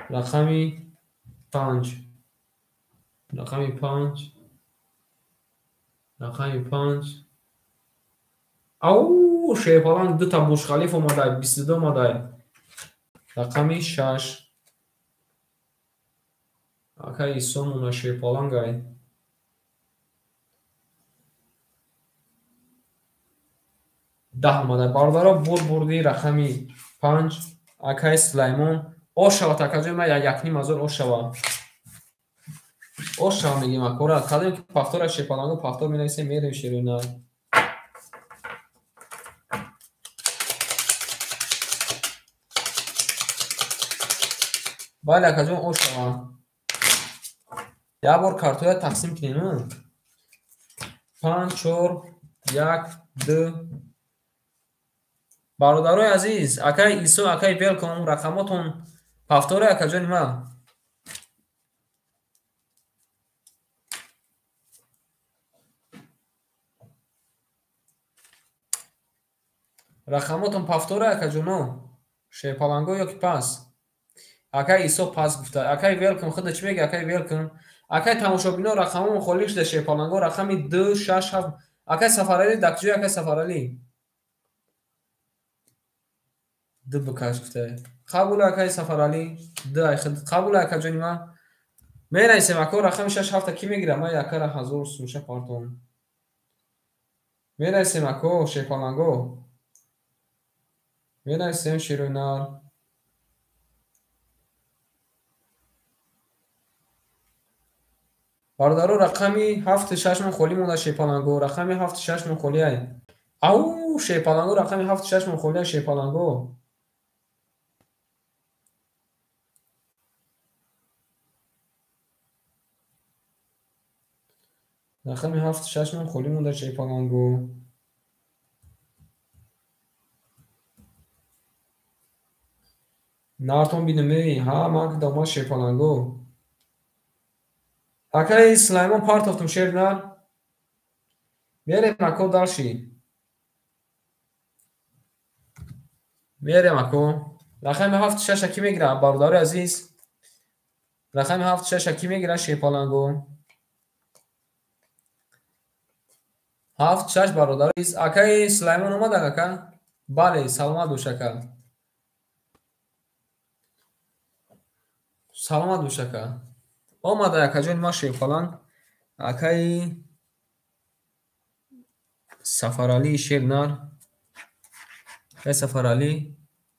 Рақами 5. Рақами 5. Рақами 5. Ау, шерпаланг дута Бурҷ-Халиф омадай, 22 омадай. Рақами 6. Акай Исо мона шерпалангай. 10 омадай. Бародаро бурди рақами 5. Акай Сулаймон. Ошава такаҷои ма 1,5 ҳазор ошава. Ошава мегим акора. Кадем ки пафтора шерпаланго пафтор менависем мерем шерина. Бале акаҷон ошава. Як бор картоя тақсим кунем. 5 4 1 2. Бародарои азиз, акай Исо, акай Велком, рақамотон пафтора акаҷони ма. Рақамотон пафтора акаҷоно. Шерпаланго ё ки пас? Акай Исо пас гуфта. Акай Велком худа чӣ мега? Акай Велком. Акай тамошобино рақамон холӣ шуда шерпаланго рақами 2 6 7. Акай Сафаралӣ дар куҷои акай Сафаралӣ? 2 бикаш гуфта. Қабул акай Сафаралӣ 2 ай худ. Қабул акаҷони ма. Менависем ако рақами 6 7 кӣ мегира? Ман якара 1000 сумша партом. Менависем ако шерпаланго. Менависем шерӯнар. Бародаро рақами 7 6 мон холӣ монда шерпаланго. Рақами 7 6 мон холӣ ай. Ау, шерпаланго рақами 7 6 мон холӣ ай шерпаланго. Рақами 7 6 мон холӣ монда шерпаланго. Нартон бинем эй, ҳа ман дома шерпаланго. Акай Сулаймон партофтум шернар. Мерем ако дарши. Мерем ако. Рақами 7 6 кӣ мегира бародари азиз? Рақами 7 6 кӣ мегира шерпаланго? 7 6 бародари азиз. Акай Сулаймон омад ака? Бале, саломат бош ака. Саломат бош ака. Омада акаҷони ма шерпаланг. Акаи Сафаралӣ шернар. Акаи Сафаралӣ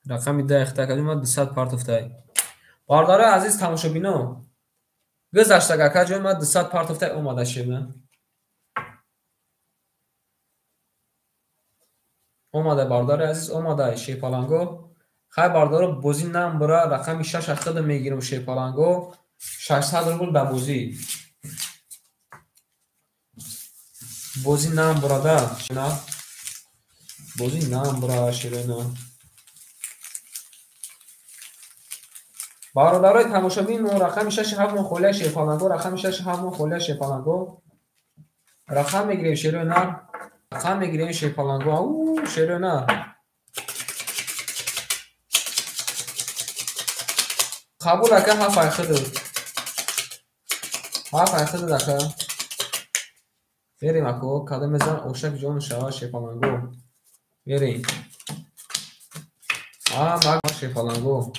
рақами 10 ихта акаҷони ма 200 партофтай. Бародарои азиз тамошобино, гузаштаг акаҷони ма 200 партофтай омада шернар. Омада бародари азиз, омада шерпаланго. Хай бародаро бозӣ намбура рақами 6 худа мегирам шерпаланго. 600 рубл ба бозӣ. Бозӣ намбурада, на? Бозӣ намбура шерона. Бародарои тамошобин, мо рақами 6 7 мон холия шерпаланго, рақами 6 7 мон холия шерпаланго. Рақам мегирем шерона. Рақам мегирем шерпаланго. Ау, шерона. Қабул ака 7 ай худ. 7 ай худ ака. Мерем ако, кадом мезан ошак ҷон шава шерпаланго. Мерем. А, баг шерпаланго.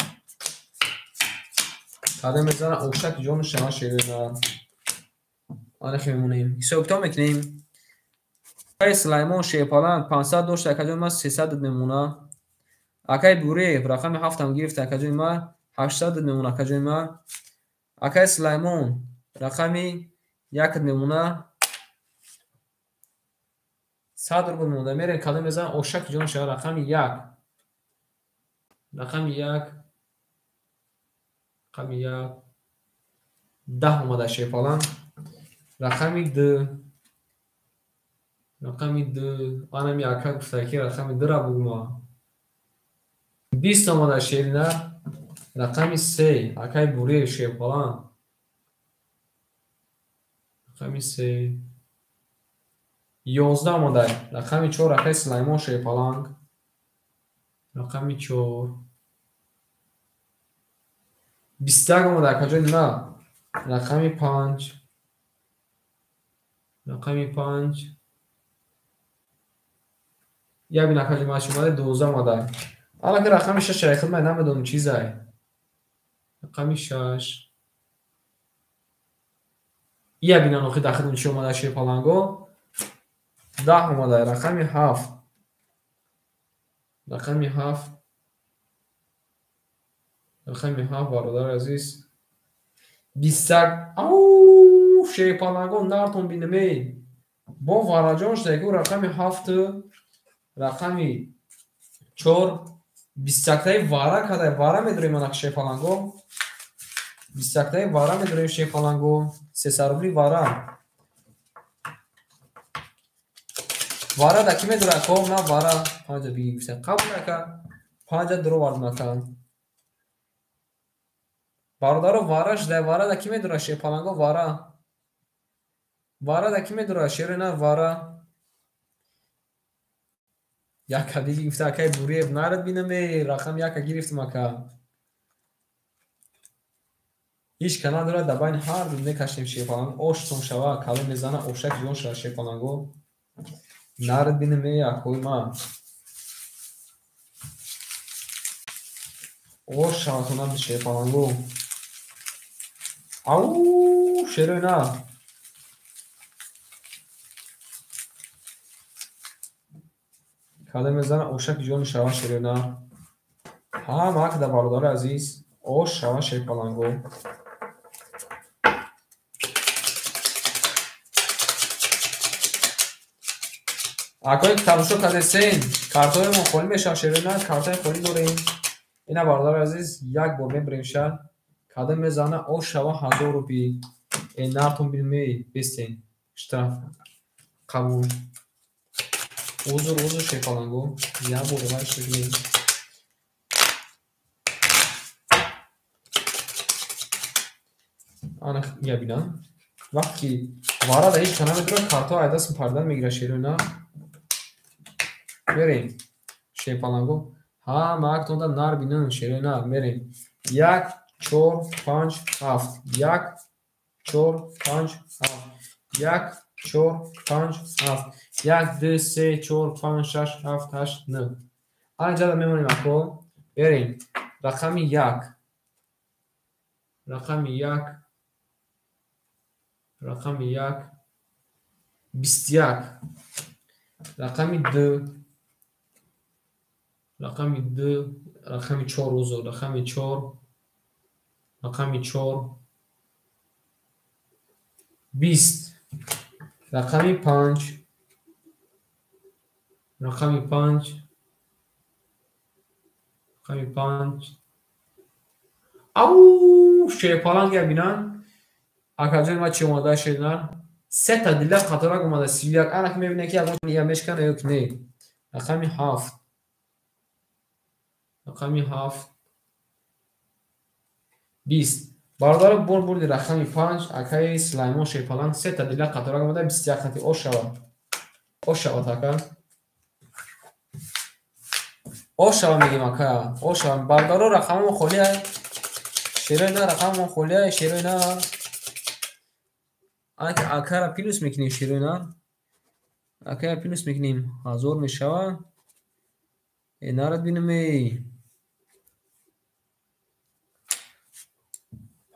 Кадом мезан ошак ҷон шава шерона. Ана хемонем. Ҳисоб-китоб мекунем. Акай Сулаймон шерпаланг 500 дошт, акаҷони ма 300 мемона. Акай Буреев рақами 7 ам гирифт, акаҷони ма 800 мемона, акаҷони ма. Акай Сулаймон рақами 1 мемона. 100 рубл монда. Мерем кадом мезанам ошак ҷон шава рақами 1. Рақами 1. Рақами 1. 10 омада шерпаланг. Рақами ду. Рақами ду. Анами ака гуфта ки рақами дура бугума. 20 омада шери нар. Рақами се. Акаи Буриев шерпаланг. Рақами се. 11 омада. Рақами 4 акаи Сулаймон шерпаланг. Рақами 4. 21 омада акаҷони ма. Рақами 5. Рақами 5. Як бин акаҷони ма чӣ омада? 12 омада. Аллаки рақами 6 ай худмай намедонам чизай. Рақами 6. Ия бинан охи дар худм чӣ омада шерпаланго? 10 омада. Рақами 7. Рақами 7. Рақами 7 бародари азиз. 21. Ау, шерпаланго нартон бинаме. Бо вараҷон шуда ку рақами 7, рақами 4, 21-таи вара кадай. Вара медорем ана шерпаланго. 21-таи вара медорем шерпаланго. 300 рубли вара. Вара да ки медора ко? На вара. 5 биги гуфта. Қабул ака. 5 дуровардм ака. Бародаро вара шуда. Вара да ки медора шерпаланго? Вара. Вара да ки медора шерина вара. Яка биги гуфта акай Буриев нарад бинаме. Рақам яка гирифтм ака. Ҳеҷ ка надорад дар байни ҳар ду мекашем шерпаланг. Оштон шава, калон мезана, ошак ҷон шава шерпаланго. Нарад бинаме акои ма. Ош шаватона шерпаланго. Ау, шерои на. Калон мезана, ошак ҷон шава шерои на. Ҳама акда бародари азиз, ош шава шерпаланго. Акое ки тамошо кардесен, картҳои мо холӣ мешавад шерои на, картҳои холӣ дорем. Ина бародари азиз, як бор мебарем ша. Кадом мезана, ош шава 1000 рубли. Э нартон бинме, бестен. Штраф. Қабул. Узр, узр шерпаланго. Як бор вайш мекунем. Ана я бинам. Вақте ки вара да ҳеҷ ка намедорад, картҳо ай дастм пардан мегирад шерои на. Мерем. Шерпаланго. Ҳама актонда нар бинан шерои нар. Мерем. 1 4 5 7. 1 4 5 7. 1 4 5 7. 1 2 3 4 5 6 7 8 9. Ана ҷада мемонем ако. Мерем. Рақами 1. Рақами 1. Рақами 1. 21. Рақами 2. Рақами 2, рақами 4 узр, рақами 4, рақами 4, 20, рақами 5, рақами 5, рақами 5. Ау, шерпаланг я бинан. Акаҷони ма чӣ омада шернар? Сета дила қаторак омада 31. Ана ки мебинем ки ягон я мешкана ё ки не. Рақами 7. Рақами 7. 20. Бародаро бор бурди рақами 5 акаи Сулаймон шерпаланг сета дила қаторак омада 21 хати ош шава. Ош шава ака. Ош шава мегим ака. Ош шава. Бародаро рақамон холӣ ай. Шерои на рақамон холӣ ай, шерои на. Ака акара плюс мекунем шерои на. Акара плюс мекунем 1000 мешава. Э нарад бинаме.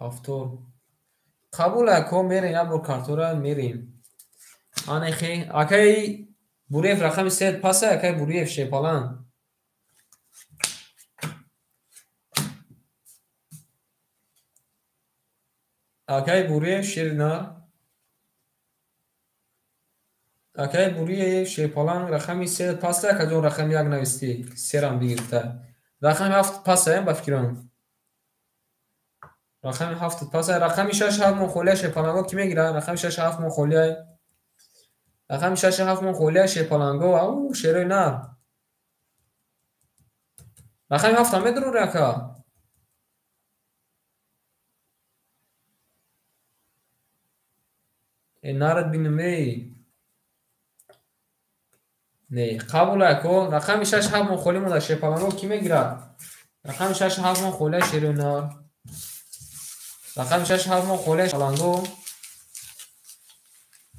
Повтор. Қабул ако мерем як бор картора мерем. Анехе акаи Буриев рақами 3 паса акаи Буриев шерпаланг. Акаи Буриев шернар. Акаи Буриев шерпаланг рақами 3 паса акаҷон рақами 1 навистӣ. Серам бигирифта. Рақами 7 пасаям ба фикрам. Рақами ҳафт пас рақами шаш ҳафт мон холия шерпаланго ки мегирад? Рақами шаш ҳафт мон холия. Рақами шаш ҳафт мон холия шерпаланго. Ау, шерои нар. Рақами ҳафт ҳам медурори ака. Э нарад бинам эй. Не, қабул ако. Рақами шаш ҳафт мон холӣ монда шерпаланго ки мегирад? Рақами шаш ҳафт мон холия шерои нар. Рақами шаш ҳафт мон холия паланго.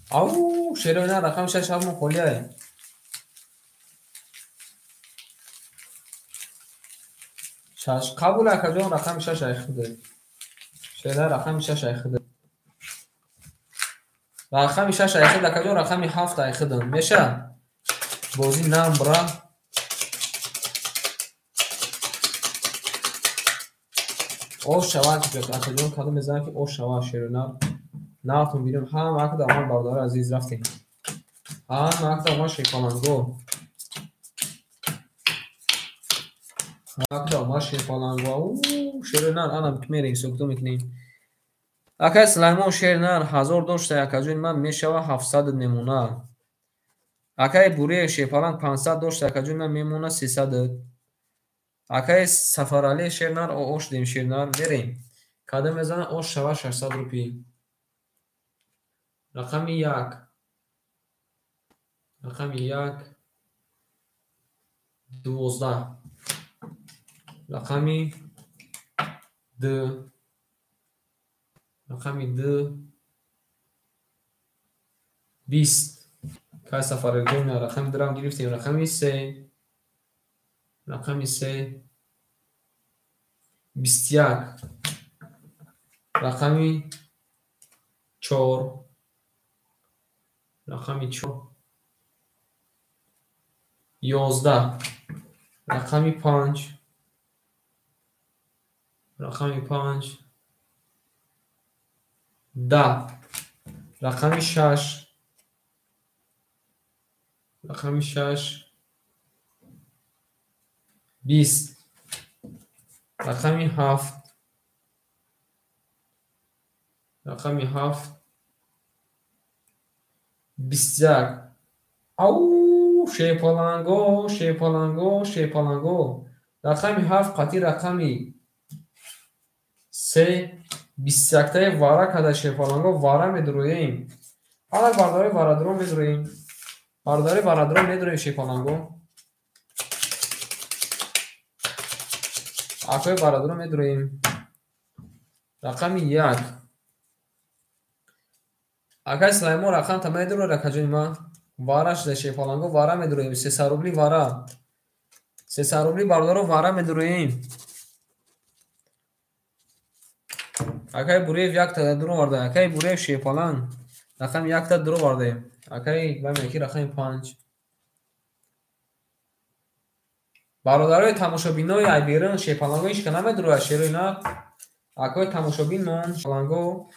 Ау, шерои нар рақами шаш ҳафт мон холия. Шаш қабул акаҷон рақами шаш айхида. Шерои рақами шаш айхида. Рақами шаш айхида акаҷон рақами ҳафт айхида. Меша? Бозӣ намбра. Ош шавад акаҷон кадом мезанам ки ош шавад шерои нар. Нартон бинем ҳама акда омад бародари азиз рафтем. Ҳама акда омад шерпаланго. Акда омад шерпаланго. У шерои нар ана мерем ҳисобкитоб мекунем. Акай Сулаймон шери нар 1000 дошта акаҷони ман мешава 700 мемона. Акай Буриев шерпаланг 500 дошта акаҷони ман мемона 300. Акай Сафаралӣ шер нар ош дем шер нар мерем. Кадом мезана ош шава 600 рупӣ. Рақами як. Рақами як. 12. Рақами ду. Рақами ду. 20. Кай Сафаралиҷон рақами дурам гирифтем. Рақами се. Рақами се. 21. Рақами 4. Рақами 4. 11. Рақами 5. Рақами 5. 10. Рақами 6. Рақами 6. 20. Рақами 7. Рақами 7. 21. Ау, шерпаланго, шерпаланго, шерпаланго. Рақами 7 қатъи рақами 3 21-таи вара када шерпаланго вара медуроем. Ҳама бародари варадро медуроем. Бародари варадро медуроем шерпаланго. Акои варадро медуроем. Рақами 1. Акай Сулаймон рақам та медурод акаҷони ман. Вара шуда шерпаланго вара медуроем. 300 рубли вара. 300 рубли бародаро вара медуроем. Акай Буриев якта дуроварда. Акай Буриев шерпаланг рақами якта дуровардаем. Акай бамеки рақами 5. Бародарои тамошобинои айберин шерпаланго ҳеч ка намедурояд шерои нар. Акои тамошобин мон шерпаланго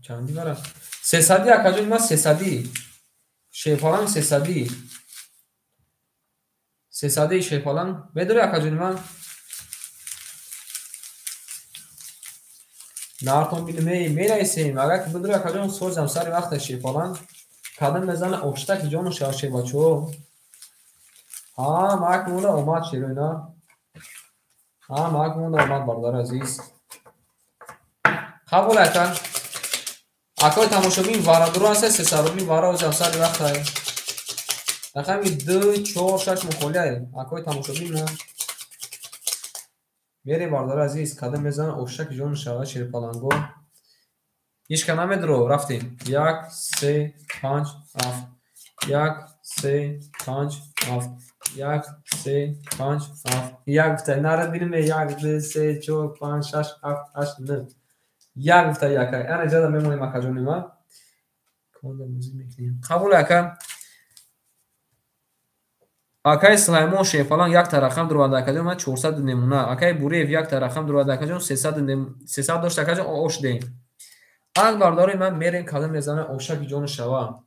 чанди вара? 300 акаҷони ман 300. Шерпаланг 300. 300 шерпаланг медурои акаҷони ман? Нартон бинем эй мерасем. Агар ки бидурои акаҷон созам сари вақта шерпаланг кадам мезана оштаки ҷону шава шербачо. Ҳа, мак монда омад шерои нар. Ҳа, мак монда омад бародари азиз. Қабул ака. Акои тамошобин варадуро аст 300 рубли вара озам сари вақта. Рақами 2 4 6 мухолия. Акои тамошобин мо. Мерем бародари азиз, кадам мезана оштаки ҷону шава шерпаланго. Ҳеч ка намедуро, рафтем. 1 3 5 7. 1 3 5 7. 1 3 5 7. 1 гуфта нарад бинем 1 2 3 4 5 6 7 8 9. 1 гуфта як. Ана ҷада мемонем акаҷони ман. Конда бозӣ мекунем. Қабул ака. Акай Сулаймон шерпаланг якта рақам дуроварда акаҷон ман 400 немона. Акай Буриев якта рақам дуроварда акаҷон 300 дошта акаҷон ош дем. Ак бародари ман мерем кадам мезана ошаки ҷону шава.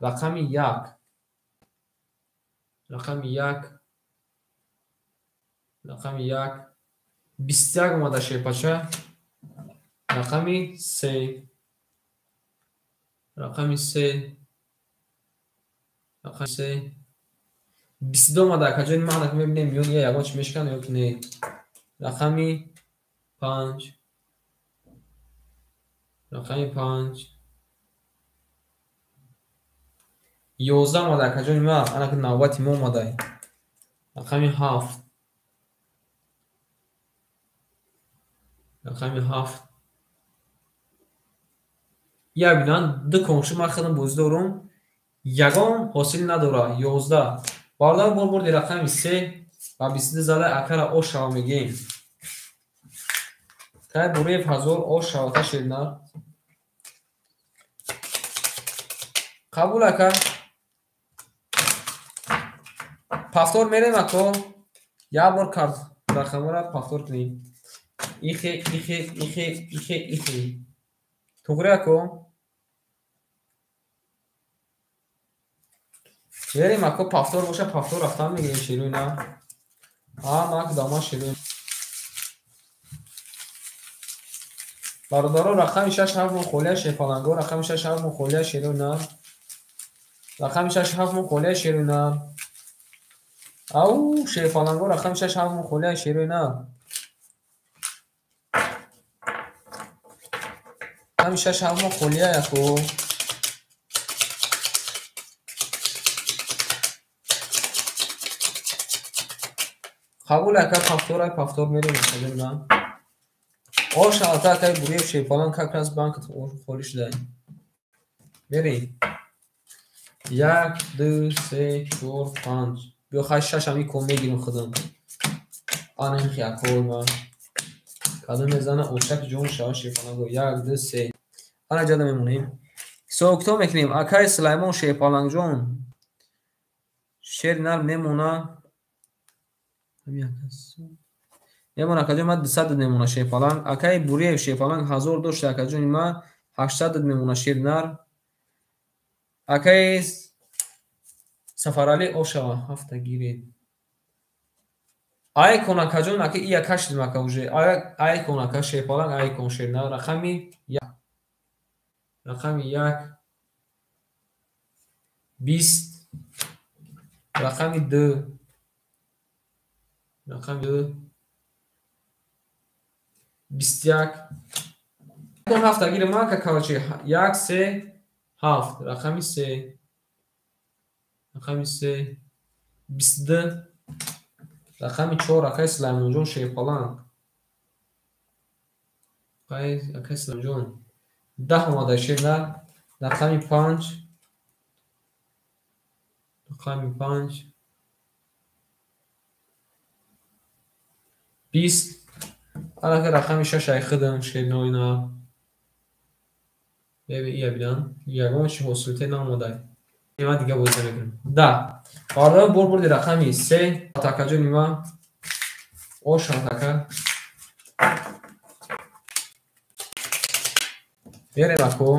Рақами 1. Рақами 1. Рақами 1. 21 омада шерпача. Рақами 3. Рақами 3. Рақами 3. 22 омада акаҷони ман ак мебинем миён я ягон чи мешкан ё ки не. Рақами 5. Рақами 5. 11 омада акаҷони ман, ана ки навбати мо омада. Рақами 7. Рақами 7. Я бинан ду конши ман худам бозӣ дорум, ягон ҳосил надора. 11. Бародар бор бурди рақами 3 ва 22 зада акара ош шава мегӯем. Кай Буриев 1000 ош шавата шернар. Қабул ака. Повтор мерем ако. Як бор карт рақамора повтор кунем. Ихе, ихе, ихе, ихе, ихе. Туғри ако. Мерем ако повтор боша, повтор рафтан мегирем шеруина. А мак дама шеруин. Бародаро рақами 6 7 мо холия шерпаланго, рақами 6 7 мо холия шеруина. Рақами 6 7 мо холия шеруина. Ау шерпаланго рақами 6 7 мо холия шеруина. Рақами 6 7 мо холия яко. Қабул ака повтор, повтор мерем акаҷон. Ош алта акай Буриев шерпаланг как раз банк холӣ шуда. Мерем. 1 2 3 4 5. Биё хай 6 ами ком мегирим худам. Ана ин хиякор ма. Кадом мезана ошак ҷон шава шерпаланго. 1 2 3. Ана ҷада мемонем. Ҳисоб китоб мекунем. Акай Сулаймон шерпалангҷон. Шер нар мемона. Мемона акаҷон ма 200 мемона шерпаланг. Акай Буриев шерпаланг 1000 дошта акаҷони ма 800 мемона шернар. Акай Сафарали ошава 7 гиред. Айкон акаҷон ака ия кашидим ака уже. Айкон ака шерпаланг айкон шернар. Рақами 1. Рақами 1. 20. Рақами 2. Рақами 2. 21. Айкон 7 гирем ака короче. 1 3 7. Рақами 3. Рақами 3. 22. Рақами 4 акай Сулаймонҷон шерпаланг. Акай Сулаймонҷон 10 омада шернар. Рақами 5. Рақами 5. 20. Анака рақами 6 ай худам шерноина. Беби ия бинан. Ягон чи ҳосилте наомада. Ма дига бозӣ мекунем. 10. Барои бор бурди рақами 3 атакаҷони ма. Ош атака. Мерем ако.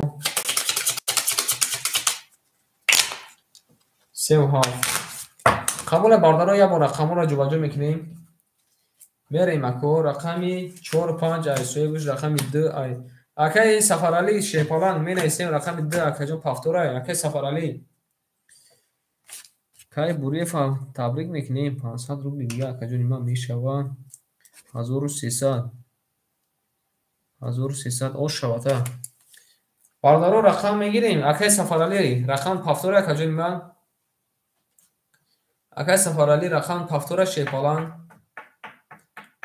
3 ва 7. Қабула бародаро як бор рақамҳоро ҷобаҷо мекунем. Мерем ако рақами 4 5 ай соҳибаш рақами 2 ай. Акай Сафарали шерпаланг менависем рақами 2 акаҷон повторай. Акай Сафарали. Кай Буриев табрик мекунем. 500 рубли дига акаҷони ман мешава 1300. 1300 ош шавата. Бародаро рақам мегирем. Акай Сафарали рақам повторай акаҷони ман. Акай Сафарали рақам повторай шерпаланг.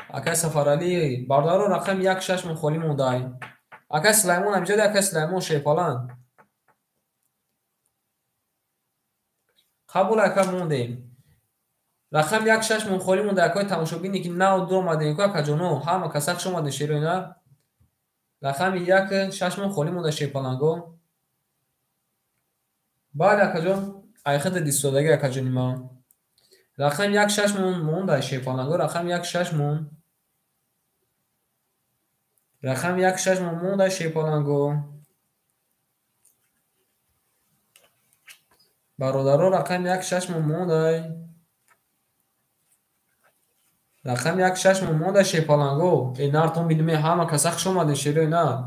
Акай Сафарали бародаро рақами 1 6 мон холӣ мондай. Акай Сулаймон ҳамиҷода акай Сулаймон шерпаланг. Қабул ака мондем. Рақам 1 6 мон холӣ монда акои тамошобине ки нав дур омадем ку акаҷоно ҳама каса хуш омадем шероина. Рақами 1 6 мон холӣ монда шерпаланго. Бале акаҷон айхида дистодагӣ акаҷони ман. Рақами 1 6 мон монда шерпаланго. Рақами 1 6 мон. Рақами 1 6 мон монда шерпаланго. Бародаро рақами 1 6 мон мондай. Рақами як шаш мон монда шерпаланго. Э нартон бинем ҳама каса хуш омадем шерои нар.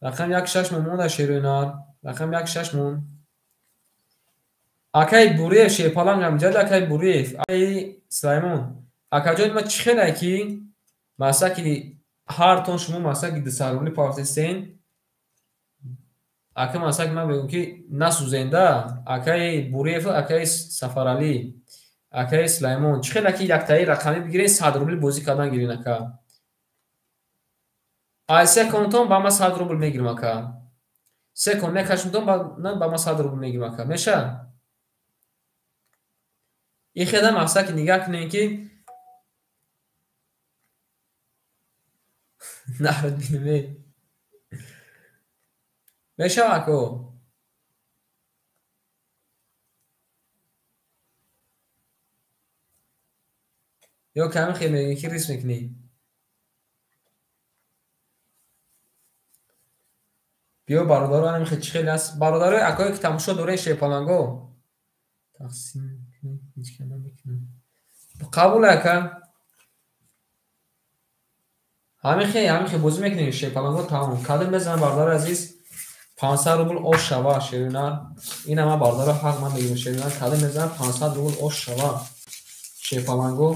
Рақами як шаш мон монда шерои нар. Рақами як шаш мон. Акай Буриев шерпаланг ҳам ҷад акай Буриев, акай Сулаймон. Акаҷони ма чӣ хеле ки масаки ҳартон шумо масаки 200 рубли пафтестен. Ака масаки ман мегӯям ки насӯзенда. Акаи Буриев, акаи Сафаралӣ, акаи Сулаймон. Чӣ хеле ки яктаи рақамӣ бигирен 100 рубли бозӣ кардан гирен ака. Ай се контон ба ма 100 рубл мегирам ака. Се кон мекашмтон ба ма 100 рубл мегирам ака. Меша? И хеда масаки нигаҳ кунем ки нард бинем. Мешава ако? Ё ками хел мегӯӣ ки риск мекунӣ? Биё бародаро анам хел чӣ хел аст? Бародарои акое ки тамошо доред шерпаланго. Тақсим ҳеҷ кам намекунам. Қабул ака. Ҳамин хел бозӣ мекунем шерпаланго тамом. Кадом мезанам бародари азиз? 500 рубл ош шава шеринар. Ина ман бародаро ҳақ ман мегирам шеринар. Кадом мезанам 500 рубл ош шава шерпаланго.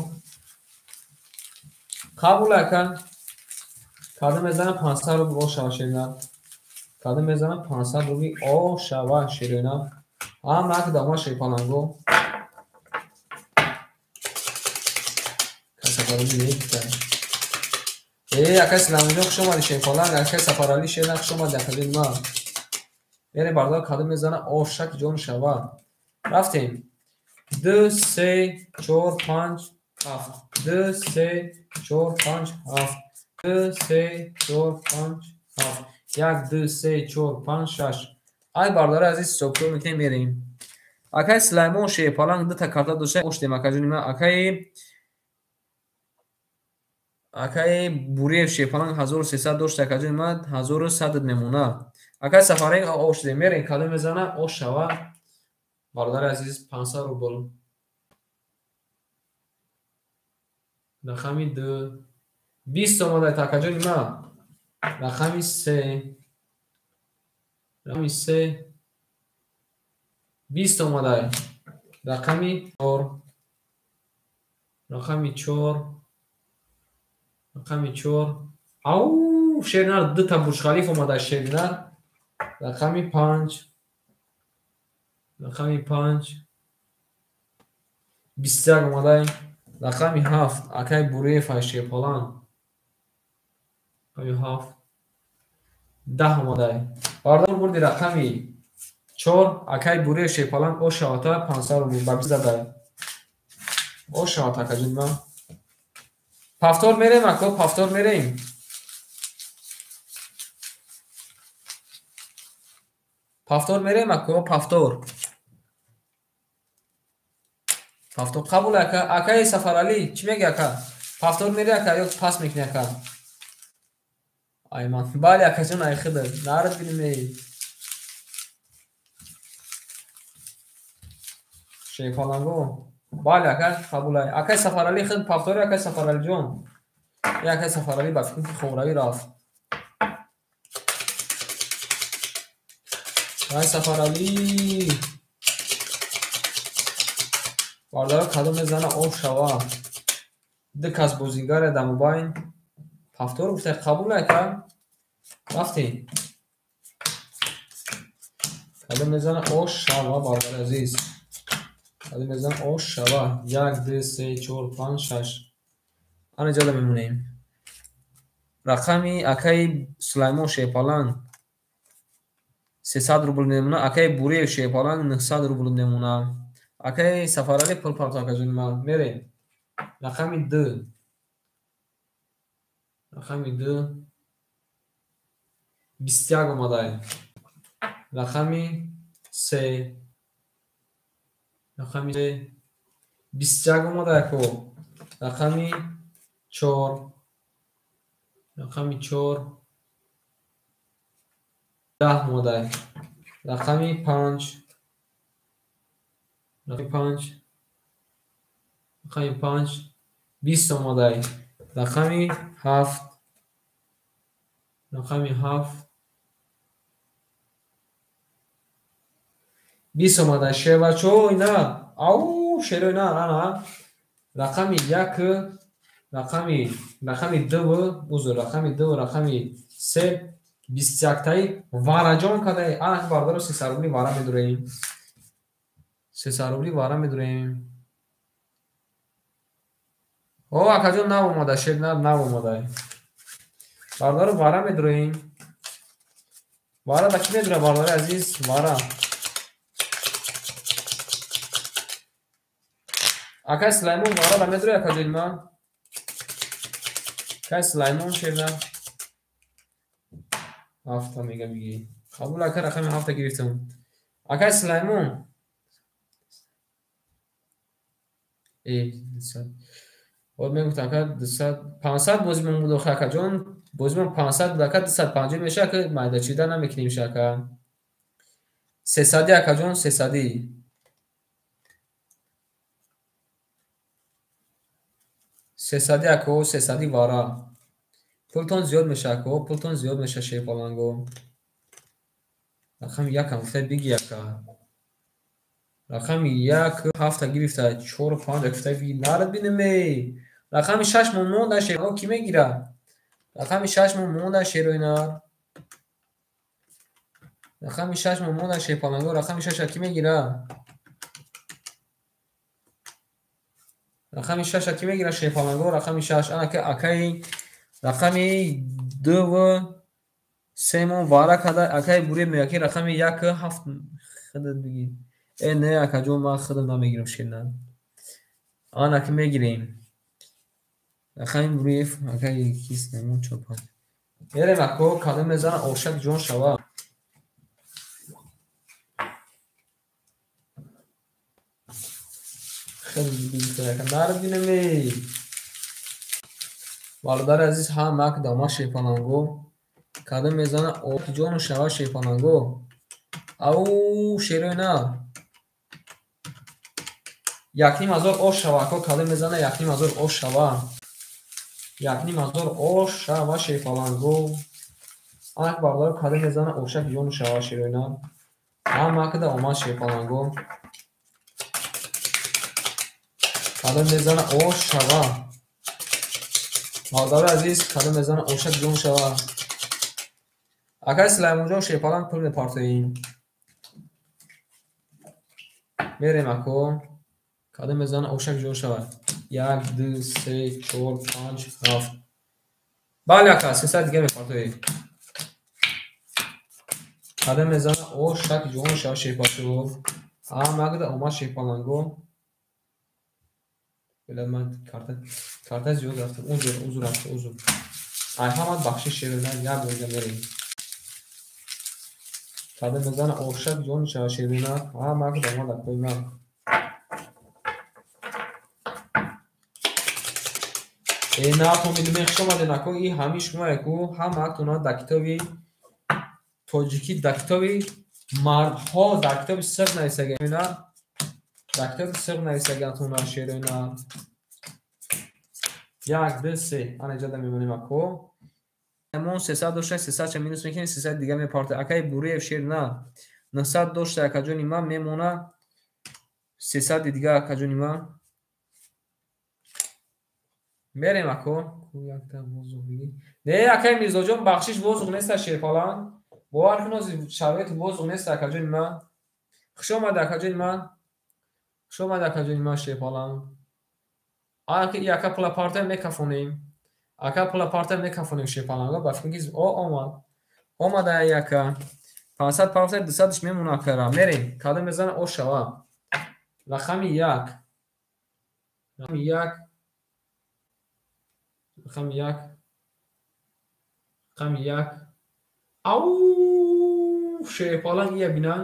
Қабул ака. Кадом мезанам 500 рубл ош шава шеринар. Кадом мезанам 500 рубли ош шава шеринар. Ҳама ак дома шерпаланго. Сафаралӣ мекта. Э, акай Сулаймонҷон хуш омадӣ шерпаланг, акай Сафаралӣ шеринар хуш омадӣ акаҷони ман. Мерем бародар кадом мезана ошак ҷон шава. Рафтем. 2 3 4 5 7. 2 3 4 5 7. 2 3 4 5 7. 1 2 3 4 5 6. Ай бародари азиз ҳисобкор мекунем мерем. Акай Сулаймон шерпаланг дута карта дошта оштем акаҷони ман. Акаи Буриев шерпаланг 1300 дошта акаҷони ман 1100 мемона. Акаи Сафаралӣ оштем мерем кадом мезана ош шава. Бародари азиз 500 рубл. Рақами 2. 20 омада акаҷони ман. Рақами 3. Рақами 3. 20 омада. Рақами 4. Рақами 4. Рақами 4. Ау, шеринар дута Бурҷ-Халиф омада шеринар. Рақами 5. Рақами 5. 21 омада. Рақами 7. Акай Буриев ай шерпаланг. Рақами 7. 10 омада. Бародар бурди рақами 4. Акай Буриев шерпаланг ош шавата 500 рубл ба 20 зада. Ош шавата акаҷони ман. Пафтор мерем ако, пафтор мерем. Пафтор мерем ако, пафтор. Пафтор қабул ака. Акаи Сафаралӣ чӣ мегӯӣ ака? Пафтор мерӣ ака ё пас мекунӣ ака? Айман. Бале акаҷон ай хидр. Нард бинем. Шерпаланго. Бале ака қабул ай. Акаи Сафаралӣ хид пафтори акаи Сафаралиҷон. Е акаи Сафаралӣ ба фикр ки хобравӣ рафт. Акаи Сафаралӣ. Бародаро кадом мезана ош шава. Ду кас бозигаре дар мобайн. Пафтор гуфта қабул ака. Рафтем. Кадом мезана ош шава бародари азиз. Кадом мезана ош шава. 1 2 3 4 5 6. Ана ҷода мемонем. Рақами акаи Сулаймон шерпаланг 300 рубл мемона. Акаи Буриев шерпаланг 900 рубл мемона. Акаи Сафаралӣ пул партофт акаҷони ман. Мерем. Рақами 2. Рақами 2. 21 омада. Рақами 3. Рақами 3. 21 омада ако. Рақами 4. Рақами 4. 10 омада. Рақами 5. Рақами 5. Рақами 5. 20 омадай. Рақами 7. Рақами 7. 20 омадай. Шербачо ина. Ау, шерои на, ана. Рақами 1, рақами 2, узр, рақами 2, рақами 3, 21-таи вараҷон кадай. Ана бародаро 300 рубли вара медураем. 300 рубли вара медураем. О, акаҷон нав омада, шер нав омада. Бародаро вара медураем. Вара да ки медура, бародари азиз? Вара. Акай Сулаймон вара да медура, акаҷони ман? Акай Сулаймон шер нав. 7 мега бигӣ. Қабул ака, рақами 7 гирифтам. Акай Сулаймон. 200. Вот мегуфтам ака 200, 500 бозимон буд охи акаҷон. Бозимон 500 буд ака, 250 меша ака, майдачида намекунем ша ака. 300 акаҷон, 300. 300 ако, 300 вара. Пултон зиёд меша ако, пултон зиёд меша шерпаланго. Рақами 1 ам гуфта биги ака. Рақами 1 7 гирифта, 4 5 гуфта биги нарад бинем. Рақами 6 мо монда шерпаланго ки мегира? Рақами 6 мо монда шерои нар. Рақами 6 мо монда шерпаланго, рақами 6 ки мегира? Рақами 6 ки мегира шерпаланго, рақами 6 ана ки акаи рақами 2 3 мо вара када акаи буре мега ки рақами 1 7 худат биги. Не акаҷон, ман худам намегирам шерна. Ана ки мегирем. Рақами Буриев акаи кис намон 4 5. Мерем ако, кадом мезана ошак ҷон шава. Хеле биги ака, нар бинем. Бародари азиз, ҳам ак дама шерпаланго. Кадом мезана ошак ҷон шава шерпаланго. Ау, шерои на. 1500 ош шава ако, кадом мезана 1500 ош шава. 1500 ош шава шерпаланго. Анак бародаро кадом мезана ошак ҷон шава шерои на. Ҳам акда омад шерпаланго. Кадом мезана ош шава. Бародари азиз, кадом мезана ошак ҷон шава. Акай Сулаймонҷон шерпаланг пул мепартоем. Мерем ако. Кадом мезана ошак ҷон шава. 1 2 3 4 5 7. Бале ака, 300 дига мепартоем. Кадом мезана ошак ҷон шава шерпаланго. Ҳам акда омад шерпаланго. Бела ман карта зиёд рафтам. Узр, узр ака, узр. Ай ҳамат бахшиш шерона, як борга мерем. Кадом мезана ошак ҷон шава шерона. Ҳам акда омад акои ман. На фамилӣ хуш омадед ако, и ҳамин шумо яку ҳам актона дар китоби тоҷикӣ, дар китоби мардҳо, дар китоби сиғ нависагана, дар китоби сиғ нависагантона шероина. 1 2 3 ана иҷода мемонем ако. Мо 300 дошта, 300 ча минус мекунем, 300 дига мепарта. Акаи Буриев шер на 900 дошта акаҷони ман мемона 300 дига акаҷони ман. Мерем ако. Якта воздух биги. Не акаи Мирзоҷон, бахшиш воздух неста шерпаланг. Бовар кун, ҳозир шароити воздух неста акаҷони ман. Хуш омад акаҷони ман. Хуш омад акаҷони ман шерпаланг. Ана ки ака пула парта мекафонем. Ака пула парта мекафонем шерпаланго. Ба фикр ки о омад. Омада ака. 500 парта 200-ш мемона акара. Мерем. Кадом мезана ош шава. Рақами 1. Рақами 1. Рақами 1. Рақами 1. Ау, шерпаланг ия бинан.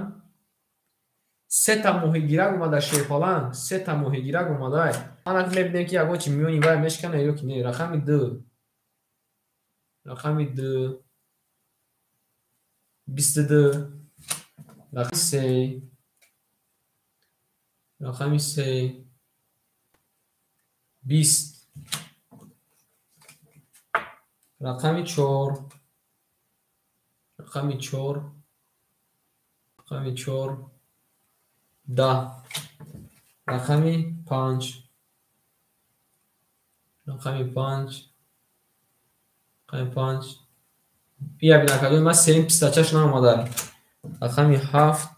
Сета моҳигирак омада шерпаланг, сета моҳигирак омада. Ана мебинем ки ягон чи миёни вай мешкана ё ки не. Рақами 2. Рақами 2. 22. Рақами 3. Рақами 3. 20. Рақами 4. Рақами 4. Рақами 4. 10. Рақами 5. Рақами 5. Рақами 5. Бия бин акаҷон, ман сеюм пистачаш наомада. Рақами 7.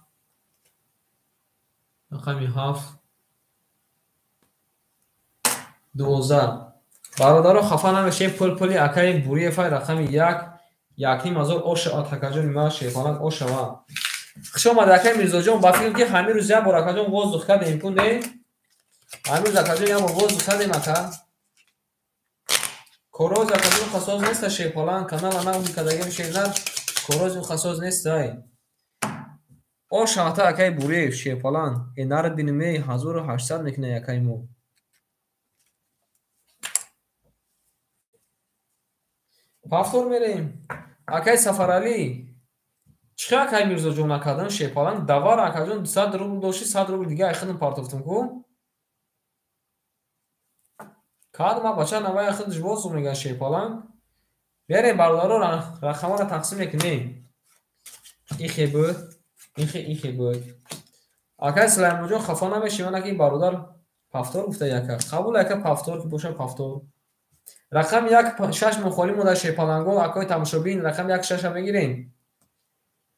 Рақами 7. 12. Бародаро хафа намешем, пул пули акаи Буриев рақами 1. 1,5 ҳазор ошавад акаҷони ман, Шерпаланг ошава. Хуш омад акаи Мирзоҷон, ба фикр ки ҳамин рӯз як бор акаҷон воздух кардем, ку не? Ҳамин рӯз акаҷон як бор воздух кардем ака. Короз акаҷон хасоз неста Шерпаланг, канала нағзи кардагим шернар, корози хасоз нестай. Ошавата акаи Буриев, Шерпаланг, э нар бинем, 1800 мекунад акаи мо. Повтор мерем. Акаи Сафаралӣ, чӣ хел акаи Мирзоҷон накардам Шерпаланг? Давар акаҷон 200 рубл дошти, 100 рубл дига айхидам партофтам ку? Кад ма бача навай хидш воздух меган Шерпаланг. Берем бародаро, рақамҳоро тақсим мекунем. Ихе буд, ихе ихе буд. Акаи Сулаймонҷон хафа намешӣ, ман аки бародар повтор гуфта яка. Қабул ака повтор ки боша повтор. Рақами 1 6 мухолим мода Шерпаланго, акои тамошобин рақами 1 6 мегирем.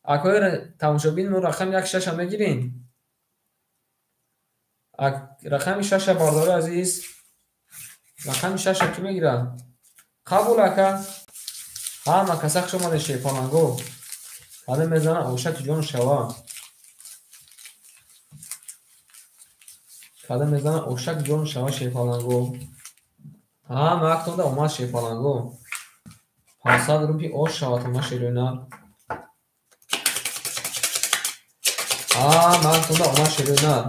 Акои тамошобин мо рақами 1 6 мегирем. Рақами 6 бародари азиз, рақами 6 ки мегирад? Қабул ака. Ҳама каса хуш омадед Шерпаланго. Кадом мезана ошаки ҷон шава. Кадом мезана ошак ҷон шава Шерпаланго. Ҳама актонда омад Шерпаланго. 500 рубли ош шавад ма шерӯнар. Ҳама актонда омад шерӯнар.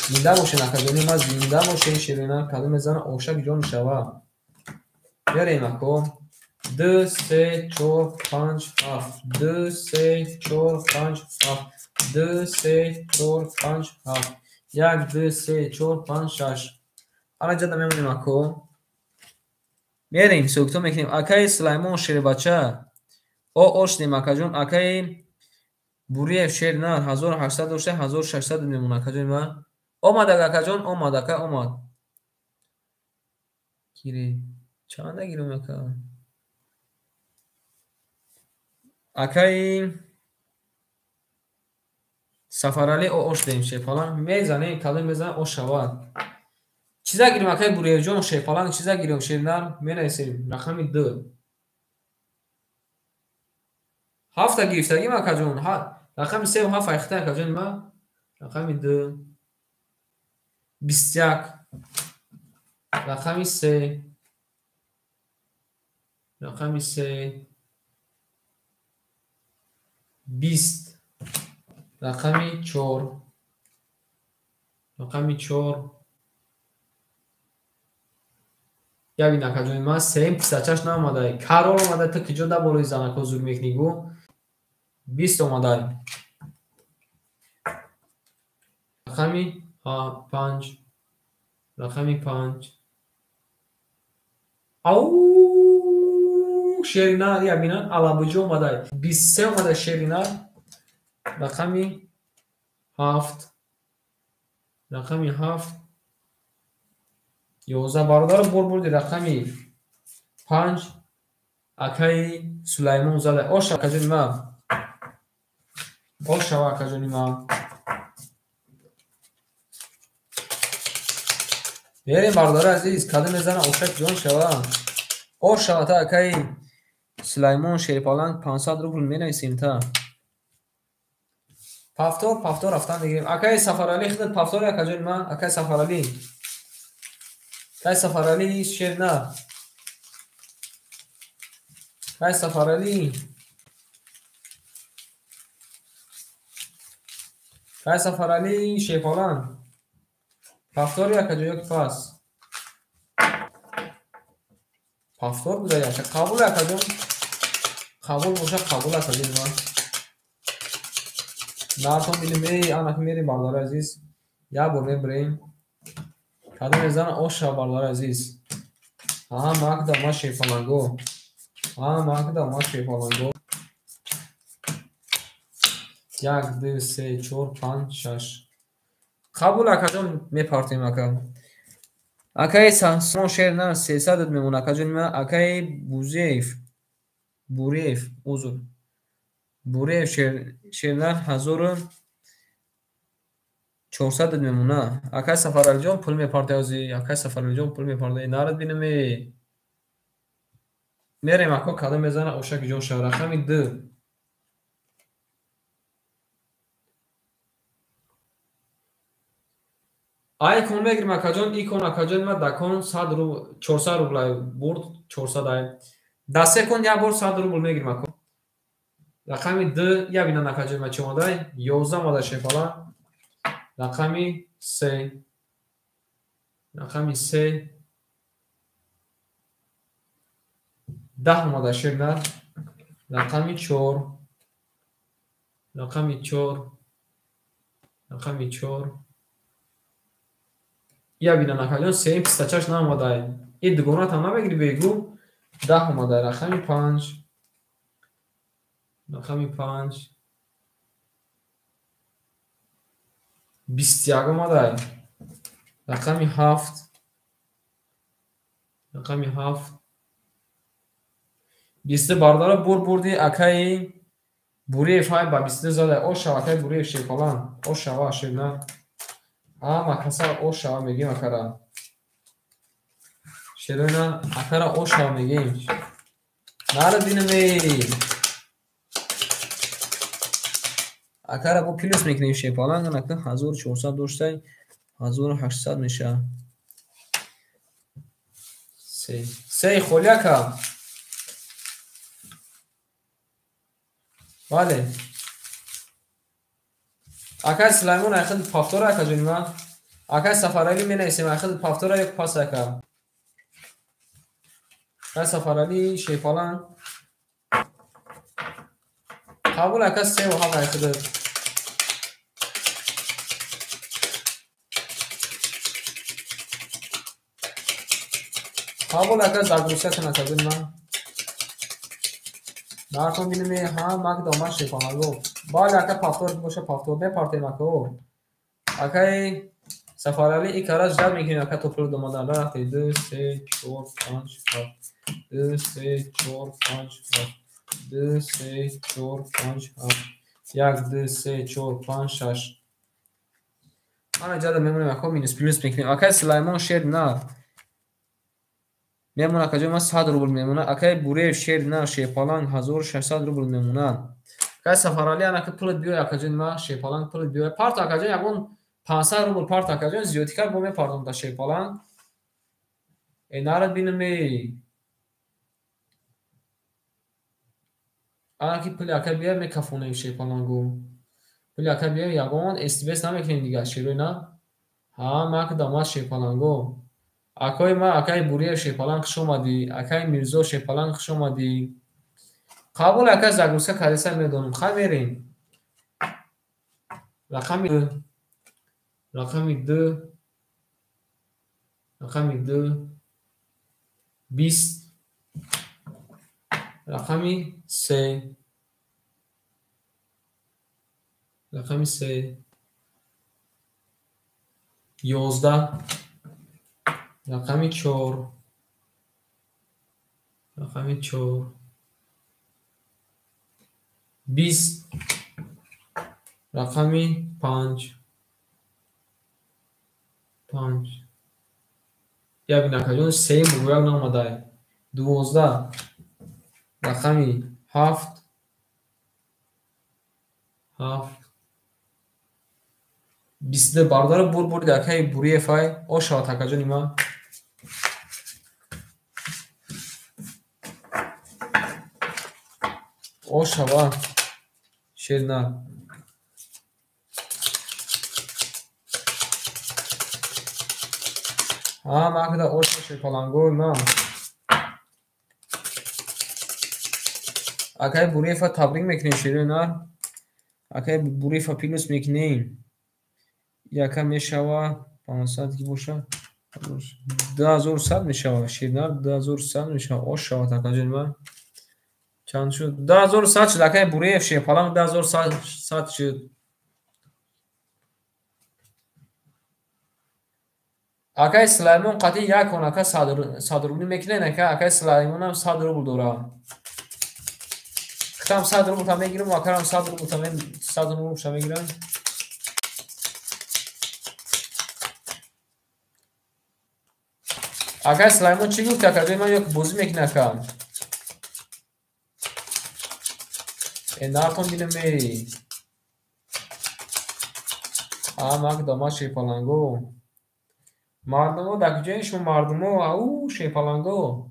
Зинда бошен акаҷони ма, зинда бошен шерӯнар. Кадом мезана ошак ҷон шава. Берем ако. 2 3 4 5 7. 2 3 4 5 7. 2 3 4 5 7. 1 2 3 4 5 6. Ана ҷада мемонем ако. Мерем, суҳбато мекунем. Акаи Сулаймон Шербача. О ошдем акаҷон. Акаи Буриев Шернар 1800 дошта, 1600 мемонад акаҷони ман. Омад акаҷон, омад ака, омад. Кире. Чанда гирем ака? Акаи Сафаралӣ о ошдем Шерпаланг. Мезанем, калом мезанем, ош шавад. Чиза гирем акаи Буриевҷон Шерпаланг, чиза гирем Шернар? Менависем рақами 2. 7 гирифтагим акаҷон. Рақами 3 ва 7 айхта акаҷон ма. Рақами 2. 21. Рақами 3. Рақами 3. 20. Рақами 4. Рақами 4. Ябин акаҷони ман сеюм писачаш наомадай. Карол омада, ту киҷо да болои занако зур мекунӣ гу? 20 омадай. Рақами 5. Рақами 5. Ау шеринар, ябинан алабуҷо омадай. 23 омадай шеринар. Рақами 7. Рақами 7. 11 бародаро бор бурди рақами 5 акаи Сулаймон зада. Ош акаҷони ман. Ош шава акаҷони ман. Берем бародари азиз, кадом мезана ошак ҷон шава. Ош шава та акаи Сулаймон Шерпаланг 500 рубл менависем та. Повтор, повтор рафтан мегирем. Акаи Сафаралӣ хидат повтори акаҷони ман, акаи Сафаралӣ. Акаи Сафаралӣ Шернар. Акаи Сафаралӣ. Акаи Сафаралӣ Шерпаланг. Повтори акаҷон ёки пас? Повтор буда яша. Қабул акаҷон. Қабул боша, қабул акаҷони ман. Нартон билим, эй, анак мерем бародари азиз. Як бор мебарем. Кадом мезана ош шава бародари азиз. Ҳама ма шерпаланго. Ҳама ма шерпаланго. 1, 2, 3, 4, 5, 6. Қабул акаҷон, мепартем ака. Акаи Сасон шер на 300 мемон акаҷон ма. Акаи Бузеев, Буреев, узр. Буреев шер на 1400 мемона. Акаи Сафаралиҷон пул мепартоязи. Акаи Сафаралиҷон пул мепартоязи. Нарад бинаме. Мерем ако кадом мезана ошаки ҷон шава. Рақами 2. Ай кон мегирим акаҷон, икон акаҷон ма дакон 100 рубл, 400 рубл ай бурд, 400 ай. Да се кон як бор 100 рубл мегирим ако. Рақами 2 я бинан акаҷон ма чӣ омадай? 11 омада шефала. Рақами 3. Рақами 3. 10 омада шернар. Рақами 4. Рақами 4. Рақами 4. Я бинан акаҷон сеюм пистачаш наомадай. И дугонатам намегири бегу. 10 омадай. Рақами 5. Рақами 5. 21 омадай. Рақами 7. Рақами 7. 22 бардора бур бурди акаи Буреев ҳай ба 22 задай. Ошава акаи Буреев шерпалан. Ошава шерна. Ама каса ошава мегем акара. Шерона акара ошава мегем. Нара бинаме. Акара бо плюс мекунем шерпалан, ака 1400 доштай, 1800 меша. Се. Се холи ака. Бале. Акай Сулаймон айхел пафтора ака ҷони ман. Акай Сафарали менависем айхел пафтора як пас ака. Акай Сафарали шерпалан. Қабул ака 3 ва 7 айхел. Қабул ака загрузка кун ака ҷони ман. Нархон бинаме ҳа мак дома шерпаланго. Бале ака пафтор боша пафтор мепартем ака. Акаи Сафарали и кара ждат мекунем ака то пул домадан. Рафте 2 3 4 5 7. 2 3 4 5 7. 2 3 4 5 7. 1 2 3 4 5 6. Ана ҷада мемонем ака минус плюс мекунем. Акаи Сулаймон шер на. Мемона акаҷон ман 100 рубл мемона. Акаи Буреев шер на шерпаланг 1600 рубл мемона. Акаи Сафарали анака пулат биёй акаҷон ма шерпаланг пулат биёй. Парт акаҷон ягон 500 рубл парт акаҷон зиёдӣ кард бо мепардом да шерпаланг. Э нарад бинаме. Анаки пули ака биёй мекафонем шерпалангу. Пули ака биёй ягон СБС намекунем дигар шерӯй на. Ҳа мак дамад шерпалангу. Акои ма акаи Буреев шерпаланг хуш омадӣ. Акаи Мирзо шерпаланг хуш омадӣ. Қабул ака загрузка кадеса медонам. Хай мерем. Рақами 2. Рақами 2. Рақами 2. 20. Рақами 3. Рақами 3. 11. Рақами 4. Рақами 4. 20. Рақами 5. 5. Я бин акаҷон 3 мугӯяк наомадай. 12. Рақами 7. 7. 22 бардора бур бурди акаи Буреев ай. Ошавад акаҷони ман. Ошава шерна. Ҳа макда оша шерпалангои ман. Акаи Буреева табрик мекунем шерои нар. Акаи Буреева плюс мекунем. Яка мешава 500 ки боша. 2100 мешавад. Ширнар 2100 мешавад. Ош шавад акаҷони ман. Чанд шуд? 2100 шуд акаи Буреев Шерпаланг 2100 шуд. Акаи Сулаймон қатъи як он ака 100 рублӣ мекунед ака. Акаи Сулаймонам 100 рубл дорад. Хитам 100 рубл та мегирам, акарам 100 рубл та 100 рубл ша мегирам. Акаи Сулаймон чӣ гуфт акаҷои ман ё ки бозӣ мекунад ака? Нартон бинам эй. Мак дома Шерпаланго. Мардумо дар куҷои шумо мардумо? Ау Шерпаланго.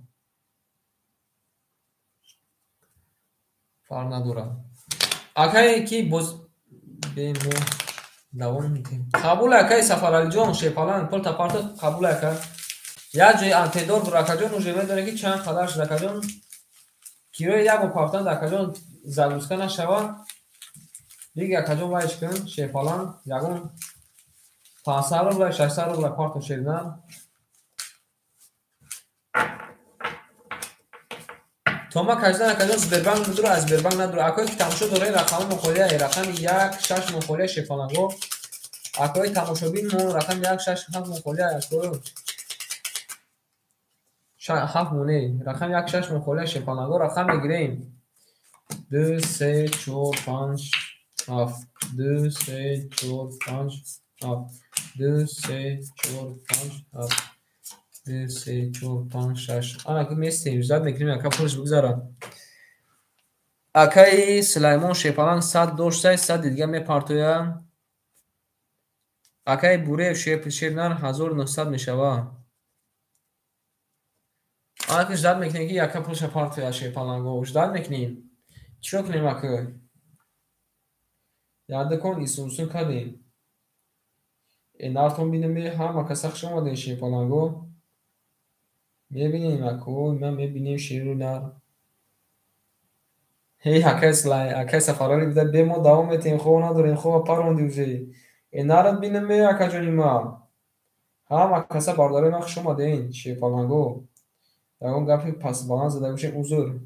Фарқ надорад. Акае ки боз бемо давом медиҳем. Қабул акаи Сафаралиҷон Шерпаланг пул тапарто қабул ака. Як ҷои антедор бур акаҷон уже медонед ки чанд қадар шуд акаҷон. Кирои як бор пафтан акаҷон загрузка нашавад. Дига акаҷон вайш кун Шерпаланг ягон 500 рубла 600 рубла парто шернар. Тома каждан акаҷон Сбербанк надура, аз Сбербанк надура. Акое ки тамошо доред рақами мухолия, рақами 1 6 мухолия Шерпаланго. Акои тамошобин мо рақами 1 6 7 мухолия акои 7 моне. Рақами 1 6 мухолия Шерпаланго рақам мегирем. 2 3 4 5 7 2 3 4 5 7 2 3 4 5 7 2 3 4 5 6. Ана ки местем, ждать мекунем ака пулш бигзарад. Акаи Сулаймон Шерпаланг 100 доштай, 100 дига мепартояд. Акаи Буреев Шернар 1900 мешавад. Ана ки ждать мекунем ки яка пулша партояд Шерпаланго. Ждать мекунем. Чиро кунем ака? Ядакон исумсун кардем. Нартон бинем ҳама каса хуш омадем Шерпаланго. Мебинем ако, ман мебинем шеру нар. Ҳей акаи Сулай, акаи Сафарали бида бе мо давом метем, хоб надорем, хоба паронди уже. Нарат бинем акаҷони ман. Ҳама каса бародарои ман хуш омадем Шерпаланго. Ягон гапи пасбаланд зада бошем узр.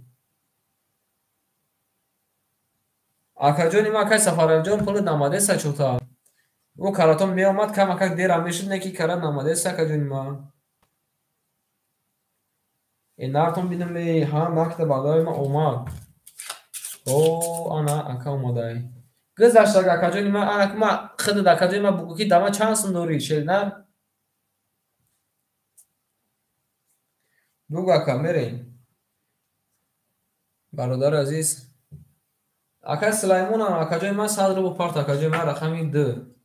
Акаҷони ман акаи Сафаралиҷон пули намадеса чота. Ӯ каратон меомад, камакак дерам мешуд, не ки карат намадеса акаҷони ман. Нартон бинам ҳама акта бародарои ман омад. О, ана ака омадай. Гузаштаг акаҷони ман, ана ки ман худат акаҷони ман бугӯ ки дама чанд сум дорӣ шернар? Бугӯ ака, мерем. Бародари азиз, акаи Сулаймонам акаҷони ман 100 рубл парт акаҷони ман рақами 2.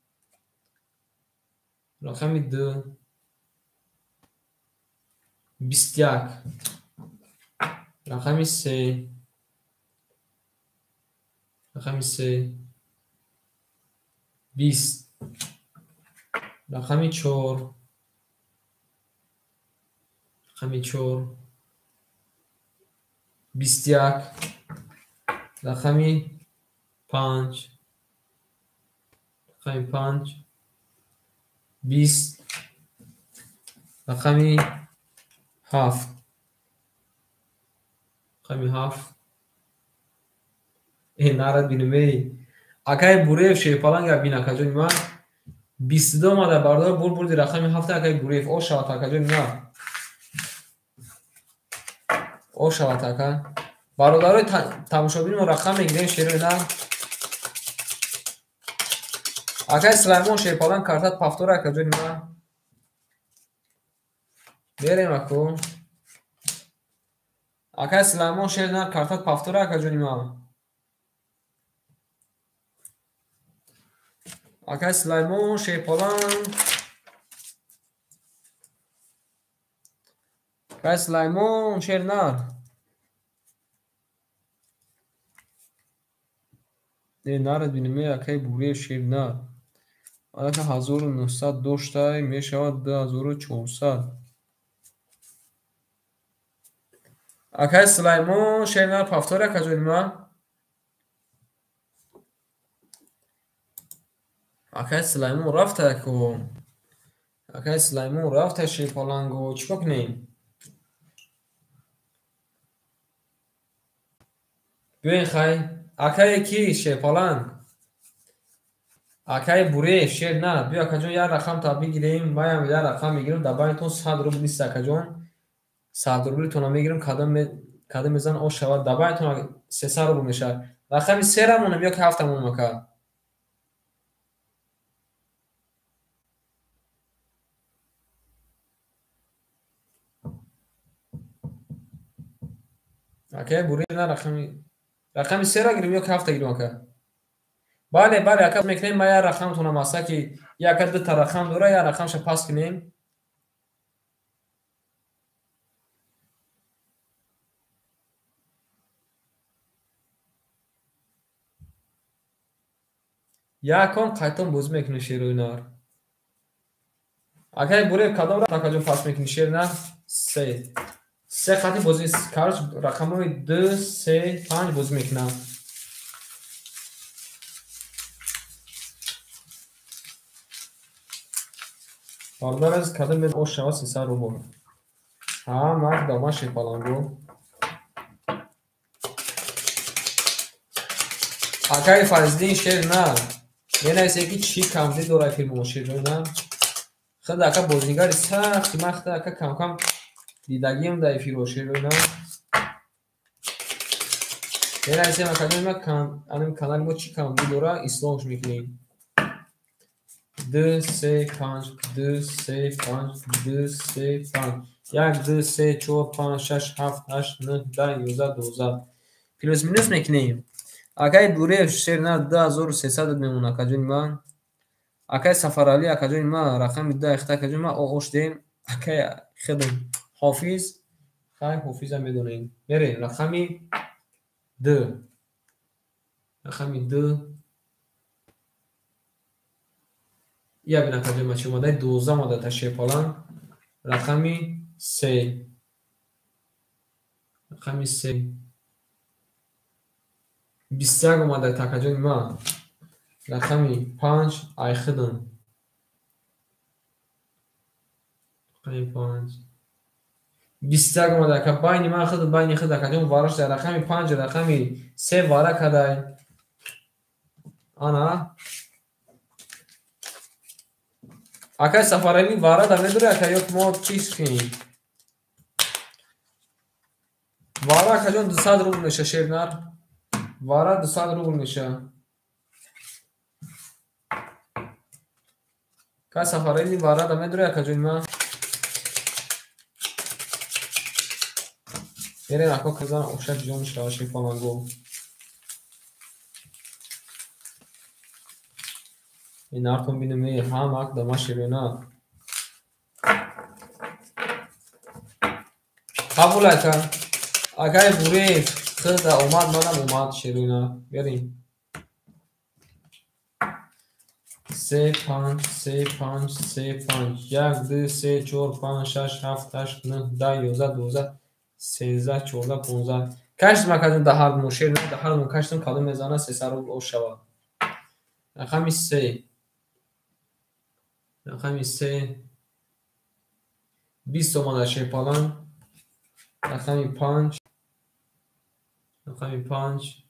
Рақами 2 21 рақами 3 рақами 3 20 рақами 4 рақами 4 21 рақами 5 рақами 5 20 рақами 7 рақами 7. Нарад бинем эй. Акаи Буреев Шерпаланг бин акаҷони ман 22 омада бародар бур бурди рақами 7 акаи Буреев. О шавад акаҷони ман. О шавад ака. Бародарои тамошобини мо рақам мегирем шерои нар. Акаи Сулаймон Шерпаланг картат пафтора акаҷони ман. Берем аку. Акаи Сулаймон Шернар картат пафтора акаҷони ман. Акаи Сулаймон Шерпаланг. Акаи Сулаймон Шернар. Нарад бинем акаи Буреев Шернар. Анака 1900 доштай мешавад 2400. Акаи Сулаймон Шернар пафтора акаҷони ман. Акаи Сулаймон рафта аку. Акай Сулаймон рафта Шерпаланго, чӣ кор кунем? Биёен хай. Акае ки Шерпаланг? Акаи Буреев шер на. Биё акаҷон, як рақам та бигирем. Маям як рақам мегирам. Дар байнтон 100 рубл нест акаҷон. 100 рублитонро мегирам, кадом мезан ош шавад. Дар байнтон 300 рубл мешавад. Рақами сера монам ё ки ҳафта монам ака? Акаи Буреев на рақами сера гирем ё ки ҳафта гирем ака? Бале, бале, ака мекунем, ма як рақамтонам аста ки як ака дута рақам дора, як рақамша пас кунем. Якон қайтон бозӣ мекунем шерои нар. Акаи Буреев кадом акаҷон пас мекунӣ шер нар? Се. Се хати бозӣ, короче, рақамҳои 2, 3, 5 бозӣ мекунам. Бародар азиз, кадом ош шавад 300 рубл? Ҳа, ман даман Шерпаланго. Акаи Фариддин шер на. Менависе ки чӣ камбудӣ дорад фирмамо шеррои на. Худ ака бозигари сахти ман худ ака кам-кам дидагиам дар эфирҳо шеррои на. Менависем акаҷон, ма анам канали мо чӣ камбудӣ дорад, ислоҳш мекунем. 2, 3, 5, 2, 3, 5, 2, 3, 5. 1, 2, 3, 4, 5, 6, 7, 8, 9, 10, 11, 12. Плюс минус мекунем. Акаи Буреев шер на 2300 мемонад акаҷони ман. Акаи Сафаралӣ акаҷони ман рақами 2 ихта акаҷони ман ош дем. Акаи хидм Ҳофиз, хай Ҳофизам медонем. Мерем рақами 2. Рақами 2. Я бин акаҷони ман чӣ омада? 12 омада та Шерпаланг. Рақами 3. Рақами 3. 21 омада та акаҷони ман. Рақами 5 айхидм. Рақами 5. 21 омада ака байни ман хид байни хид акаҷон вараш дар рақами 5 рақами 3 вара кадай. Ана. Акай Сафаралӣ вара да медори ака ё мо чиз кунем? Вара акаҷон 200 рубл меша шернар. Вара 200 рубл меша. Акай Сафаралӣ вара да медори акаҷони ман. Мерем ако казан ошак ҷон шава Шерпаланго. Ин артон бинем, ҳам ак дама шерона. Қабул ака. Акаи Буреев худа омад, манам омад шерона. Берем. 3, 5, 3, 5, 3, 5. 1, 2, 3, 4, 5, 6, 7, 8, 9, 10, 11, 12, 13, 14, 15. Каштим акаҷон да ҳар мо шер, да ҳар мо каштим кадом мезана 300 рубл ош шавад. Рақами 3. Рақами 3. 20 омада Шерпаланг. Рақами 5. Рақами 5.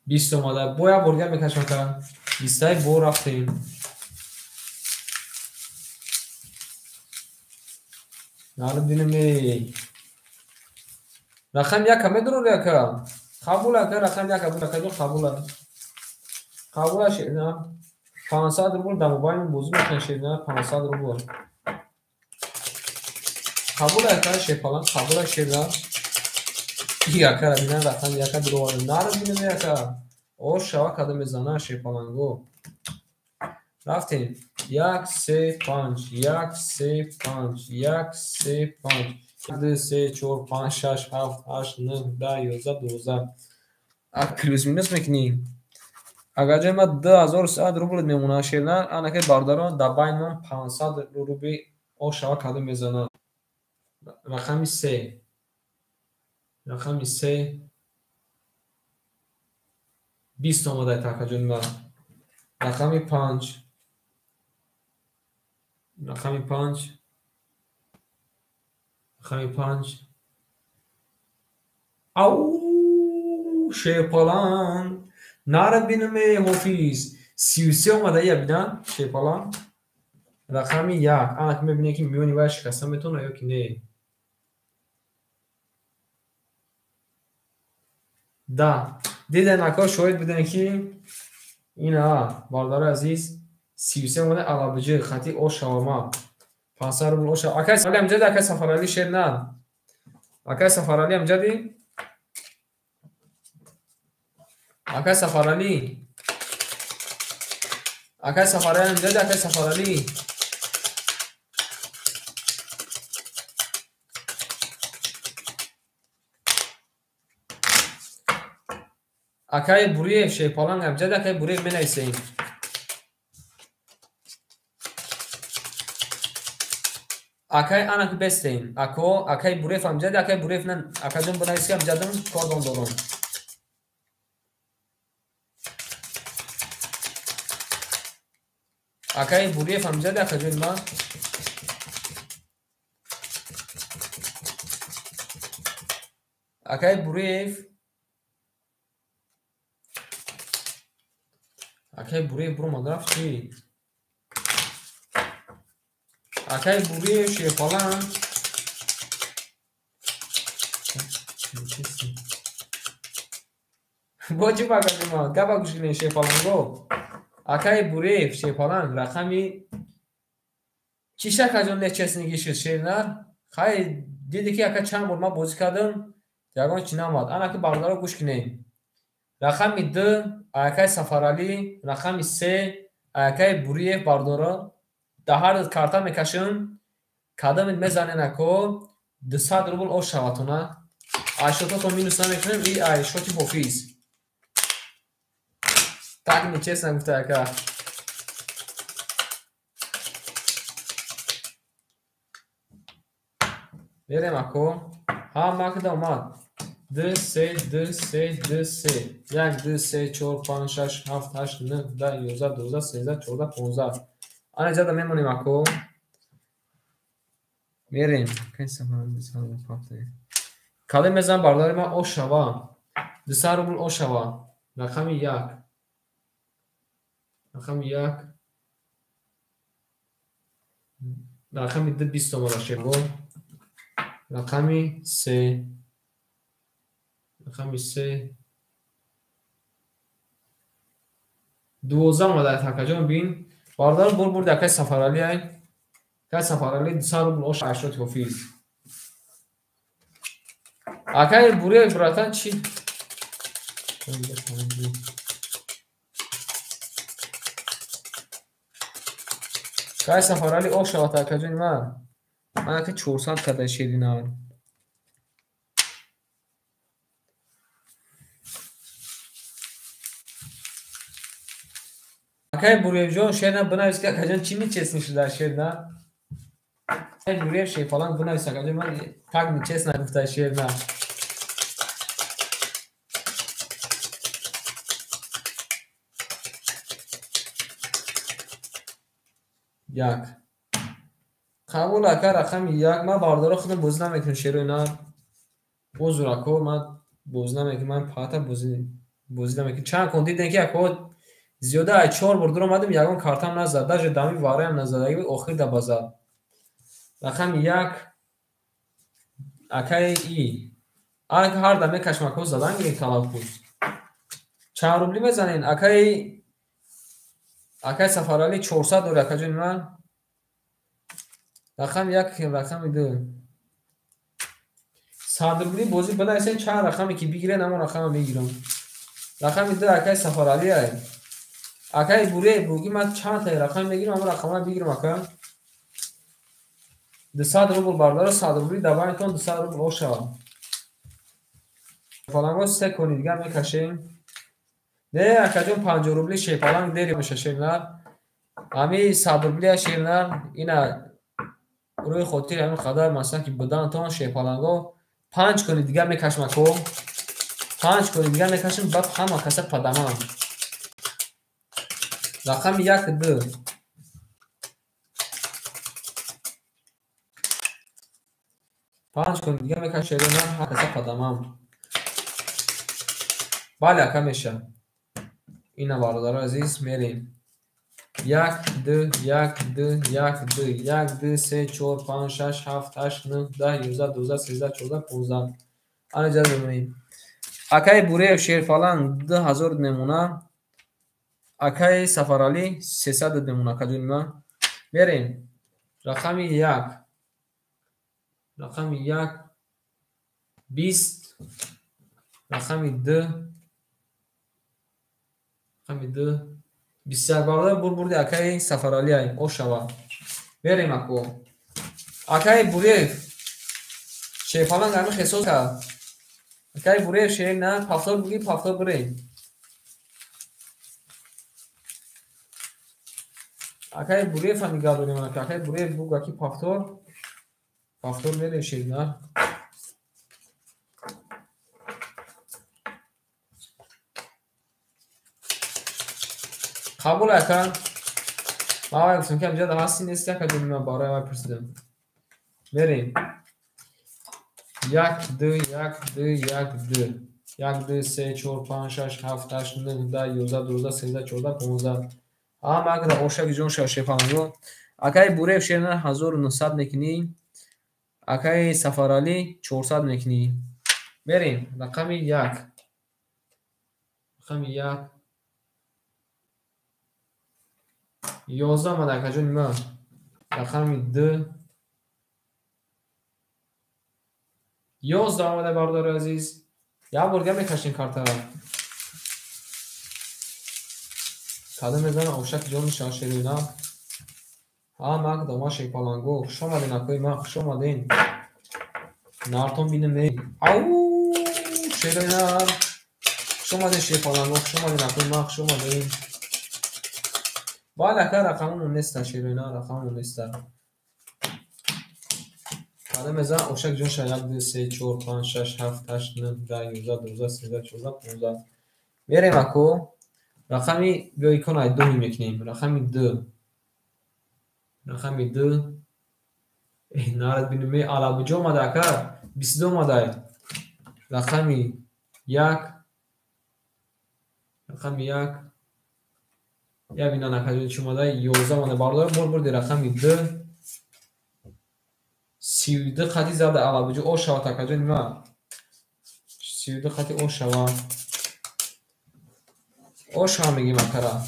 20 омада. Бо як борга мекашам ка. 21 бор рафтем. Нарм бинем. Рақами 1 медорӣ ака? Қабул ака, рақами 1 буд акаҷон, қабул ака. Қабул аша шерна. 500 рубл дар мобайл бозӣ мекунад шерна, 500 рубл. Қабул ака Шерпаланг, қабул ака шерна. И ака бинам рақами 1 дуровард. Нарм бинем ака. Ош шава кадом мезана Шерпаланго. Рафтем. 1, 3, 5, 1, 3, 5, 1, 3, 5. 2, 3, 4, 5, 6, 7, 8, 9, 10, 11, 12. Ак плюс минус мекунем. Агар ҷои ман 2100 рубл мемонад шерна, анаки бародарон дар байнмон 500 рубли ош шава кадом мезанад. Рақами 3. Рақами 3. 20 омада такаҷони ман. Рақами 5. Рақами 5. Рақами 5. Ау, Шерпаланг. Нара бинаме Ҳофиз. 33 омада ия бина Шерпаланг. Рақами 1. Ана ки мебинем ки миёни вай шикаста метавонад ё ки не. Да. Дидем ако шоҳид будем ки ина бародари азиз 33 омада алабиҷи хати ош шавама. 500 рубл ош. Акай Сафарали амҷади, акай Сафарали шер на. Акай Сафарали амҷади. Акай Сафарали. Акай Сафарали амҷади, акай Сафарали. Акай Буриев Шерпаланг амҷади, акай Буриев менависем. Акай ана ки бестем. Ако акай Буриев амҷади, акай Буриев на акаҷон бинавис ки амҷадам кор дорам. Акай Буриев амҷади, акаҷони ман. Акай Буриев. Акай Буриев буромад рафт чи? Акай Буриев Шерпаланг. Бо чӣ бакаҷума? Гапа гӯш кунед Шерпаланго. Акай Буриев Шерпаланг рақами чӣ шакаҷон нечестнигӣ шуд шернар? Хай диди ки ака чанд бор ман бозӣ кардам, ягон чӣ наомад. Ана ки бародаро гӯш кунед. Рақами 2 акай Сафаралӣ, рақами 3 акай Буриев бардоро. Дар ҳар карта мекашам, кадамет мезанен ако 200 рубл ош шаватона. Айшотото минус намекунем, и айшоти Ҳофиз. Так нечестно гуфта ака. Мерем ако. Ҳа, макда омад. 2 3 2 3 2 3. 1 2 3 4 5 6 7 8 9 10 11 12 13 14 15. Ана ҷада мемонем ако. Мерем. Кале мезанам бародари ман ош шава. 200 рубл ош шава. Рақами 1. Рақами 1. Рақами 2 20 омада шего. Рақами 3. Рақами 3. 12 омада такаҷон бин. Бародаро бур бурди акай Сафарали ай. Акай Сафарали 200 рубл ош айшоти Ҳофиз. Акай Буриев братан чӣ? Акай Сафарали ош шавад акаҷони ман. Ман ака 400 када ширинар. Акай Буриевҷон шерна бинавис ки акаҷон чӣ нечестно шуда шерна? Акай Буриев Шерпаланг бинавис акаҷон ман так нечестно гуфта шерна. Як. Қабул ака рақами 1. Ман бародаро худам бозӣ намекунам шерои нар. Узр ако ман бозӣ намекунам, ман пата бозӣ намекунам. Чанд кон дидем ки ако зиёда ай 4 бор дур омадем, ягон картам назад, даже дами вараям назад, охир да базад. Рақами 1 акаи и. Ана ки ҳар да мекашам ако задан гирем талаффуз. Чанд рубли мезанен? Акаи Сафарали 400 дори акаҷони ман. Рақами 1, рақами 2. 100 рубли бозӣ бинависен чанд рақаме ки бигирен ҳамон рақама мегирам. Рақами 2 акаи Сафарали ай. Акаи Буриев буги ман чанд та рақам мегирам, ҳамон рақама бигирам ака. 200 рубл бардора, 100 рубли давайтон 200 рубл ош шавад. Шерпаланго 3 кони дигар мекашем. Не, акаҷон 50 рубли Шерпаланг дери меша шернар. Ҳами 100 рубли шернар ина рӯи хотири ҳамин қадар масалан ки будантон Шерпаланго 5 кони дигар мекашам ако. 5 кони дигар мекашем, баъд ҳама каса падамам. Рақами 1 2. 5 кун дига мекашем шерои нар, ҳар каса қадамам. Бале, ака меша. Ина бародарои азиз, мерем. 1 2 1 2 1 2 1 2 3 4 5 6 7 8 9 10 11 12 13 14 15. Ана ҷа мемонем. Акаи Буреев Шерфаланг 2000 мемона. Акаи Сафаралӣ 300 мемона. Акаҷони ман. Мерем. Рақами 1. Рақами 1 20. Рақами 2. Рақами 2 21. Бародар бурди акаи Сафаралӣ ай ошава. Мерем ако. Акаи Буреев Шерфаланг ами хесоз кард. Акаи Буреев шер на пафтор буги пафтор бурем. Акаи Буреев ҳам нигаҳ дорем. Акаи Буреев буг аки пафтор. Пафтор мерем шер на. Қабул ака. Ман вай гуфтам ки ҳамҷа ҳасти нести ака ҷони ман барои вай пурсидам. Мерем. 1 2 1 2 1 2 1 2 3 4 5 6 7 8 9 10 11 12 13 14 15. Ҳама агра ошаки ҷон шава Шерфаланго. Акаи Буреев шерна 1900 мекунӣ. Акаи Сафаралӣ 400 мекунӣ. Мерем. Рақами 1. Рақами 1 11 омад акаҷони ман. Рақами 2 11 омада бародари азиз. Як бор дига мекашем картара. Кадом мезанам ошак ҷон шава шерои нав. Ҳама акда ма Шерфаланго. Хуш омаден акои ман, хуш омаден. Нартон бинем. Ау, шерои нар. Хуш омаден Шерфаланго, хуш омаден акои ман, хуш омаден. Бале ака рақамон неста шерои нар, рақамон неста. Кадом мезанам ошак ҷон шава 1 2 3 4 5 6 7 8 9 10 11 12 13 14 15. Мерем ако. Рақами биё икон ай 2 мекунем. Рақами 2. Рақами 2. Нарад бинем, алабуҷо омада ака. 22 омада. Рақами 1. Рақами 1. Я бинан акаҷон чӣ омада? 11 омада. Бародар бор бурди рақами 2. 32 қати зада алабуҷо о шавад акаҷони ман. 32 қати о шавад. Ошава мегим акара.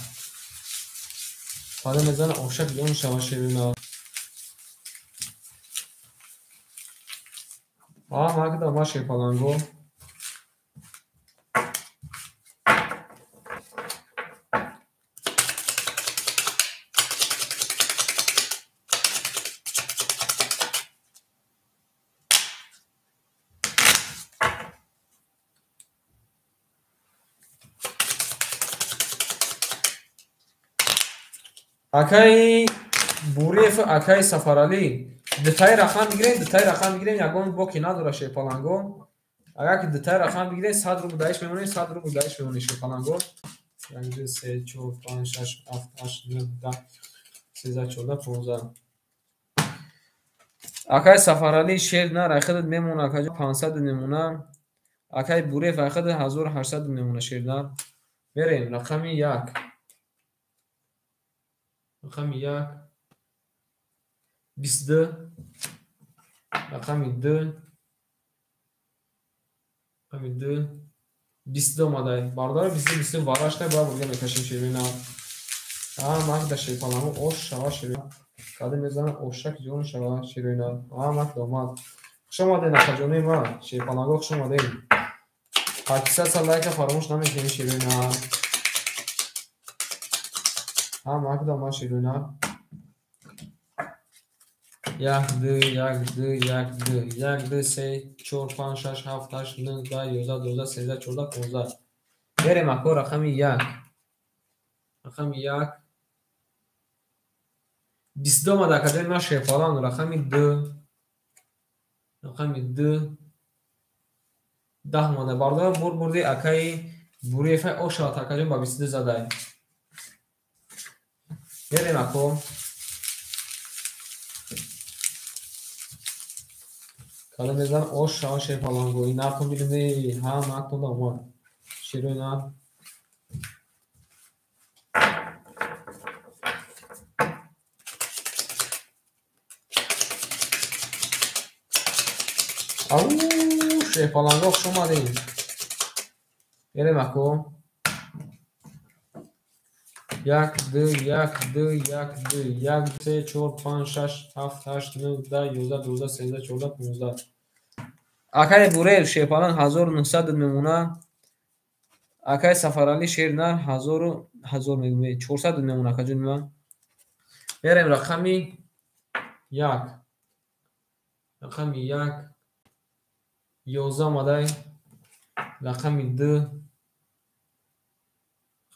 Пада мезана ошак ҷон шава шерина. Ҳама акда ма Шерфаланго. Акаи Буреев, акаи Сафаралӣ дутаи рақам бигирем, дутаи рақам бигирем, ягон боке надора Шерфаланго. Агар ки дутаи рақам бигирем, 100 рубл даиш мемонем, 100 рубл даиш мемонем Шерфаланго. 1 2 3 4 5 6 7 8 9 10 13 14 15. Акаи Сафаралӣ шер нар айхадат мемона акаҷон 500 мемона. Акаи Буреев айхадат 1800 мемона шер нар. Мерем рақами 1. Рақами 1 22. Рақами 2. Рақами 2 22 омада. Бародар 22 22 варашта ба бурга мекашем шерои нав. Ҳама акда Шерфаланго ош шава шерои. Кадом мезанам ошак ҷон шава шерои нав. Ҳама акда омад. Хуш омаден акаҷони ман. Шерфаланго хуш омаден. Подписаться лайка фаромӯш намекунем шерои нав. Ҳама акда омад шерои нав. 1 2 1 2 1 2 1 2 3 4 5 6 7 8 9 10 11 12 13 14 15. Мерем ако рақами 1. Рақами 1 22 омада акаҷони ман Шерфаланг. Рақами 2. Рақами 2 10 омада. Бародар бур бурди акаи Буреев ошавад акаҷон ба 22 задай. Мерем ако. Кадом мезан ош шава шерпаланго. Ин нартон бинем, ҳа, нартон омад. Шерои нар. Ау, шерпаланго хуш омадем. Берем ако. 1 2 1 2 1 2 1 3 4 5 6 7 8 9 10 11 12 13 14 15. Акай Буреев шерпаланг 1900 мемона. Акай Сафаралӣ шернар 1000 мегӯем, 400 мемона акаҷони ман. Берем рақами 1. Рақами 1 11 омадай. Рақами 2.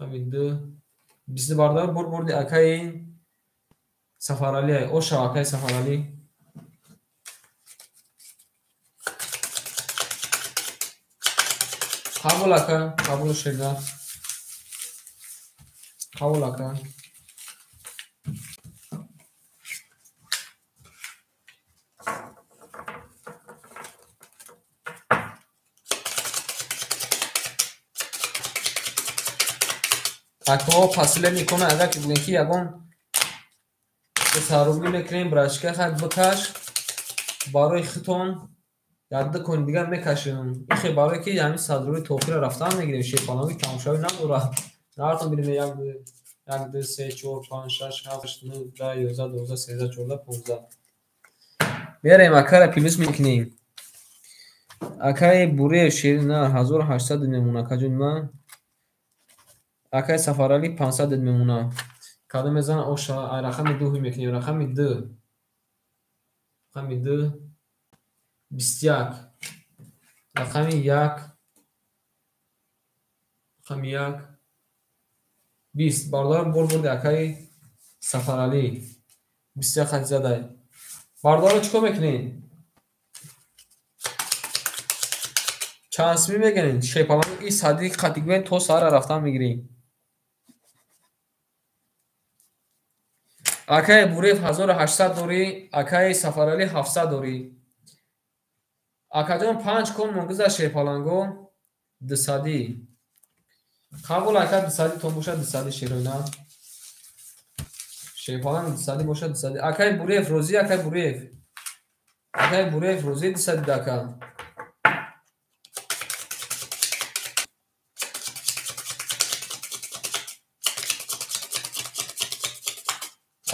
Рақами 2 20 бардар бур бурди акаи Сафаралӣ. Оша акаи Сафаралӣ. Қабул ака, қабул шернар. Қабул ака. Ако фасиле мекунад, агар ки бигӯем ки ягон сарубӣ мекунем, брашка хай бикаш, барои хитон дар ду кони дигар мекашем. Ихе барое ки ҳамин садрӯи тоқиро рафтан мегирем, шерпалангӣ тамошавӣ надорад. Нартон бинем 1 2 3 4 5 6 7 8 9 10 11 12 13 14 15. Мерем акара плюс мекунем. Акаи Буреев шернар 1800 мемона акаҷони ман. Акаи Сафаралӣ 500 мемона. Кадом мезана оша рақами 2 мекунем. Рақами 2. Рақами 2 21. Рақами 1. Рақами 1 20. Бародарам бор бурди акаи Сафаралӣ. 21 хати задай. Бародаро чӣ кор мекунед? Чанд сими мегиред? Шерпаланг и сади қати гӯен то саҳара рафтан мегирем. Акаи Буреев 1800 дорӣ, акаи Сафаралӣ 700 дорӣ. Акаҷон 5 кон монгиза шерпаланго 200. Қабул ака 200 тон бошад 200 шерона. Шерпаланг 200 бошад 200. Акаи Буреев розӣ, акаи Буреев. Акаи Буреев розӣ 200 дака.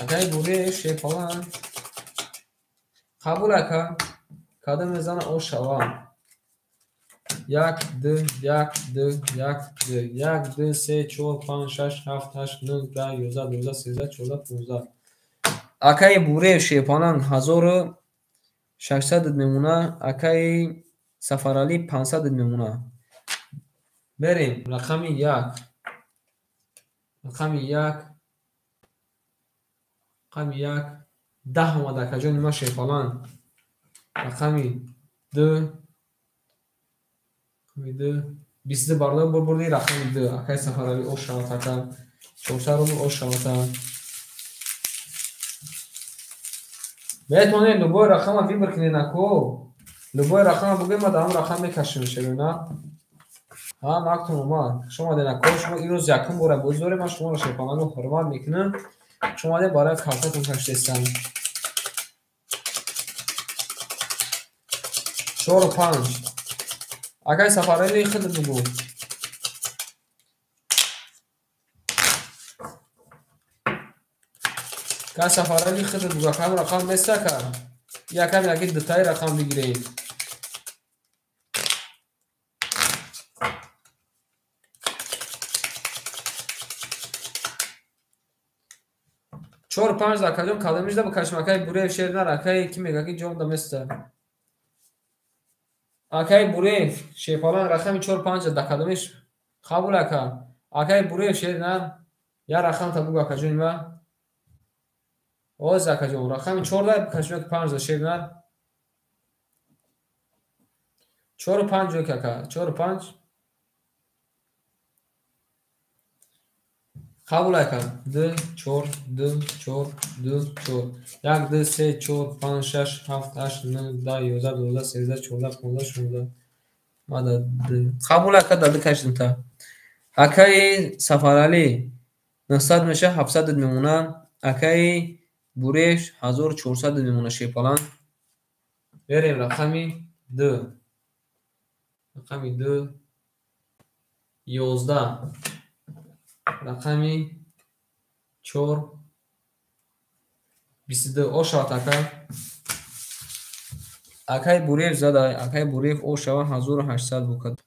Акаи Буреев шерпаланг. Қабул ака. Кадом мезана ош шава. 1 2 1 2 1 2 1 2 3 4 5 6 7 8 9 10 11 12 13 14 15. Акаи Буреев шерпаланг 1600 мемона, акаи Сафаралӣ 500 мемона. Берем рақами 1. Рақами 1. Рақами 1 10 омад акаҷони ман шерпаланг. Рақами 2. Рақами 2 22 бародар бор бурди рақами 2. Акаи Сафаралӣ ош шавад ака. 400 рубл ош шавад. Метавонед любой рақама выбор кунед ако. Любой рақама бигӯед, ма дар ҳамон рақам мекашем шерона. Ҳа, мактум омад. Хуш омадед ако. Шумо имрӯз якум бора бозӣ доред, ман шуморо шерпаланго ҳурмат мекунам. Хуш омадед барои картатон кашидестам. 4 5. Акаи Сафаралӣ худат бигӯ. Акаи Сафаралӣ худат бигӯ. Акам рақам нест ака. Якам яки дутаи рақам бигирем. 4 5 акаҷон кадомишда бикашем. Акаи Буреев шернар, акаи ки мега ки ҷом даместа. Акаи Буреев шерпаланг рақами 4 5 да кадомиш қабул ака. Акаи Буреев шернар я рақам та бугу акаҷони ма. Оз акаҷон рақами 4 да бикашем 5 да шернар. 4 5 ок ака 4 5. Қабул ака. 2 4 2 4 2 4. 1 2 3 4 5 6 7 8 9 10 11 12 13 14 15 16. Мада қабул ака, дади кашидим та. Акаи Сафаралӣ 900 меша, 700 мемона. Акаи Буреш 1400 мемона шепалан. Берем рақами 2. Рақами 2 11. Рақами 4 22. Ошавад ака. Акаи Буриев зада, акаи Буриев ошава 1800 букад.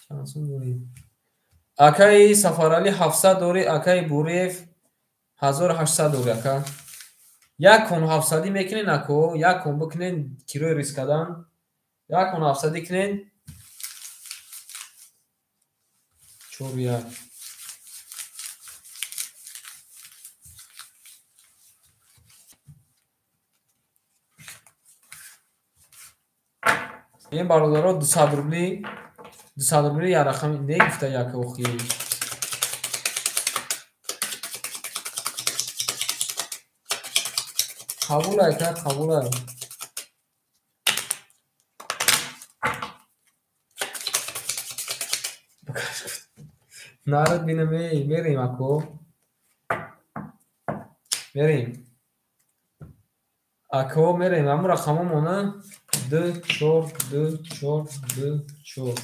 Чанд сум дорӣ? Акаи Сафаралӣ 700 дорӣ, акаи Буриев 1800 дорӣ ака. Як кон 700 мекунен ако, як кон бикунен кирои риск кардан. Як кон 700 кунен. 4 1. Ин бародаро 200 рубли, 200 рубли я рақами не гуфта як охи. Қабул ака, қабул ай. Нарад бинам, эй, мерем ако. Мерем. Ако мерем, аму рақамо мона 2 4 2 4 2 4.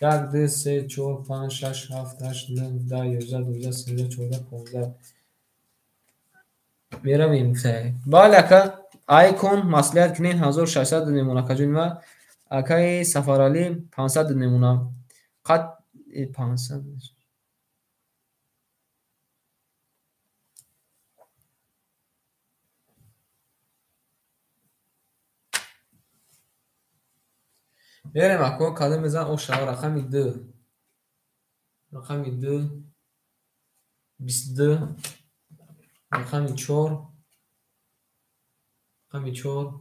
1 2 3 4 5 6 7 8 9 10 11 12 13 14 15. Меравем. Бале ака, айкон маслиҳат кунен 1600 мемона акаҷони ма. Акаи Сафаралӣ 500 мемона. Қад 500. Мерем ако, кадом мезан ошава рақами 2. Рақами 2 22. Рақами 4. Рақами 4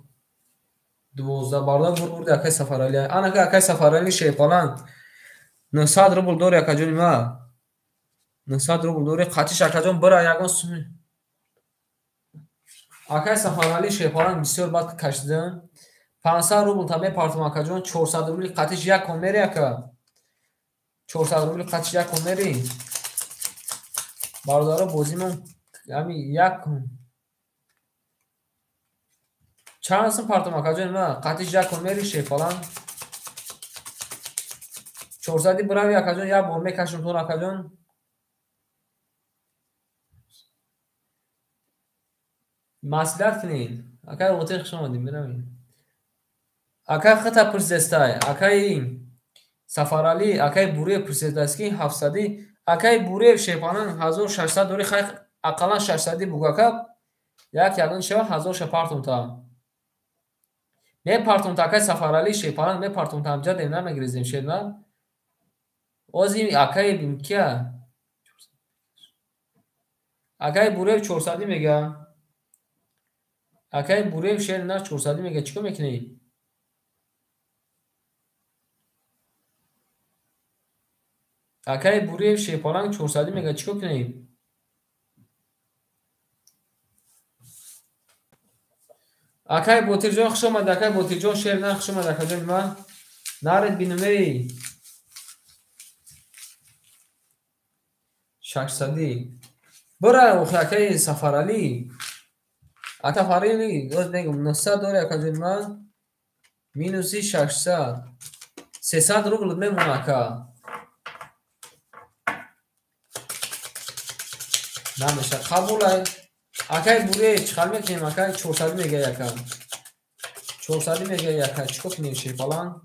12. Бародар бур бурди акаи Сафаралӣ. Анака акаи Сафаралӣ шерпаланг 900 рубл дори акаҷони ма. 900 рубл дори қатиш акаҷон бира ягон суми. Акаи Сафаралӣ шерпаланг бисёр бад кашидан. 500 рубл та мепартам акаҷон, 400 рубли қатиш як кон мери ака. 400 рубли қатиш як кон мери. Бародаро бозимон ами як кон. Чанд сум партам акаҷон ма? Қатиш як кон мери шефалан. 400 бирави акаҷон, як бор мекашам тон акаҷон. Маслиҳат кунед. Акай Отин хуш омадед, меравем. Акай хата пурсидестай, акаи Сафаралӣ, акаи Буриев пурсидааст ки 700, акаи Буриев шепанан 1600 дори, хай ақаллан 600 бугака, як ягон шава 1000 партум та. Мепартум та акаи Сафаралӣ шепанан мепартум та, амҷа дем намегирезем шедна. Ози акаи кия? Акаи Буриев 400 мега. Акаи Буриев шедна 400 мега, чикор мекунӣ? Акаи Буриев шепаланг 400 мега, чикор кунем? Акаи Ботирҷон хуш омад, акаи Ботирҷон шер на хуш омад, акаҷони ман. Наред бинумери 600. Бира охи акаи Сафаралӣ. Ака Сафаралӣ, оз мегум 900 дори акаҷони ман. Минуси 600. 300 рубл мемона ака. Намеша қабул ай. Акаи Буриев чӣ хал мекунем? Акаи 400 мега яка. 400 мега яка. Чӣ кор кунем шерпаланг?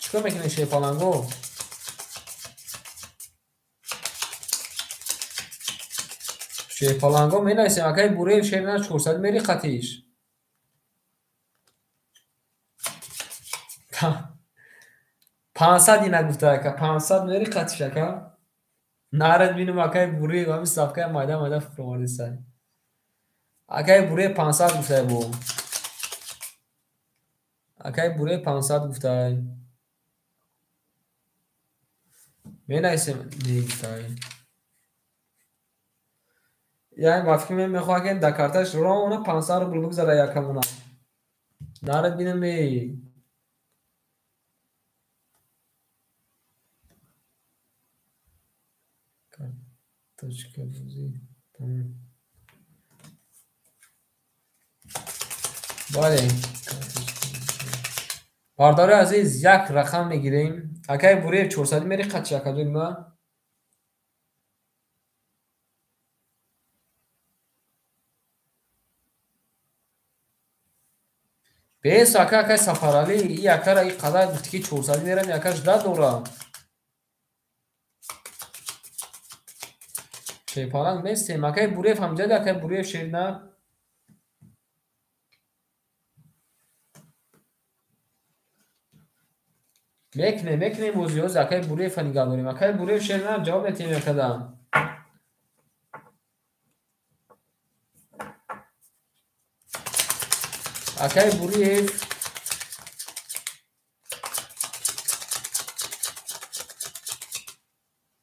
Чӣ кор мекунем шерпаланго? Шерпаланго менависем акаи Буриев шер на 400 мери қатиш. 500 ина гуфта ака, 500 мери қатиш ака. Нарад бинум акаи Буриев ҳамин ставкаи майда майда фуровардисай. Акаи Буриев 500 гуфта бо. Акай Буриев 500 гуфтай. Менависем не гуфтай. Яъне ба фикр мехоҳад ки дар карташ ровно 500 рубл бигзара якамона. Нарад бинам эй. Карточка бозӣ. Тамом. Бале. Бардори азиз, як рақам мегирем. Акай Буриев 400 мери қачи акаҷони ма? Бес ака, акай Сафаралӣ, и акара и қадар гуфти ки 400 мерам, акаш да дора. Шерпаланг местем. Акай Буриев ҳамҷади, акай Буриев шер на. Мекунем, мекунем бозӣ, ҳозир акай Буриева нигаҳ дорем. Акай Буриев шер на, ҷавоб метиҳем якадам. Акай Буриев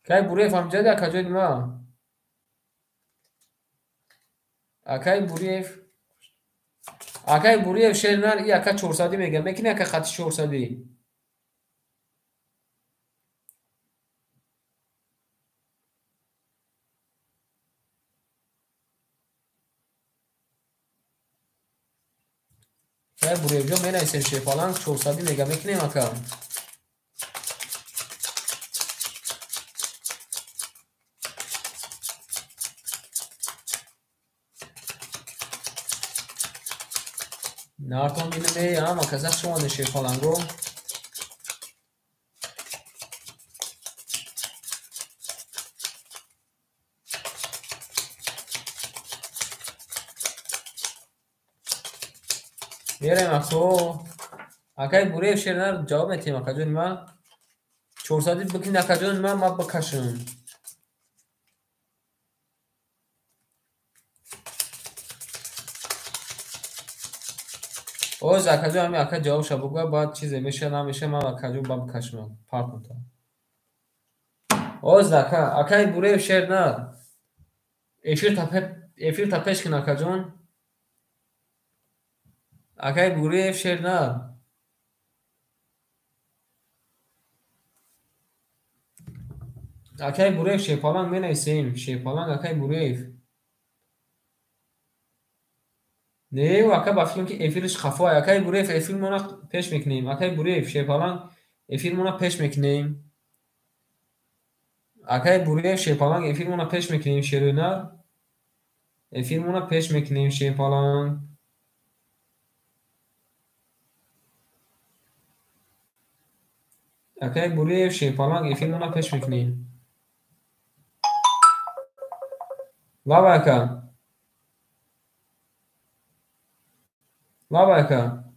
Акай Буриев ҳамҷади, акаҷони ма. Акай Буриев Акай Буриев шер нар, и ака 400 мега. Мекунӣ ака хати 400? Акай Буриевҷон менависем шерпаланг 400 мега. Мекунем ака. Нартон бинем эй, ама казах шумо шерпаланго. Мерем ако. Акай Буриев шер нар ҷавоб метиҳем акаҷони ма. 400 бикунед акаҷони ма, ма бикашам. Оз акаҷон ҳами ака ҷавобша бугӯя, баъд чизе меша намеша, ман акаҷон ба бикашам. Партон та. Оз ака, акай Буриев шер нар. Эфир та пеш кун акаҷон. Акай Буриев шер нар. Акай Буриев шерпаланг менависем. Шерпаланг акай Буриев. Не, ака ба фикрам ки эфириш хафо. Акай Буриев эфирмона пеш мекунем. Акай Буриев шерпаланг эфирмона пеш мекунем. Акай Буриев шерпаланг эфирмона пеш мекунем. Шерӯнар эфирмона пеш мекунем шерпаланг. Акай Буриев шерпаланг эфирмона пеш мекунем. Лаба ака. Лаба ака.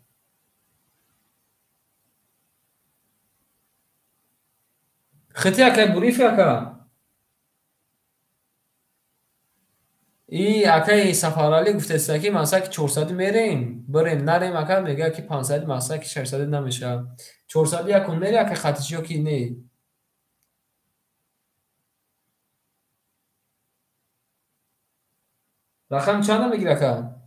Хити акай Буриев ака. И акай Сафаралӣ гуфтеста ки масаки 400 мерем, бирем, нарем ака мега ки 500 масаки 600 намеша. 400 якун мери ака хатиш ё ки не? Рақам чанда мегир ака?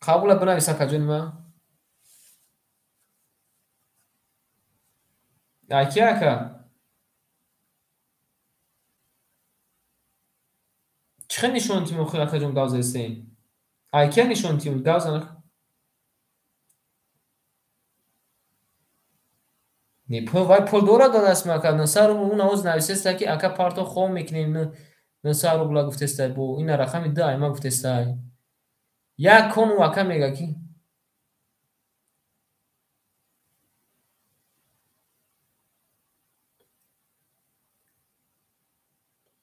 Қабула бинавис акаҷони ма. Аки ака? Чӣ хел нишон тим охир акаҷон гав зестем? Айкия нишон тим гав зан. Не, пул вай пул дорад дадаст ма ака. 900 рубл он овоз нависеста ки ака парто хом мекунем. 900 рубла гуфтеста бо ина рақами 2 айма гуфтеста. Як кон ӯ ака мега ки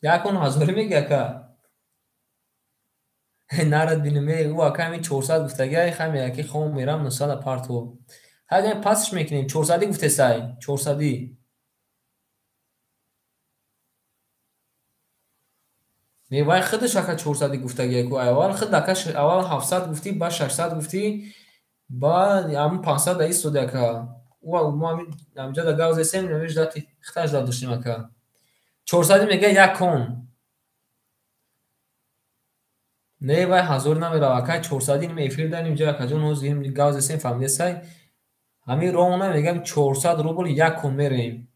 як кон ҳазорӣ мега ака. Нарад бинем эй, ӯ ака ҳамин 400 гуфтагиай, хай мега ки хом мерам 900 парто. Ҳай пасш мекунем 400 гуфтесай, 400. Не вай худаш ака 400 гуфтагия ку аввал худ ака аввал 700 гуфтӣ, баъд 600 гуфтӣ, баъд ҳамун 500 да истоди ака. Ӯ мо ҳаминҷа да гав зесем, ждати хиташ да доштем ака. 400 мега як кон. Не вай 1000 намерава ака, 400 ним эфир да нимҷа акаҷон ҳозир гав зесем фаҳмидесай. Ҳамин роҳона мегам 400 рубл як кон мерем.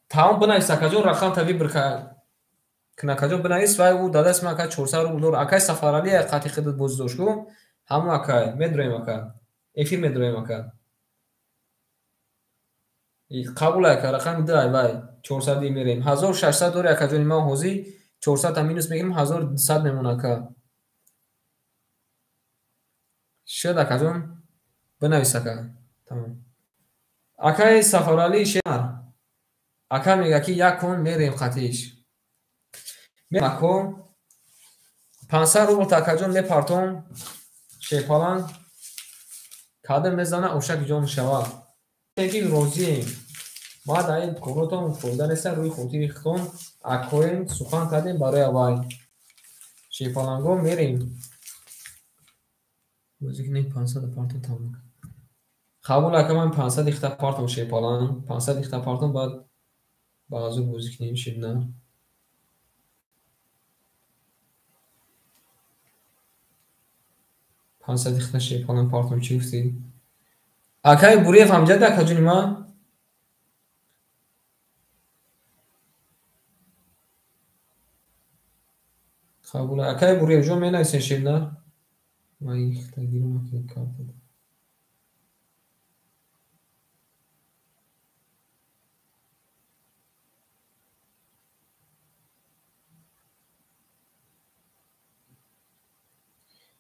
Тамом бинавис акаҷон, рақамта вибр кун акаҷон бинавис, вай ӯ дадаст ман ака 400 рубл дор. Акай Сафарали қати худат бозӣ дошт ку, ҳамун акай медроем ака. Эфир медроем ака. Қабул ака, рақами 2 ай вай 400 мерем. 1600 дори акаҷони ман ҳозир 400 та минус мегирем, 1200 мемона ака. Шуд акаҷон, бинавис ака. Тамом. Акай Сафарали шер. Ака мега ки як кон мерем қатиш. Ако 500 рубл та акаҷон мепартом. Шерпаланг кадр мезана ошак ҷон шава. Ки розием. Ма дар ин коротон фоида неста, рӯи хотири худтон акоем сухан кардем барои аввал. Шерпаланго мерем. Бозӣ кунем 500 партом тамом. Қабул ака, ман 500 ихта партом шерпаланг, 500 ихта партом, баъд ба ҳазур бозӣ кунем ширна. Пансад ихта шерпаланг партом чӣ гуфтӣ? Акаи Буриев ҳамҷади акаҷони ман? Қабул. Акаи Буриев ҷон менависен ширна? Ман ихта гирам ака карта.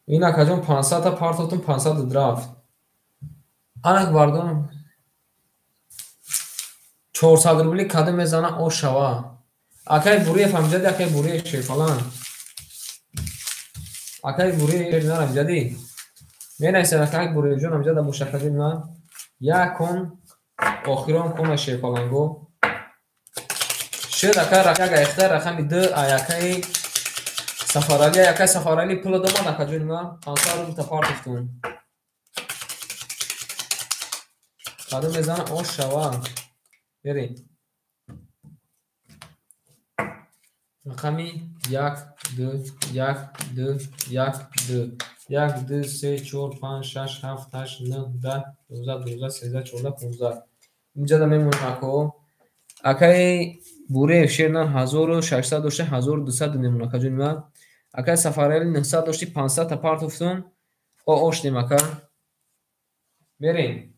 Ин акаҷон 500 та партотун 500 драфт. Анак бардорам. 400 рубли кадом мезана ош шава. Акай Буриев ҳамҷади, акай Буриев шерпаланг. Акай Буриев нар ҳамҷади. Менависен акай Буриев ҷон ҳамҷада боша акаҷони ман. Як кон охирон кона шерпаланго. Шуд ака як айхта рақами 2 ай акаи Сафарали, акай Сафарали пула домад акаҷони ман. 500 рубл та партофтун. Кадом мезана ош шава. Берем. Рақами 1 2 1 2 1 2 1 2 3 4 5 6 7 8 9 10 12 13 14 15. Инҷа мемонем ако. Акаи Буриев шернан 1600 дошта, 1200 мемонад акаҷони ман. Акаи Сафарали 900 дошти, 500 та партофтун. О оштем ака. Мерем.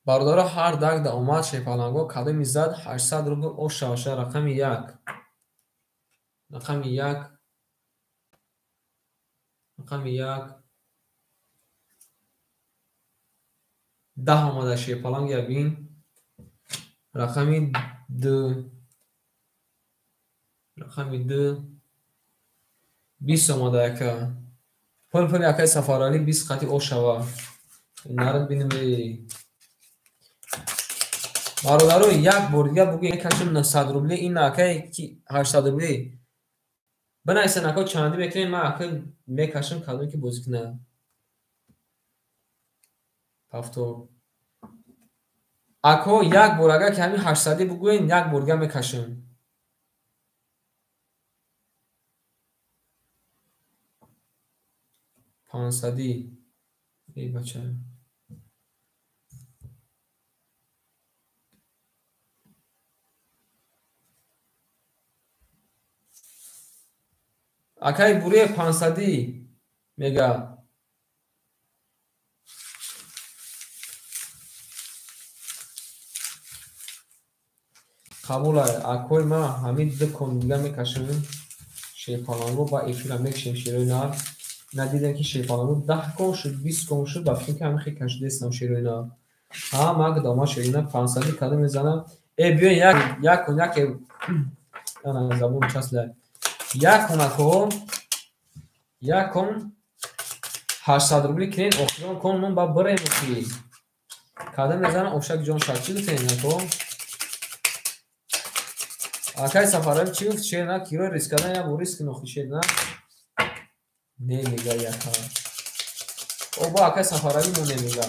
Бародаро ҳар дагда омад шерпаланго кадоми зад 800 рубл ош шаваша. Рақами 1. Рақами 1. Рақами 1. 10 омада шерпаланг ябин. Рақами 2. Рақами 2. 20 омада ака. Пул пули акаи Сафарали 20 қати ош шава. Нарад бинем. Бародаро як бор дига бугӯ мекашем 900 рубли, ин акаи 800 рубли. Бинависен ака чанди мекунем, ман ака мекашам кадоме ки бозӣ кунад. Повтор. Ако як бор агар ки ҳамин 800 бугӯен, як бор дига мекашам. 500. Эй бача. Акаи Буриев 500 мега. Қабул акои ман ҳамин ду кон дига мекашем. Шерпаланго ба эфира мекашем шерои нар. Надидем ки шерпаланго 10 кон шуд, 20 кон шуд, ба фикр ки ҳамин хел кашидестам шерои нар. Ҳа, ман дома шерои нар 500 кадом мезанам. Э биё як кон як ана забон часла. Як кон ако як кон 800 рубли кунен, охирон кон мон ба бирем ки. Кадом мезанам ошак ҷон шав. Чӣ гуфтем ако? Акай Сафарали чӣ гуфт? Шер на киро риск кардан я бо риск нохи шер на? Не мега яка. О бо акай Сафарали мо немега.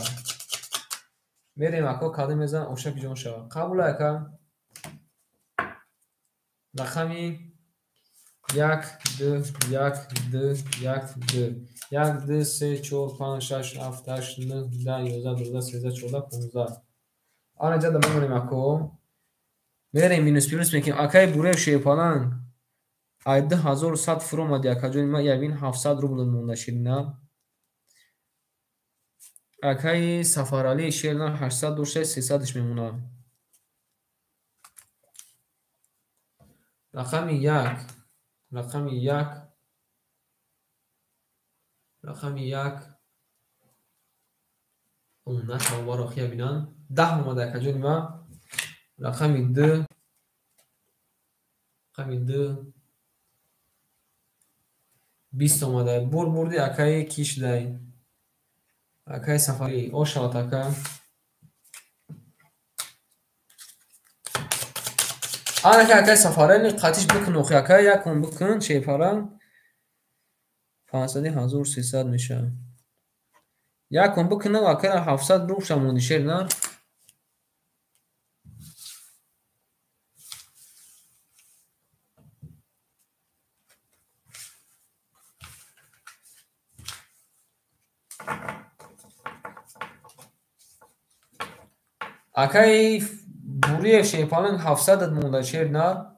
Мерем ако кадом мезанам ошак ҷон шава. Қабул ака. Рақами 1 2 1 2 1 2 1 2 3 4 5 6 7 8 9 10 11 12 13 14 15. Ана ҷада мемонем ако. Мерем минус плюс мекунем. Акай Буреев Шерпаланг. Ай 2100 фуромади акаҷони ман ябин 700 рубл монда ширина. Акаи Сафарали шерна 800 дошта 300-ш мемонад. Рақами 1, рақами 1, рақами 1. На тавбаро хия бинан. 10 омада акаҷони ман. Рақами 2, рақами 2. 20 омада. Бур бурди акаи ки шудай? Акаи Сафари. О шавад ака. Анака акаи Сафарали қатиш бикун охи акай якун бикун шепара. 500 1300 мешавад. Якун бикунам акай 700 рубл шамонди шер на? Акаи Буриев Шерпаланг 700 монда шер на?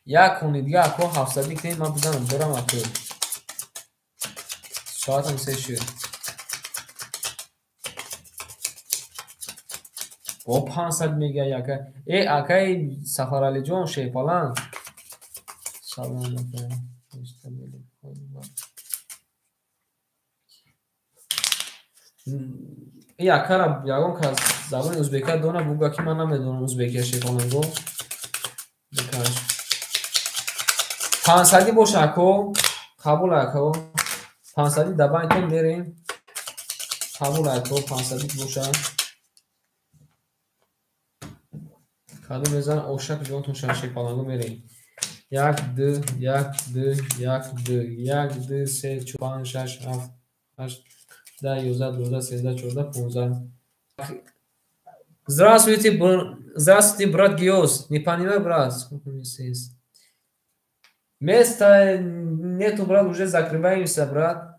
Як куни дига ако 700 кунед ман бизанам дорам ако. Соатам 3 шуд. Бо 500 мега яка. Э акаи Сафаралиҷон Шерпаланг. Салом ака. И акара ягон кас забони узбека дона буга ки ман намедонам узбекия Шерпаланго. Бикаш. 500 боша ако, қабул ако. 500 да банкон мерем. Қабул ако 500 боша. Кадом мезанам ошак ҷонтон шава Шерпаланго мерем. 1 2 1 2 1 2 1 2 3 4 5 6 7 8 10 11 12 13 14 15. Здравствуйте, здравствуйте, брат Геос. Не понимаю, брат, сколько месяц. Места нету, брат, уже закрываемся, брат.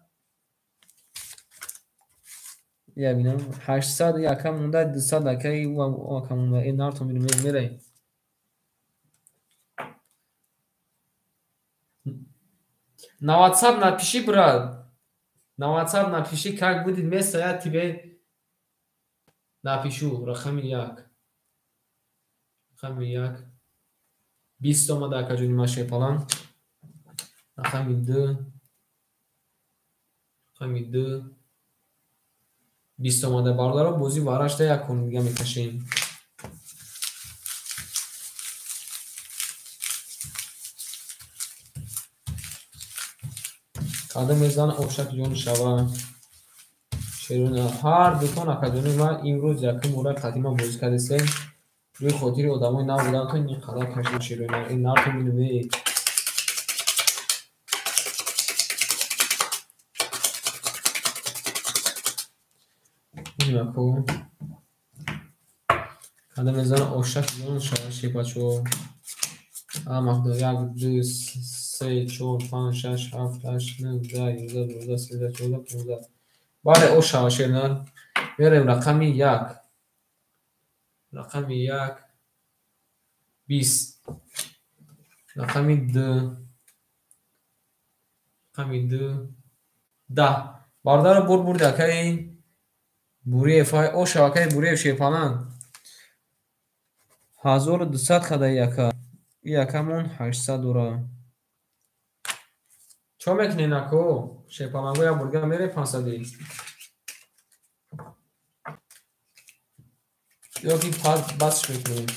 Я бинам 800 яка монда 200 акаи ака монда. Э нартон бинам мерай. На WhatsApp напиши, брат. На WhatsApp напиши, как будет место, я тебе напишу. Рақами 1. Рақами 1. 20 омада акаҷони ман Шерпаланг. Рақами 2. Рақами 2. 20 омада бародаро бозӣ варашта як кун дига мекашем. Кадом мезанам ошак ҷон шава. Шерона ҳар дутон акаҷони ман имрӯз якум бора қадима бозӣ кардесем. Рӯи хотири одамои нав будантон ин қадар кашид шерона. Ин нартон бинем. Ако. Кадом мезанам ошак ҷон шава шепачо. Амахдо 1 2 3 4 5 6 7 8 9 10 11 12 13 14 15. Бале о шава шернар. Мерем рақами 1. Рақами 1 20. Рақами 2. Рақами 2 10. Бародаро бур бурди акаи Буриев ай о шава акаи Буриев Шерпаланг. 1200 қадаи яка. И якамон 800 дора. Чо мекунен ако? Шерпаланго як бурга мерем 500. Ё ки басш мекунем.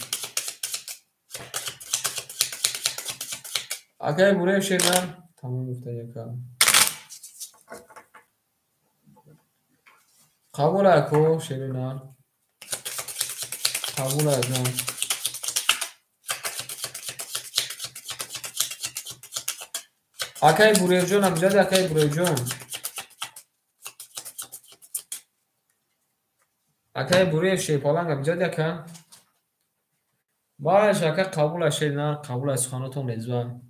Акаи Буриев Шернар тамом гуфта яка. Қабул ако, шерина. Қабул ака. Акаи Буреевҷон амҷади, акаи Буреевҷон. Акаи Буреев шерпаланг амҷади, ака. Балеш, ака, қабул аст, шерина, қабул аст, суханотон лезва.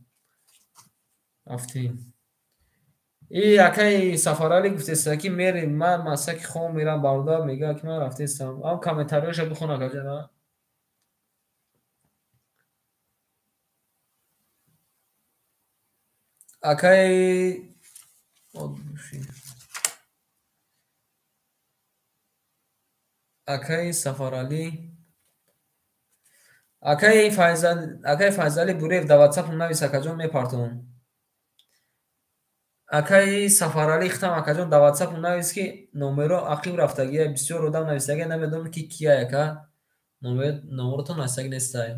Рафтем. И акаи Сафаралӣ гуфтеста, ки мерем, ман масаки хом мерам, бародар мегӯяд, ки ман рафтестам. Ам комментариёша бихон, акаҷон. Акаи акаи Сафаралӣ, акаи Файзал, акаи Файзалӣ Буреев дар WhatsApp навис, акаҷон, мепартонам. Акаи Сафаралӣ хитам, акаҷон, дар WhatsApp навис, ки номеро ақиб рафтагия, бисёр одам нависагия, намедонам, ки кия, ака. Номеротон нависагӣ нестай.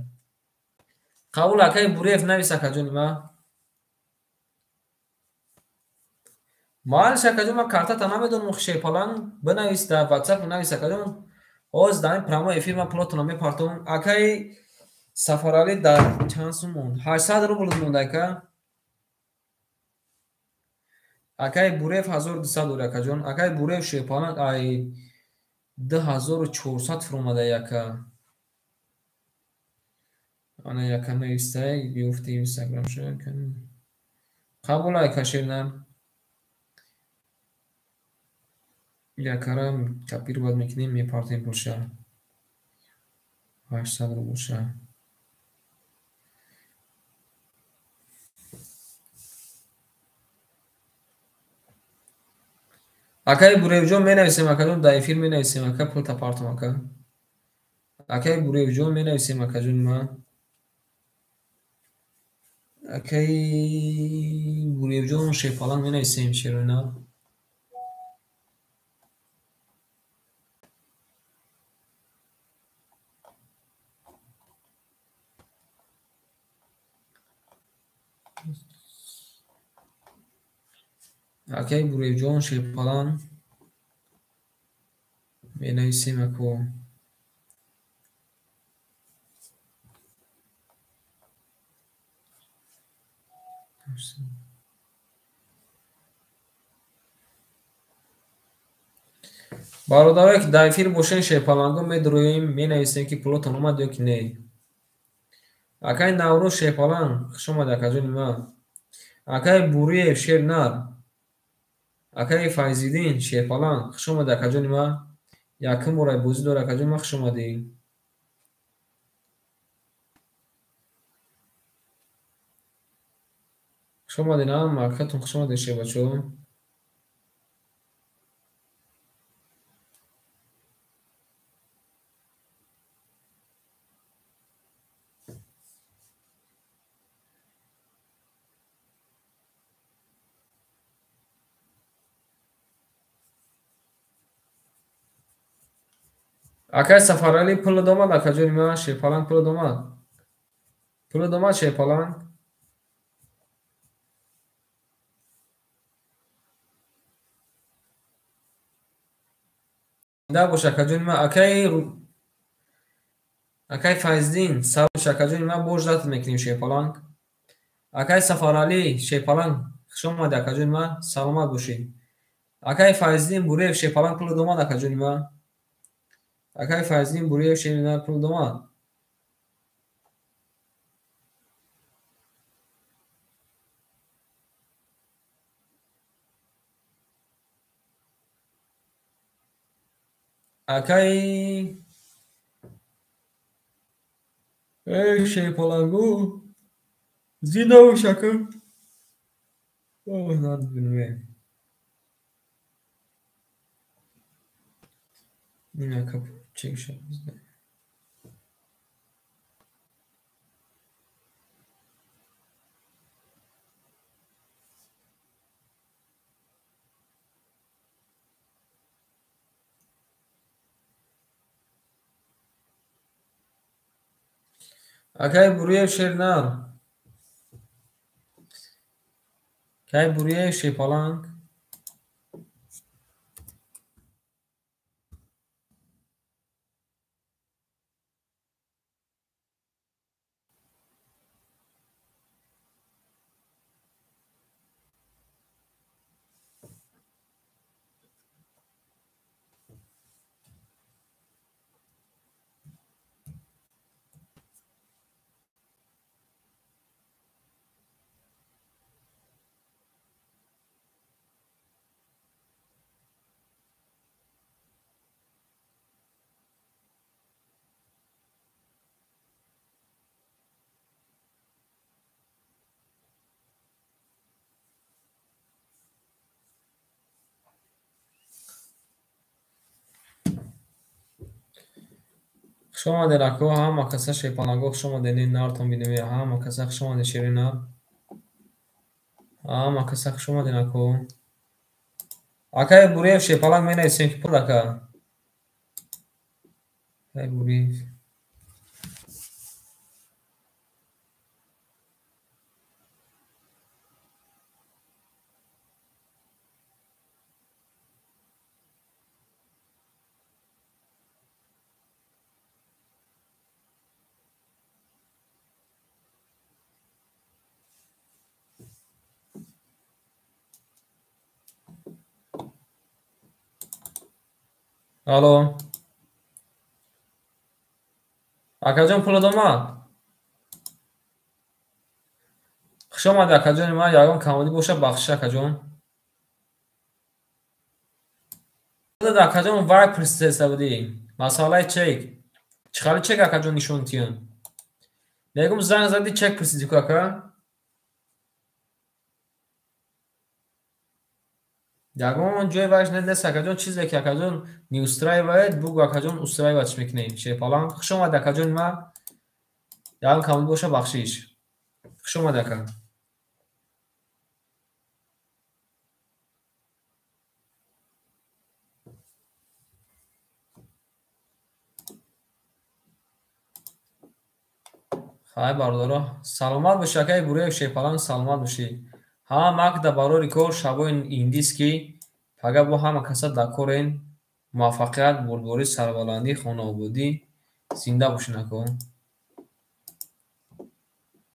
Қабул, акаи Буреев, навис, акаҷони ма. Маълиш, акаҷон, ман картата намедонам, шерпаланг, бинавис дар WhatsApp, навис, акаҷон. Ҳозир дар ин прямой эфир ман пулотонро мепартонам. Акаи Сафаралӣ дар чанд сум монд? 800 рубл монд, ака. Акаи Буреев 1200 дори, акаҷон. Акаи Буреев шерпаланг ай 2400 фуромада, яка. Ана яка навистай, биёфти инстаграмша. Қабул, ака, шернам. Якара копировать мекунем, мепартем пулша. 800 рублша. Акаи Буреевҷон, менависем, акаҷон, дар эфир менависем, ака, пул тапартом, ака. Акаи Буреевҷон, менависем, акаҷони ман. Акаи Буреевҷон шерпаланг менависем, шероина. Акаи Буреевҷон шерпаланг менависем, ако. Бародарое, ки дар эфир бошен, шерпаланго, медроем, менависем, ки пулотон омад ё ки не. Акаи Наврӯз шерпаланг, хуш омадӣ, акаҷони ман. Акаи Буриев шернар, акаи Файзиддин шерпаланг, хуш омадӣ, акаҷони ман. Якум бора бозӣ дорӣ, акаҷони ман, хуш омадӣ. Хуш омадед, ҳама акатон хуш омадед, шербачаҳо. Акаи Сафаралӣ пул домад, акаҷони ман, шерпаланг пул домад. Пул домад, шерпаланг. Зинда бош, акаҷони ман. Акаи Файздин, салом, акаҷони ман, бош датт мекунем, шерпаланг. Акаи Сафаралӣ шерпаланг, хуш омадӣ, акаҷони ман, саломат бошед. Акаи Файздин Буреев шерпаланг пул домад, акаҷони ман. Акаи Файздин Буреев шерпаланг пул домад. Акаи эй шерпалангу, зинда бош, ака. Оҳ, надбинем. Ин ака чек шад. Акаи Буриев шернар. Акаи Буриев шерпаланг. Хуш омадед, ако, ҳама каса шерпаланго хуш омадед, нартон бинем, ҳама каса хуш омадед, шери нар. Ҳама каса хуш омадед, ако. Акаи Буриев шерпаланг менависем ки пул ака. Акаи Буриев. Алло. Акаҷон, пулат омад? Хуш омадӣ, акаҷони ман, ягон камбудӣ боша, бахшиш, акаҷон. Акаҷон, вай пурсида будӣ. Масъалаи чек. Чӣ хали чек, акаҷон, нишон тиён? Мегум, занг задӣ, чек пурсидӣ ку, ака? Ягон ҷои вайш нест, акаҷон, чизе ки, акаҷон, не устраивает, бугӯ, акаҷон, устраивать мекунем. Шерпаланг, хуш омадӣ, акаҷони ман. Ягон камбудӣ боша, бахшиш. Хуш омадӣ, ака. Хай, бародаро, саломат бошӣ, акаи Буриев шерпаланг, саломат бошӣ. Ҳама макда барори кор, шабои индиски, пага бо ҳама каса дар корен, муваффақият, бурдборӣ, сарбаландӣ, хонаободӣ, зинда бошед, ако.